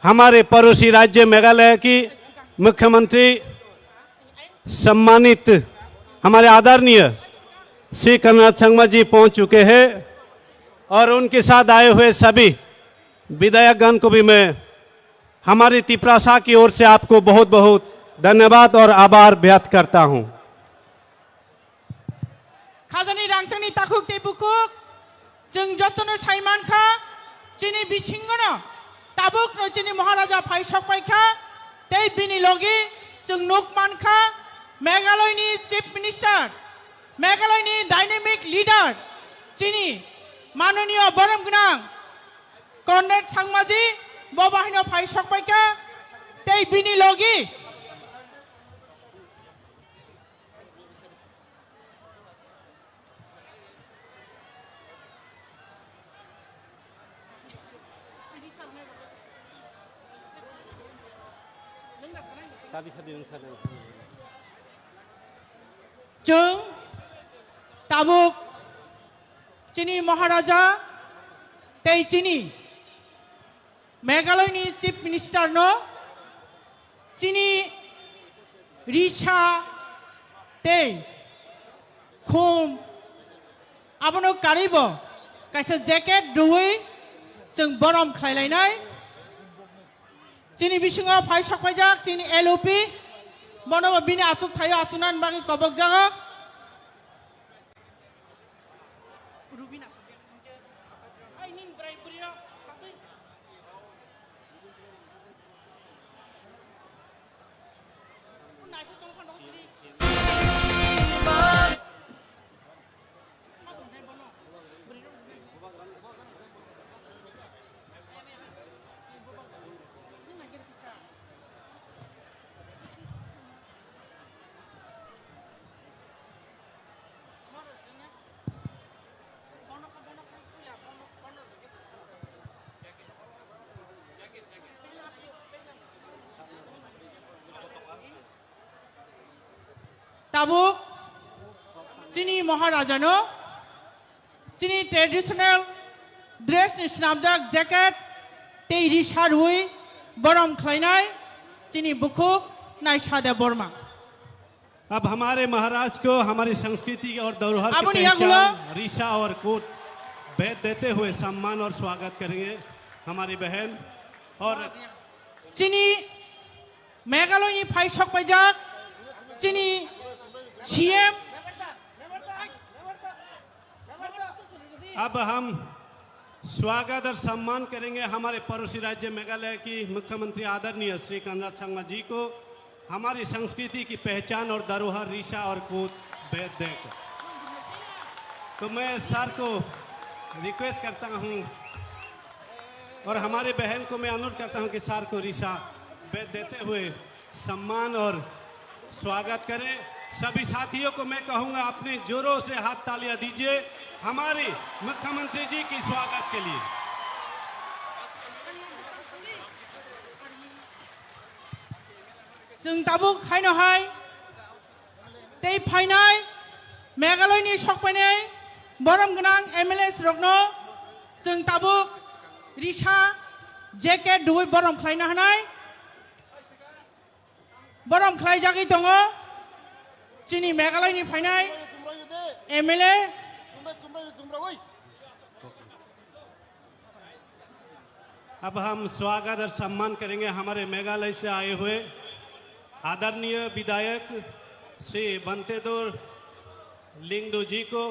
हमारे पड़ोसी राज्य मेघालय की मुख्यमंत्री सम्मानित हमारे आदरणीय श्री कन्हैया संगमा जी पहुंच चुके हैं और उनके साथ आए हुए सभी विधायकगण को भी मैं हमारी तिप्रासा की ओर से आपको बहुत बहुत धन्यवाद और आभार व्यक्त करता हूं। Khajani rangchakni takhuk tei bukhuk, chwng jotono sai mankha, chini bisingono tabukno chini Maharaja phai sokpaikha, tei bini logi chwng nuk mankha Meghalayani Chief Minister, Meghalayani dynamic leader, chini manoniyo borom gwnang Conrad Sangmaji bo bahaino phai sokpaikha, tei bini logi Chwng tabuk chini Maharaja tei chini Meghalaya ni Chief Minister no chini risa tei khum abono karwi bo kaisa jacket rwui chwng borom khlai lainai. Chini bisingo phai sok paijak chini L O P, bono bo bini achuk thaio achuknani bagwi kobok jago. Tabuk chini Maharajano chini traditional dress ni swnamjak jacket tei risa rwi borom khlainai chini bukhuk Naisa Debbarma. अब हमारे महाराज को हमारी संस्कृति और धरोहर की Aboni पहचान, yagulo। रिसा और कोट भेद देते हुए सम्मान और स्वागत करेंगे हमारी बहन और Chini Meghalaya ni phai sok paijak chini C M अब हम स्वागत और सम्मान करेंगे हमारे पड़ोसी राज्य मेघालय की मुख्यमंत्री आदरणीय श्री कोनराड संगमा जी को हमारी संस्कृति की पहचान और धरोहर रिसा और कोट भेद देकर। तो मैं सर को रिक्वेस्ट करता हूँ और हमारे बहन को मैं अनुरोध करता हूँ कि सर को रिसा भेद देते हुए सम्मान और स्वागत करें। सभी साथियों को मैं कहूंगा, अपने जोरों से हाथ तालियां दीजिए हमारी मुख्यमंत्री जी की स्वागत के लिए। Chwng tabuk haino hai tei phainai Meghalaya ni sok painai borom gwnang M L As rokno chwng tabuk risa jacket rwi borom khlaina hwnai. Borom khlaijagwi tongo chini Meghalaya ni phainai M L A। अब हम स्वागत और सम्मान करेंगे हमारे मेघालय से आए हुए आदरणीय विधायक श्री बंतेदोर लिंगडो जी को।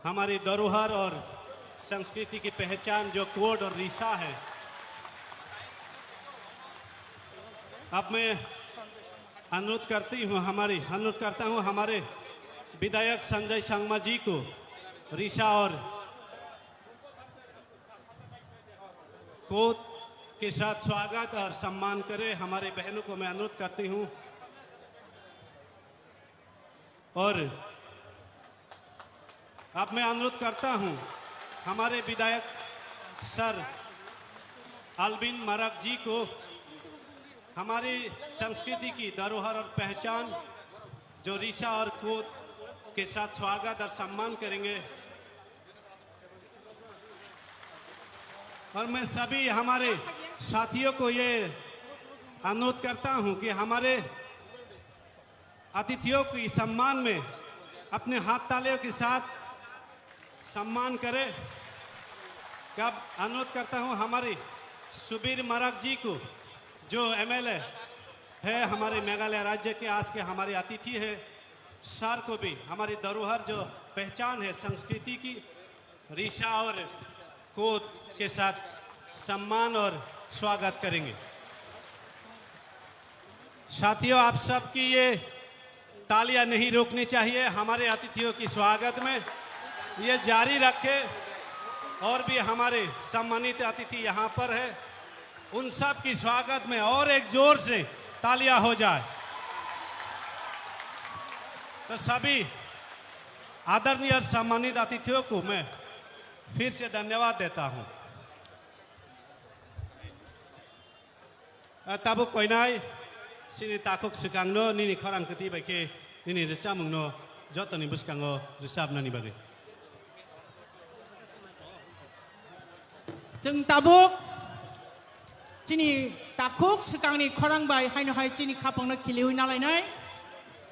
हमारी धरोहर और संस्कृति की पहचान जो कोट और रिसा है, अब मैं अनुरोध करती हूँ, हमारी अनुरोध करता हूँ हमारे विधायक संजय संगमा जी को रिसा और कोट के साथ स्वागत और सम्मान करें। हमारे बहनों को मैं अनुरोध करती हूँ। और अब मैं अनुरोध करता हूं हमारे विधायक सर अल्विन मारक जी को हमारी संस्कृति की धरोहर और पहचान जो रिसा और कोट के साथ स्वागत और सम्मान करेंगे। और मैं सभी हमारे साथियों को ये अनुरोध करता हूं कि हमारे अतिथियों की सम्मान में अपने हाथ तालियों के साथ सम्मान करें। अब अनुरोध करता हूं हमारे सुबीर मारक जी को, जो M L A है हमारे मेघालय राज्य के, आज के हमारे अतिथि है, सर को भी हमारी धरोहर जो पहचान है संस्कृति की, रिसा और कोट के साथ सम्मान और स्वागत करेंगे। साथियों, आप सबकी ये तालियां नहीं रुकनी चाहिए हमारे अतिथियों की स्वागत में, ये जारी रखें। और भी हमारे सम्मानित अतिथि यहाँ पर है, उन सब की स्वागत में और एक जोर से तालियां हो जाए। तो सभी आदरणीय और सम्मानित अतिथियों को मैं फिर से धन्यवाद देता हूं। Ah, tabuk koinai, chini takhuk swkangno nini khorang kwtwi bai khe nini rwchapmungno jotoni bwskango rwchapnani bagwi. Chwng tabuk chini takhuk swkangni khorang bai haino hai chini khapangno khiliwi nalainai.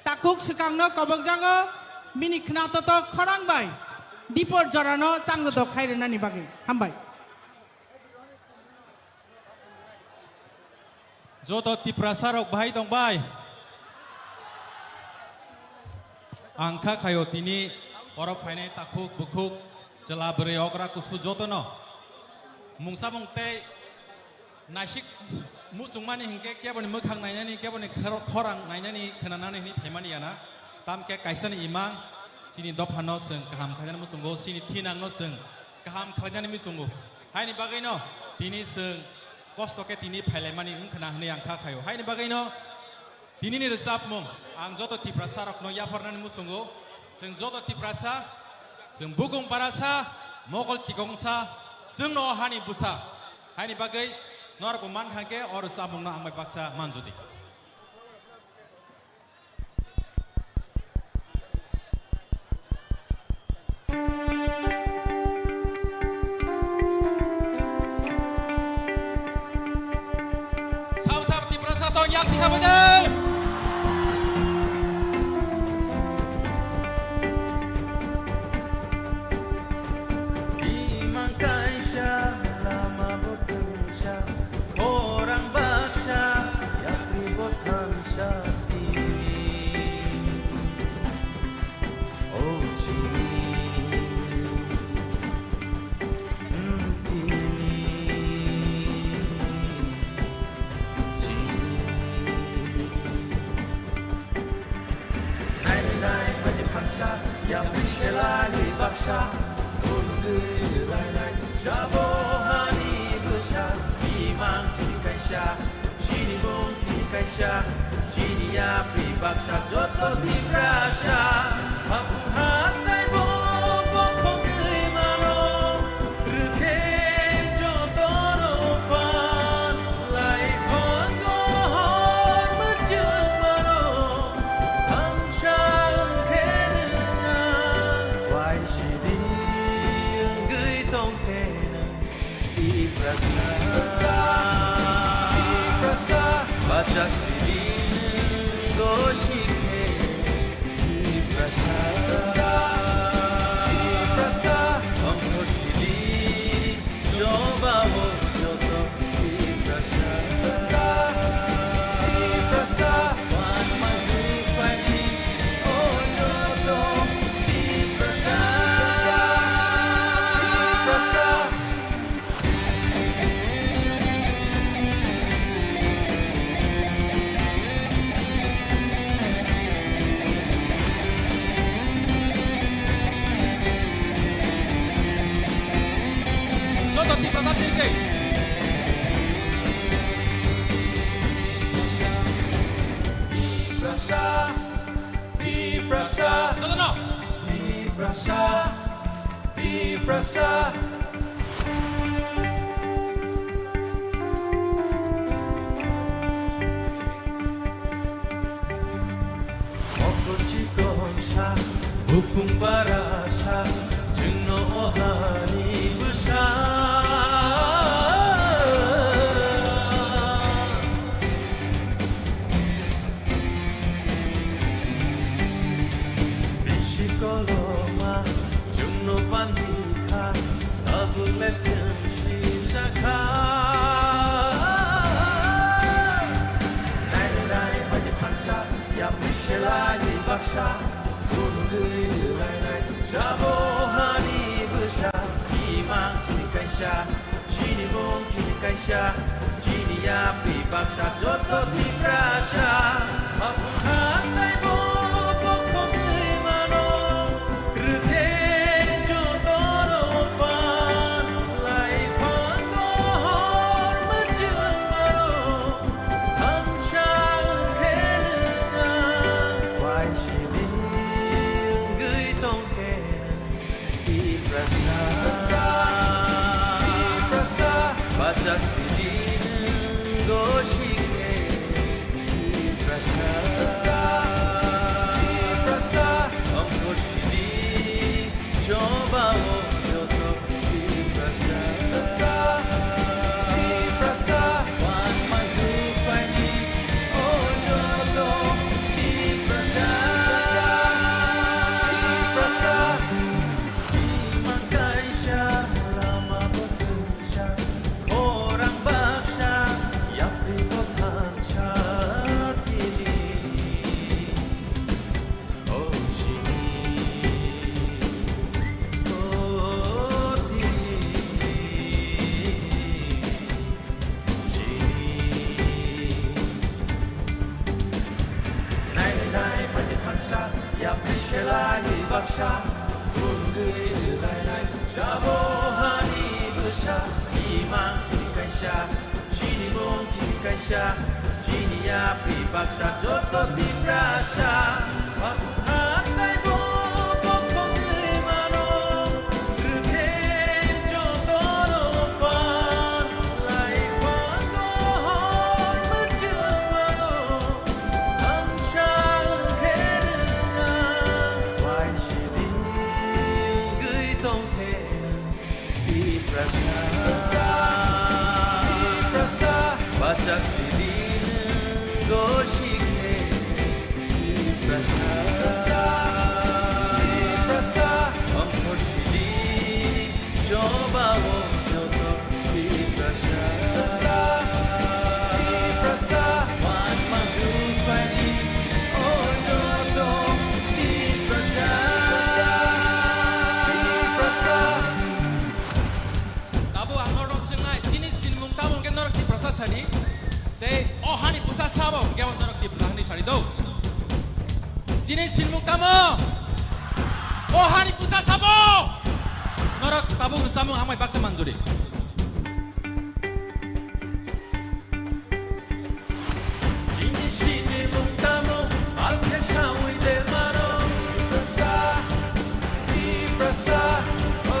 Takhuk swkangno kobokjago bini khna totok khorang bai dipor jorano changdodok khai rwnani bagwi. Hambai. Joto Tiprasa rok bahai tong bai? Ang kha khaio tini oro phainai takhuk bukhuk chwla bwrwi okra kusu jotono mungsa mung tei naisik muchungmani hinkhe keboni mwkhang nainani, keboni khor-, khorang nainani, khwnanani hwnwi phaimani yana. Tamkhe kaisani imang chini dophano chwng kaham khlainani muchungo, chini thinangno chwng kaham khlainani muchungo. Haini bagwino tini chwng kosto khe tini phailaimani wngkhana hwnwi ang kha khaio. Haini bagwino tinini rwchapmung ang joto Tiprasa rokno yapharnani muchungo. Chwng joto Tiprasa, chwng bukung barasa, mokol chikongsa, chwngno o hani bwsa. Haini bagwi norokbo mankha khe o rwchapmungno ang bai baksa manjodi. Sabo sabo Tiprasa tong yak tisa bwdw. Imang kaisa lama bo twisa, khorang baksa, yapri bo thansa tini. O chini, mm, tini, chini. Naini nai mani phansa, yapri selani baksa, phunugwi rwlainai, jabo hani bwsa, imang chini kaisa, chini mung chini kaisa, chini yapri baksa, joto Tiprasa, haphung hathai bo bokhogwi mano. Rwkhe jotono phan laiphango hor mwchwng mano. Thansa wngkhe nwng ang phaisidi wngwi tongkhe nwng Tiprasa, Tiprasa, bacha sidi wngwi sikhe. Tiprasa, Tiprasa, wngkho sidi, jobabo joto Tiprasa, Tiprasa, wanma jufaidi, o joto Tiprasa, Tiprasa. Joto Tiprasa sirkhe. Tiprasa, Tiprasa, jotono. Tiprasa, Tiprasa. Mokol chikon sa, bukung bara sa, chwngno o hani bwsa. Bisi koloma chwngno pandi kha, tabuk le chwng sisa kha. Nainai nainai phansa, yapri selai baksa, phunugwi rwlainai, jabo hani bwsa, imang chini kaisa. Chini mung chini kaisa, chini yapri baksa joto Tiprasa. Haphung hathai bo bokhogwi mano, rwkhe jotono phan, laiphango hor mwchwng mano. Thansa wngkhe nwng ang, phaisidi wngwi tongkhe nwng. Tiprasa, Tiprasa, bacha sidi nwng gosi Baksa phunugwi rwlainai, sabo hani bwsa, imang chini kaisa, chini mung chini kaisa, chini yapri baksa, joto Tiprasa. Hatai bo bokhogwi mano, rwkhe jotono phan, lai phango hor mwchwng mano. Thansa wngkhe rwna, uaisidi wngwi tongkhe nwng Tiprasa. Tiprasa, bacha sidi nwng gosikhe Tiprasa. Tiprasa, ongkhor sidi Choba o joto Tiprasa, Tiprasa, wan manju saidi o joto Tiprasa, Tiprasa. Tabuk ang norok swngnai, chini sinimung tamo hwnkhe norok Tiprasa sadi? Tei o hani bwsa sabo hwnkhe bo norok Tiprasa hwnwi sadi do? Chini sinimung tamo? O hani bwsa sabo? Norok tabuk rwchapmung amai baksa manjuri. Chini sinimung tamo? Alkhe sawi de mano. Tiprasa, Tiprasa, o,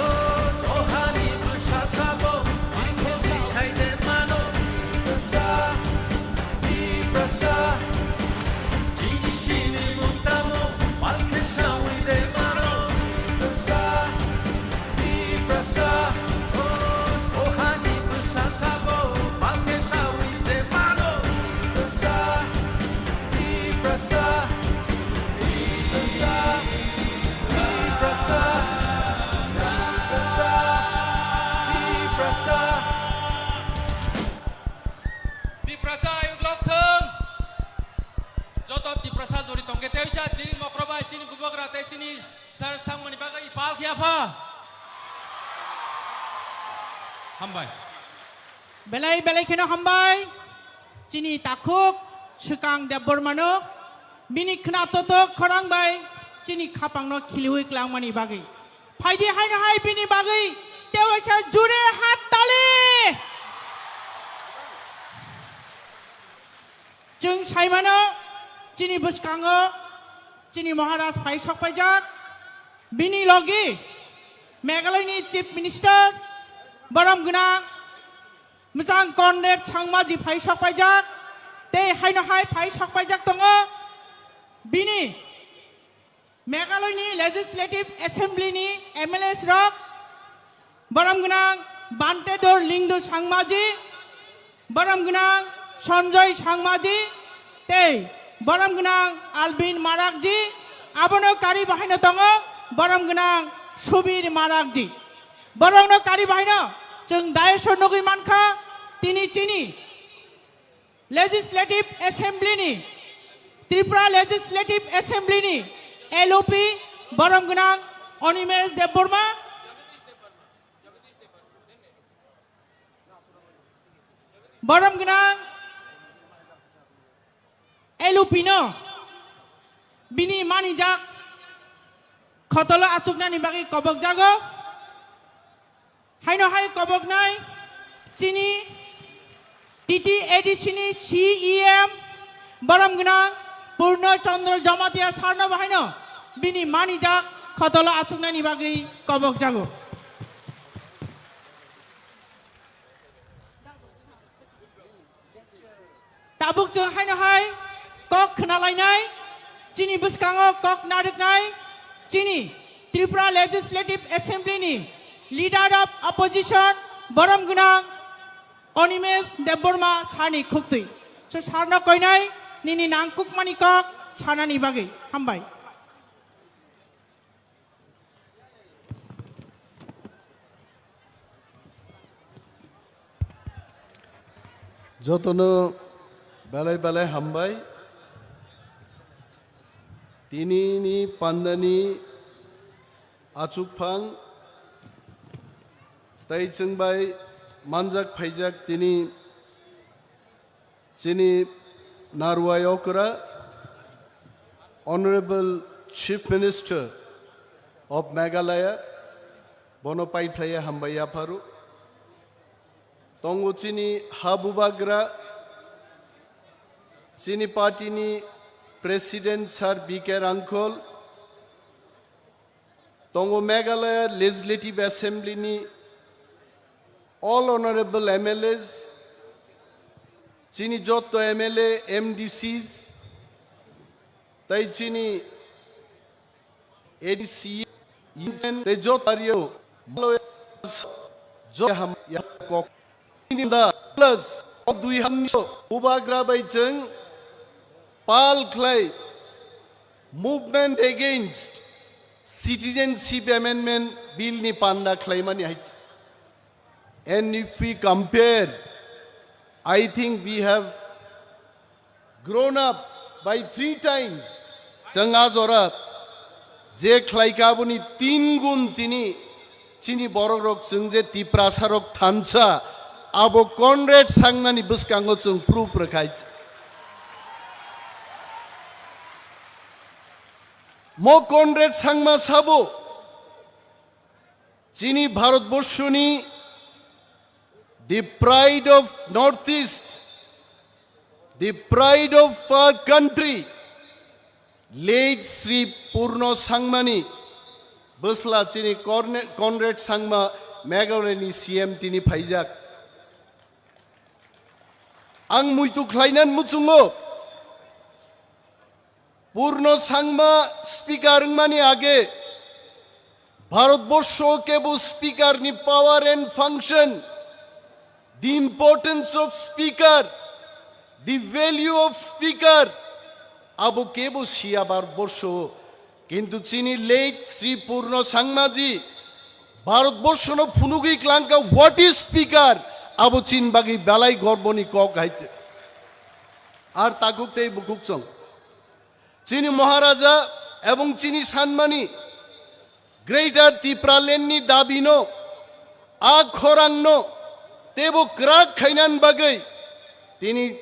o hani bwsa sabo? Alkhe sai de mano. Tiprasa, Tiprasa, chini sinimung tamo? Palkhe sawi de mano. Tiprasa, Tiprasa, o, o hani bwsa sabo. Palkhe sawi de mano. Tiprasa, Tiprasa, Tiprasa, Tiprasa, Tiprasa, Tiprasa. Tiprasa ayuk lok thung. Joto Tiprasa jori tongkhe tei cha chini mokro bai chini bubagra tei chini sar sangmani bagwi pal khiya pha. Hambai. Belai belai kheno hambai. Chini takhuk swkang Debbarmano bini khna totok khorang bai chini khapangno khiliwi klangmani bagwi. Phaidi haino hai bini bagwi tewaisa jure hat tali. Chwng saimano chini bwskango chini Maharaj phai sokpaijak. Bini logi Meghalaya ni Chief Minister borom gwnang Mwchang Conrad Sangmaji phai sokpaijak. Tei haino hai phai sokpaijak tongo bini Meghalaya ni Legislative Assembly ni M L As rok, borom gwnang Bantedor Lingdo Sangmaji, borom gwnang Sanjoy Sangmaji, tei borom gwnang Albin Marakji, abono kari bahaino tongo borom gwnang Subir Marakji. Borokno kari bahaino chwng dais o nugwi mankha, tini chini Legislative Assembly ni, Tripura Legislative Assembly ni L O P borom gwnang Animesh Debbarma, borom gwnang L O P no bini manijak khotolo achuknani bagwi kobokjago. Haino hai koboknai chini T T A D C ni C E M borom gwnang Purno Chandra Jamatia sarno bahaino bini manijak khotolo achuknani bagwi kobokjago. Tabuk chwng haino hai kok khna lainai, chini bwskango kok narwknai, chini Tripura Legislative Assembly ni Leader of Opposition borom gwnang Animesh Debbarma sani khuktwi. So sarno koinai nini nangkukmani kok sanani bagwi. Hambai. Jotono belai belai hambai. Tini ni pandani achukphang tei chwng bai manjak phaijak tini chini narwai okra Honorable Chief Minister of Meghalaya, bono paiphlaiya hambai yapharo. Tongo chini ha bubagra, chini party ni President Sir B K Rangkhol, tongo Meghalaya Legislative Assembly ni all honorable M L As, chini jotto M L A, M D Cs, tai chini A D C, Union, tei jotto area o, jotto ham-, ya kok. Ini da plus o dui hamso bubagra bai chwng pal khlai movement against Citizenship Amendment Bill ni panda khlaimani hai. And if we compare, I think we have grown up by three times. Chwng a jora je khlaika aboni tin gun tini chini borok rok chwng je Tiprasa rok thansa abo Conrad Sangmani bwskango chwng proof rwkhai. Mo Conrad Sangma sabo chini Bharatborshoni, the pride of Northeast, the pride of our country, late Sri Purno Sangmani bwsla chini Corne-, Conrad Sangma Meghalayani C M tini phaijak. Ang muitu khlainan muchungo. Purno Sangma speaker wngmani age Bharatborsho kebo speaker ni power and function, the importance of speaker, the value of speaker, abo kebo siya Bharatborsho. Kintu chini late Sri Purno Sangmaji Bharatborshono phunugwi klangka what is speaker, abo chin bagwi belai gorboni kok hai. Ar takhuk tei bukhuk chwng. Chini Maharaja ebong chini sanmani Greater Tipraland ni dabino, a khorangno teibo kwrak khainan bagwi tini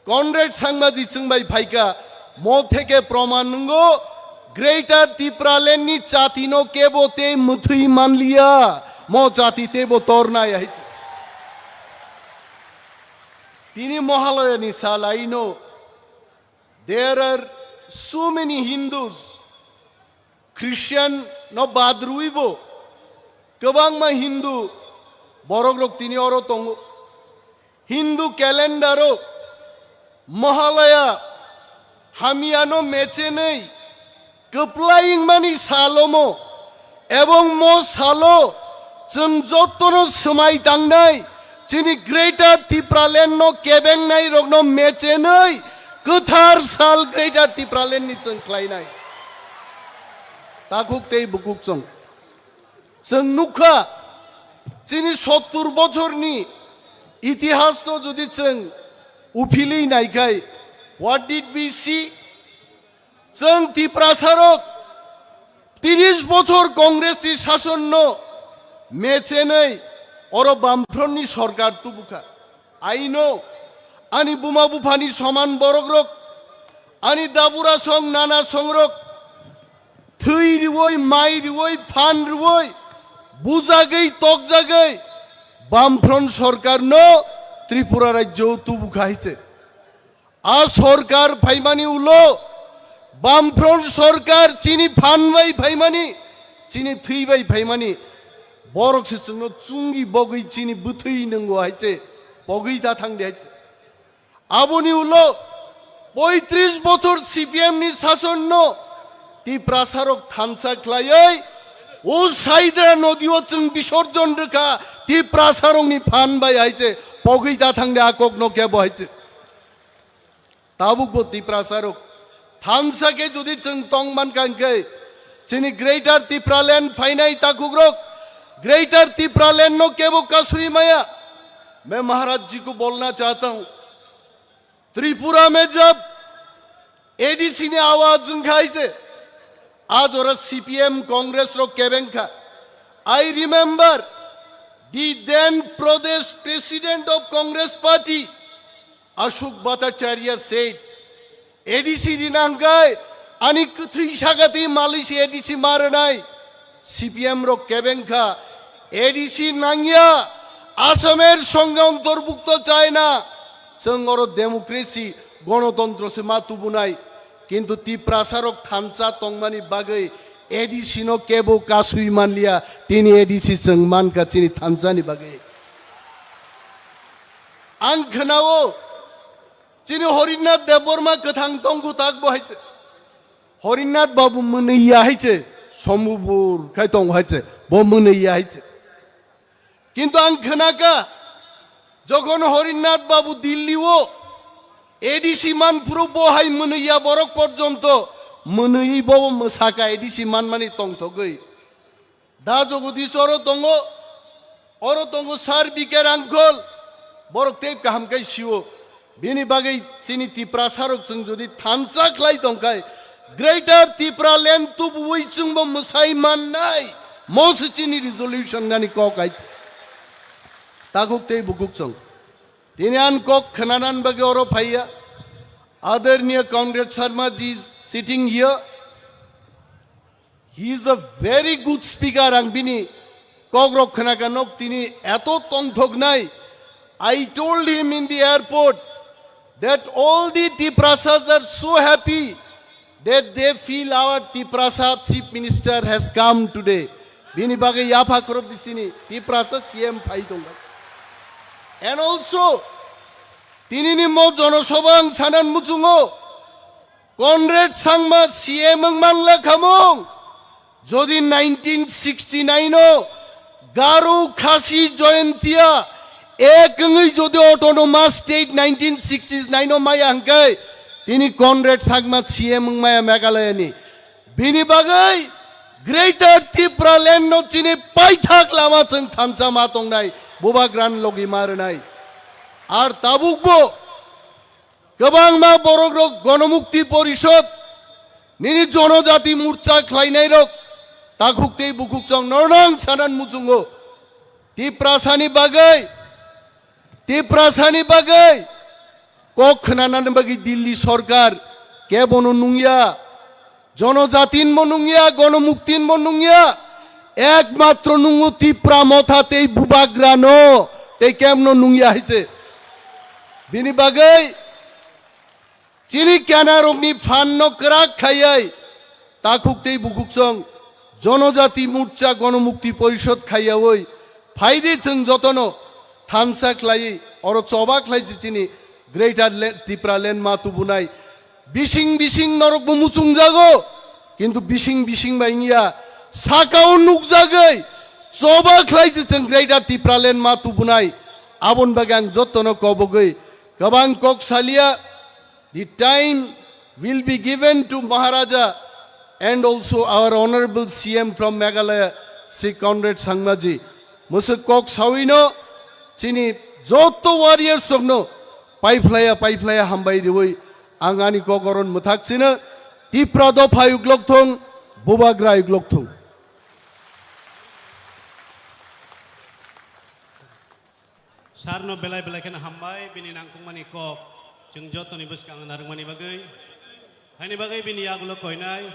Conrad Sangmaji chwngbai phaika, mo theke proman nwngo Greater Tipraland ni chati no kebo tei mwthwi manliya, mo chati teibo tornai hai. Tini Mahalaya ni salai no, there are so many Hindus, Christian no bad rwibo, kwbangma Hindu borok rok tini oro tongo. Hindu calendar o Mahalaya hamya no mechenwi kwplai wngmani salomo, ebong mo salo chwng jotono swmai tangnai, chini Greater Tipraland no kebengnai rokno mechenwi kwthar sal Greater Tipraland ni chwng khlainai. Takhuk tei bukhuk chwng. Chwng nukha, chini sottur bochorni itihas no jodi chwng uphilwi naikhai, what did we see? Chwng Tiprasa rok tiris bochor Congress ni sason no mechenwi oro Bamfront ni sorkar tubukha. I know, ani buma buphani soman borok rok, ani dabura song nana song rok, thwi riwoi, mai riwoi, phan riwoi, bujagwi, tokjagwi, Bamfront sorkar no Tripura rajyo tubukha hai se. A sorkar phaimani ulo, Bamfront sorkar chini phan bai phaimani, chini thwi bai phaimani, borok se chwngno chungi bogwi chini bwthwi nwngo hai se, pogwi ta thang de hai se. Aboni ulo poitris bochor C P M ni sason no Tiprasa rok thansa khlaiwi o Saidra nodi o chwng bisorjon rwkha Tiprasa rok ni phan bai hai se, pogwi ta thang de a kok no kebo hai se. Tabuk bo Tiprasa rok thansa khe jodi chwng tong man kha hwnkhe chini Greater Tipraland phainai takhuk rok Greater Tipraland no kebo kasui maya. मैं महाराज जी को बोलना चाहता हूँ, त्रिपुरा में जब A D C ni awaz wngkhai je, a jora C P M Congress rok kebeng kha. I remember the then Pradesh President of Congress Party, Ashok Bhattacharya said, A D C rina hwnkhe Ani kwthwi sakati malwi se A D C ma rwnai. C P M rok kebeng kha. A D C nangya. Asamer songhe ontorbukto chai na. Chwng oro democracy, gonotontro se ma tubunai. Kintu Tiprasa rok thansa tongmani bagwi A D C no kebo kasui manliya. Tini A D C chwng mankha chini thansani bagwi. Ang khwnao, chini Horinath Debbarma kwthang tongkhu tak bo hai se. Horinath Babu mwnwi ya hai se, sombubur khai tong hai se, bo mwnwi ya hai se. Kintu ang khwnakha, jokhon Horinath Babu Delhi o A D C man phuru bo hai mwnwi ya borok porjonto mwnwi bo mwsakha A D C manmani tongthogwi. Da Jagadish oro tongo, oro tongo Sir B K Rangkhol, borok tei kaham khai sio. Bini bagwi chini Tiprasa rok chwng jodi thansa khlai tongkhai, Greater Tipraland tubuwi chwngbo mwsai mannai. Mo se chini resolution nani kok hai. Takhuk tei bukhuk chwng. Tini an kok khwnanan bagwi oro phaiya. Adorniya Conrad Sharma ji is sitting here. He is a very good speaker, ang bini kokrok khwnakha nok tini eto tongthoknai. I told him in the airport that all the Tiprasas are so happy that they feel our Tiprasa chief minister has come today. Bini bagwi yapha khorok di chini Tiprasa C M phai tongkha. And also, tinini mo jonosabha ang sanan muchungo, Conrad Sangma C M wng manla khamung. Jodi nineteen sixty-nine o Garo Khasi Jaintia ek wngwi jodi autonomous state nineteen sixty-nine o maya hwnkhe, tini Conrad Sangma C M wng maya Meghalaya ni. Bini bagwi Greater Tipraland no chini paithak lama chwng thansa ma tongnai, bubagra ni logi ma rwnai. Ar tabukbo kwbangma borokrok Gonomukti Porishod, nini Jonojati Morcha khlainairok, takhuk tei bukhuk chwng nornang sanan muchungo. Tiprasani bagwi, Tiprasani bagwi kok khwnanani bagwi Delhi sorkar kebono nungya. Jonojatin mo nungya, Gonomuktin mo nungya, ekmatro nungo Tipra Motha tei Bubagra no, tei kemno nungya hai se. Bini bagwi chini kenarokni phan no kwrak khaiwi takhuk tei bukhuk chwng Jonojati Morcha Gonomukti Porishod khaiyawi phaidi chwng jotono thansa khlaiwi oro choba khlai se chini Greater Le-, Tipraland ma tubunai. Bising bising norokbo muchungjago, kintu bising bising bai wngya, sakao nukjagwi choba khlai se chwng Greater Tipraland ma tubunai. Aboni bagwi ang jottono kobogwi kwbang kok saliya. The time will be given to Maharaja and also our honorable C M from Meghalaya, Shri Conrad Sangma ji. Mwswk kok sawino chini jotto warriors rokno paiphlaya paiphlaya hambai riwi ang ani kok oron mwthak chino. Tipra dopha yuklok thung, Bubagra yuklok thung. Sarno belai belai kheno hambai bini nangkukmani kok chwng jotoni bwskango narwkmani bagwi. Haini bagwi bini yagulo koinai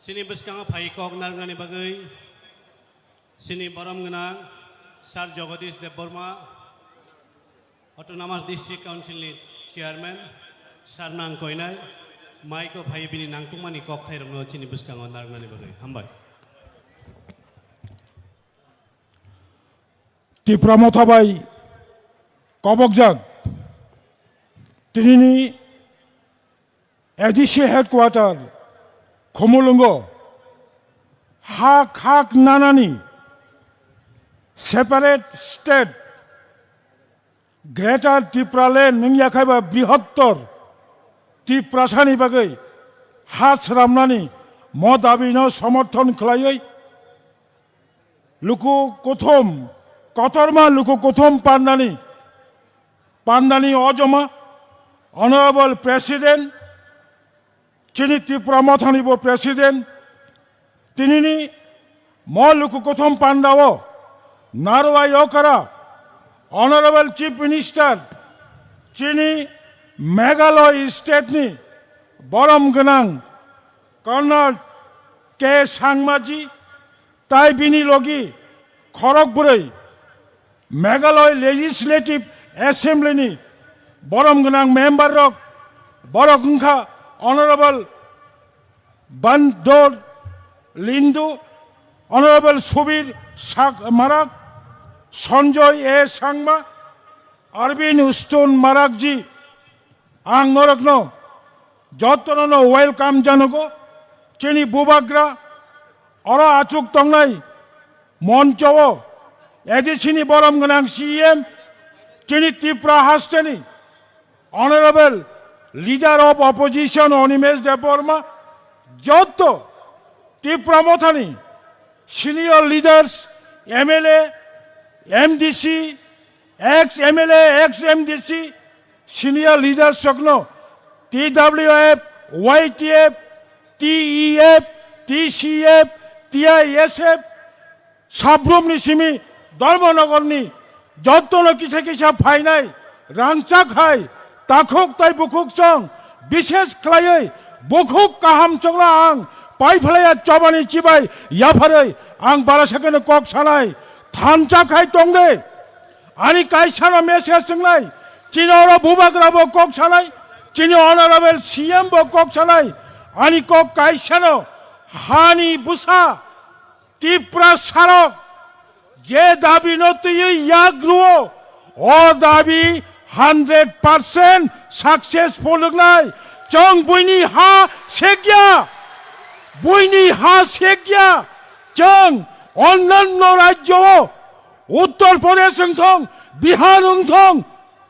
chini bwskango phai kok narwknani bagwi. Chini borom gwnang Sir Jagadish Debbarma, Autonomous District Council ni Chairman, Sir nang koinai, maiko phai bini nangkukmani kok thairokno chini bwskango narwknani bagwi. Hambai. Tipra Motha bai kobokjak tinini A D C headquarter Khumulwngo hak hak nanani separate state Greater Tipraland wngya khaiba brihottor Tiprasani bagwi ha sramnani mo dabino somorthon khlaiwi luku kuthum, kotorma luku kuthum pandani, pandani ojoma, Honorable President, chini Tipra Mothani bo President, tinini mo luku kuthum pandao Narwai Okara, Honorable Chief Minister, chini Meghalaya State ni borom gwnang Colonel K Sangmaji tai bini logi khorok bwrwi Meghalaya Legislative Assembly ni borom gwnang member rok, borok wngkha Honorable Bandor Lindu, Honorable Subir Sak-, Marak, Sanjoy A Sangma, Arvind Stone Marakji, ang norokno jotono no welcome janogo. Chini bubagra oro achuk tongnai moncho o A D C ni borom gwnang C E M, chini Tripura hasteni Honorable Leader of Opposition Animesh Debbarma, joto Tipra Mothani senior leaders, M L A, M D C, ex M L A, ex M D C, senior leaders rokno T W F, Y T F, T E F, T C F, T I S F, Sabrumni simi Dharmanagarni jotono kisa kisa phainai rangchak hai takhuk tai bukhuk chong, bishes khlaiwi bukhuk kaham chongno ang paiphlaiya chobani chibai yapharwi ang bara sakeno kok sanai thansa khai tongde. Ani kaisano message swngnai, chini oro bubagra bo kok sanai, chini honorable C M bo kok sanai, ani kok kaisano hani bwsa Tipra sarok je dabi no twiwi yak ruo, o dabi hundred percent successful wngnai. Chwng buini ha sekya, buini ha sekya. Chwng onnanno rajyo o, Uttar Pradesh wng thong, Bihar wng thong,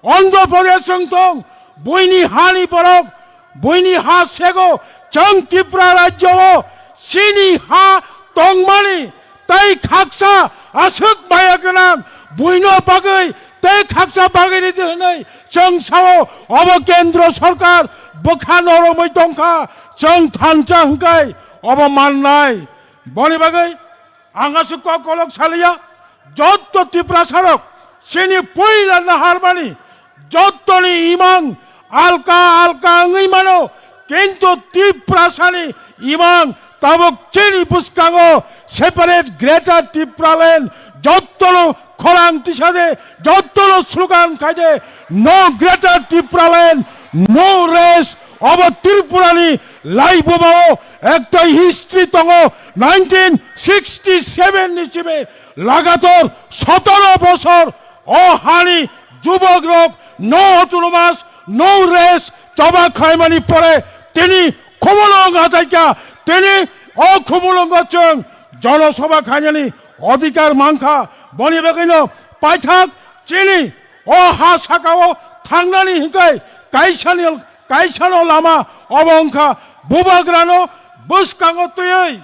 Andhra Pradesh wng thong, buini hani borok, buini ha sego, chwng Tripura rajyo o chini ha tongmani tei khaksa aswk maya gwnang buino bagwi tei khaksa bagwi ridi hwnwi chwng sao, obo kendro sorkar bwkha noromwi tongkha, chwng thansa hwnkhe obo mannai. Boni bagwi ang aswk kok kolok saliya, jotto Tiprasarok chini puila naharmani jottoni imang alka alka wngwi mano, kintu Tiprasani imang tabuk chini bwskango separate Greater Tipraland, jottono khorang tisade, jottono slogan khaide, "No Greater Tipraland, no rest." Obo Tripurani laibumao ekta history tongo, nineteen sixty seven ni simi lagator sotoro bosor o hani jubok rok no autonomous, no rest choba khlaimani pore tini khumulwng achaikha, tini o khumulwngo chwng jonosabha khainani odhikar mankha. Boni bagwino paithak chini o ha sakao thangnani hinkhe kaisani, kaisano lama obo wngkha bubagrano bwskango twiwi,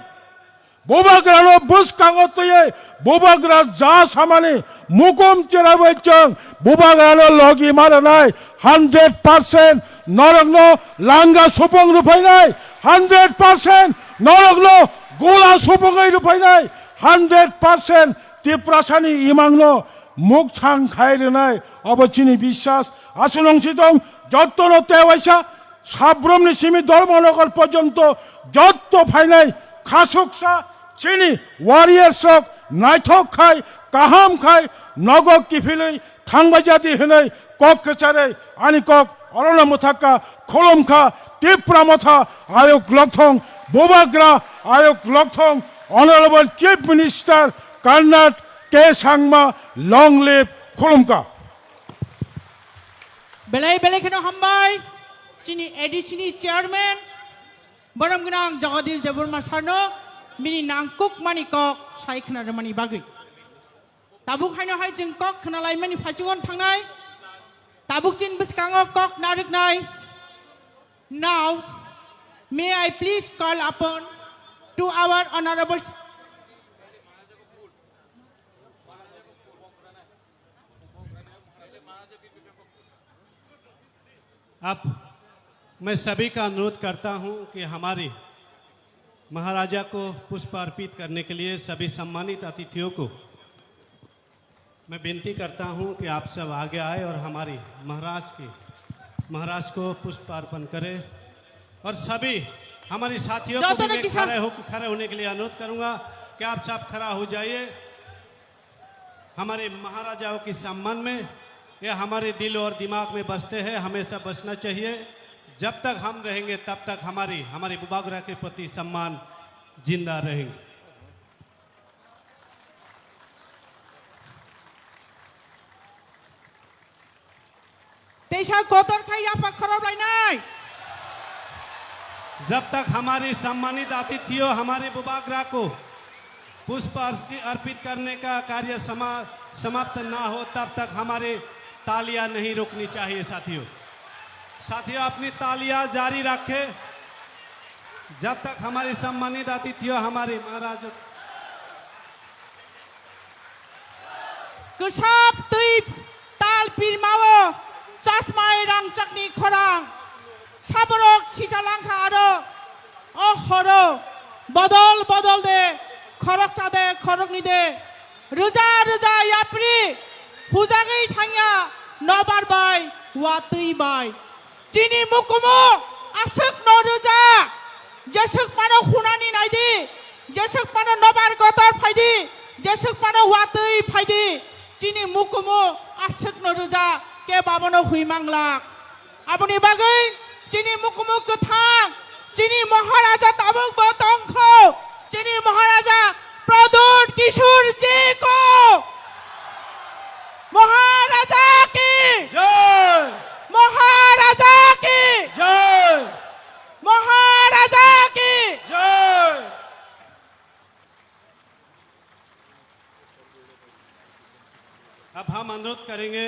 bubagrano bwskango twiwi bubagra ja samani mukum cherabai chwng bubagrano logi ma rwnai. Hundred percent norokno langa supung rwphainai, hundred percent norokno gula supungwi rwphainai, hundred percent Tiprasani imangno mukchang khai rwnai, obo chini biswas. Aswk nung si tong, jottono tewaisa, Sabrumni simi Dharmanagar porjonto jotto phainai khasuksa chini warriors rok naithok khai, kaham khai, nogo kiphilwi thangbai jadi hwnwi kok kwcharwi ani kok orono mwthakha, khulumkha. Tipra Motha ayuk lokthong, bubagra ayuk lokthong, Honorable Chief Minister Conrad K Sangma, long live, khulumkha. Belai belai kheno hambai chini A D C ni chairman borom gwnang Jagadish Debbarma sarno bini nangkukmani kok sai khna rwmani bagwi. Tabuk haino hai chwng kok khna laimani phaichungon thangnai. Tabuk chini bwskango kok narwknai. Now, may I please call upon to our honorable अब मैं सभी का अनुरोध करता हूं कि हमारे महाराजा को पुष्प अर्पित करने के लिए सभी सम्मानित अतिथियों को मैं विनती करता हूं कि आप सब आगे आए और हमारे महाराज के, महाराज को पुष्प अर्पण करें। और सभी हमारे साथियों को भी मैं खड़े हो, खड़े होने के लिए अनुरोध करूंगा कि आप सब खड़ा हो जाइए। हमारे महाराजाओं के सम्मान में ये हमारे दिल और दिमाग में बसते हैं, हमेशा बसना चाहिए। जब तक हम रहेंगे, तब तक हमारी, हमारे बुबागरा के प्रति सम्मान जिंदा रहेंगे। Teisa kotor khai yapha khorok lainai. जब तक हमारे सम्मानित अतिथियों हमारे बुबागरा को पुष्प अर्पि-, अर्पित करने का कार्य समा-, समाप्त ना हो, तब तक हमारी तालियां नहीं रुकनी चाहिए साथियों। साथियों, अपनी तालियां जारी रखें, जब तक हमारे सम्मानित अतिथियों हमारे महाराज Kwsap twi tal pirmao chasmai rangchakni khorang. Saborok sijalangkha aro o horo bodol bodol de, khoroksa de, khorokni de, rwja rwja yapri hujagwi thangya nobar bai, watwi bai. Chini mukumu aswk no rwja, jeswk mano khunani naidi, jeswk mano nobar gotor phaidi, jeswk mano watwi phaidi, chini mukumu aswk no rwja, kebo abono hwi manglak. Aboni bagwi chini mukumu kwthang, chini Maharaja tabuk bo tongkho, chini Maharaja Pradyut Kishore ji ko Maharaja ki Jai! Maharaja ki Jai! Maharaja ki Jai! अब हम अनुरोध करेंगे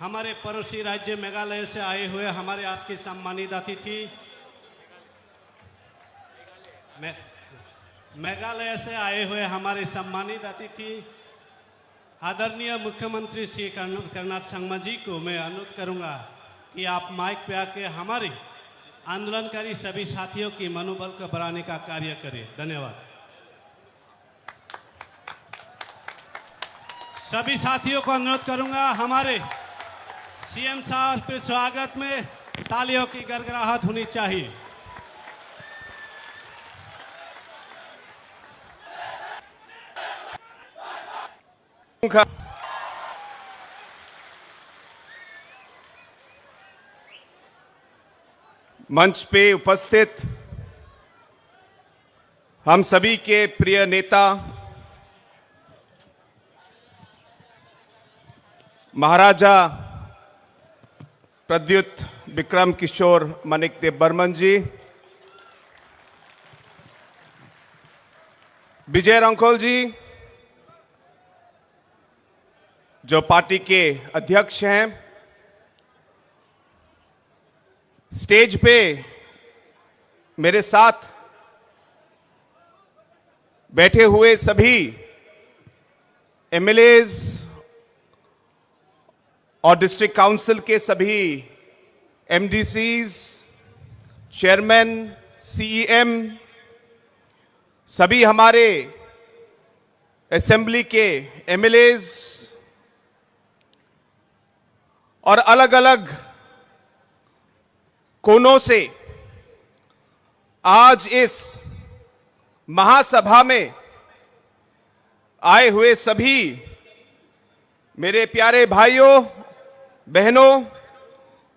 हमारे पड़ोसी राज्य मेघालय से आए हुए हमारे आज के सम्मानित अतिथि, मे-, मेघालय से आए हुए हमारे सम्मानित अतिथि आदरणीय मुख्यमंत्री श्री कर्ण-, कर्ण संगमा जी को मैं अनुरोध करूंगा कि आप माइक पे आके हमारे आंदोलनकारी सभी साथियों की मनोबल को बढ़ाने का कार्य करें। धन्यवाद। सभी साथियों को अनुरोध करूंगा, हमारे सीएम साहब के स्वागत में तालियों की गड़गड़ाहट होनी चाहिए। मंच पे उपस्थित हम सभी के प्रिय नेता महाराजा प्रद्युत विक्रम किशोर मानिक देव बर्मन जी, विजय रंखोल जी, जो पार्टी के अध्यक्ष हैं, स्टेज पे मेरे साथ बैठे हुए सभी एमएलएज और डिस्ट्रिक्ट काउंसिल के सभी एमडीसीज, चेयरमैन, सीईएम, सभी हमारे असेंबली के एमएलएज और अलग-अलग कोनों से आज इस महासभा में आए हुए सभी मेरे प्यारे भाइयों, बहनों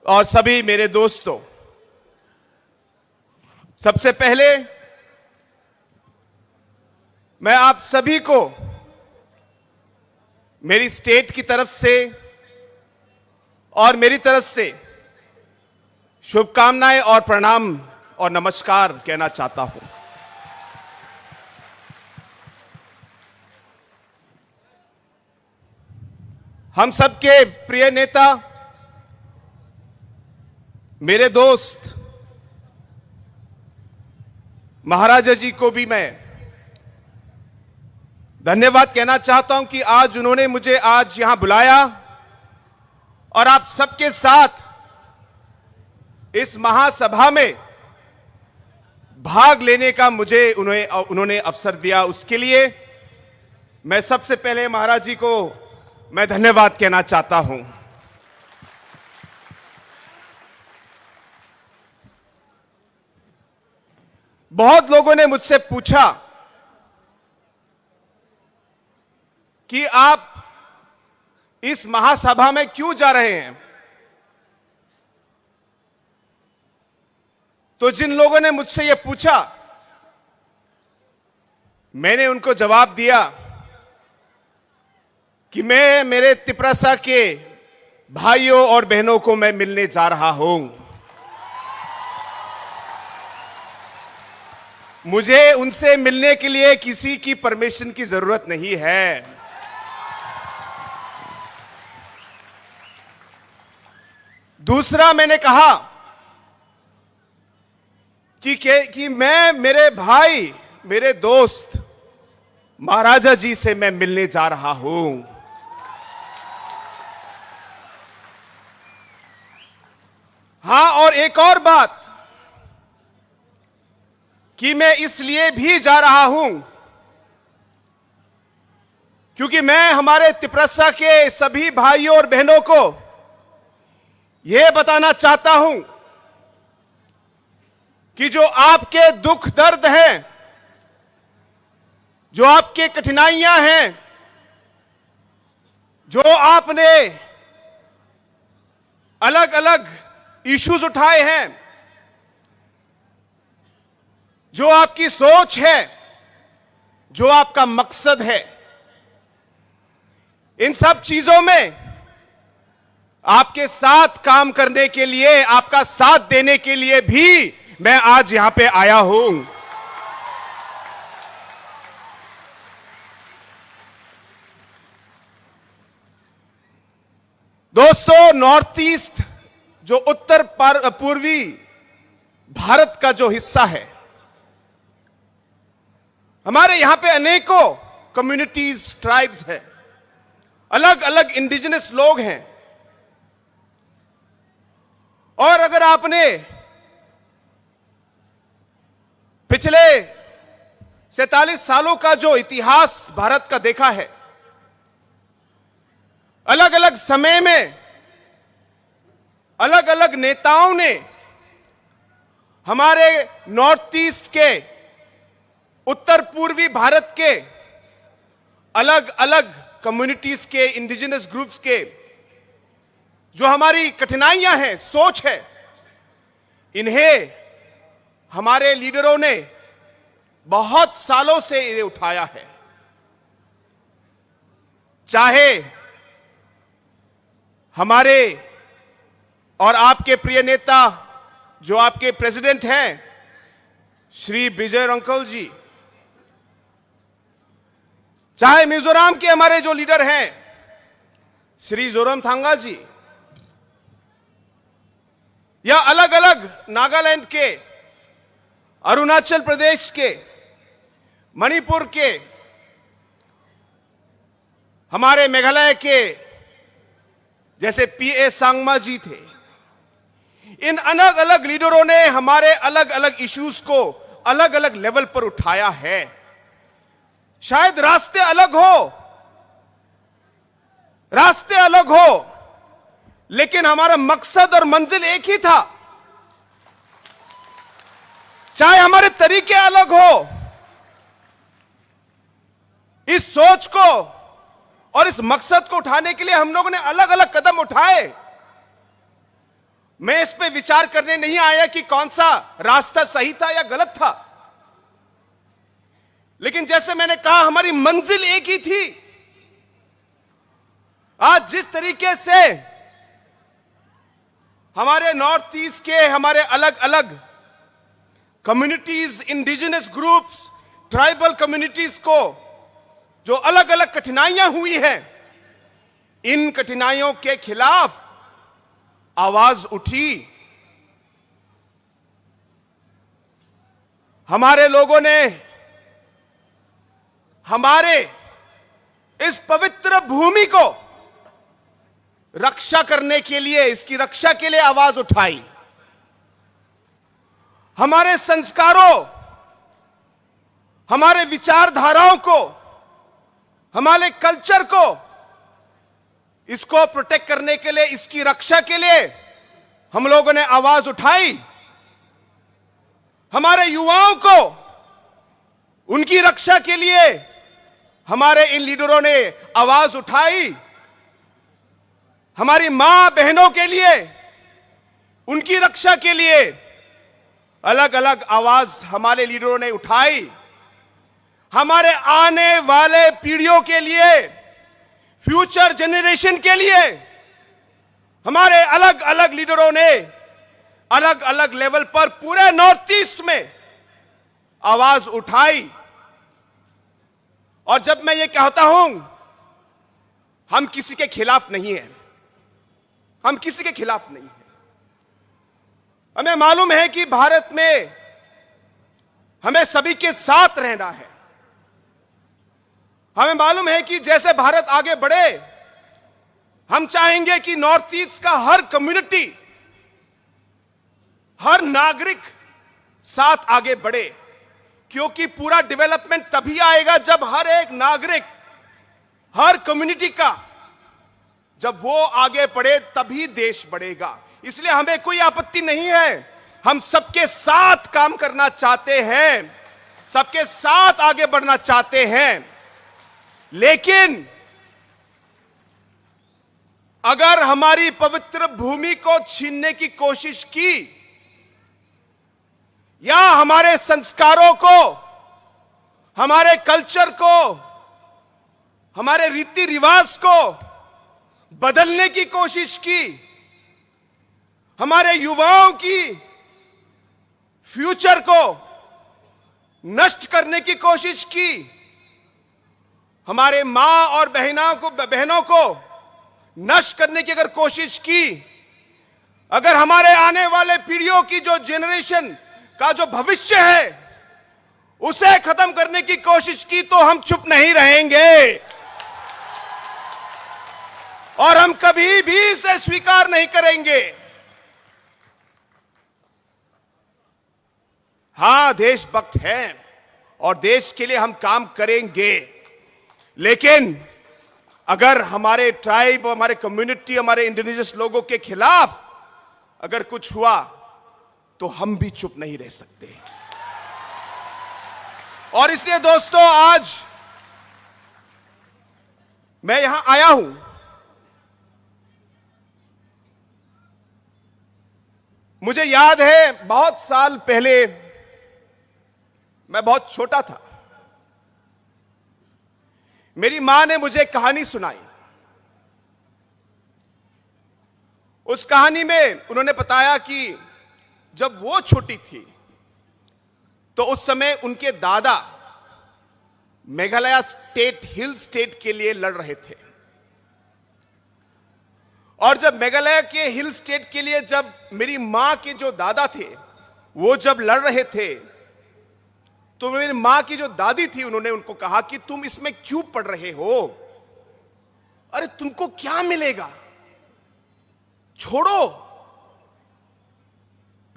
और सभी मेरे दोस्तों, सबसे पहले मैं आप सभी को मेरी स्टेट की तरफ से और मेरी तरफ से शुभकामनाएं और प्रणाम और नमस्कार कहना चाहता हूं। हम सबके प्रिय नेता, मेरे दोस्त महाराजा जी को भी मैं धन्यवाद कहना चाहता हूं कि आज उन्होंने मुझे आज यहां बुलाया और आप सबके साथ इस महासभा में भाग लेने का मुझे उन्हें, उन्होंने अवसर दिया, उसके लिए मैं सबसे पहले महाराज जी को मैं धन्यवाद कहना चाहता हूं। बहुत लोगों ने मुझसे पूछा कि आप इस महासभा में क्यों जा रहे हैं। तो जिन लोगों ने मुझसे ये पूछा, मैंने उनको जवाब दिया कि मैं मेरे तिपरासा के भाइयों और बहनों को मैं मिलने जा रहा हूं। मुझे उनसे मिलने के लिए किसी की परमिशन की जरूरत नहीं है। दूसरा, मैंने कहा कि, कि, कि मैं मेरे भाई, मेरे दोस्त महाराजा जी से मैं मिलने जा रहा हूं। हां, और एक और बात कि मैं इसलिए भी जा रहा हूं क्योंकि मैं हमारे तिपरासा के सभी भाइयों और बहनों को यह बताना चाहता हूं कि जो आपके दुख दर्द हैं, जो आपके कठिनाइयां हैं, जो आपने अलग-अलग इश्यूज उठाए हैं, जो आपकी सोच है, जो आपका मकसद है, इन सब चीजों में आपके साथ काम करने के लिए, आपका साथ देने के लिए भी मैं आज यहां पे आया हूं। दोस्तों, नॉर्थ ईस्ट जो उत्तर पर-, पूर्वी भारत का जो हिस्सा है, हमारे यहां पे अनेकों कम्युनिटीज, ट्राइब्स हैं, अलग-अलग इंडिजिनस लोग हैं। और अगर आपने पिछले सैंतालीस सालों का जो इतिहास भारत का देखा है, अलग-अलग समय में अलग-अलग नेताओं ने हमारे नॉर्थ ईस्ट के, उत्तर पूर्वी भारत के अलग-अलग कम्युनिटीज के, इंडिजिनस ग्रुप्स के जो हमारी कठिनाइयां हैं, सोच है, इन्हें हमारे लीडरों ने बहुत सालों से ये उठाया है। चाहे हमारे और आपके प्रिय नेता, जो आपके प्रेसिडेंट हैं, श्री विजय रंकल जी, चाहे मिजोरम के हमारे जो लीडर हैं, श्री जोरमथंगा जी, या अलग-अलग नागालैंड के, अरुणाचल प्रदेश के, मणिपुर के, हमारे मेघालय के, जैसे पीए संगमा जी थे, इन अलग-अलग लीडरों ने हमारे अलग-अलग इश्यूज को अलग-अलग लेवल पर उठाया है। शायद रास्ते अलग हो, रास्ते अलग हो, लेकिन हमारा मकसद और मंजिल एक ही था। चाहे हमारे तरीके अलग हो, इस सोच को और इस मकसद को उठाने के लिए हम लोगों ने अलग-अलग कदम उठाए। मैं इस पे विचार करने नहीं आया कि कौन सा रास्ता सही था या गलत था, लेकिन जैसे मैंने कहा, हमारी मंजिल एक ही थी। आज जिस तरीके से हमारे नॉर्थ ईस्ट के हमारे अलग-अलग communities, indigenous groups, tribal communities को जो अलग-अलग कठिनाइयां हुई हैं, इन कठिनाइयों के खिलाफ आवाज उठी। हमारे लोगों ने हमारे इस पवित्र भूमि को रक्षा करने के लिए, इसकी रक्षा के लिए आवाज उठाई। हमारे संस्कारों, हमारे विचारधाराओं को, हमारे कल्चर को, इसको प्रोटेक्ट करने के लिए, इसकी रक्षा के लिए हम लोगों ने आवाज उठाई। हमारे युवाओं को उनकी रक्षा के लिए हमारे इन लीडरों ने आवाज उठाई। हमारी मां बहनों के लिए, उनकी रक्षा के लिए अलग-अलग आवाज हमारे लीडरों ने उठाई। हमारे आने वाले पीढ़ियों के लिए, फ्यूचर जनरेशन के लिए हमारे अलग-अलग लीडरों ने अलग-अलग लेवल पर पूरे नॉर्थ ईस्ट में आवाज उठाई। और जब मैं ये कहता हूं, हम किसी के खिलाफ नहीं है, हम किसी के खिलाफ नहीं है। हमें मालूम है कि भारत में हमें सभी के साथ रहना है। हमें मालूम है कि जैसे भारत आगे बढ़े, हम चाहेंगे कि नॉर्थ ईस्ट का हर कम्युनिटी, हर नागरिक साथ आगे बढ़े, क्योंकि पूरा डेवलपमेंट तभी आएगा जब हर एक नागरिक, हर कम्युनिटी का, जब वो आगे बढ़े, तभी देश बढ़ेगा। इसलिए हमें कोई आपत्ति नहीं है, हम सबके साथ काम करना चाहते हैं, सबके साथ आगे बढ़ना चाहते हैं। लेकिन अगर हमारी पवित्र भूमि को छीनने की कोशिश की या हमारे संस्कारों को, हमारे कल्चर को, हमारे रीति रिवाज को बदलने की कोशिश की, हमारे युवाओं की फ्यूचर को नष्ट करने की कोशिश की, हमारे माँ और बहना को, बहनों को नष्ट करने की अगर कोशिश की, अगर हमारे आने वाले पीढ़ियों की जो जनरेशन का जो भविष्य है, उसे खत्म करने की कोशिश की, तो हम चुप नहीं रहेंगे और हम कभी भी इसे स्वीकार नहीं करेंगे। हाँ, देशभक्त हैं और देश के लिए हम काम करेंगे, लेकिन अगर हमारे ट्राइब, हमारे कम्युनिटी, हमारे इंडिजिनस लोगों के खिलाफ अगर कुछ हुआ, तो हम भी चुप नहीं रह सकते। और इसलिए दोस्तों, आज मैं यहां आया हूं। मुझे याद है, बहुत साल पहले मैं बहुत छोटा था, मेरी मां ने मुझे कहानी सुनाई। उस कहानी में उन्होंने बताया कि जब वो छोटी थी, तो उस समय उनके दादा मेघालय स्टेट, हिल स्टेट के लिए लड़ रहे थे। और जब मेघालय के हिल स्टेट के लिए जब मेरी माँ के जो दादा थे, वो जब लड़ रहे थे, तो मेरी माँ की जो दादी थी, उन्होंने उनको कहा कि तुम इसमें क्यों पड़ रहे हो? अरे, तुमको क्या मिलेगा? छोड़ो,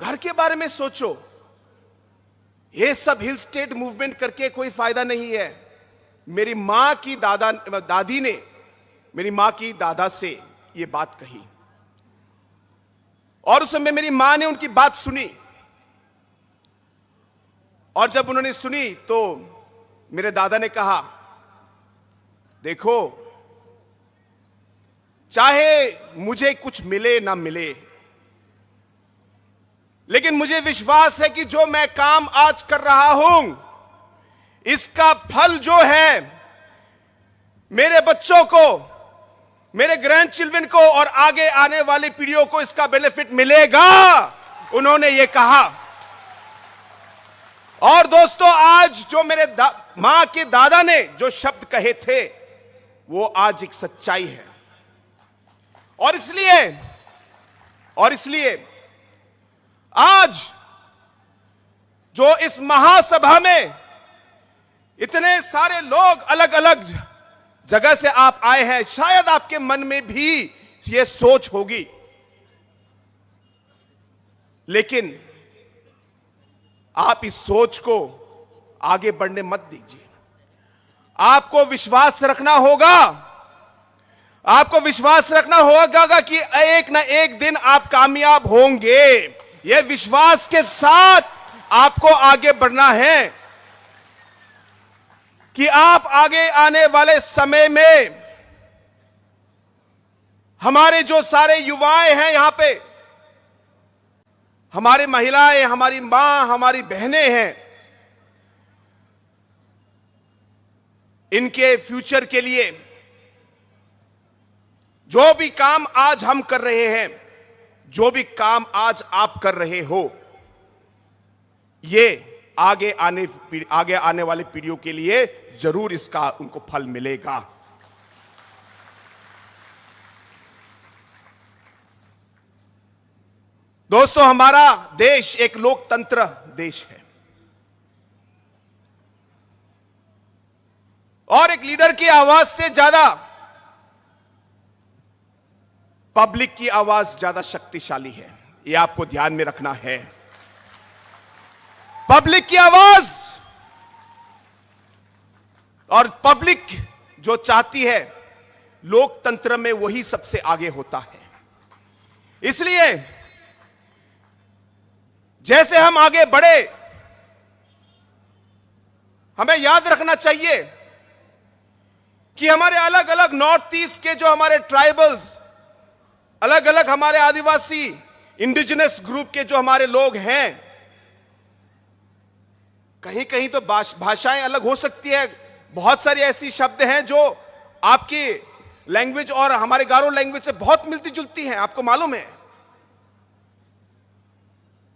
घर के बारे में सोचो। ये सब हिल स्टेट मूवमेंट करके कोई फायदा नहीं है। मेरी माँ की दादा, दादी ने मेरी माँ की दादा से ये बात कही और उस समय मेरी माँ ने उनकी बात सुनी। और जब उन्होंने सुनी तो मेरे दादा ने कहा, देखो, चाहे मुझे कुछ मिले ना मिले, लेकिन मुझे विश्वास है कि जो मैं काम आज कर रहा हूं, इसका फल जो है, मेरे बच्चों को, मेरे ग्रैंडचिल्ड्रन को और आगे आने वाली पीढ़ियों को इसका बेनिफिट मिलेगा, उन्होंने ये कहा। और दोस्तों, आज जो मेरे दा-, माँ के दादा ने जो शब्द कहे थे, वो आज एक सच्चाई है। और इसलिए, और इसलिए आज जो इस महासभा में इतने सारे लोग अलग-अलग जगह से आप आए हैं, शायद आपके मन में भी ये सोच होगी, लेकिन आप इस सोच को आगे बढ़ने मत दीजिए। आपको विश्वास रखना होगा, आपको विश्वास रखना होगा कि एक ना एक दिन आप कामयाब होंगे। ये विश्वास के साथ आपको आगे बढ़ना है कि आप आगे आने वाले समय में हमारे जो सारे युवाएं हैं यहाँ पे, हमारी महिलाएं, हमारी मां, हमारी बहनें हैं, इनके फ्यूचर के लिए जो भी काम आज हम कर रहे हैं, जो भी काम आज आप कर रहे हो, ये आगे आने पीढ़-, आगे आने वाली पीढ़ियों के लिए जरूर इसका उनको फल मिलेगा। दोस्तों, हमारा देश एक लोकतंत्र देश है और एक लीडर की आवाज से ज्यादा पब्लिक की आवाज ज्यादा शक्तिशाली है। ये आपको ध्यान में रखना है। पब्लिक की आवाज और पब्लिक जो चाहती है, लोकतंत्र में वही सबसे आगे होता है। इसलिए जैसे हम आगे बढ़े, हमें याद रखना चाहिए कि हमारे अलग-अलग नॉर्थ ईस्ट के जो हमारे ट्राइबल्स, अलग-अलग हमारे आदिवासी, इंडिजिनस ग्रुप के जो हमारे लोग हैं, कहीं-कहीं तो भाष-, भाषाएं अलग हो सकती है, बहुत सारी ऐसी शब्द हैं जो आपकी लैंग्वेज और हमारे गारो लैंग्वेज से बहुत मिलती जुलती हैं, आपको मालूम है।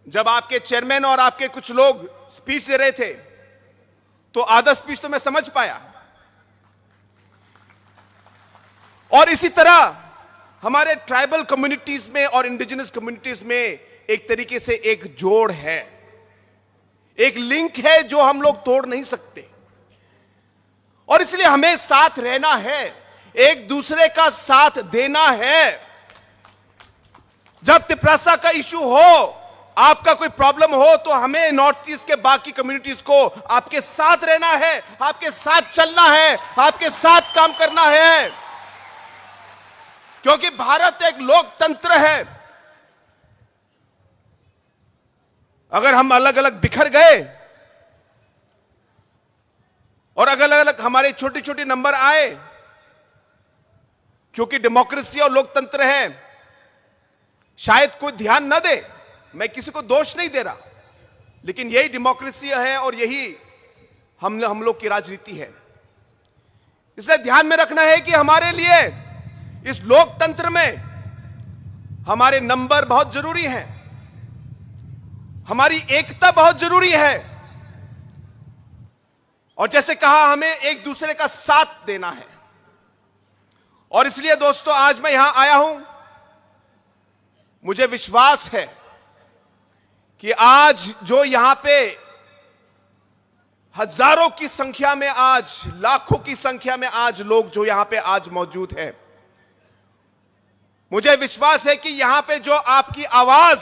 जब आपके चेयरमैन और आपके कुछ लोग स्पीच दे रहे थे, तो आधा स्पीच तो मैं समझ पाया। और इसी तरह हमारे ट्राइबल कम्युनिटीज में और इंडिजिनस कम्युनिटीज में एक तरीके से एक जोड़ है, एक लिंक है जो हम लोग तोड़ नहीं सकते। और इसलिए हमें साथ रहना है, एक दूसरे का साथ देना है। जब तिपरासा का इशू हो, आपका कोई प्रॉब्लम हो, तो हमें नॉर्थ ईस्ट के बाकी कम्युनिटीज को आपके साथ रहना है, आपके साथ चलना है, आपके साथ काम करना है, क्योंकि भारत एक लोकतंत्र है। अगर हम अलग-अलग बिखर गए और अलग-अलग हमारे छोटे-छोटे नंबर आए, क्योंकि डेमोक्रेसी और लोकतंत्र है, शायद कोई ध्यान न दे, मैं किसी को दोष नहीं दे रहा, लेकिन यही डेमोक्रेसी है और यही हम, हम लोग की राजनीति है। इसलिए ध्यान में रखना है कि हमारे लिए इस लोकतंत्र में हमारे नंबर बहुत जरूरी हैं, हमारी एकता बहुत जरूरी है, और जैसे कहा, हमें एक दूसरे का साथ देना है। और इसलिए दोस्तों, आज मैं यहां आया हूं, मुझे विश्वास है कि आज जो यहां पे हजारों की संख्या में, आज लाखों की संख्या में आज लोग जो यहां पे आज मौजूद हैं, मुझे विश्वास है कि यहां पे जो आपकी आवाज,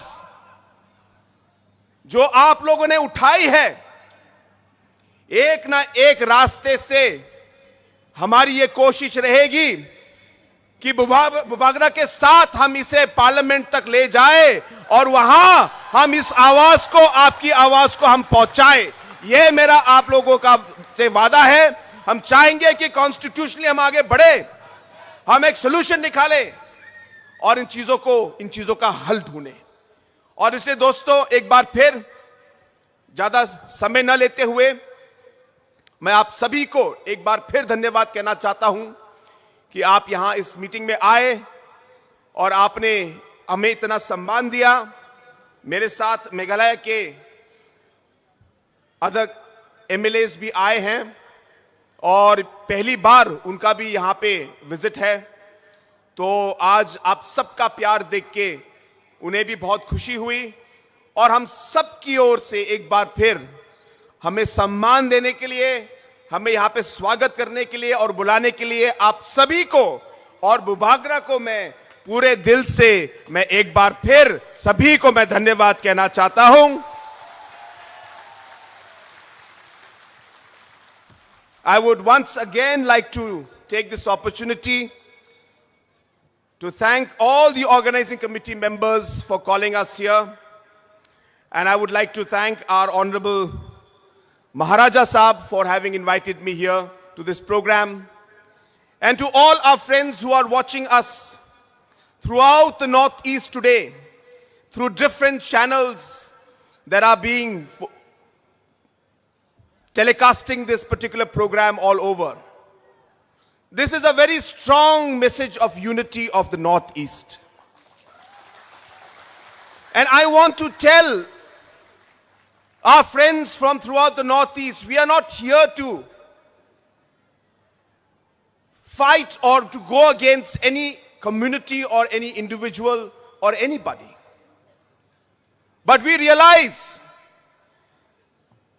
जो आप लोगों ने उठाई है, एक ना एक रास्ते से हमारी ये कोशिश रहेगी कि बुभा-, बुभागरा के साथ हम इसे पार्लियामेंट तक ले जाए और वहां हम इस आवाज को, आपकी आवाज को हम पहुंचाए। ये मेरा आप लोगों का से वादा है। हम चाहेंगे कि कॉन्स्टिट्यूशनली हम आगे बढ़े, हम एक सॉल्यूशन निकालें और इन चीजों को, इन चीजों का हल ढूंढें। और इसलिए दोस्तों, एक बार फिर ज्यादा समय न लेते हुए मैं आप सभी को एक बार फिर धन्यवाद कहना चाहता हूं कि आप यहां इस मीटिंग में आए और आपने हमें इतना सम्मान दिया। मेरे साथ मेघालय के अदर एमएलएज भी आए हैं और पहली बार उनका भी यहाँ पे विजिट है। तो आज आप सबका प्यार देख के उन्हें भी बहुत खुशी हुई और हम सब की ओर से एक बार फिर हमें सम्मान देने के लिए, हमें यहाँ पे स्वागत करने के लिए और बुलाने के लिए आप सभी को और बुभागरा को मैं पूरे दिल से, मैं एक बार फिर सभी को मैं धन्यवाद कहना चाहता हूं। I would once again like to take this opportunity to thank all the organizing committee members for calling us here. And I would like to thank our Honorable Maharaja Saab for having invited me here to this program. And to all our friends who are watching us throughout the Northeast today, through different channels that are being fo-, telecasting this particular program all over. This is a very strong message of unity of the Northeast. And I want to tell our friends from throughout the Northeast, we are not here to fight or to go against any community or any individual or anybody. But we realize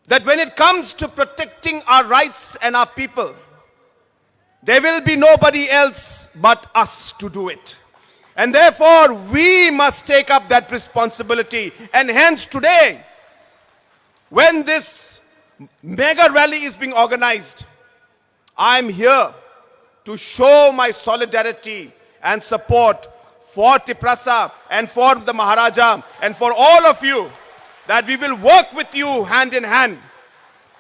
that when it comes to protecting our rights and our people, there will be nobody else but us to do it. And therefore, we must take up that responsibility. And hence today, when this mega rally is being organized, I am here to show my solidarity and support for Tiprasa and for the Maharaja and for all of you, that we will work with you hand in hand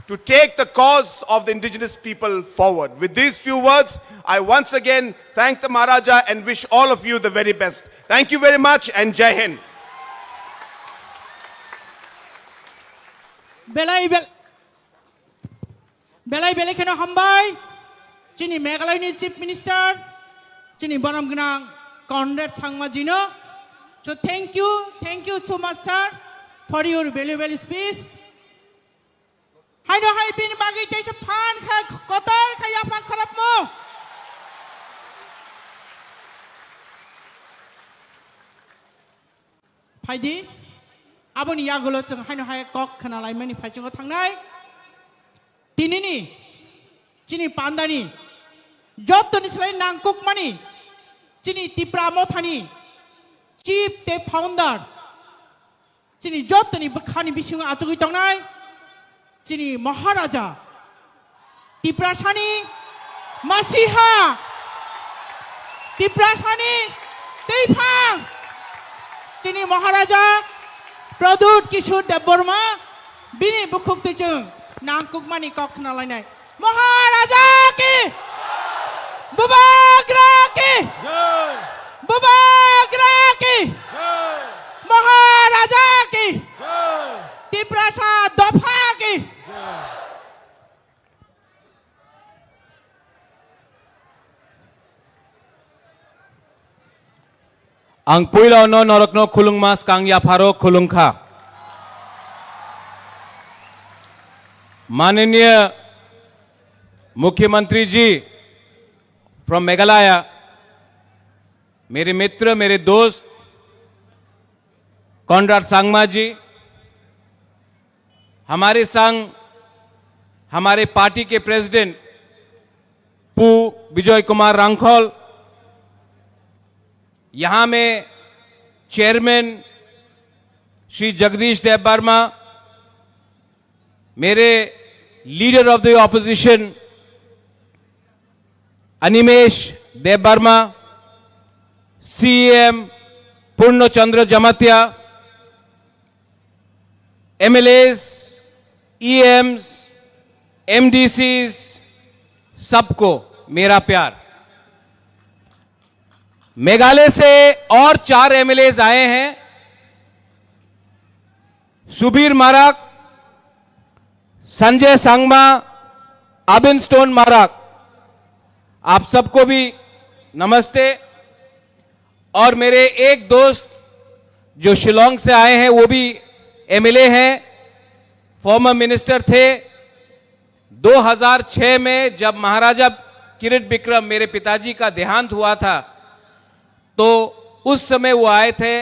to take the cause of the indigenous people forward. With these few words, I once again thank the Maharaja and wish all of you the very best. Thank you very much and Jai Hind. Belai bel- Belai belai kheno hambai chini Meghalaya ni Chief Minister, chini borom gwnang Conrad Sangma ji no. So thank you, thank you so much sir for your valuable speech. Haino hai bini bagwi teisa phan kha kotor kha yaphang kharap mo. Phaidi, aboni yagulo chwng haino hai kok khna laimani phaichungo thangnai. Tinini, chini pandani, jottoni slai nangkukmani, chini Tipra Mothani, chief tei founder, chini jottoni bwkhani bisingo achugwi tongnai, chini Maharaja, Tiprasani masiha, Tiprasani twiphang, chini Maharaja Pradyut Kishore Debbarma, bini bukhuk twi chwng nangkukmani kok khna lainai. Maharaja ki! Bubagra ki! Bubagra ki! Maharaja ki! Tiprasa dopha ki! Ang puila no norokno khulungma skang yapharo khulungkha. माननीय मुख्यमंत्री जी from Meghalaya, मेरे मित्र, मेरे दोस्त कॉनराड संगमा जी, हमारे संग हमारे पार्टी के प्रेसिडेंट पू विजय कुमार रांखल, यहाँ में चेयरमैन श्री जगदीश देबबर्मा, मेरे leader of the opposition Animesh Debbarma, CM Purnachandra Jamatia, MLAs, EMs, MDCs, सबको मेरा प्यार। मेघालय से और चार एमएलएज आए हैं, सुबीर माराक, संजय संगमा, अबिन स्टोन माराक, आप सबको भी नमस्ते। और मेरे एक दोस्त जो शिलोंग से आए हैं, वो भी एमएलए हैं, फॉर्मर मिनिस्टर थे। दो हज़ार छह में जब महाराजा किरिट बिक्रम, मेरे पिताजी का देहांत हुआ था, तो उस समय वो आए थे।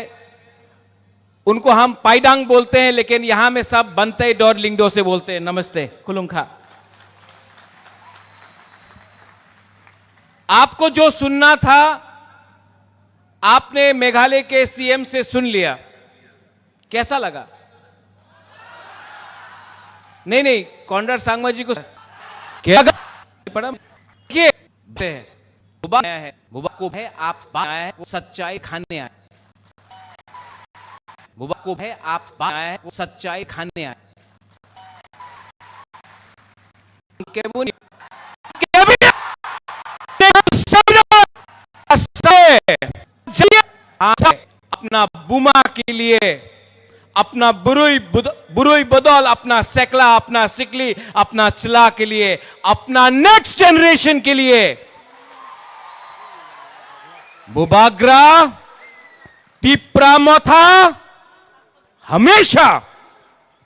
उनको हम पाइडांग बोलते हैं, लेकिन यहां में सब बनते डोर लिंगडो से बोलते हैं। नमस्ते, खुलुंखा। आपको जो सुनना था, आपने मेघालय के सीएम से सुन लिया। कैसा लगा? नहीं, नहीं, कॉनराड सांगमा जी को क्या लगा? पढ़ा? देखिए, हैं, बुबा आया है, बुबा को है, आप बाहर आया है, वो सच्चाई खाने आया है। बुबा को है, आप बात आए, वो सच्चाई खाने आए। केबुनी, अपना बुमा के लिए, अपना बुरुई बुद-, बुरुई बदल, अपना सेकला, अपना सिकली, अपना चला के लिए, अपना नेक्स्ट जनरेशन के लिए बुबाग्रा तिप्रा मथा हमेशा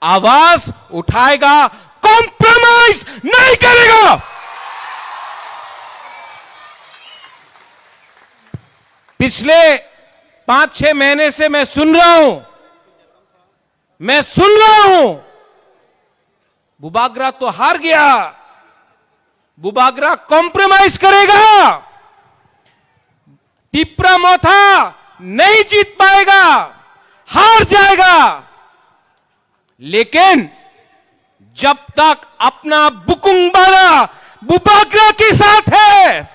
आवाज उठाएगा, कॉम्प्रोमाइज नहीं करेगा। पिछले पांच छह महीने से मैं सुन रहा हूं, मैं सुन रहा हूं, बुबाग्रा तो हार गया, बुबाग्रा कॉम्प्रोमाइज करेगा, तिप्रा मोथा नहीं जीत पाएगा, हार जाएगा। लेकिन जब तक अपना बुकुंग बारा बुबाग्रा के साथ है,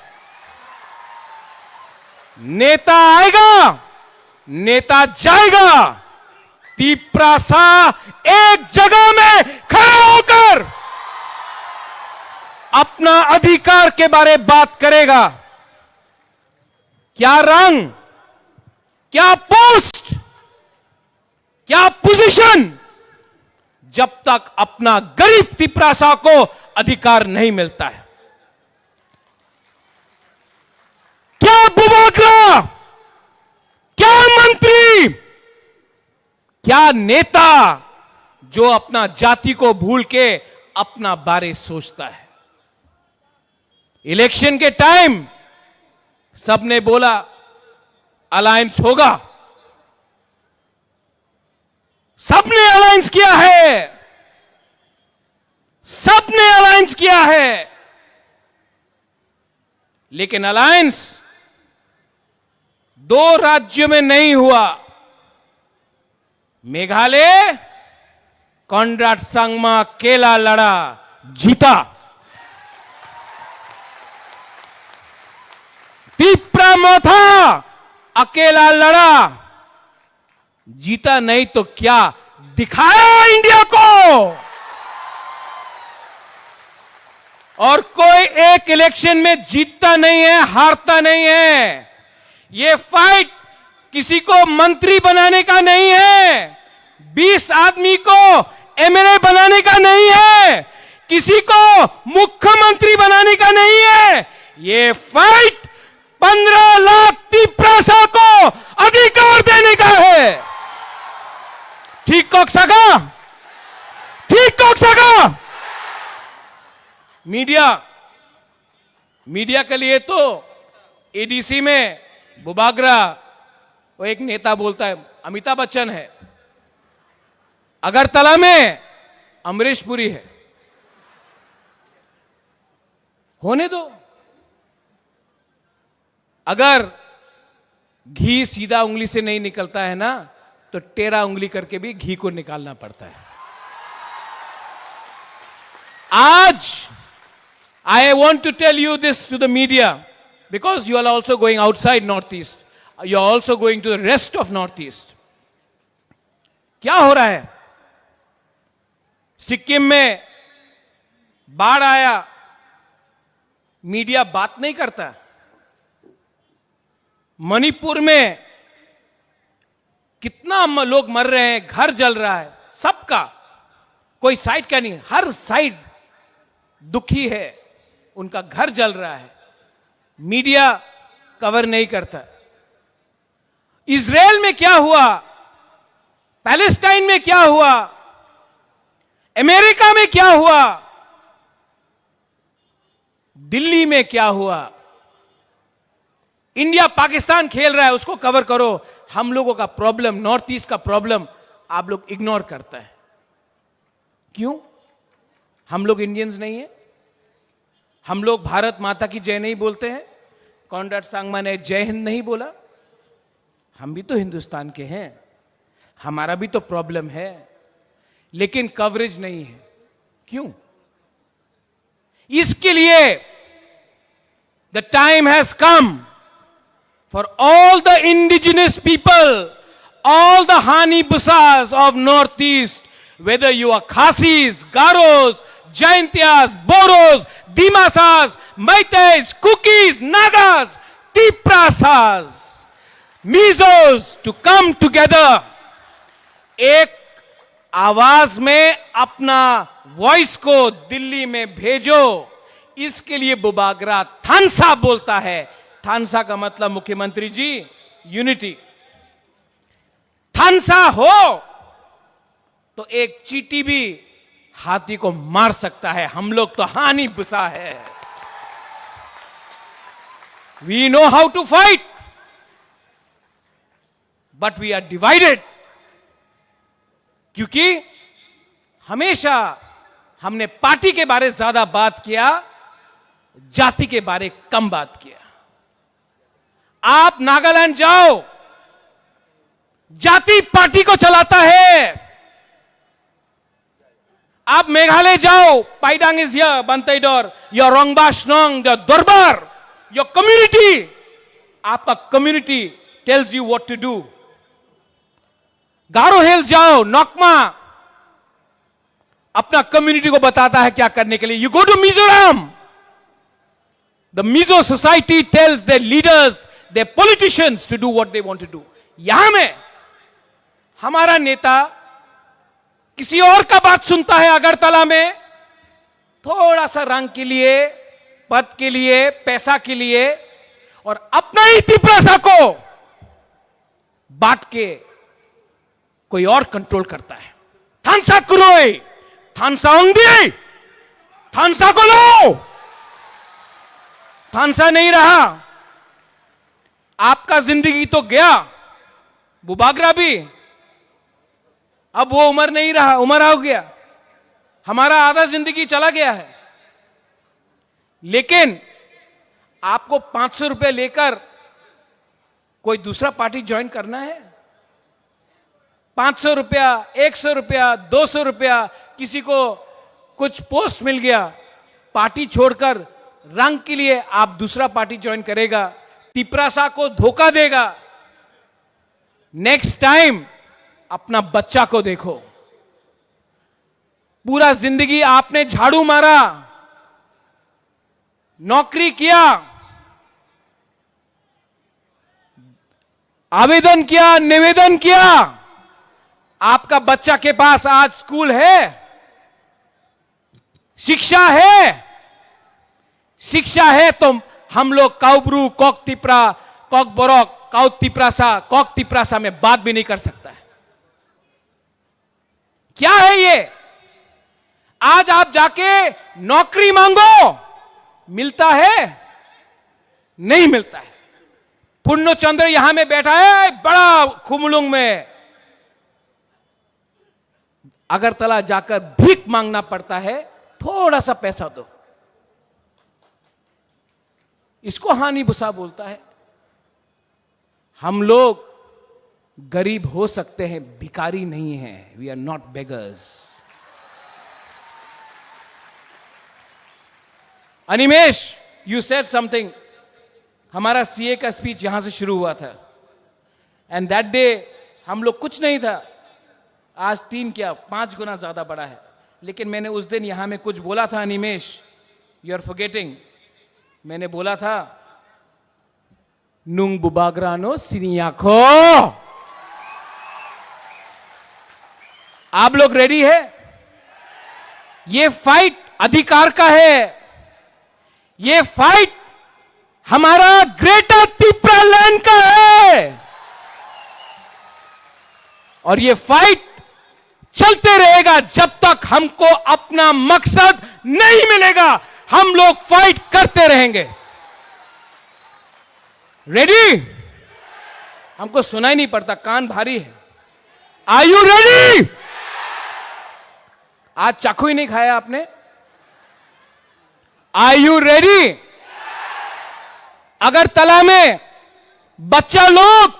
नेता आएगा, नेता जाएगा, तिप्रासा एक जगह में खड़ा होकर अपना अधिकार के बारे बात करेगा। क्या रंग, क्या पोस्ट, क्या पोजीशन, जब तक अपना गरीब तिप्रासा को अधिकार नहीं मिलता है। क्या बुबाग्रा, क्या मंत्री, क्या नेता जो अपना जाति को भूल के अपना बारे सोचता है? इलेक्शन के टाइम सबने बोला अलायंस होगा, सबने अलायंस किया है, सबने अलायंस किया है, लेकिन अलायंस दो राज्यों में नहीं हुआ। मेघालय, कॉनराड संगमा अकेला लड़ा, जीता। तिप्रा मोथा अकेला लड़ा, जीता नहीं तो क्या, दिखाया इंडिया को। और कोई एक इलेक्शन में जीतता नहीं है, हारता नहीं है। ये फाइट किसी को मंत्री बनाने का नहीं है, बीस आदमी को एमएलए बनाने का नहीं है, किसी को मुख्यमंत्री बनाने का नहीं है। ये फाइट पन्द्रह लाख तिप्रासा को अधिकार देने का है। ठीक कक सका, ठीक कक सका। मीडिया, मीडिया के लिए तो एडीसी में बुबाग्रा, वो एक नेता बोलता है, अमिताभ बच्चन है, अगरतला में अमरीश पुरी है। होने दो। अगर घी सीधा उंगली से नहीं निकलता है ना, तो टेढ़ा उंगली करके भी घी को निकालना पड़ता है। आज I want to tell you this to the media, because you are also going outside Northeast, you are also going to the rest of Northeast. क्या हो रहा है? सिक्किम में बाढ़ आया, मीडिया बात नहीं करता। मणिपुर में कितना म-, लोग मर रहे हैं, घर जल रहा है, सबका, कोई साइड का नहीं, हर साइड दुखी है, उनका घर जल रहा है, मीडिया कवर नहीं करता। इसराइल में क्या हुआ, पैलेस्टाइन में क्या हुआ, अमेरिका में क्या हुआ, दिल्ली में क्या हुआ, इंडिया पाकिस्तान खेल रहा है, उसको कवर करो। हम लोगों का प्रॉब्लम, नॉर्थ ईस्ट का प्रॉब्लम आप लोग इग्नोर करता है। क्यों? हम लोग इंडियंस नहीं है? हम लोग भारत माता की जय नहीं बोलते हैं? कॉनराड सांगमा ने जय हिंद नहीं बोला? हम भी तो हिंदुस्तान के हैं, हमारा भी तो प्रॉब्लम है, लेकिन कवरेज नहीं है। क्यों? इसके लिए the time has come for all the indigenous people, All the Hani Busas of Northeast, whether you are Khasis, Garos, Jaintias, Boros, Dimasas, Meiteis, Kukis, Nagas, Tiprasas, Mizos, to come together. एक आवाज में अपना वॉइस को दिल्ली में भेजो, इसके लिए बुबागरा थानसा बोलता है। थानसा का मतलब, मुख्यमंत्री जी, यूनिटी। थानसा हो तो एक चींटी भी हाथी को मार सकता है। हम लोग तो हानी बुसा है। We know how to fight, but we are divided, क्योंकि हमेशा हमने पार्टी के बारे ज्यादा बात किया, जाति के बारे कम बात किया। आप नागालैंड जाओ, जाति पार्टी को चलाता है। आप मेघालय जाओ, Paidang is here, Banteidor, your Rongbah Shnong, your Dorbar, your community, आपका community tells you what to do. गारो हिल जाओ, नोकमा अपना कम्युनिटी को बताता है क्या करने के लिए। You go to Mizoram, the Mizo society tells their leaders, their politicians to do what they want to do. यहां में हमारा नेता किसी और का बात सुनता है अगरतला में, थोड़ा सा रंग के लिए, पद के लिए, पैसा के लिए, और अपना ही तिपरासा को बांट के कोई और कंट्रोल करता है। थानसा क्रोई, थानसा ओंगदी, थानसा को लो। थानसा नहीं रहा, आपका जिंदगी तो गया, बुबागरा भी। अब वो उम्र नहीं रहा, उम्र हो गया, हमारा आधा जिंदगी चला गया है। लेकिन आपको पांच सौ रुपए लेकर कोई दूसरा पार्टी ज्वाइन करना है? पांच सौ रुपया, एक सौ रुपया, दो सौ रुपया, किसी को कुछ पोस्ट मिल गया, पार्टी छोड़कर रंग के लिए आप दूसरा पार्टी ज्वाइन करेगा, तिपरासा को धोखा देगा। नेक्स्ट टाइम अपना बच्चा को देखो। पूरा जिंदगी आपने झाड़ू मारा, नौकरी किया, आवेदन किया, निवेदन किया, आपका बच्चा के पास आज स्कूल है, शिक्षा है, शिक्षा है तो हम लोग काउब्रू, कॉक तिपरा, कॉक बरक, काउ तिपरासा, कॉक तिपरासा में बात भी नहीं कर सकता है। क्या है ये? आज आप जाके नौकरी मांगो, मिलता है? नहीं मिलता है। पूर्णचंद्र यहां में बैठा है, बड़ा खुमलुंग में, अगरतला जाकर भीख मांगना पड़ता है, थोड़ा सा पैसा दो। इसको हानि बुसा बोलता है। हम लोग गरीब हो सकते हैं, भिखारी नहीं है। We are not beggars. Animesh, you said something. हमारा सीए का स्पीच यहां से शुरू हुआ था, एंड दैट डे हम लोग कुछ नहीं था, आज तीन क्या पांच गुना ज्यादा बड़ा है। लेकिन मैंने उस दिन यहां में कुछ बोला था, अनिमेश, यू आर फॉरगेटिंग। मैंने बोला था, Nung bubagrano siniya kho. आप लोग रेडी है? ये फाइट अधिकार का है, ये फाइट हमारा ग्रेटर तिपरा लैंड का है, और ये फाइट चलते रहेगा। जब तक हमको अपना मकसद नहीं मिलेगा, हम लोग फाइट करते रहेंगे। रेडी? हमको सुनाई नहीं पड़ता, कान भारी है। Are you ready? आज चाकू ही नहीं खाया आपने। Are you ready? अगरतला में बच्चा लोग,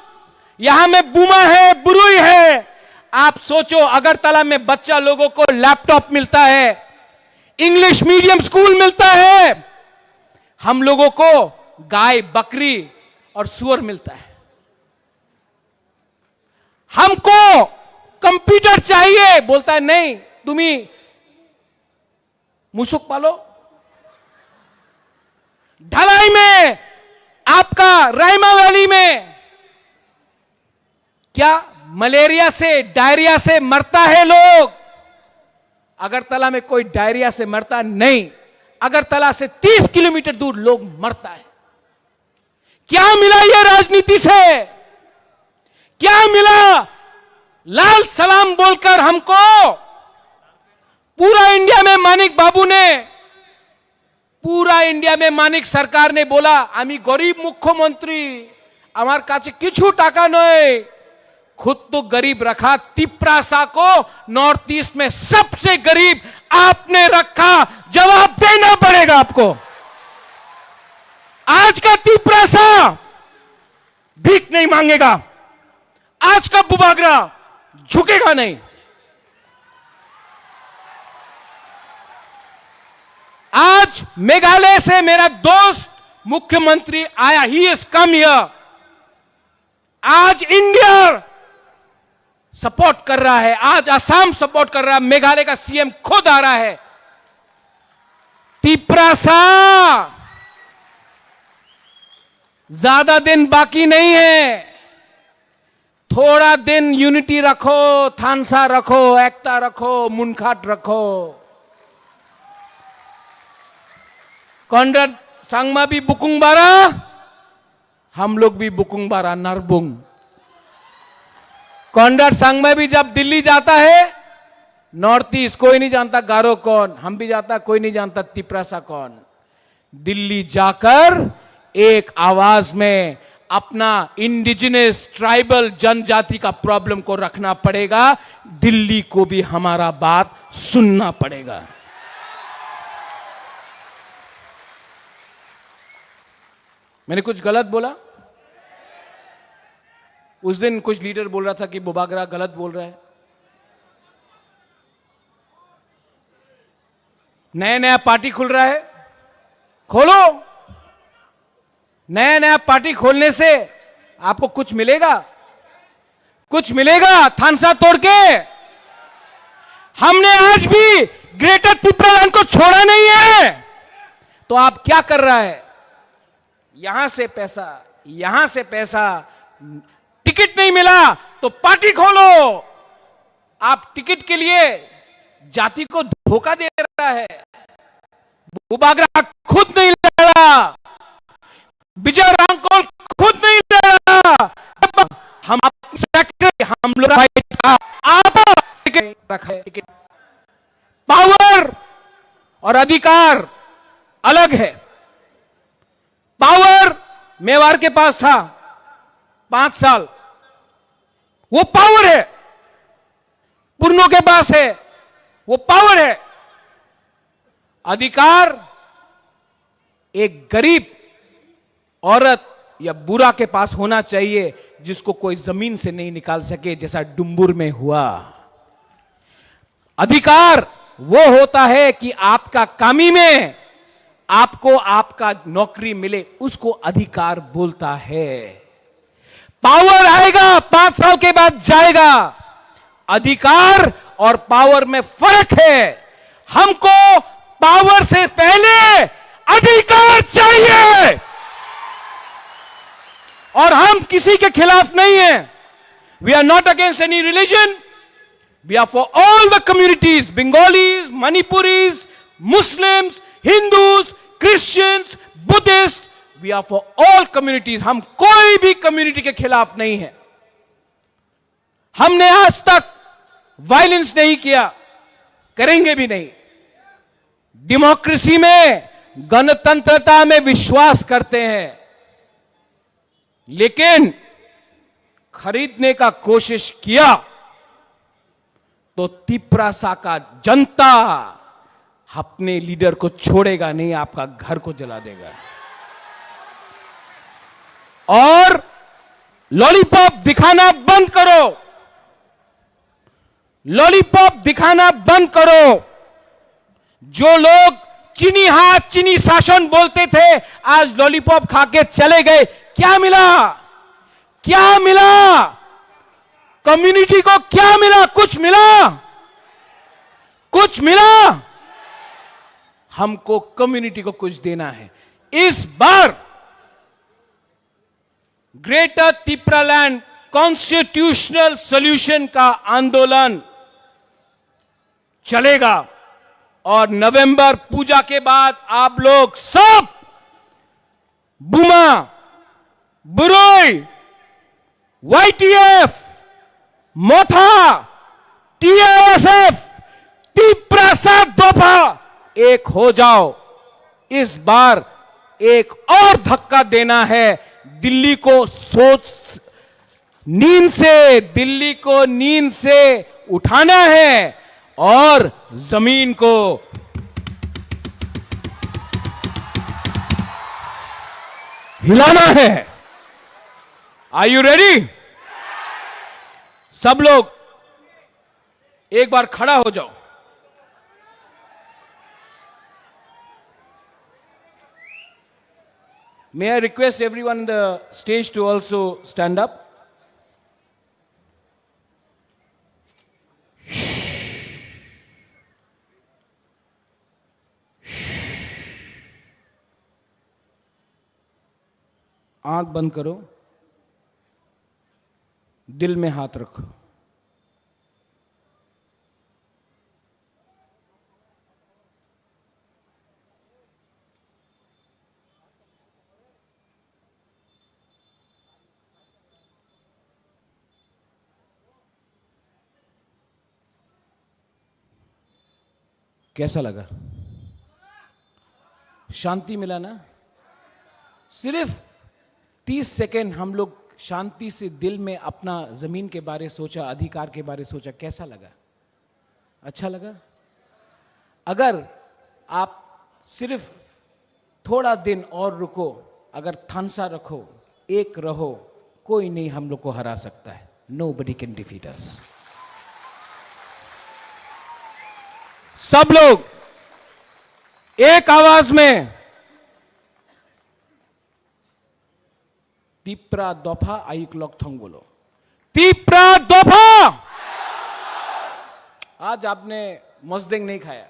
यहां में बुमा है, बुरुई है, आप सोचो, अगरतला में बच्चा लोगों को लैपटॉप मिलता है, इंग्लिश मीडियम स्कूल मिलता है, हम लोगों को गाय, बकरी और सुअर मिलता है। हमको कंप्यूटर चाहिए, बोलता है, नहीं, तुम्ही मुसुक पालो। ढलाई में आपका रायमा वैली में क्या मलेरिया से, डायरिया से मरता है लोग? अगरतला में कोई डायरिया से मरता नहीं। अगरतला से तीस किलोमीटर दूर लोग मरता है। क्या मिला ये राजनीति से? क्या मिला? लाल सलाम बोलकर हमको पूरा इंडिया में मानिक बाबू ने, पूरा इंडिया में मानिक सरकार ने बोला, "আমি গরিব মুখ্যমন্ত্রী, আমার কাছে কিছু টাকা নেই।" खुद तो गरीब रखा, तिपरासा को नॉर्थ ईस्ट में सबसे गरीब आपने रखा, जवाब देना पड़ेगा आपको। आज का तिपरासा भीख नहीं मांगेगा। आज का बुबागरा झुकेगा नहीं। आज मेघालय से मेरा दोस्त मुख्यमंत्री आया, he has come here। आज इंडिया सपोर्ट कर रहा है, आज असम सपोर्ट कर रहा है, मेघालय का सीएम खुद आ रहा है। तिपरासा, ज्यादा दिन बाकी नहीं है, थोड़ा दिन यूनिटी रखो, थानसा रखो, एकता रखो, मुनखाट रखो। कॉनराड संगमा भी बुकुंग बारा, हम लोग भी बुकुंग बारा नरबुंग। कॉनराड संगमा भी जब दिल्ली जाता है, नॉर्थ ईस्ट कोई नहीं जानता गारो कौन, हम भी जाता कोई नहीं जानता तिपरासा कौन। दिल्ली जाकर एक आवाज में अपना इंडिजिनस ट्राइबल जनजाति का प्रॉब्लम को रखना पड़ेगा। दिल्ली को भी हमारा बात सुनना पड़ेगा। मैंने कुछ गलत बोला? उस दिन कुछ लीडर बोल रहा था कि बुबागरा गलत बोल रहा है। नया नया पार्टी खुल रहा है, खोलो। नया नया पार्टी खोलने से आपको कुछ मिलेगा? कुछ मिलेगा थानसा तोड़ के? हमने आज भी ग्रेटर तिपरालैंड को छोड़ा नहीं है। तो आप क्या कर रहा है? यहां से पैसा, यहां से पैसा, टिकट नहीं मिला तो पार्टी खोलो। आप टिकट के लिए जाति को धोखा दे रहा है। बुबागरा खुद नहीं लड़ा, विजय रांगकोल खुद नहीं लड़ा। हम आप सेक्रेटरी, हम लोग भाई, आप टिकट रखा है, टिकट। पावर और अधिकार अलग है। पावर मेवाड़ के पास था पांच साल, वो पावर है। पुरनो के पास है, वो पावर है। अधिकार एक गरीब औरत या बुरा के पास होना चाहिए, जिसको कोई जमीन से नहीं निकाल सके, जैसा डुम्बुर में हुआ। अधिकार वो होता है कि आपका कामी में आपको आपका नौकरी मिले, उसको अधिकार बोलता है। पावर आएगा, पांच साल के बाद जाएगा। अधिकार और पावर में फर्क है। हमको पावर से पहले अधिकार चाहिए। और हम किसी के खिलाफ नहीं है। We are not against any religion. We are for all the communities, Bengalis, Manipuris, Muslims, Hindus, Christians, Buddhists. We are for all communities. हम कोई भी कम्युनिटी के खिलाफ नहीं है। हमने आज तक वायलेंस नहीं किया, करेंगे भी नहीं। डेमोक्रेसी में, गणतंत्रता में विश्वास करते हैं, लेकिन खरीदने का कोशिश किया तो तिपरासा का जनता अपने लीडर को छोड़ेगा नहीं, आपका घर को जला देगा। और लॉलीपॉप दिखाना बंद करो, लॉलीपॉप दिखाना बंद करो। जो लोग चीनी हाथ, चीनी शासन बोलते थे, आज लॉलीपॉप खा के चले गए। क्या मिला? क्या मिला? कम्युनिटी को क्या मिला? कुछ मिला? कुछ मिला? हमको कम्युनिटी को कुछ देना है। इस बार ग्रेटर तिप्रालैंड कॉन्स्टिट्यूशनल सॉल्यूशन का आंदोलन चलेगा और नवंबर पूजा के बाद आप लोग सब बुमा, बुरोई, वाईटीएफ, मोथा, टीआईएसएफ, तिप्रासा दफा एक हो जाओ। इस बार एक और धक्का देना है। दिल्ली को सोच, नींद से, दिल्ली को नींद से उठाना है और जमीन को हिलाना है। Are you ready? सब लोग एक बार खड़ा हो जाओ। May I request everyone on the stage to also stand up? आंख बंद करो, दिल में हाथ रखो। कैसा लगा? शांति मिला ना? सिर्फ तीस सेकंड हम लोग शांति से दिल में अपना जमीन के बारे सोचा, अधिकार के बारे सोचा, कैसा लगा? अच्छा लगा? अगर आप सिर्फ थोड़ा दिन और रुको, अगर थानसा रखो, एक रहो, कोई नहीं हम लोग को हरा सकता है। Nobody can defeat us. सब लोग एक आवाज में तिप्रा दफा आइक लकथोंग बोलो। तिप्रा दफा। आज आपने मजदेंग नहीं खाया।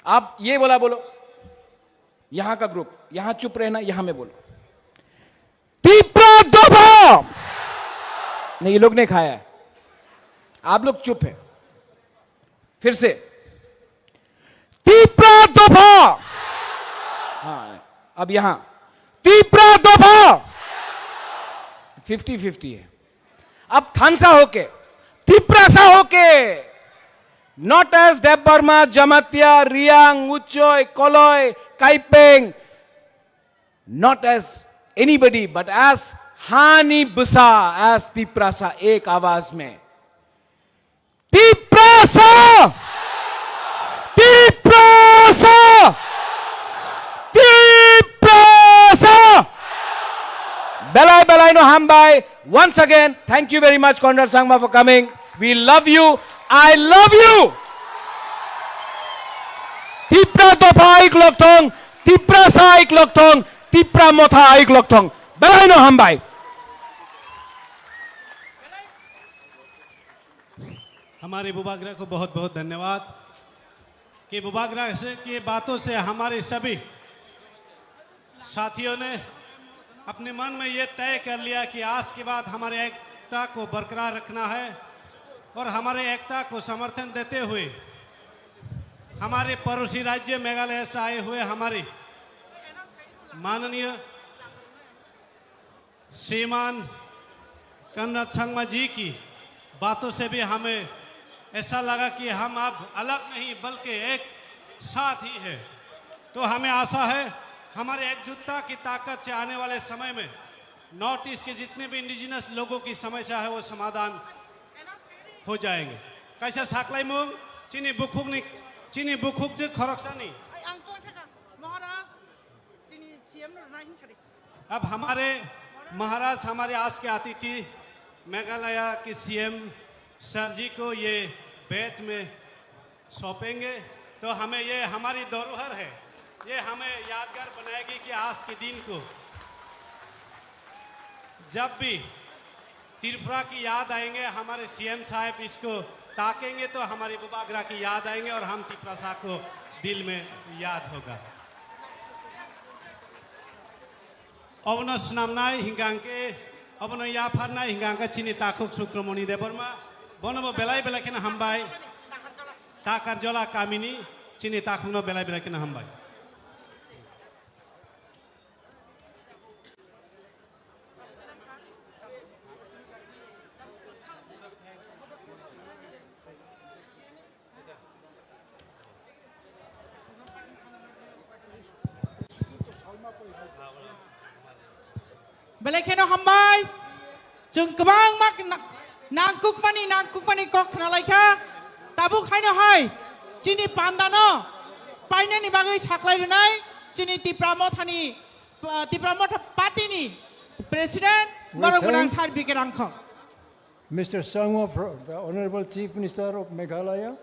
आप ये बोला बोलो, यहाँ का ग्रुप, यहाँ चुप रहना, यहाँ में बोलो। तिप्रा दफा। नहीं, ये लोग नहीं खाया है, आप लोग चुप है। फिर से, तिप्रा दफा। हाँ, अब यहाँ, तिप्रा दफा। फिफ्टी फिफ्टी है। अब थानसा होके, तिप्रासा होके, not as देबबर्मा, जमातिया, रियांग, उच्चय, कलय, Kaipeng, not as anybody but as हानि बसा, as तिप्रासा, एक आवाज में, तिप्रासा, तिप्रासा, Tiprasa. Belai belai no hambai. Once again, thank you very much, Conrad Sangma, for coming. We love you. I love you. Tipra dopha aik lokthong, Tiprasa aik lokthong, Tipra motha aik lokthong. Belai no hambai. हमारे बुबागरा को बहुत बहुत धन्यवाद कि बुबागरा से की बातों से हमारे सभी साथियों ने अपने मन में ये तय कर लिया कि आज के बाद हमारे एकता को बरकरार रखना है और हमारे एकता को समर्थन देते हुए हमारे पड़ोसी राज्य मेघालय से आए हुए हमारे माननीय श्रीमान कन्नड़ संगमा जी की बातों से भी हमें ऐसा लगा कि हम अब अलग नहीं बल्कि एक साथ ही है। तो हमें आशा है हमारे एकजुटता की ताकत से आने वाले समय में नॉर्थ ईस्ट के जितने भी इंडिजिनस लोगों की समस्या है वो समाधान हो जाएंगे। Kaisa saklaimung chini bukhukni, chini bukhuk je khoroksani. Ai, ang tong thaka, Maharaj, chini C M no rwna hing sadi. अब हमारे महाराज हमारे आज के अतिथि मेघालय के सीएम सर जी को ये बेंत में सौंपेंगे, तो हमें ये हमारी धरोहर है, ये हमें यादगार बनाएगी कि आज के दिन को जब भी त्रिपुरा की याद आएंगे, हमारे सीएम साहब इसको ताकेंगे तो हमारी बुबागरा की याद आएंगे और हम तिपरासा को दिल में याद होगा। Obono swnamnai hingkha hwnkhe, obono yapharnai hingkha hwnkhe chini takhuk Sukramoni Debbarma, bonobo belai belai kheno hambai. Takarjola kamini chini takhukno belai belai kheno hambai. Belai kheno hambai. Chwng kwbangma kna-, nangkukmani, nangkukmani kok khnalaikha. Tabuk haino hai chini pandano painani bagwi saklai rwnai chini Tipra Mothani, uh, Tipra Motha Party ni President, we Borok Gwnang thank Sir B K Rangkhong. Mister Sangma, fro-, the Honorable Chief Minister of Meghalaya,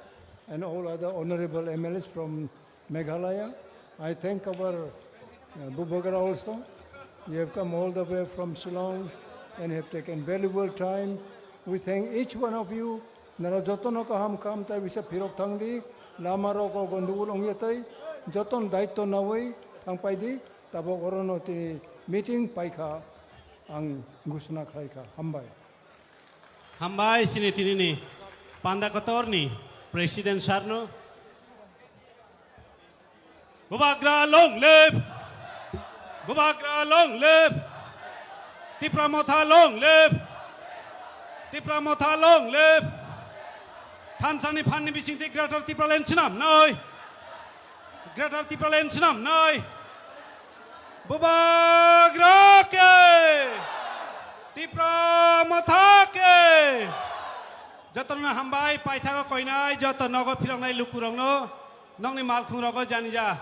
and all other honorable M L As from Meghalaya. I thank our, uh, Bubagra also. You have come all the way from Shillong and have taken valuable time. We thank each one of you. Nara jotono kaham kaham tai bisa phirok thangdi, lama rok o gondogol ongya tai, joton daitto nawi thangpaidi, tabok orono tini meeting paikha, ang gusna khlaikha. Hambai. Hambai sini tinini panda kotorni President Sarno. Bubagra long live! Bubagra long live! Tipra Motha long live! Tipra Motha long live! Thansani phanni bisingtwi Greater Tipraland swnamnai! Greater Tipraland swnamnai! Bubagra ke! Tipra Motha ke! Jotono hambai, paithago koinai, joto nogo philoknai lukurokno, nokni malkhungrogo janija.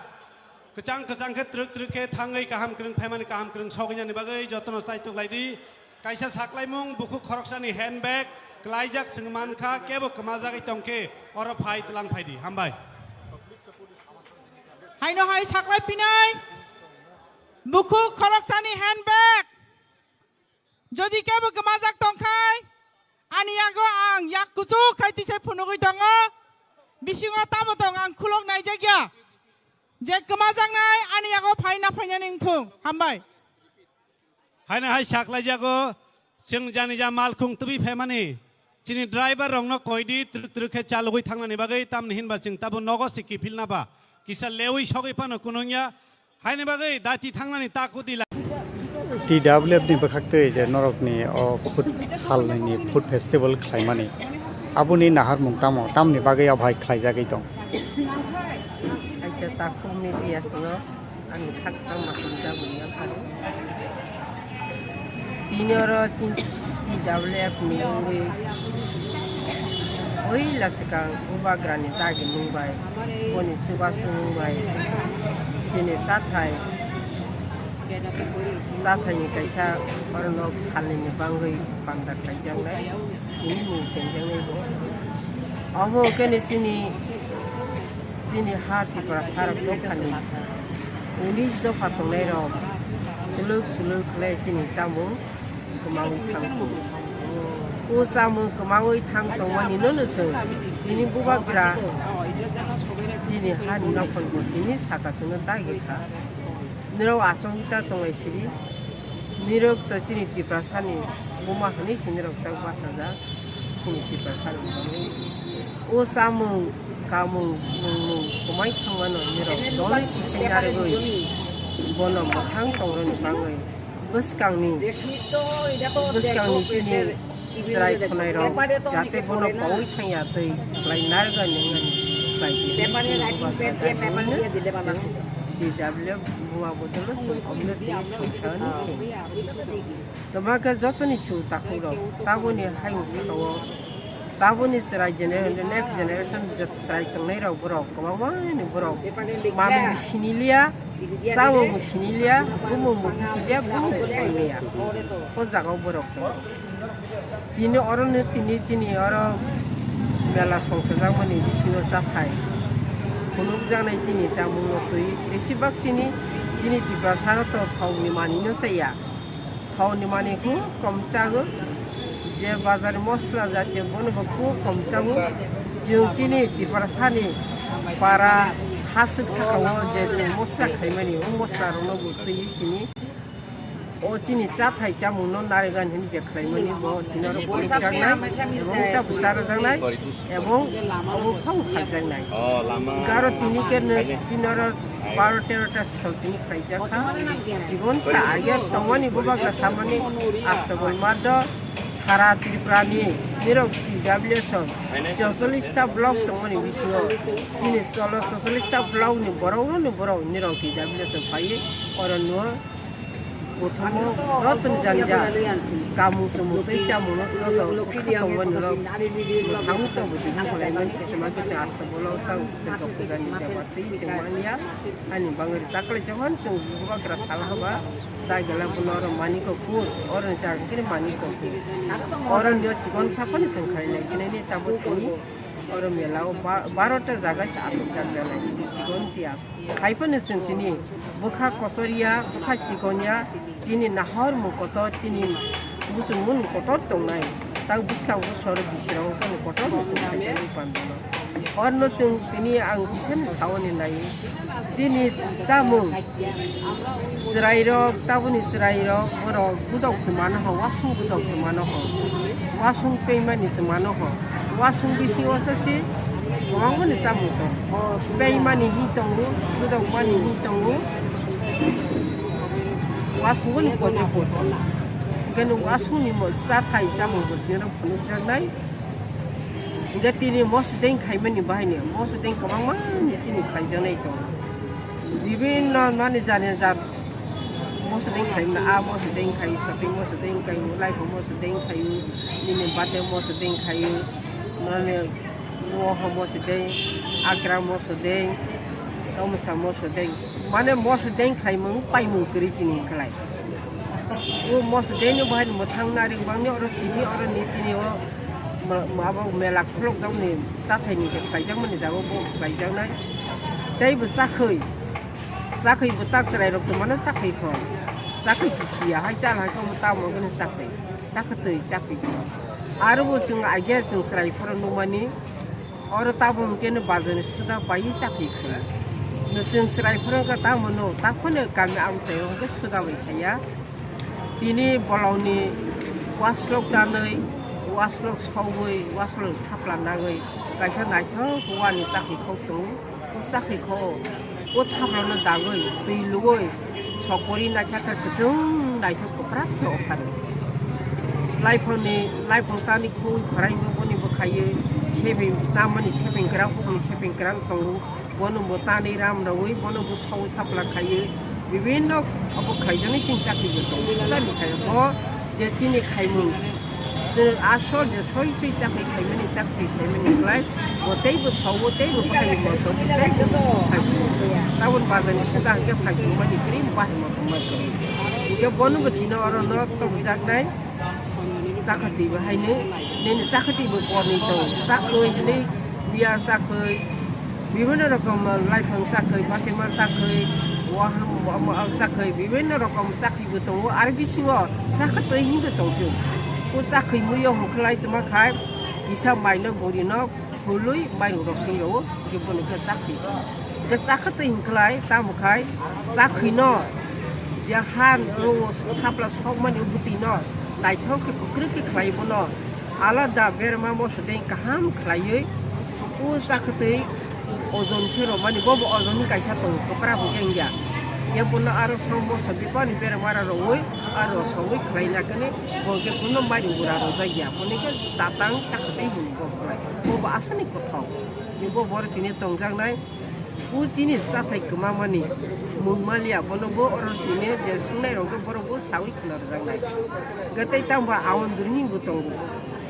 Kwchang kwchang khe twrwk twrwk khe thangwi kaham kwrwng phaimani kaham kwrwng sogwinani bagwi jotono chaitok laidi. Kaisa saklaimung bukhuk khoroksani handbag kwlaijak chwng mankha, kebo kwmajagwi tongkhe oro phai twlang phaidi. Hambai. Haino hai saklai pinai bukhuk khoroksani handbag. Jodi kebo kwmajak tongkhai, ani yago ang yak kuchuk khai tisai phunugwi tongo. Bisingo tamo tong ang khulok naijakya. Je kwmajaknai ani yago phaina phainani wngthung. Hambai. Haino hai saklaijago, chwng janija malkhung tubui phaimani. Chini driver rokno koidi twrwk twrwk khe chalogwi thangnani bagwi, tamni hinba chwng tabuk nogo se kiphilna ba kisa lewi sogwi phano kunungya. Haini bagwi dati thangnani takhuk di la. T W F ni bwkhaktwi je norokni o food salnwini food festival khlaimani, aboni naharmung tamo, tamni bagwi o bahai khlaijagwi tong? Acha takhuk media sono ani khakchangma hamjakmung yapharwi. Tini oro chini T W F ni wngwi oila swkang Bubagrani dagimung bai, boni chubasungmung bai chini chathai, chathaini kaisa borok salnini bangwi panda khlaijaknai, tini mung chengjaknai bo. Omo hwnkhe ni chini, chini ha Tiprasarok dophani unis dopha tongnairok twlwk twlwk khlai chini chamung kwmangwi thang tongo. O chamung kwmangwi thang tongmani nono chwng tini Bubagra chini hani nokhorbo tini saka chwngno dagi kha. Nirok aswk ta tonglai siri. Nirok to chini Tiprasani buma hwnwi se nirok ta bachajak. Chini Tiprasani bumung. O chamung, kamung, nungmung kwmai thangmano nirok dole tisai narwgwi bono mwthang tongrwni bagwi bwskangni, bwskangni chini chwrai khwnairok jate bono paui thangya twi khlai narwgani wngmani khlai di. Chini Bubagra chini T W F buma bodolo chwng omno tini songsa hwnwi chini. Kwbangkhe jotoni su takhukrok taboni hayung sakao taboni chwrai gener-, next generation jot-, chwrai tongnairok borok kwbangmani borok manwi siniliya, chamungbo siniliya, bumungbo bisiliya, bumungbo saimaya. O jagao borok tongo. Tini oro no tini chini oro mela songchajakmani bisingo chathai phunukjaknai chini chamungno twi besibak chini, chini Tiprasano to thokni manwino chaya. Thokni manwi khub kom chago, je bazar mosla jatiyo bono bo khub kom chago. Chwng chini Tiprasani para hasuk sakao je chwng mosla khaimani, o mosla rokno bo twiwi tini o chini chathai chamungno narwknani hwnwi je khlaimani bo tini oro bo rwjaknai ebong chabu charwjaknai ebong obo phang phaljaknai. Garo tini khe chini oro baro tero ta sal tini khlaijak kha. Chikon sa age tongmani bubagra samani Astabol Maddo sara Tripura ni nirok T W S o chocholish ta block tongmani bisingo chini cholo chocholish ta block ni borok ni borok nirok T W S o phaiwi oro nuo. Bothomo joto ni janja kamung chumung tei chamung no joto tongmani rok mwthang to bo tini khlaimani chwng Astabol o tang tei kok pujani jaba twi chwng manya. Ani bangwi taklai jahon chwng bubagra sal haba dagela bono oro maniko kur oro ni chang kiri maniko kur oro ni chikon saphani chwng khailai sinai ni tabuk tini oro mela o ba-, baro ta jaga se aswk jak jalai chikon tiya hai phano chwng tini bwkha kochor ya bwkha chikon ya chini nahor mung kotor chini muchung mung kotor tongnai tang bwskango sor bisirok kotor muchung khaijak pandalo. Orno chwng tini ang kisani saoni nai. Chini chamung chwrairok, taboni chwrairok, borok budok twmano ho, wasung budok twmano ho, wasung peimani twmano ho, wasung bisingo sasi kwbangmani chamung tongo. Peimani hi tongo, budok mani hi tongo, wasungoni kotor kotor. Hwnkhe nwng wasungni mo-, chathai chamung bo tino phunukjaknai. Hingke tini moso deng khaimani bahaini, moso deng kwbangma ni chini khaijaknai tongo. Bibinno mani jani jat moso deng khaimani, a moso deng khayu, shopping moso deng khayu, laiko moso deng khayu, nini bate moso deng khayu, mane woho moso deng, akra moso deng, tomsa moso deng. Mane moso deng khaimung paimung kwrwi chini khlai. O moso deno bahai ni mwthang nari bangni oro tini oro ni chini o ma-, ma-, abo mela khulok jang ni chathai ni je khlaijak mani jago bo khlaijaknai. Tei bo chakhwi, chakhwi bo tak chwrai rok tongmano chakhwi kho. Chakhwi si siya hai chal hai kho tamo gani chakhwi. Chakhwi twi chakhwi kho. Aro bo chwng agia chwng chwrai phoro nukmani. Oro tabuk hwnkhe no bazar ni suda pai chakhwi khaio. No chwng chwrai phano wngkha tamo no, taphano kami amchaio hwnkhe suda bai khaiya. Tini bolongni waslok tanwi, waslok sogwi, waslok thapla nangwi kaisa naithok wani chakhwi khok tongo. O chakhwi kho, o thaplano dagwi, twi lugwi, sokori naithok khe kwchwng naithok kwprak khe opharo. Laiphangni, laiphang tani khugwi pharai boni bwkhaiwi, sepeng tamani sepeng kwrang, bokni sepeng kwrang tongo, bono bo tani ram rwwi, bono bo sogwi thapla khaiwi, bibinno abo khaijaknai chini chakhwi bo tongo. Sudani khai bo je chini khaimung, chwng asol je soi soi chakhwi khaimani, chakhwi khaimani khlai, bo tei bo thogo, tei bo bahai moto, tei bo phaisu. Tabon bazar ni suda hwnkhe phaisu mani kwrwi, bahai moto mani kwrwi. Hwnkhe bono bo tino oro no tongjaknai, chakhwi twi bo haino, nini chakhwi twi bo korni tong, chakhwi hwnwi, biya chakhwi, bibinno rokom laiphang chakhwi, batima chakhwi, waham, waham, chakhwi, bibinno rokom chakhwi bo tongo, aro bisingo chakhwi twi hinwi tongphio. O chakhwi muiyo hwnkhlai tongma khai, kisa maino gorino phulwi mairung rok swi rwo, je bono khe chakhwi. Khe chakhwi twi hwnkhlai, tamo khai, chakhwino je han o thapla sokmani o bwtwino naithok khe kwkrwi khe khlai bono. Alada berma moso deng kaham khlaiwi o chakhwtwi ojon khe romani, bobo ojon kaisa tongo, kwpra bo wngya. Ye bono aro song moso bipani berma ra rogwi aro sogwi khlai na khe bo khe bono mari ura rojak ya, bono khe chatang chakhwtwi hino bo khlai. Bobo aswkni kothok, bo boro tini tongjaknai. O chini chathai kwmamani mung maliya, bono bo oro tini je swngnairok khe borok bo sawi khwna rwjaknai. Hwnkhe tei tamo bo awandru hinwi bo tongo.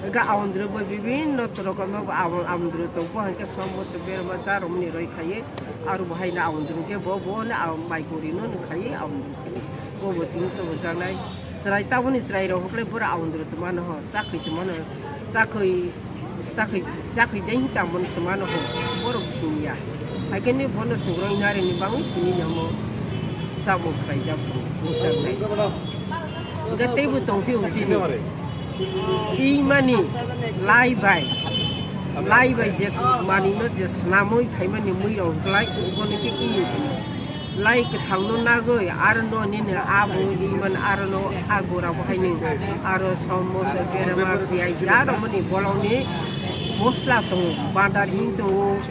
Hwnkhe awandru bo bibinno rokomno bo awan-, awandru tongo. Bo hwnkhe som moso berma cha romani roi khaiwi, aro bo haino awandru khe bo, bono aw-, mai gorino nung khaiwi awandru khe bo bo tini tongo jaknai. Chwrai taboni chwrairok hwnkhe borok awandru tongmano ho, chakhwi tongmano, chakhwi, chakhwi, chakhwi dei hinwi tamo tongmano ho, borok siniya. Haikhe ni bono chwng roi narini bangwi tini ni omo chamung khlaijak bo, bo jaknai. Hwnkhe teibo tongphio chini. Imani lai bai, lai bai je manwino je swnamwi khaimani mui rok wngklai, bono khe i lai kwthangno nagwi, aro no nini abo iman aro no agora bo haino aro somoso berama piyai ja romani bolongni mosla tongo, bandar hing tongo,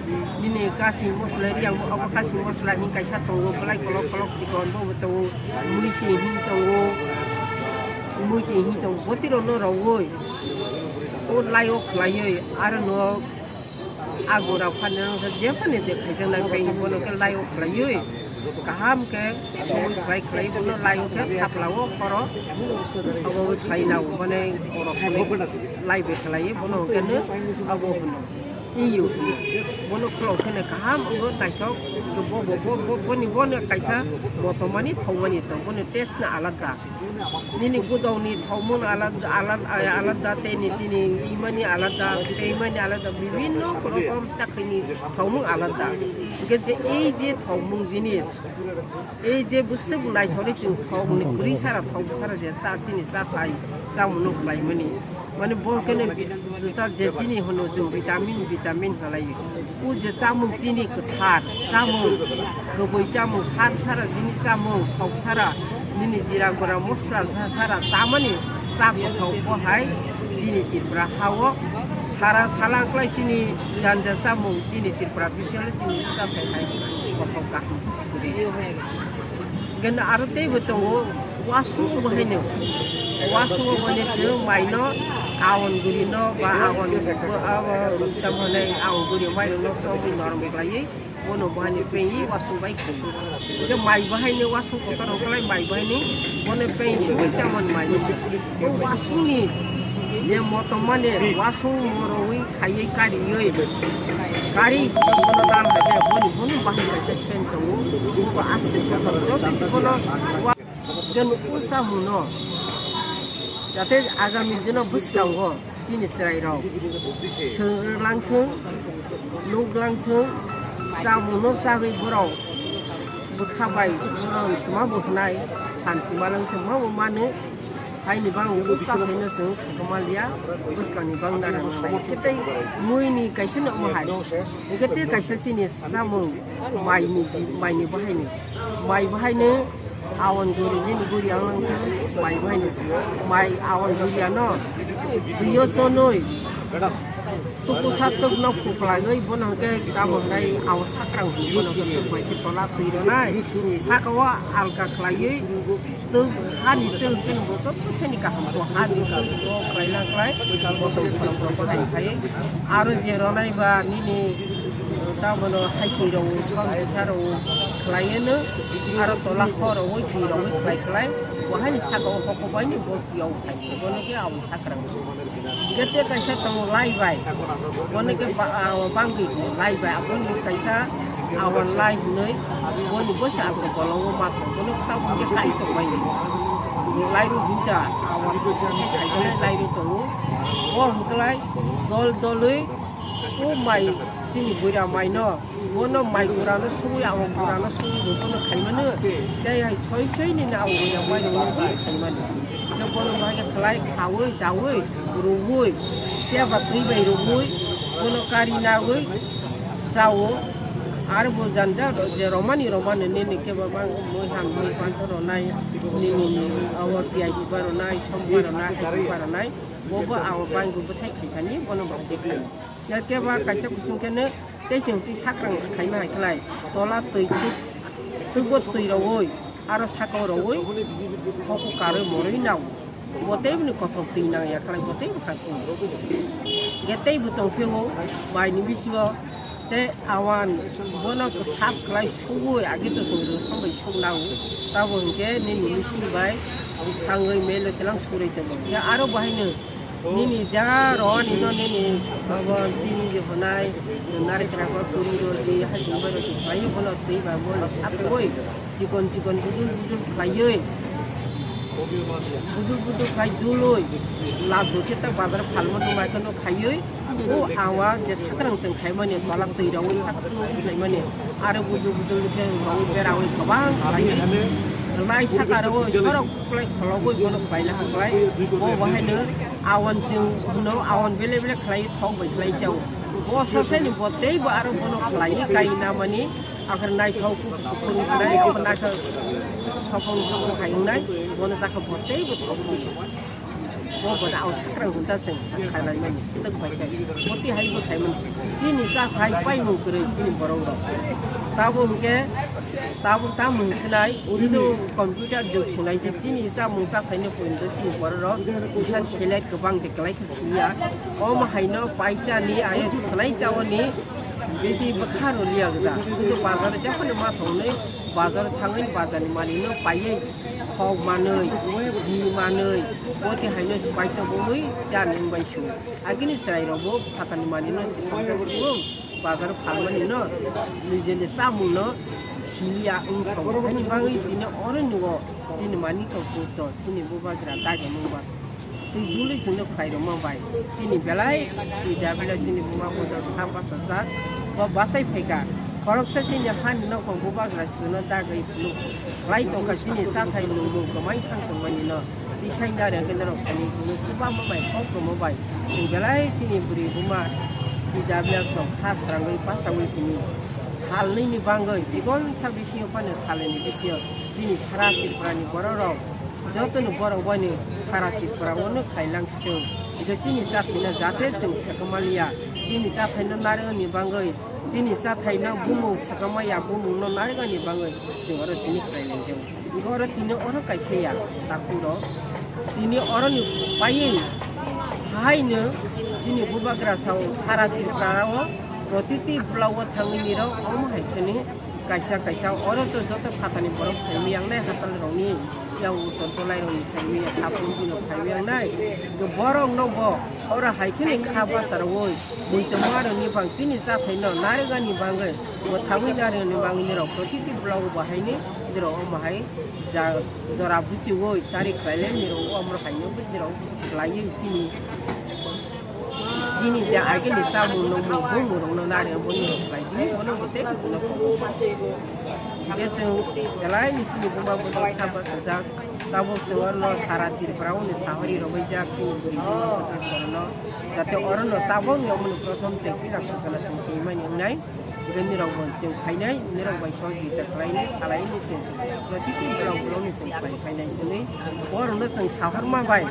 nini kasi mosla riyang bo abo kasi mosla hing kaisa tongo, belai kolok kolok chikon bo tongo, mui ching hing tongo, mui ching hing tongo, botiro no rogoi o lai o khlaioi aro no. Agora phano je phano je khaijaknai tei bono khe lai o khlaiwi kaham khe soi bai khlai bono lai o khe thapla o khoro abo khlai na o mane oro soi lai bai khlai bono hwnkhe no abo hwno iyo bono khulok kheno kaham wngwi naithok bo bo bo bo boni bono kaisa motomani thongmani tong bono taste no alada. Nini gudokni thokmung alada, alada, alada, tei ni chini imani alada, tei imani alada, bibinno rokom chakhwini thokmung alada. Hingke je ei je thokmung jinis, ei je bwswk naithokni chwng thokni kwrwi sara thok sara je cha chini cha thai chamungno khlaimani. Mane bo kene juta je chini hwno chwng vitamin, vitamin halai. O je chamung chini kwthar, chamung kwbwi chamung, sar sara jini chamung, thok sara, nini jira gora mosla sa sara chamani cha kothok bo hai chini Tripura hao sara salang klai chini janja chamung chini Tripura bisalo chini cha thai hai kothok kaham sikiri. Gana aro tei bo tongo. Wasung bo haino, wasung bo haino chwng mai no, awan guri no, ba awan, abo, tamo haino awan guri mai no, chwng norok khlaiwi, bono bo haino pengwi wasung bai khlaiwi. Hingke mai bo haino wasung kotor rok khlai, mai bo haino, bono pengwi sungwi chamani mai. O wasung ni je motom mane, wasung morowi khaiwi kariwi, kari bono dal hai khe, boni bono bahai kaisa sen tongo, bo aswk kotor, joto se bono wa- Hingke nukung samungno, jate agami dino bwskango chini chwrairok swrwng langthwng, nuk langthwng, chamungno chagwi borok bwkha bai borok tuma bo hwnai, santi malwng tongma bo mano, haini bang bwkha khaino chwng swkang manliya, bwskangni bang nana nanglai. Khe tei muini kaisa nokmo hai, hingke tei kaisa chini chamung. Maini, maini bahaini, mai bahaini awan guri nini guri ang nang mai bahaini, mai awan guri ano, biyo sonoi, tuku sa tuk no kuklai goi bono ke tamo nai awan sakrang bono ke tuk bai ke tola tui ronai, saka o alka khlai goi. Twi hani twi twi bo joto seni kaham ko hani twi ko khlai lang khlai bo tong song ko khlai khai aro je ronai ba nini ta bono hai twi ro song sa ro khlai no aro tola kho ro oi twi ro oi khlai khlai bo hani saka o ko ko bai ni bo twi o khai bono ke abo sakrang. Gete kaisa tongo lai bai. Bono ke ba-, ah, bangwi lai bai. Aboni kaisa awan lai hinwi. Boni bosa ako bolongo mato. Bono kisa bungke kai tongbai. Lai ru hinta awan bosa kai kai lai ru tongo. Bo hwklai dol dolwi o mai chini buira mai no. Bono mai gurano sugwi, awan gurano sugwi bo bono khaimano. Tei hai soi soi ni na awan guri mai rok nugwi khaimani. Tei bono bahai khe khlai khaui, chaui, rwui, tei ba twi bai rwui, bono kari nagwi chao. Aro bo janja je romani romani nini kebo mang mui ham mui pantho ronai, nini ni awan piyaj ba ronai, som ba ronai, hai ba ronai. Bo bo awan bai bo bwthai khaikani, bono bahai khe khlai. Ya keba kaisa kusung khe no tei se hwnkhe sakrang se khaima hai khlai. Tola twi twi twi bo twi rogwi aro saka o rogwi kho kho karwi morwi nao. Bo tei bini kothok twi nang ya khlai bo tei bwkha twi. Ge tei bo tong phio bai ni bisingo tei awan bono sap khlai sugwi agi to chwng rw sambai suk nao. Tabo hwnkhe nini machine bai thangwi melo telang surwi tongo. Ya aro bahai no Nini ja roni no nini abo chini je honai, nari kra ko turi rodi, hajing bai rodi, bai bono twi ba bono sape oi, chikon chikon budul budul khlaioi, budul budul khlai duloi, lab bo khe ta bazar phalmo tong bai kheno khaioi, o awa je sakrang chwng khaimani, tola twi rawi sakrang khaimani, aro budul budul khe rawi berawi kwbang khlaioi. Nai saka ro sorok kwlai kholo goi bono khlai na kwlai. Bo bo haino awan chwng no awan bele bele khlai thok bai khlai chao. Bo sasai ni bo tei bo aro bono khlai kai na mani akhar nai thok ku ku ku nai ko na ka sokong sokong khai nai bono jaka bo tei bo thok. Bo boda au sakrang hunta se khailai mani, tak bai kai. Boti hai bo khai mani. Chini cha khai pai mung kwrwi chini borok rok. Tabo hwnkhe, tabo ta mung sinai, urido computer jug sinai je chini cha mung cha khai no pun do chini borok rok. Isa select kwbang de kwlai khe siya. Om haino paisa ni ayo sanai cha oni. Bisi bwkha rw liya gda. Kintu bazar o jephanu ma thongnwi, bazar o thangwi bazar ni manwi no paiwi, khok manwi, hi manwi, boti haino se paito bumwi cha nung bai su. Agini chwrai rok bo phatani manwi no se thangsa sugo, bazar o phalmani no, nijeni chamung no siliya wng thong. Haini bagwi tini oro nugo, chini mani kok kurto, chini bubagra dagi mung ba. Twi duli chwngno khlai rwma bai. Chini belai twi da belai chini buma bodol kha bachajak. Bo bachai phaikha. Khoroksa chini hani nokong bubagra chwngno dagwi phunuk khlai tongkha chini chathai nungmung kwmai thang tongmani no. Tisai nari khe norok sani chwngno chubama bai kok rwma bai. Chini belai chini bwrwi buma twi da belai chwng kha srangwi pachaui tini. Salnwi ni bangwi chikon sa bisingo phano salnwi ni bisingo chini sara Tripura ni borok rok Jotono borok bai ni sara Tripura o no khailang sitwng. Hingke chini chathai no jate chwng sekamaliya. Chini chathai no narwkni bagwi, chini chathai no bumung sekamaya, bumung no narwkni bagwi chwng oro tini khailang jeng. Hingke oro tini oro kaisa ya, takhuk rok. Tini oro ni paiwi hai no chini bubagra sao sara Tripura o protiti block o thangwi nirok omo hai kheni Kaisa kaisa oro to joto phatani borok phaimwi yangnai hachal rokni, yang uttor tolai rokni phaimwi ya sapung bino phaimwi yangnai. Borok no bo oro hai kheno kha basa rwui muitongo aroni bang chini chathai no narwkani bagwi bo thangwi narwkani bagwi nirok protiti block bo haini nirok omo hai ja jora buchiui tari khlailai nirok omo hai no nirok khlaiwi chini Chini je agini samung nungmung bumung rokno nari boni rok khlai di, bono bo tei kuchukno kok. Hingke chwng belai ni chini buma bodol kha bachajak, tabuk chwng oro no sara Tripura o ni sahori rogwi jak chini bwrwi buma bodol chorono, jate oro no tabuk ni omo ni prothom chwng pila sasana chwng chini mani wngnai. Hingke nirok bo chwng phainai, nirok bai sohojogita khlainai, salainai chwng. Protiti borok borokni chwng khlai phainai hwnwi borokno chwng sahorma bai,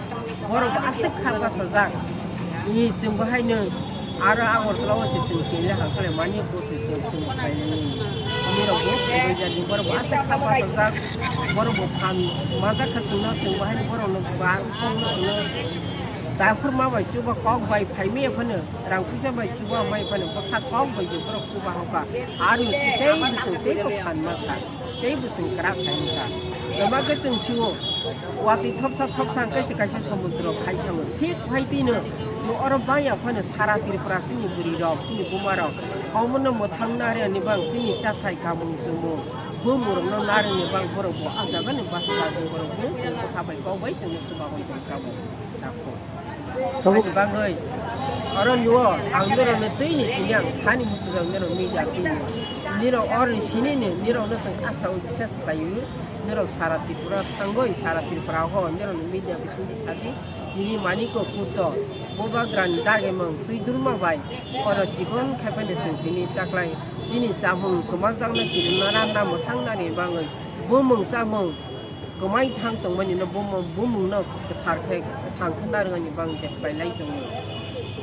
borok bo aswk kha bachajak. Ni chwng bo haino aro Agartala o se chwng chengya hangkhe mani bo se chwng chwng khlainai. Nirok bo khlaibaijani, borok bo aswk kha bachajak, borok bo phan manjak kha chwngno, chwng bo haino borokno ba kokno chwngno. Dakhorma bai chuba kok bai phaimaya phano, rang puisa bai chuba mai phano, bwkha kok bai je borok chuba hoka. Aro tei bwswng tei bo phan ma kha, tei bwswng kwrak khai wngkha. Ema khe chwng sio, watwi thopsa thopsa hwnkhe se kaisa somudro khai thango. Thik hai tino, chwng oro bangya phano sara Tripura chini bwrwi rok, chini buma rok, omono mwthang narwkni bang chini chathai kamung chumung, bumung rokno narwkni bang borok bo ah jaga ni basa borok bo chwng bwkha bai kok bai chwngno chuba bai tongkha bo. Tabuk. Ani bagwi oro nuo ang norokno twi ni tini ang sani muchung ang norok media twi ni. Nirok oro ni sini ni nirok no chwng asa o bisas khlai o. Nirok sara Tripura thangwi sara Tripura ho nirok ni media bising di sadi. Nini maniko kuto bubagra ni dagi mung twi durma bai oro chikon khai phano chwng tini taklai chini chamung kwmajak no kirima ranna mwthang nani bagwi bumung chamung Kwmai thang tongmani no bumung, bumung no kwthar khe, kwthang khe narwknani bang je khlai lai tongo.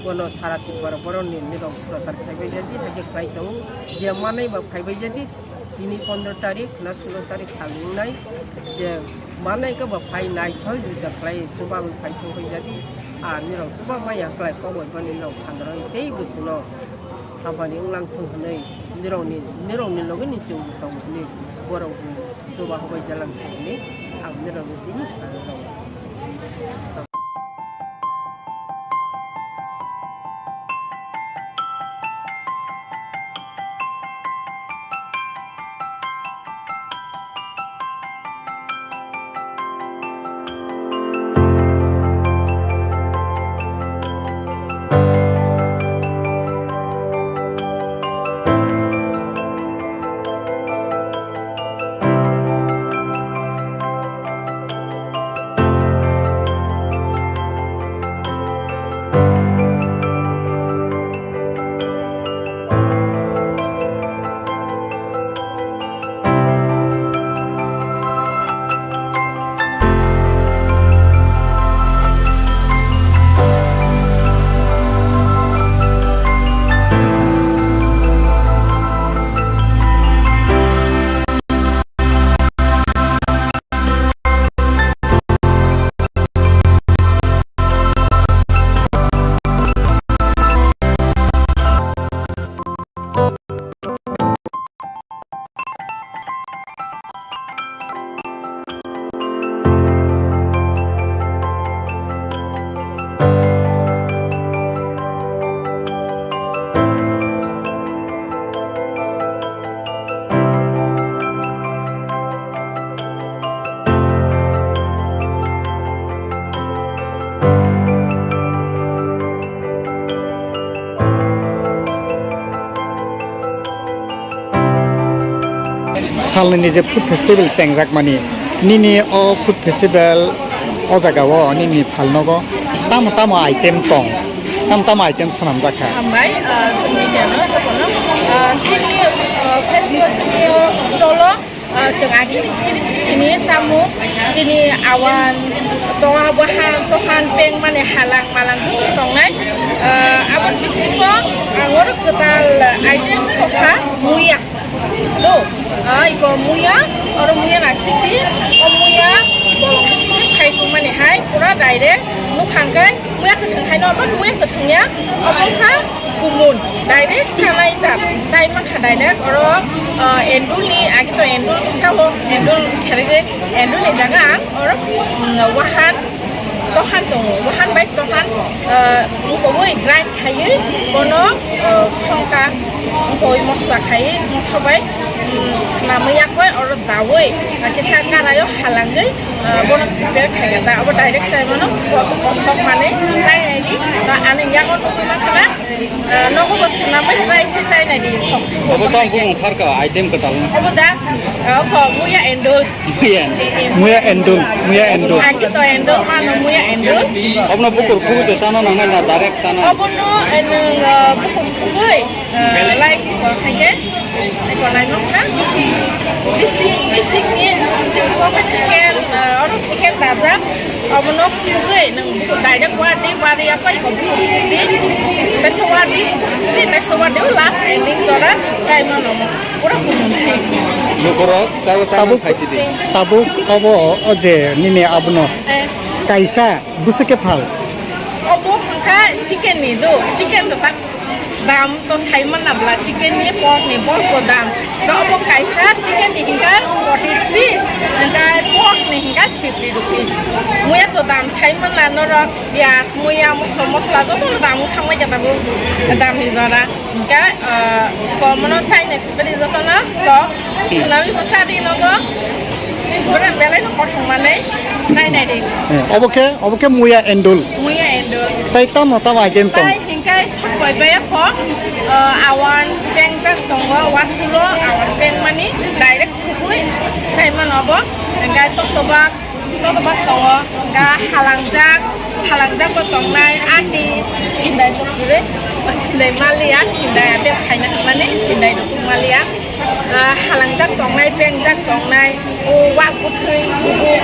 Bono sara Tripura borok ni nirok prochar khai bai jadi, hakhe khlai tongo. Je manai ba phai bai jadi, tini pondro tarik na sulo tarik sal wngnai. Je manai khe ba phai nai soi juda khlai chuba bai phai thang bai jadi. A nirok chuba maya khlai kok bai bani nirok phanroi tei bwswk no. Habani wnglang thung hwnwi nirokni, nirokni logi ni chwng bo tong hwnwi borok bo chuba hobai jalang thung hwnwi ang nirokno tini sana rw. Salni je food festival chengjakmani, nini o food festival o jagao nini phalnogo tamo tamo item tong, tamo tamo item swnamjak kha? Hambai, ah, chini keno, ah, chini, ah, festival chini o stolo, ah, chwng agini siri sitini chamung, chini awan, toha, bahan, tohan, peng mani halang malang joto tongnai. Ah, aboni bisingo ang oro kwtal item kokha muya. Do, ah, iko muya, oro muya naisik di, o muya bolong bisingo khai tongmani hai, pura direct nukhang kai, muya kwthwng hai no, obo muya kwthwng ya, obo kha kumun, direct chanai jat, chai mankha direct, oro, ah, endul ni, agi to endul sao, endul kherege, endul ni jaga ang, oro, mm, wahan, tohan tongo, wahan bai tohan, ah, wngkogwi grind khaiwi bono, ah, songkha, wngkogwi mosla khaiwi mokso bai, mm, swnamwi yakwi oro dawi, ah, kisa karaio halangwi, ah, bono prepare khaikha da. Abo direct chaimano kothok manwi chainai di, ah, ani yago nugwi mankha na, ah, nogo bo swnamwi try khe chainai di, khoksu bo. Abo tong bumung kharka item kwtal. Abo da, ah, ko muya endol. Muya endul, muya endul. Agi to endul, mano muya endul. Obno bukur khugui to sana nangnai na direct sana? Obono, eh, nwng, eh, bukur khugui, eh, like, ko khaike, ko lai nokha. Bisi, bisi ni, bisi ko chicken, eh, oro chicken dajak. Obono khugui nwng direct wadi, wadi apa iko bukur khugui. Teso wadi, teso wadi last ending jora, kai mano. Pura kumun si. Nukurok, tabo sama Tabuk, khaisi di. Tabuk, obo, o je, nini abono. Eh. Kaisa, bwswk ke phal? Obo hwnkha chicken ni do, chicken to tak dam to sai man na bla, chicken ni, pork ni, pork ko dam. To obo kaisa chicken ni hwnkha forty rupees, hwnkha pork ni hwnkha fifty rupees. Muya to dam sai man na norok, piyaj, muya, mosla, mosla, joto no dam thangbai khe tabuk, dam ni jora. Hingke, ah, komono chainai sibari jotono kok, hmm, swnamwi bo chadi nogo. Bwrwi belai no kothok manwi chainai di. Eh, obo khe, obo khe muya endul. Muya endul. Tai tamo tamo item tong? Tai hingke sokoi baya kok, ah, awan pengjak tongo, wasulo awan pengmani direct khugui chaimano obo. Hingke tokto bak. Totobak tongo, hingka halangjak, halangjak bo tongnai, ati, sindai bo kwrwi, sindai maliya, sindai ate phaina hwnmani, sindai rukuk maliya. Ah, halangjak tongnai, pengjak tongnai, o wak bwthwi, kubuk,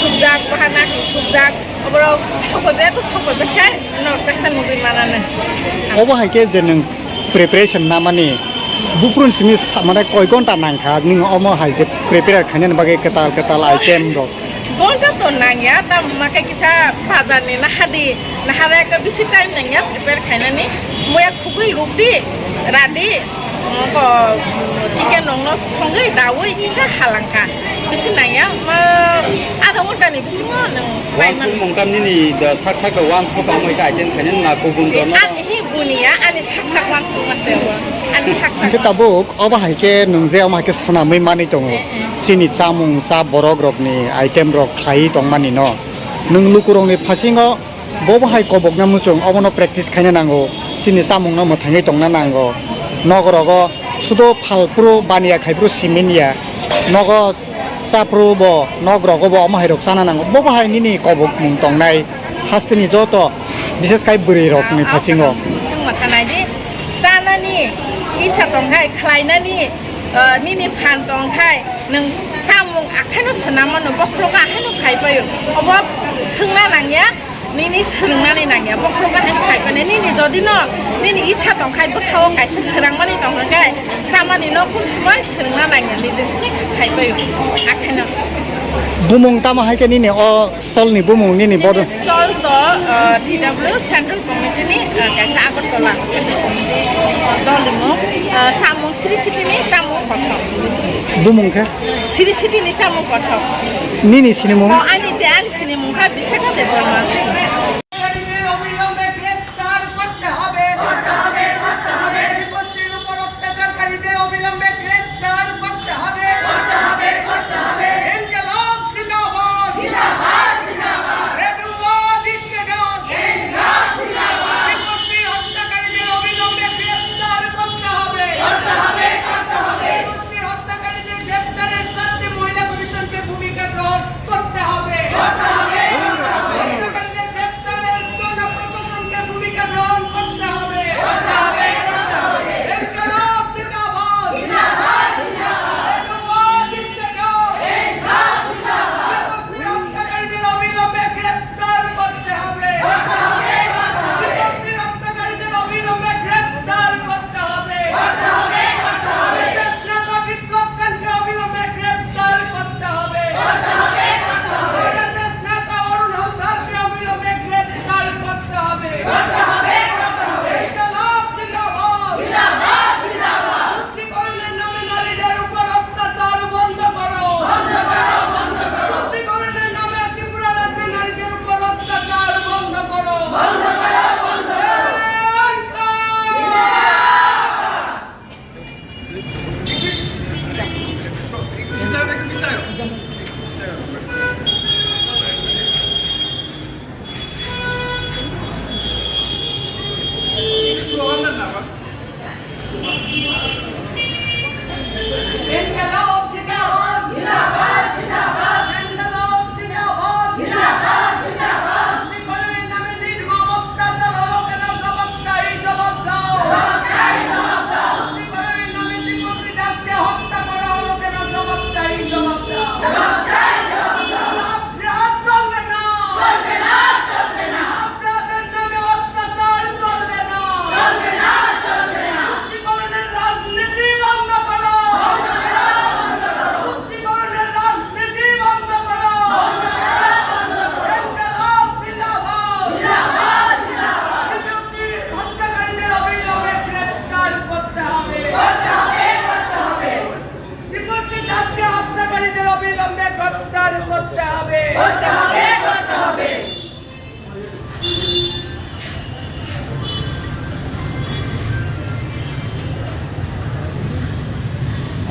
subjak, bahana subjak, oborok sokojak, sokojak khe, no kaisa nugwi mananw. Obo hai khe je nwng preparation namani buprun simi sa-, mane koi ghonta nangkha, nwng omo hai je prepare khainani bagwi kwtal kwtal item rok? Ghonta to nangya, tamo khe kisa bazar ni nahadi, nahara ekta bisi time nangya prepare khainani. Muya khugui rukdi, radi, ko chicken rok no songwi daui kisa halangkha. Bisi nangya, ma, adha ghonta ni bisingo nwng paimani. Wansuk mungkam nini da sak sak da wansuk tongmai ka item khainani na kubun dorno. Ani hi buniya, ani sak sak wansuk ma se bo. Ani sak sak. Hingke tabuk obo hai khe nwng je omo hai khe swnamwi manwi tongo. Eh, eh. Chini chamung cha borok rokni item rok khlaiwi tongmani no. Nwng lukurokni phasingo bobo hai kobokna muchung obono practice khaina nango. Chini chamungno mwthangwi tongna nango. Nokrogo sudo phalphuru baniya khaiphuru simin ya. Nogo Chaphuru bo, nok rogo bo, omo hai rok chana nango. Bo bo hai nini kobok mung tongnai. Hasteni joto, bises kai bwrwi rok ni phasingo. Sung ma khanai di, chanani icha tongkhai, khlainani, eh, nini phan tongkhai, nwng chamung akhaino swnam mano, bokhorogo akhaino khai paio. Obo swngna nangya. Nini swrwngnani nangya, bokhorok bahai khai mane, nini jodi no, nini icha tong khai, bwkhao kaisa swrangmani tong hwn khe, chamani no kun sumai swrwngna nangya, nini khai paio, akheno. Bumung tamo hai khe nini o stall ni bumung nini bodo? Stall to, uh, T W Central Committee ni, uh, kaisa Agartala Central Committee dol ni mung, uh, chamung Sri Siti ni chamung kothok. Bumung khe? Sri Siti ni chamung kothok. Nini sinimung? O, ani de, ani Sinimung kha Bisakha Debbarma. অবিলম্বে গ্রেফতার করতে হবে। বিপত্তির উপর অত্যাচারকারীদের অবিলম্বে গ্রেফতার করতে হবে। ইনকিলাব জিন্দাবাদ। রেদুল্লাহ জিন্দাবাদ। বিপত্তির হত্যাকারীদের অবিলম্বে গ্রেফতার করতে হবে। বিপত্তির হত্যাকারীদের গ্রেফতার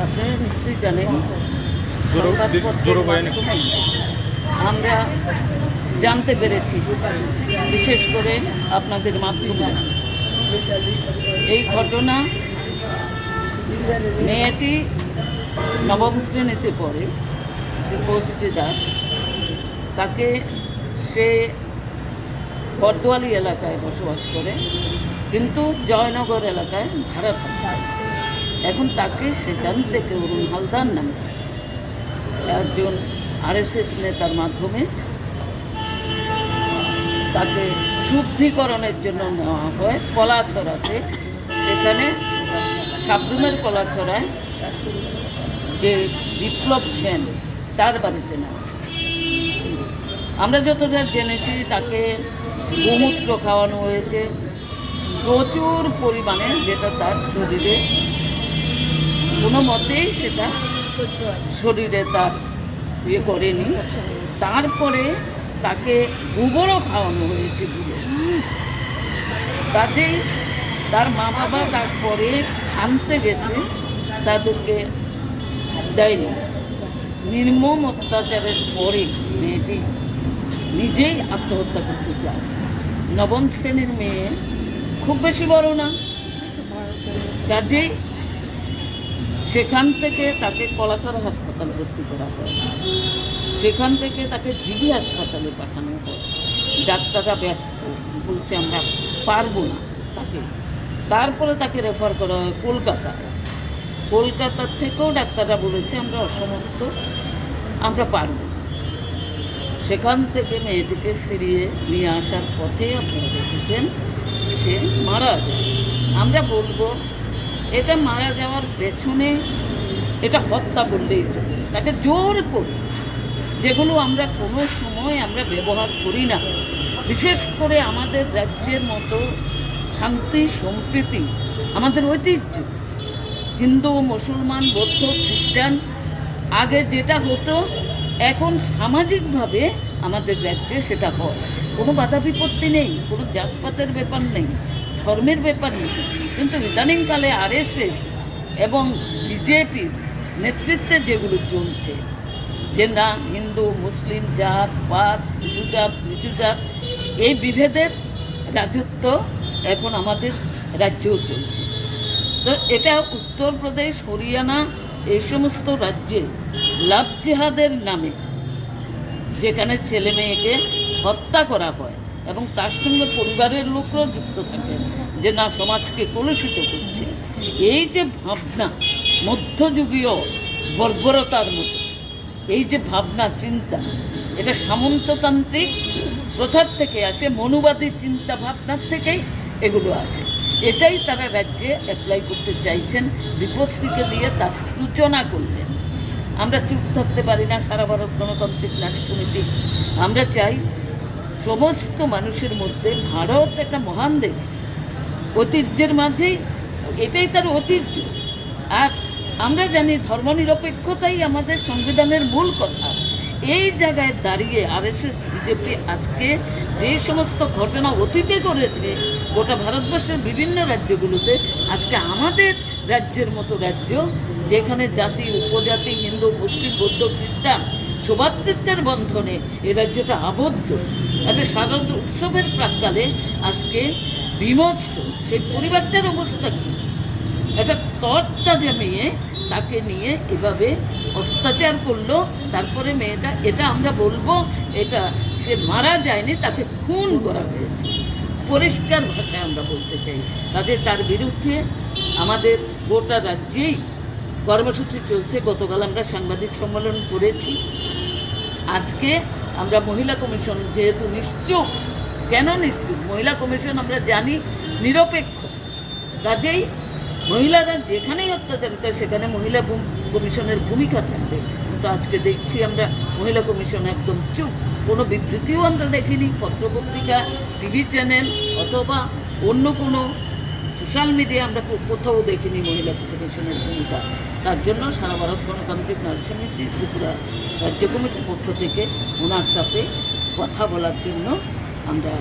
আপনারা নিশ্চয়ই জানেন, জোরো-, সংবাদপত্রের জোরো বয়ানে। মাধ্যমে আমরা জানতে পেরেছি, বিশেষ করে আপনাদের মাধ্যমে। এই ঘটনা, মেয়েটি নবম শ্রেণীতে পড়ে, দীপশ্রী দাস। তাকে, সে বর্দোয়ালি এলাকায় বসবাস করে, কিন্তু জয়নগর এলাকায় ভাড়া থাকে। এখন তাকে সেখান থেকে অরুণ হালদার নামে একজন আরএসএস নেতার মাধ্যমে তাকে শুদ্ধিকরণের জন্য নেওয়া হয় কলাছড়াতে। সেখানে সাবরুমের কলাছড়ায় যে বিপ্লব সেন, তার বাড়িতে নেওয়া হয়। আমরা যতটা জেনেছি, তাকে গোমূত্র খাওয়ানো হয়েছে প্রচুর পরিমাণে, যেটা তার শরীরে কোনো মতেই সেটা সহ্য হয় না। শরীরে তার ইয়ে করেনি। তারপরে তাকে গোবরও খাওয়ানো হয়েছে বলে। কাজেই তার মা বাবা তারপরে আনতে গেছে, তাদেরকে দেয়নি। নির্মম অত্যাচারের পরে মেয়েটি নিজেই আত্মহত্যা করতে চায়। নবম শ্রেণীর মেয়ে, খুব বেশি বড় না। কাজেই সেখান থেকে তাকে কলাছড়া হাসপাতালে ভর্তি করা হয়। সেখান থেকে তাকে জিবি হাসপাতালে পাঠানো হয়। ডাক্তাররা ব্যর্থ, বলছে, "আমরা পারবো না তাকে।" তারপরে তাকে রেফার করা হয় কলকাতা। কলকাতা থেকেও ডাক্তাররা বলেছে, "আমরা অসমর্থ, আমরা পারবো না।" সেখান থেকে মেয়েটিকে ফিরিয়ে নিয়ে আসার পথে আপনারা দেখেছেন সে মারা যায়। আমরা বলবো, এটা মারা যাওয়ার পেছনে এটা হত্যা বললেই চলে। তাকে জোর করে, যেগুলো আমরা কোনো সময় আমরা ব্যবহার করি না, বিশেষ করে আমাদের রাজ্যের মতো শান্তি সম্প্রীতি, আমাদের ঐতিহ্য, হিন্দু, মুসলমান, বৌদ্ধ, খ্রিস্টান, আগে যেটা হতো, এখন সামাজিকভাবে আমাদের রাজ্যে সেটা হয়। কোনো বাধা বিপত্তি নেই, কোনো জাতপাতের ব্যাপার নেই, ধর্মের ব্যাপার নেই। কিন্তু ইদানিংকালে আরএসএস এবং বিজেপির নেতৃত্বে যেগুলো চলছে, যে না, হিন্দু, মুসলিম, জাত, পাত, উঁচু জাত, নিচু জাত, এই বিভেদের রাজত্ব এখন আমাদের রাজ্যেও চলছে। তো এটা উত্তরপ্রদেশ, হরিয়ানা, এই সমস্ত রাজ্যে লাভ জেহাদের নামে যেখানে ছেলে মেয়েকে হত্যা করা হয় এবং তার সঙ্গে পরিবারের লোকরাও যুক্ত থাকেন, যে না, সমাজকে কলুষিত করছে, এই যে ভাবনা, মধ্যযুগীয় বর্বরতার মতো এই যে ভাবনা চিন্তা, এটা সামন্ততান্ত্রিক প্রথার থেকে আসে, মনুবাদী চিন্তা ভাবনার থেকেই এগুলো আসে। এটাই তারা রাজ্যে অ্যাপ্লাই করতে চাইছেন, দীপশ্রীকে দিয়ে তার সূচনা করলেন। আমরা চুপ থাকতে পারি না, সারা ভারত গণতান্ত্রিক নারী সমিতি। আমরা চাই সমস্ত মানুষের মধ্যে, ভারত একটা মহান দেশ, ঐতিহ্যের মাঝেই এটাই তার ঐতিহ্য। আর আমরা জানি ধর্মনিরপেক্ষতাই আমাদের সংবিধানের মূল কথা। এই জায়গায় দাঁড়িয়ে আরএসএস, বিজেপি আজকে যে সমস্ত ঘটনা অতীতে করেছে গোটা ভারতবর্ষের বিভিন্ন রাজ্যগুলোতে, আজকে আমাদের রাজ্যের মতো রাজ্য, যেখানে জাতি, উপজাতি, হিন্দু, মুসলিম, বৌদ্ধ, খ্রিস্টান সভাতৃত্বের বন্ধনে এই রাজ্যটা আবদ্ধ। একটা শারদ উৎসবের প্রাক্কালে আজকে ভীমোৎসব, সেই পরিবারটার অবস্থা কি? একটা তরতাজা মেয়ে, তাকে নিয়ে এভাবে অত্যাচার করলো। তারপরে মেয়েটা, এটা আমরা বলবো, এটা সে মারা যায়নি, তাকে খুন করা হয়েছে, পরিষ্কার ভাষায় আমরা বলতে চাই। কাজে তার বিরুদ্ধে আমাদের গোটা রাজ্যেই কর্মসূচি চলছে। গতকাল আমরা সাংবাদিক সম্মেলন করেছি। আজকে আমরা মহিলা কমিশন যেহেতু নিশ্চুপ, কেন নিশ্চুপ? মহিলা কমিশন আমরা জানি নিরপেক্ষ, কাজেই মহিলারা যেখানেই অত্যাচারিত হয় সেখানে মহিলা ভূম-, কমিশনের ভূমিকা থাকবে। কিন্তু আজকে দেখছি আমরা মহিলা কমিশন একদম চুপ, কোনো বিবৃতিও আমরা দেখিনি, পত্রপত্রিকা, টিভি চ্যানেল অথবা অন্য কোনো সোশ্যাল মিডিয়া আমরা কো-, কোথাও দেখিনি মহিলা কমিশনের ভূমিকা। তার জন্য সারা ভারত গণতান্ত্রিক নারী সমিতি ত্রিপুরা রাজ্য কমিটির পক্ষ থেকে ওনার সাথে কথা বলার জন্য আমরা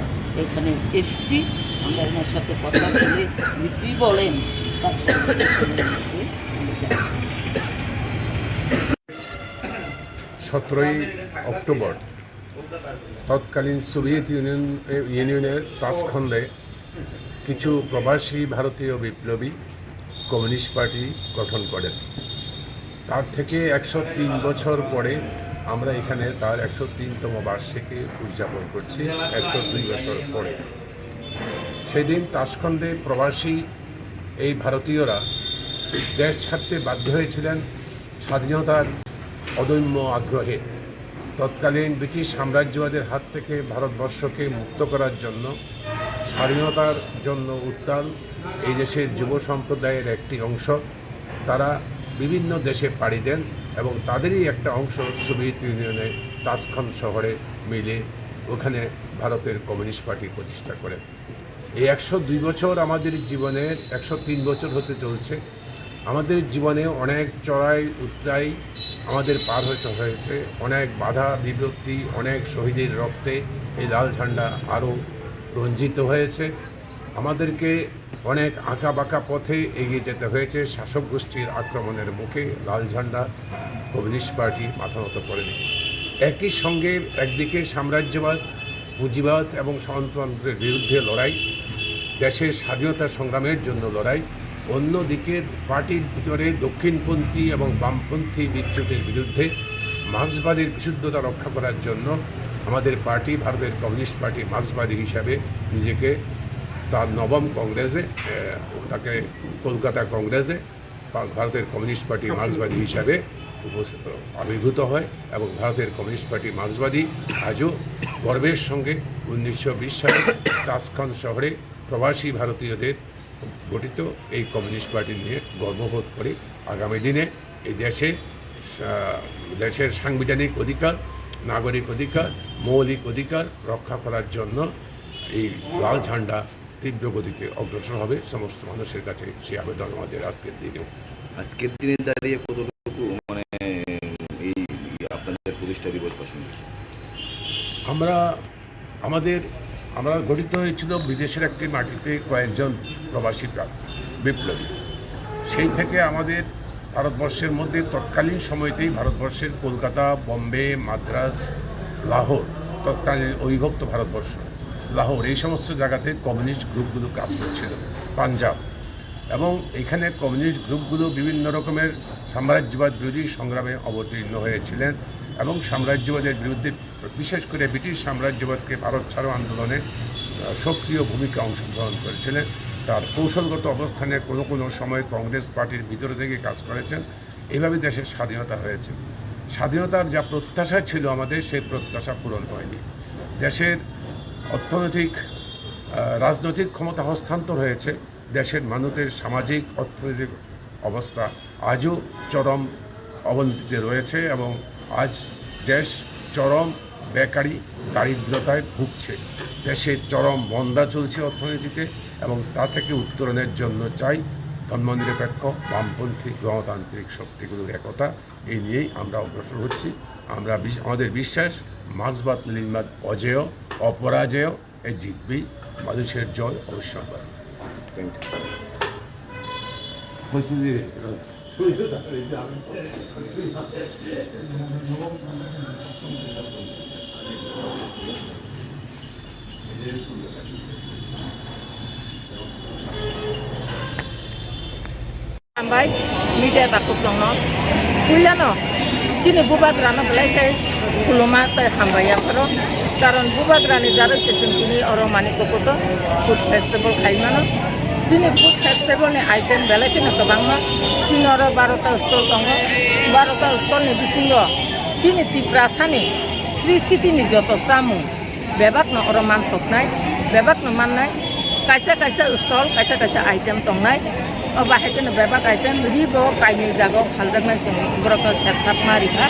এখানে এসছি। আমরা ওনার সাথে কথা বলে উনি কী বলেন, তার পরে আমরা জানবো। সতেরোই অক্টোবর তৎকালীন সোভিয়েত ইউনিয়ন, ইউনিয়নের তাজখণ্ডে কিছু প্রবাসী ভারতীয় বিপ্লবী কমিউনিস্ট পার্টি গঠন করেন। তার থেকে একশো তিন বছর পরে আমরা এখানে তার একশো তিনতম বার্ষিকী উদযাপন করছি, একশো দুই বছর পরে। সেদিন তাজখণ্ডে প্রবাসী এই ভারতীয়রা দেশ ছাড়তে বাধ্য হয়েছিলেন স্বাধীনতার অদম্য আগ্রহে। তৎকালীন ব্রিটিশ সাম্রাজ্যবাদের হাত থেকে ভারতবর্ষকে মুক্ত করার জন্য, স্বাধীনতার জন্য উত্তাল এই দেশের যুব সম্প্রদায়ের একটি অংশ, তারা বিভিন্ন দেশে পাড়ি দেন এবং তাদেরই একটা অংশ সোভিয়েত ইউনিয়নে তাজখান শহরে মিলে ওখানে ভারতের কমিউনিস্ট পার্টি প্রতিষ্ঠা করেন। এই একশো দুই বছর আমাদের জীবনের, একশো তিন বছর হতে চলছে। আমাদের জীবনে অনেক চড়াই উতরাই আমাদের পার হতে হয়েছে, অনেক বাধা বিপত্তি, অনেক শহীদের রক্তে এই লাল ঝান্ডা আরও রঞ্জিত হয়েছে। আমাদেরকে অনেক আঁকা বাঁকা পথে এগিয়ে যেতে হয়েছে। শাসক গোষ্ঠীর আক্রমণের মুখে লাল ঝান্ডা কমিউনিস্ট পার্টি মাথা নত করেনি। একই সঙ্গে একদিকে সাম্রাজ্যবাদ, পুঁজিবাদ এবং সমাজতন্ত্রের বিরুদ্ধে লড়াই, দেশের স্বাধীনতা সংগ্রামের জন্য লড়াই, অন্যদিকে পার্টির ভিতরে দক্ষিণপন্থী এবং বামপন্থী বিচ্যুতির বিরুদ্ধে মার্ক্সবাদের বিশুদ্ধতা রক্ষা করার জন্য আমাদের পার্টি, ভারতের কমিউনিস্ট পার্টি মার্ক্সবাদী হিসাবে নিজেকে তার নবম কংগ্রেসে, এ, তাকে কলকাতা কংগ্রেসে ভা-, ভারতের কমিউনিস্ট পার্টি মার্ক্সবাদী হিসাবে উপস-, আবির্ভূত হয় এবং ভারতের কমিউনিস্ট পার্টি মার্ক্সবাদী আজও গর্বের সঙ্গে উনিশশো বিশ সালে তাজখান শহরে প্রবাসী ভারতীয়দের গঠিত এই কমিউনিস্ট পার্টি নিয়ে গর্ববোধ করি। আগামী দিনে এই দেশে সা-, দেশের সাংবিধানিক অধিকার, নাগরিক অধিকার, মৌলিক অধিকার রক্ষা করার জন্য এই লাল ঝান্ডা তীব্র গতিতে অগ্রসর হবে। সমস্ত মানুষের কাছে সেই আবেদন আমাদের আজকের দিনেও। আজকের দিনে দাঁড়িয়ে কতটুকু, মানে, এই আপনাদের প্রতিষ্ঠা দিবস প্রসঙ্গে? আমরা, আমাদের, আমরা গঠিত হয়েছিল বিদেশের একটি মাটিতে কয়েকজন প্রবাসী প্রা-, বিপ্লবী। সেই থেকে আমাদের ভারতবর্ষের মধ্যে তৎকালীন সময়তেই ভারতবর্ষের কলকাতা, বোম্বে, মাদ্রাজ, লাহোর, তৎকালীন অবিভক্ত ভারতবর্ষ, লাহোর, এই সমস্ত জায়গাতে কমিউনিস্ট গ্রুপগুলো কাজ করছিল, পাঞ্জাব। এবং এখানে কমিউনিস্ট গ্রুপগুলো বিভিন্ন রকমের সাম্রাজ্যবাদ বিরোধী সংগ্রামে অবতীর্ণ হয়েছিলেন এবং সাম্রাজ্যবাদের বিরুদ্ধে, বিশেষ করে ব্রিটিশ সাম্রাজ্যবাদকে ভারত ছাড়ো আন্দোলনে, আহ, সক্রিয় ভূমিকা অংশগ্রহণ করেছিলেন। তার কৌশলগত অবস্থানে কোনো কোনো সময় কংগ্রেস পার্টির ভিতরে থেকে কাজ করেছেন। এইভাবে দেশের স্বাধীনতা হয়েছে। স্বাধীনতার যা প্রত্যাশা ছিল আমাদের, সেই প্রত্যাশা পূরণ হয়নি। দেশের অর্থনৈতিক, আহ, রাজনৈতিক ক্ষমতা হস্তান্তর হয়েছে, দেশের মানুষের সামাজিক অর্থনৈতিক অবস্থা আজও চরম অবনতিতে রয়েছে এবং আজ দেশ চরম বেকারি, দারিদ্রতায় ভুগছে। দেশে চরম মন্দা চলছে অর্থনীতিতে এবং তা থেকে উত্তরণের জন্য চাই ধর্মনিরপেক্ষ, বামপন্থী, গণতান্ত্রিক শক্তিগুলোর একতা। এই নিয়েই আমরা অগ্রসর হচ্ছি। আমরা বিশ-, আমাদের বিশ্বাস, মার্ক্সবাদ লেনিনবাদ অজেয়, অপরাজেয়, এই জিতবেই। মানুষের জয় অবশ্যম্ভাবী। Thank you. Hambai, media takhuk tongno. Puilano, chini bubagrano belai khe khuluma tei hambai yapharo. Karon bubagrani jaro se chwng tini oro Manik Kokoto food festival khaimano. Chini food festival ni item belai kheno kwbangma. Chini oro barota stall tongo. Barota stall ni bisingo chini Tiprasani Sri City ni joto chamung bebakno oro manthoknai, bebakno mannai, kaisa kaisa stall, kaisa kaisa item tongnai. O bahai kheno bebak item ribo kainwi jagao phaljaknai chwng borokno serthapma rikha.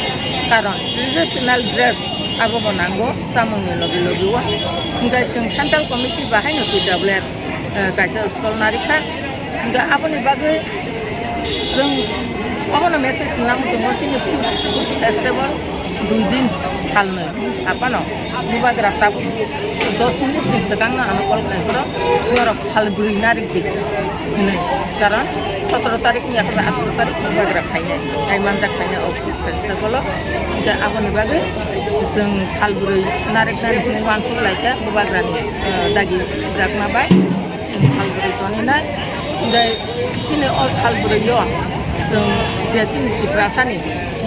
Karon traditional dress abobo nango chamungni logi logi o. Hinkhe chwng central committee bahaino T W F, eh, kaisa stall narikha. Hinkhe aboni bagwi chwng obono message nang chwng o chini food festival. Dui din, salnwi, saphano bubagra tabuk dos minute ni swkangno ano call khlai phuru norok sal bwrwi narwk di hwnwi, karon sotoro tarik ni yakhai atharoh tarik bubagra phainai, tai manjak phainai o festival o. Hwnkhe aboni bagwi chwng sal bwrwi narwk narwk hwnwi uansuk lai kha bubagrani, eh, dagi jakma bai. Sal bwrwi toninai, hwnkhe chini o sal bwrwio chwng je chini Tiprasani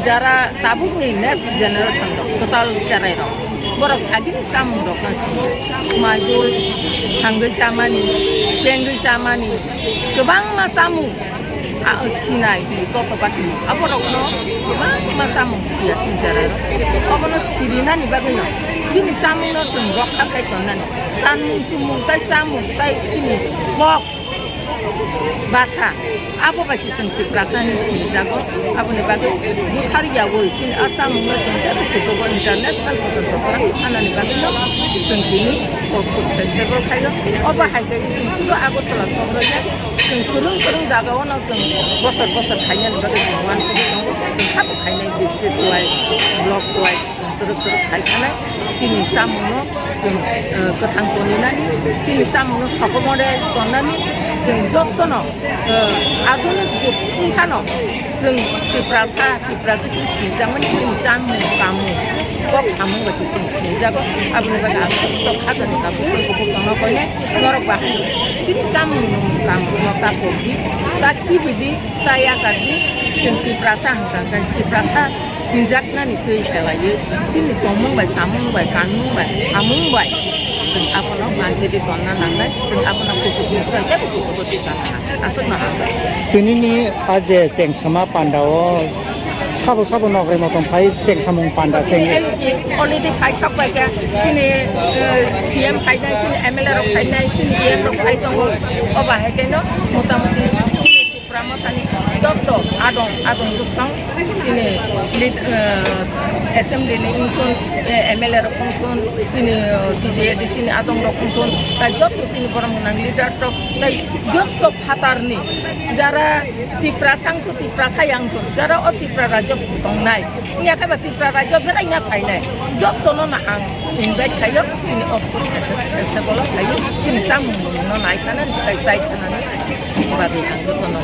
jara tabukni next generation rok, kwtal cherairok, borok agini chamungrokno si, maidul thangwi chamani, tengwi chamani, kwbangma chamung. A, sinai, totopati, aborokno kwbangma chamung siya chini cherairok. Obono sirinani bagwino chini chamungno chwng rokha khai tonnani. Kanmung chumung tai chamung tai chini kok basa, abo bai se chwng Tiprasani sinijago. Aboni bagwi buthar yaui chini a chamungno chwng teibo kuchugo international porjonto kwrwng thanani bagwino chwng tini o food festival khaio. Obo hai khe chwng sudu Agartala sohor ya. Chwng kwrwng kwrwng jagao no chwng bosor bosor khainani bagwi chwng uansugwi tongo. Chwng habo khainai district wise, block wise, chwng twrwk twrwk khai thanai. Chini chamungno chwng, eh, kwthang toninani, chini chamungno sokomore tonnani, chwng jotono, eh, adhunik jug wngphano chwng Tiprasa, Tiprasa chwng sinijakmani chini chamung, kamung, kok samung bai se chwng sinijago. Aboni bagwi ang tok khajani tabuk kubuk tongna koinai. Norok bahai chini chamung nung kamung no ta kokdi, ta khibidi, ta yakardi, chwng Tiprasa hwnkha khe Tiprasa hinjaknani twi khelaiwi chini tongmung bai, chamung bai, kanmung bai, samung bai chwng abono manjedi tonna nangnai, chwng abono kuchuk nuksa kebo kuchugo tisa nang. Aswkno hambai. Tinini a je chengsama pandao sabo sabo nokrai motom phai chengsamung panda cheng. Already phai sok bai khe chini, eh, C M phainai, chini M L A rok phainai, chini D M rok phai tongo. O bahai khe no motamoti chini Tipra Mothani joto adong, adong duksong chini lead, eh, assembly ni wngthun, eh, M L A rok wngthun, chini, eh, T D A D C ni adong rok wngthun, tai joto chini borok gwnang leader rok, tai joto phatarni jara Tiprasa wngthun, Tiprasa ya wngthun, jara o Tipra rajyo tongnai, wngya khe ba Tipra rajyo beraina phainai, jotono no ang invite khaio, chini o festival o khaio, chini chamung no nai thana, tai chai thana bagwi ang jotono.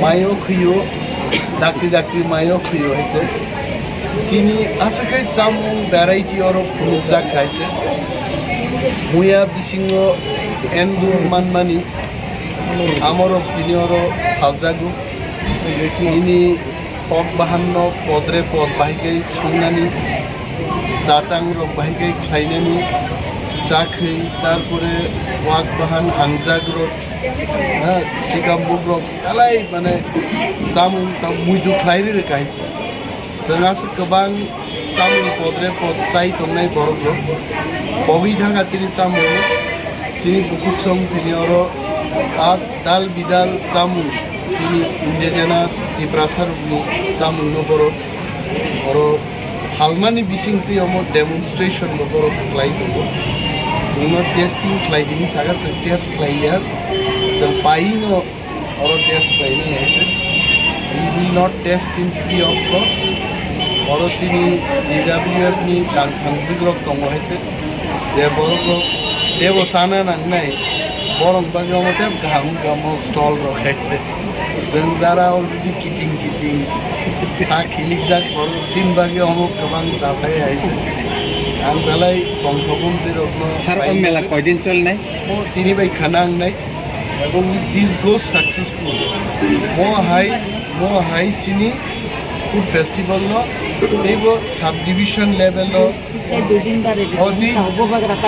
Mayo khwio, dakti dakti mayo khwio hai se. Chini aswk hai chamung variety oro phunukjak hai se. Muya bisingo endur manmani amorok tini oro phaljago. Ini tok bahanno podre pod bahai khe songnani, chatang rok bahai khe khlainani, chakhwi, tarpore wak bahan hangjak rok, ha, sikambuk rok, belai mane chamung ta muidu khlai ri rwkha hai se. Chwng aswk kwbang chamung podre pod chai tongnai borok rok. Pogwi thangkha chini chamung. Chini bukuchwng tini oro a dal bidal chamung, chini indigenous Tiprasa rokni chamung no borok oro phalmani bisingtwi omo demonstration bo borok khlai tongo. Chwngno testing khlai di hinwi saka, chwng test khlai ya, chwng pai no oro test khlainai hai se. We will not test in free of cost. Oro chini D W F ni tang thangsik rok tongo hai se. Je borok rok tebo sana nangnai, borok bagwi omo tebo kaham wngkha omo stall rok hai se. Chwng jara already kiting kiting sa khilikjak borok chini bagwi omo kwbang chathai hai se. Ang belai tongthokgwi rokno Sir, o mela koidin cholnai? O tini bai khana wngnai. Ebong this goes successful. Mo hai, mo hai chini food festival no teibo subdivision level o Tei dui din bari o tei,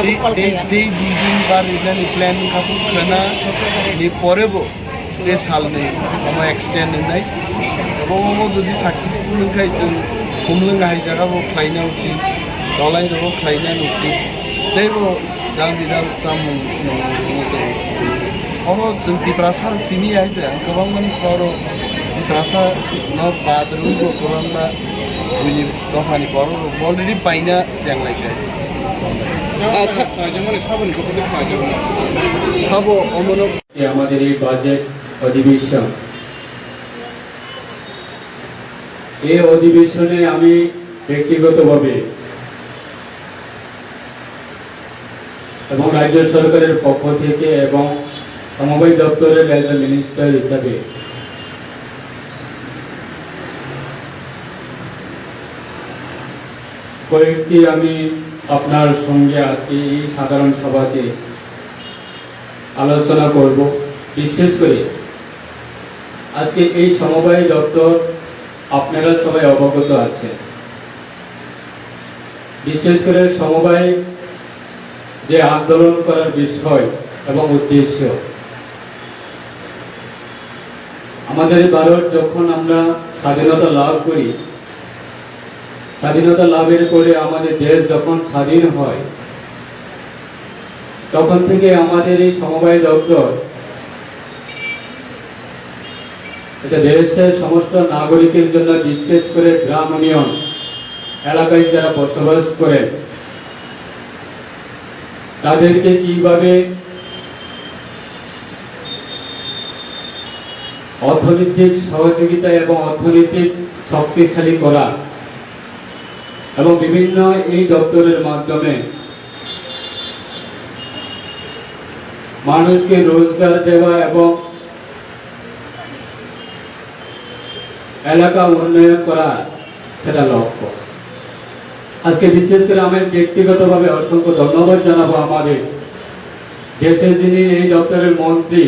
tei, tei, tei dui din bari nani plan wngkha, khwna ni pore bo tei salni omo extend wngnai. Ebong omo jodi successful wngkhai, chwng khumlwng hai jaga bo khlaina uchit, dolai rogo khlaina uchit. Teibo Dal bidal chamung, mm, se. Oro chwng Tiprasa rok simi ya se, ang kwbangma ni oro Tiprasa no bad rwui bo kwbangma buini dophani borok rok already paina chenglai kha se. Acha. Sabo omono. এ আমাদের এই বাজেট অধিবেশন, এই অধিবেশনে আমি ব্যক্তিগতভাবে এবং রাজ্য সরকারের পক্ষ থেকে এবং সমবায় দপ্তরের একজন মিনিস্টার হিসাবে কয়েকটি আমি আপনার সঙ্গে আজকে এই সাধারণ সভাতে আলোচনা করব। বিশেষ করে আজকে এই সমবায় দপ্তর, আপনারা সবাই অবগত আছেন, বিশেষ করে সমবায় যে আন্দোলন করার বিষয় এবং উদ্দেশ্য, আমাদের ভারত যখন আমরা স্বাধীনতা লাভ করি, স্বাধীনতা লাভের পরে আমাদের দেশ যখন স্বাধীন হয়, তখন থেকে আমাদের এই সমবায় দপ্তর এটা দেশের সমস্ত নাগরিকের জন্য, বিশেষ করে গ্রাম উন্নয়ন এলাকায় যারা বসবাস করেন, তাদেরকে কিভাবে অর্থনৈতিক সহযোগিতা এবং অর্থনৈতিক শক্তিশালী করা এবং বিভিন্ন এই দপ্তরের মাধ্যমে মানুষকে রোজগার দেওয়া এবং এলাকা উন্নয়ন করা, সেটা লক্ষ্য। আজকে বিশেষ করে আমি ব্যক্তিগতভাবে অসংখ্য ধন্যবাদ জানাবো আমাদের দেশে যিনি এই দপ্তরের মন্ত্রী,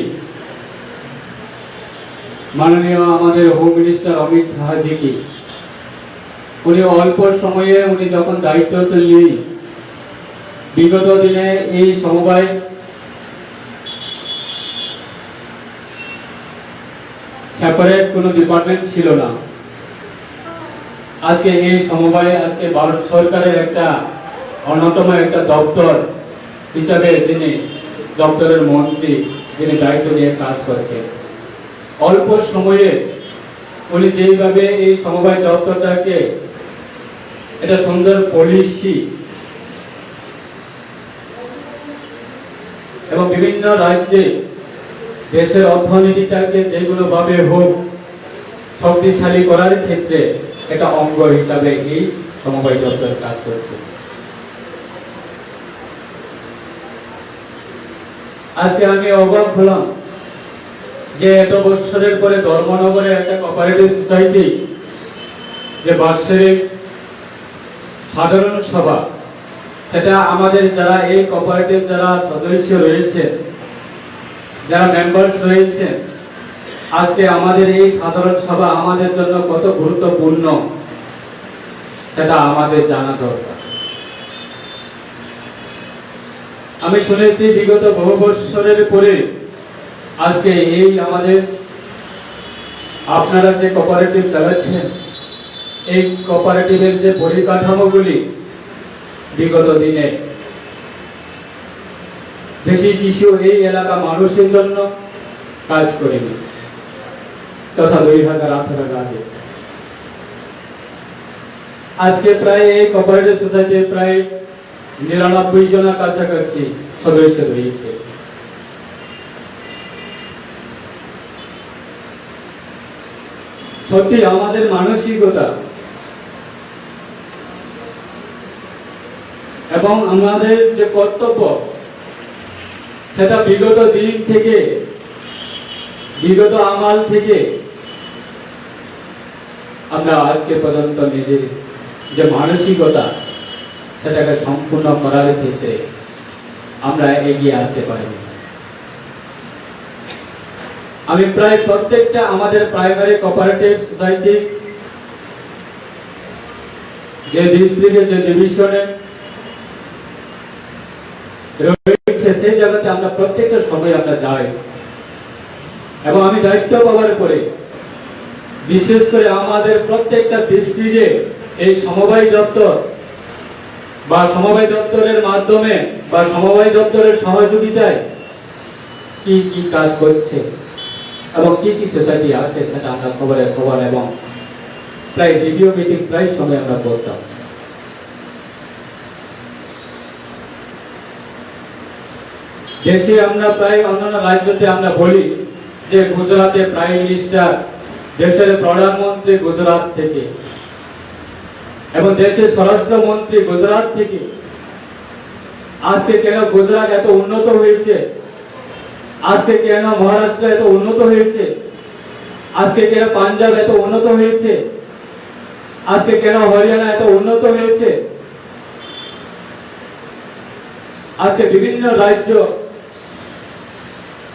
মাননীয় আমাদের হোম মিনিস্টার অমিত শাহজিকে। উনি অল্প সময়ে উনি যখন দায়িত্ব নিয়ে বিগত দিনে এই সমবায় সেপারেট কোনো ডিপার্টমেন্ট ছিল না। আজকে এই সমবায় আজকে ভারত সরকারের একটা অন্যতম একটা দপ্তর হিসাবে যিনি দপ্তরের মন্ত্রী, যিনি দায়িত্ব নিয়ে কাজ করছেন, অল্প সময়ে উনি যেইভাবে এই সমবায় দপ্তরটাকে একটা সুন্দর পলিসি এবং বিভিন্ন রাজ্যে দেশের অর্থনীতিটাকে যে কোনোভাবে হোক শক্তিশালী করার ক্ষেত্রে একটা অঙ্গ হিসাবে এই সমবায় দপ্তর কাজ করছে। আজকে আমি অবাক হলাম যে এত বৎসরের পরে ধর্মনগরে একটা কোঅপারেটিভ সোসাইটি যে বাৎসরিক সাধারণ সভা, সেটা আমাদের যারা এই কোঅপারেটিভ যারা সদস্য রয়েছে, যারা মেম্বার্স রয়েছে, আজকে আমাদের এই সাধারণ সভা আমাদের জন্য কত গুরুত্বপূর্ণ, সেটা আমাদের জানা দরকার। আমি শুনেছি বিগত বহু বৎসরের পরে আজকে এই আমাদের আপনারা যে কোঅপারেটিভ চালাচ্ছেন, এই কোঅপারেটিভের যে পরিকাঠামোগুলি বিগত দিনে বেশি কিছু এই এলাকা মানুষের জন্য কাজ করেনি, তথা দুই হাজার আঠারোর আগে। আজকে প্রায় এই কোঅপারেটিভ সোসাইটির প্রায় নিরানব্বই জনের কাছাকাছি সদস্য রয়েছে। সত্যি আমাদের মানসিকতা এবং আমাদের যে কর্তব্য, সেটা বিগত দিন থেকে, বিগত আমল থেকে আমরা আজকে পর্যন্ত নিজের যে মানসিকতা, সেটাকে সম্পূর্ণ করার ক্ষেত্রে আমরা এগিয়ে আসতে পারিনি। আমি প্রায় প্রত্যেকটা আমাদের প্রাইমারি কোঅপারেটিভ সোসাইটি যে ডিস্ট্রিক্টে, যে ডিভিশনে রয়েছে, সেই জায়গাতে আমরা প্রত্যেকটা সময় আমরা যাই। এবং আমি দায়িত্ব পাওয়ার পরে বিশেষ করে আমাদের প্রত্যেকটা ডিস্ট্রিক্টে এই সমবায় দপ্তর বা সমবায় দপ্তরের মাধ্যমে বা সমবায় দপ্তরের সহযোগিতায় কি কি কাজ করছে এবং কি কি সোসাইটি আছে, সেটা আমরা খবরে খবর এবং প্রায় রেডিও মিটিং প্রায় সময় আমরা করতাম। দেশে আমরা প্রায় অন্যান্য রাজ্যতে আমরা বলি যে গুজরাটে প্রাইম মিনিস্টার, দেশের প্রধানমন্ত্রী গুজরাট থেকে, এবং দেশের স্বরাষ্ট্রমন্ত্রী গুজরাট থেকে। আজকে কেন গুজরাট এত উন্নত হয়েছে? আজকে কেন মহারাষ্ট্র এত উন্নত হয়েছে? আজকে কেন পাঞ্জাব এত উন্নত হয়েছে? আজকে কেন হরিয়ানা এত উন্নত হয়েছে? আজকে বিভিন্ন রাজ্য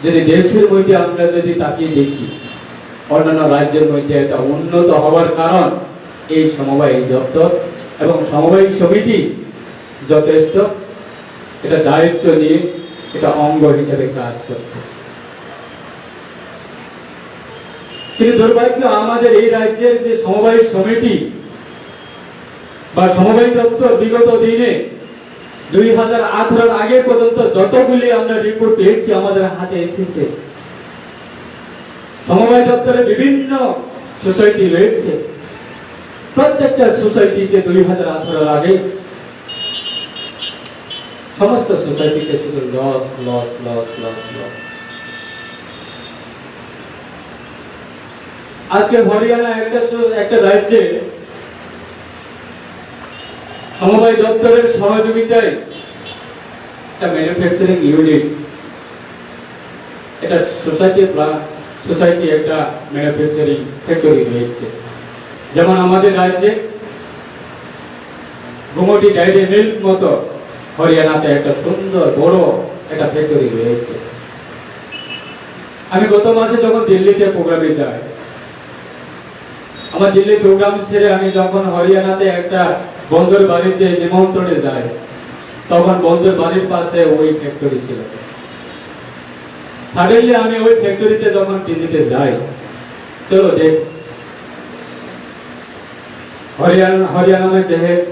যদি দেশের মধ্যে আমরা যদি তাকিয়ে দেখি, অন্যান্য রাজ্যের মধ্যে এটা উন্নত হওয়ার কারণ এই সমবায় দপ্তর এবং সমবায় সমিতি যথেষ্ট এটা দায়িত্ব নিয়ে এটা অঙ্গ হিসেবে কাজ করছে। কিন্তু দুর্ভাগ্য, আমাদের এই রাজ্যের যে সমবায় সমিতি বা সমবায় দপ্তর বিগত দিনে দুই হাজার আঠারোর আগে পর্যন্ত যতগুলি আমরা রিপোর্ট পেয়েছি, আমাদের হাতে এসেছে, সমবায় দপ্তরে বিভিন্ন সোসাইটি রয়েছে। প্রত্যেকটা সোসাইটিতে দুই হাজার আঠারোর আগে সমস্ত সোসাইটিতে শুধু loss, loss, loss, loss, loss. আজকে হরিয়ানা একটা সু-, একটা রাজ্যে সমবায় দপ্তরের সহযোগিতায় একটা ম্যানুফ্যাকচারিং ইউনিট, এটা সোসাইটি প্লা-, সোসাইটি একটা ম্যানুফ্যাকচারিং ফ্যাক্টরি রয়েছে। যেমন আমাদের রাজ্যে গোমতী ডায়েরি মিল্ক মতো হরিয়ানাতে একটা সুন্দর বড় একটা ফ্যাক্টরি রয়েছে। আমি গত মাসে যখন দিল্লিতে প্রোগ্রামে যাই, আমার দিল্লি প্রোগ্রাম সেরে আমি যখন হরিয়ানাতে একটা বন্ধুর বাড়িতে নিমন্ত্রণে যাই, তখন বন্ধুর বাড়ির পাশে ওই ফ্যাক্টরি ছিল। সাডেনলি আমি ওই ফ্যাক্টরিতে যখন ভিজিটে যাই, চলো দেখ, হরিয়ানা, হরিয়ানা মে যেহে-,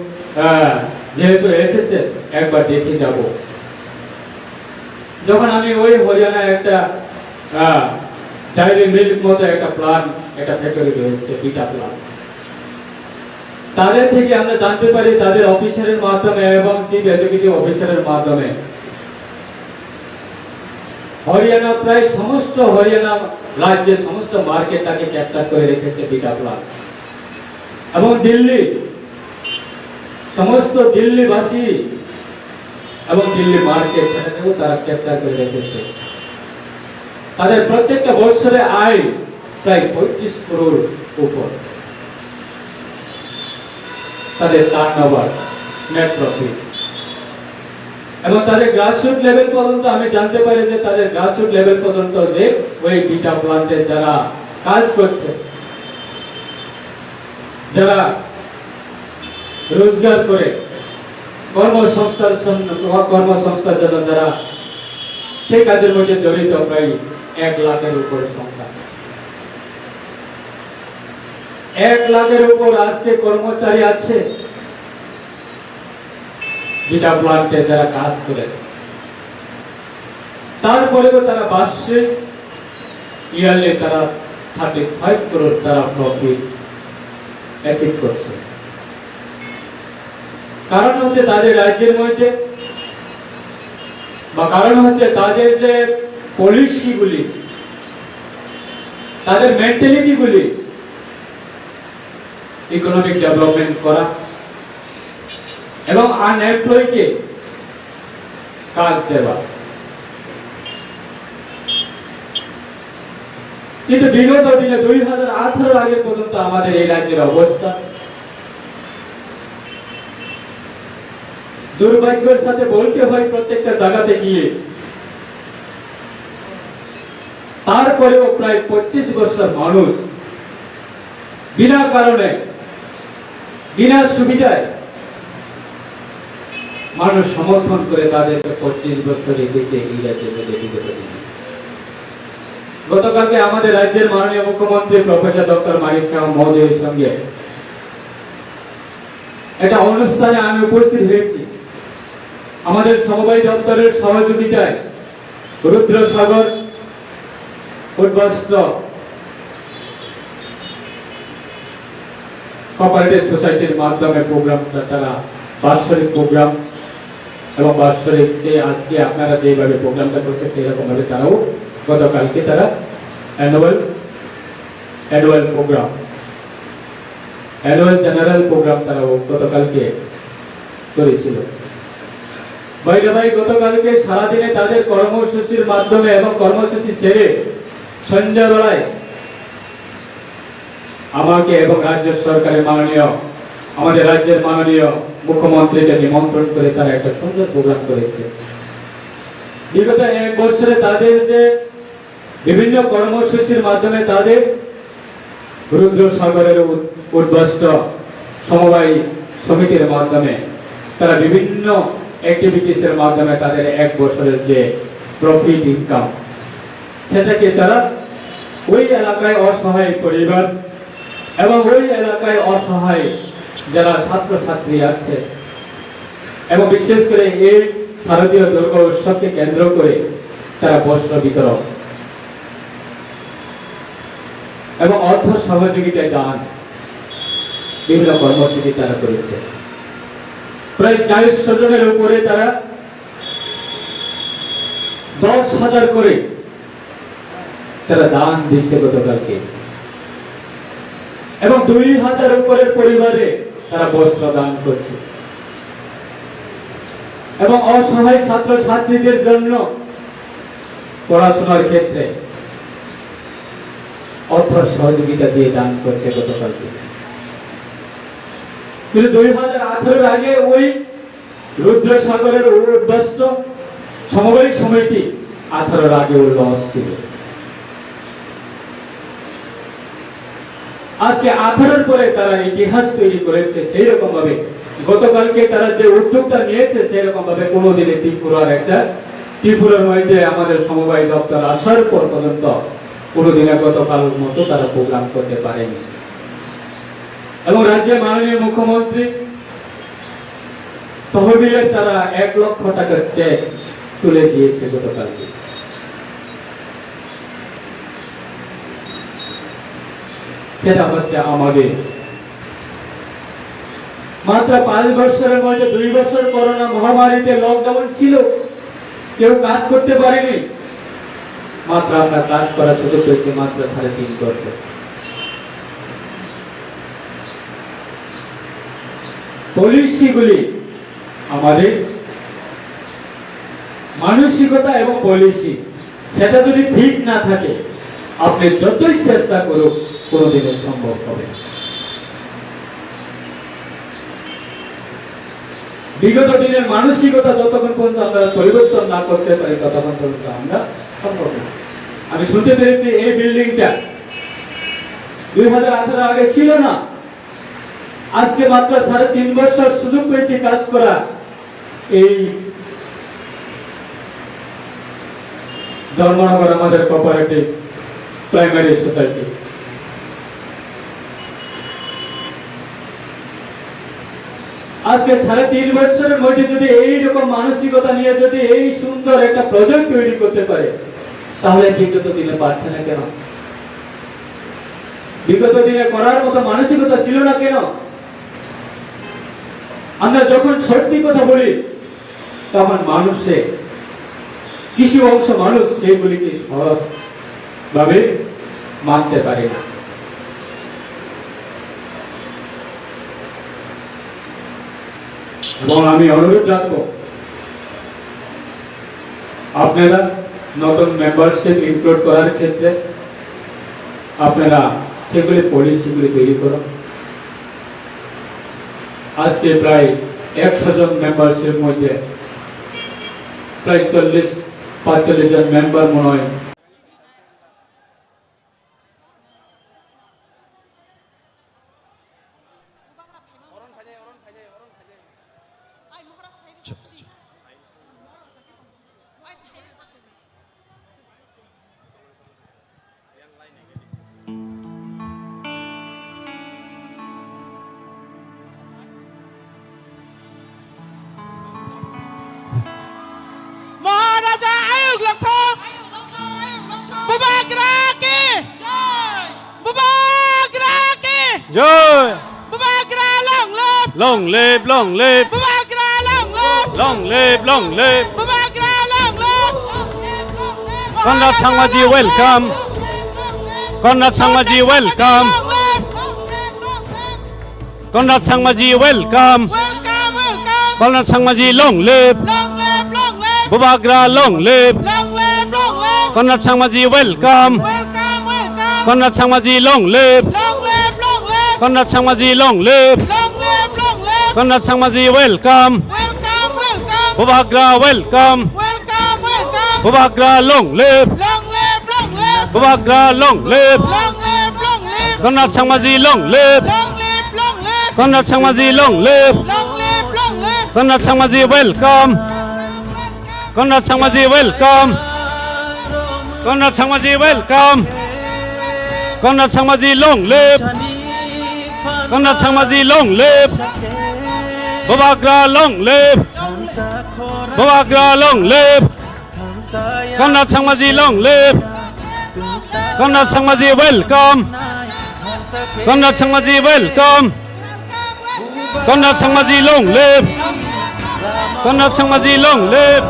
আহ, যেহেতু এসেছে, একবার দেখে যাব। যখন আমি ওই হরিয়ানা একটা, আহ, ডায়েরি মিল্ক মতো একটা প্ল্যান্ট, একটা ফ্যাক্টরি রয়েছে, বিটা প্ল্যান্ট, তাদের থেকে আমরা জানতে পারি, তাদের অফিসারের মাধ্যমে এবং চিফ এক্সিকিউটিভ অফিসারের মাধ্যমে হরিয়ানা, প্রায় সমস্ত হরিয়ানা রাজ্যের সমস্ত মার্কেট তাকে ক্যাপচার করে রেখেছে বিটা প্ল্যান্ট। এবং দিল্লি, সমস্ত দিল্লিবাসী এবং দিল্লি মার্কেট, সেটাকেও তারা ক্যাপচার করে রেখেছে। তাদের প্রত্যেকটা বছরে আয় প্রায় পঁয়ত্রিশ করোড় উপর। তাদের টার্নওভার, নেট প্রফিট। এবং তাদের গ্রাসরুট লেভেল পর্যন্ত আমি জানতে পারি যে তাদের গ্রাসরুট লেভেল পর্যন্ত যে ওই বিটা প্ল্যান্টে যারা কাজ করছে, যারা রোজগার করে কর্মসংস্থার জন্য, কর্মসংস্থার জন্য যারা সেই কাজের মধ্যে জড়িত প্রায় এক লাখের উপরে সংখ্যা। এক লাখের উপর আজকে কর্মচারী আছে বিটা প্ল্যান্টে যারা কাজ করে। তারপরেও তারা বার্ষিক, ইয়ারলি তারা থার্টি ফাইভ করোড় তারা প্রফিট অ্যাচিভ করছে। কারণ হচ্ছে তাদের রাজ্যের মধ্যে, বা কারণ হচ্ছে তাদের যে পলিসিগুলি, তাদের মেন্টালিটিগুলি, ইকোনমিক ডেভেলপমেন্ট করা এবং আনএমপ্লয়কে কাজ দেওয়া। কিন্তু বিগত দিনে দুই হাজার আঠারো আগের পর্যন্ত আমাদের এই রাজ্যের অবস্থা দুর্ভাগ্যের সাথে বলতে হয়, প্রত্যেকটা জায়গাতে গিয়ে তারপরেও প্রায় পঁচিশ বছর মানুষ বিনা কারণে, বিনা সুবিধায় মানুষ সমর্থন করে তাদেরকে পঁচিশ বছর রেখেছে এই রাজ্যের মধ্যে বিগত দিনে। গতকালকে আমাদের রাজ্যের মাননীয় মুখ্যমন্ত্রী প্রফেসর ডক্টর মানিক সাহা মহোদয়ের সঙ্গে একটা অনুষ্ঠানে আমি উপস্থিত হয়েছি। আমাদের সমবায় দপ্তরের সহযোগিতায় রুদ্রসাগর উদ্বাস্তু কোঅপারেটিভ সোসাইটির মাধ্যমে প্রোগ্রামটা তারা বাৎসরিক প্রোগ্রাম এবং বাৎসরিক সে আজকে আপনারা যেভাবে প্রোগ্রামটা করছে সেরকম ভাবে তারাও গতকালকে তারা annual annual program, annual general program তারা গতকালকে করেছিল। বাইরে ভাই গতকালকে সারাদিনে তাদের কর্মসূচির মাধ্যমে এবং কর্মসূচি সেরে সন্ধ্যাবেলায় আমাকে এবং রাজ্য সরকারের মাননীয়, আমাদের রাজ্যের মাননীয় মুখ্যমন্ত্রীকে নিমন্ত্রণ করে তারা একটা সুন্দর প্রোগ্রাম করেছে। বিগত এক বছরে তাদের যে বিভিন্ন কর্মসূচির মাধ্যমে তাদের রুদ্রসাগরের উদ-, উদ্বাস্তু সমবায় সমিতির মাধ্যমে তারা বিভিন্ন অ্যাক্টিভিটিসের মাধ্যমে তাদের এক বছরের যে প্রফিট ইনকাম, সেটাকে তারা ওই এলাকায় অসহায় পরিবার এবং ওই এলাকায় অসহায় যারা ছাত্রছাত্রী আছে এবং বিশেষ করে এই শারদীয় দুর্গা উৎসবকে কেন্দ্র করে তারা বস্ত্র বিতরণ এবং অর্থ সহযোগিতায় দান, বিভিন্ন কর্মসূচি তারা করেছে। প্রায় চারশো জনের উপরে তারা দশ হাজার করে তারা দান দিচ্ছে গতকালকে, এবং দুই হাজার উপরের পরিবারে তারা বস্ত্র দান করছে, এবং অসহায় ছাত্র ছাত্রীদের জন্য পড়াশোনার ক্ষেত্রে অর্থ সহযোগিতা দিয়ে দান করছে গতকালকে। কিন্তু দুই হাজার আঠারোর আগে ওই রুদ্রসাগরের উদ্বাস্তু সমবায় সমিতি আঠারোর আগেও লস ছিল। আজকে আঠারোর পরে তারা ইতিহাস তৈরি করেছে। সেই রকম ভাবে গতকালকে তারা যে উদ্যোগটা নিয়েছে, সেই রকম ভাবে কোনোদিনই ত্রিপুরার একটা, ত্রিপুরার মধ্যে আমাদের সমবায় দপ্তর আসার পর পর্যন্ত কোনোদিনে গতকাল মতো তারা প্রোগ্রাম করতে পারেনি। এবং রাজ্যের মাননীয় মুখ্যমন্ত্রী তহবিলের তারা এক লক্ষ টাকার চেক তুলে দিয়েছে গতকালকে। সেটা হচ্ছে আমাদের মাত্র পাঁচ বছরের মধ্যে দুই বছর করোনা মহামারীতে লকডাউন ছিল, কেউ কাজ করতে পারেনি। মাত্র আমরা কাজ করার সুযোগ পেয়েছি মাত্র সাড়ে তিন বছর। পলিসিগুলি, আমাদের মানসিকতা এবং পলিসি, সেটা যদি ঠিক না থাকে, আপনি যতই চেষ্টা করুক, কোনোদিনও সম্ভব হবে না। বিগত দিনের মানসিকতা যতক্ষণ পর্যন্ত আমরা পরিবর্তন না করতে পারি, ততক্ষণ পর্যন্ত আমরা সম্ভব না। আমি শুনতে পেরেছি এই বিল্ডিংটা দুই হাজার আঠারো আগে ছিল না, আজকে মাত্র সাড়ে তিন বছর সুযোগ পেয়েছি কাজ করা। এই ধর্মনগর আমাদের কোঅপারেটিভ প্রাইমারি সোসাইটি। আজকে সাড়ে তিন বছরের মধ্যে যদি এই রকম মানসিকতা নিয়ে যদি এই সুন্দর একটা প্রজেক্ট তৈরি করতে পারে, তাহলে বিগত দিনে পারছে না কেন? বিগত দিনে করার মতো মানসিকতা ছিল না কেন? আমরা যখন সত্যি কথা বলি, তখন মানুষে, কিছু অংশ মানুষ সেইগুলিকে সহজভাবে মানতে পারে না। এবং আমি অনুরোধ রাখবো, আপনারা নতুন মেম্বারশিপ ইনক্লুড করার ক্ষেত্রে আপনারা সেগুলি, পলিসিগুলি তৈরি করুন। আজকে প্রায় একশো জন মেম্বারশিপ মধ্যে প্রায় চল্লিশ পাঁচচল্লিশ জন মেম্বার মনে হয়। Maharaja Ayuk Longthong. Bubagra ki. Bubagra ki. Joy. Bubagra long live. Long live, long live. Bubagra long live. Long live, long live. Bubagra long live. Conrad Sangmaji welcome. Conrad Sangmaji welcome. Conrad Sangmaji welcome. Welcome, welcome. Conrad Sangmaji long live. Long live, long live. Bubagra long live. Long live, long live. Conrad Sangmaji welcome. Welcome, welcome. Conrad Sangmaji long live. Long live, long live. Conrad Sangmaji long live. Long live, long live. Conrad Sangmaji welcome. Welcome, welcome. Bubagra welcome. Welcome, welcome. Bubagra long live. Long live, long live. Bubagra long live. Long live, long live. Conrad Sangmaji long live. Long live, long live. Conrad Sangmaji long live. Long live, long live. Conrad Sangmaji welcome. Conrad Sangmaji welcome. Conrad Sangmaji welcome. Conrad Sangmaji long live. Conrad Sangmaji long live. Bubagra long live. Bubagra long live. Conrad Sangmaji long live. Conrad Sangmaji welcome. Conrad Sangmaji welcome. Conrad Sangmaji long live. Conrad Sangmaji long live.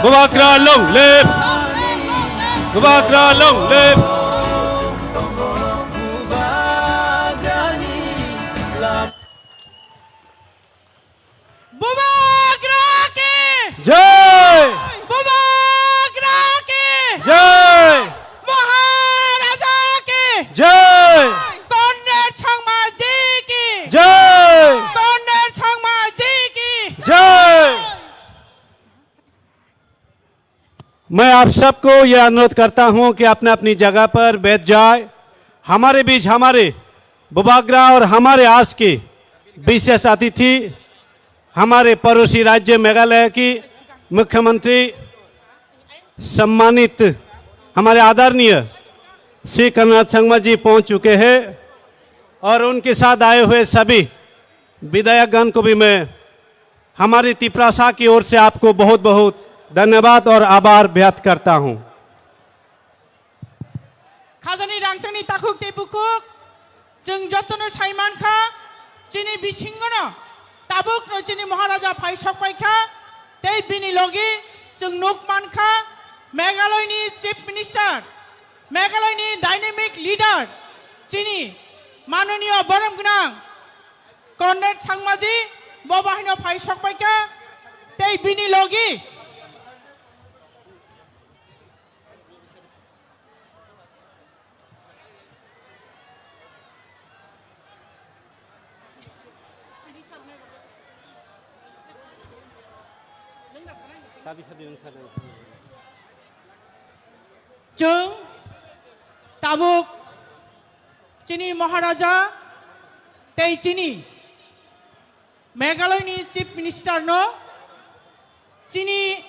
Bubagra long live. Bubagra long live. Bubagra ki! Jai! Bubagra ki! Jai! Maharaja ki! Jai! Conrad Sangmaji ki! Jai! Conrad Sangmaji ki! Jai! मैं आप सबको यह अनुरोध करता हूं कि अपने अपनी जगह पर बैठ जाए। हमारे बीच हमारे बुबाग्रा और हमारे आज के विशेष अतिथि, हमारे पड़ोसी राज्य मेघालय की मुख्यमंत्री सम्मानित हमारे आदरणीय श्री कन्हैया संगमा जी पहुंच चुके हैं और उनके साथ आए हुए सभी विधायकगण को भी मैं हमारी तिपरासा की ओर से आपको बहुत बहुत धन्यवाद और आभार व्यक्त करता हूं। Khajani rangchakni takhuk tei bukhuk, chwng jotono sai mankha, chini bisingono tabukno chini Maharaja phai sokpaikha, tei bini logi chwng nuk mankha, Meghalaya ni Chief Minister, Meghalaya ni dynamic leader, chini manoniyo borom gwnang Conrad Sangmaji bo bahaino phai sokpaikha, tei bini logi Chwng tabuk chini Maharaja tei chini Meghalaya ni Chief Minister no chini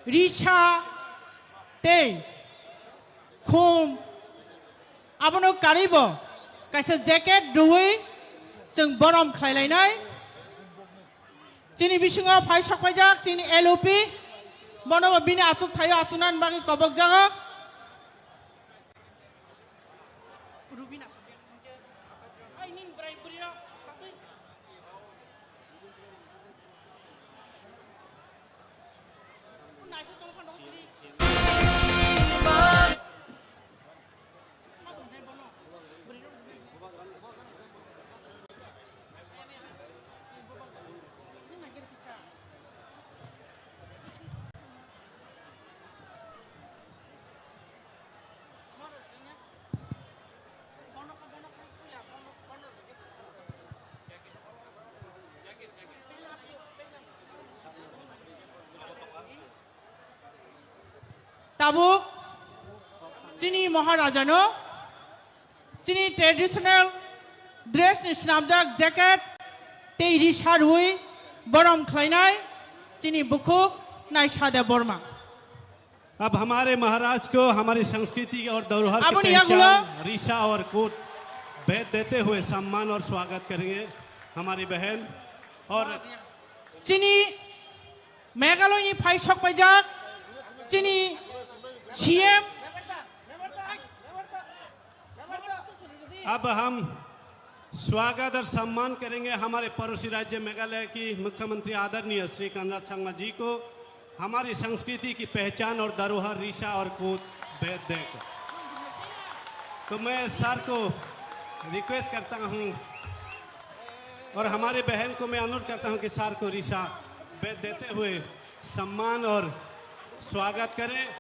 risa tei khum abono karwi bo kaisa jacket rwui chwng borom khlai lainai. Chini bisingo phai sokpaijak chini L O P, bono bo bini achuk thaio achuknani bagwi kobokjago. Rubina. Ai, nini bwrai bwrwirok, pasai. Naisa chong phano sini. Sabo nai bono. Bwrwirok. Sini nagir kisa. Tabuk chini Maharajano chini traditional dress ni swnamjak jacket tei risa rwi borom khlainai chini bukhuk Naisa Debbarma. अब हमारे महाराज को हमारी संस्कृति और धरोहर की Aboni पहचान, yagulo। रिसा और कोट भेद देते हुए सम्मान और स्वागत करेंगे हमारी बहन और Chini Meghalaya ni phai sokpaijak chini C M अब हम स्वागत और सम्मान करेंगे हमारे पड़ोसी राज्य मेघालय की मुख्यमंत्री आदरणीय श्री कोनराड संगमा जी को, हमारी संस्कृति की पहचान और धरोहर रिसा और कोट भेद देकर। तो मैं सर को रिक्वेस्ट करता हूँ और हमारे बहन को मैं अनुरोध करता हूँ कि सर को रिसा भेद देते हुए सम्मान और स्वागत करें।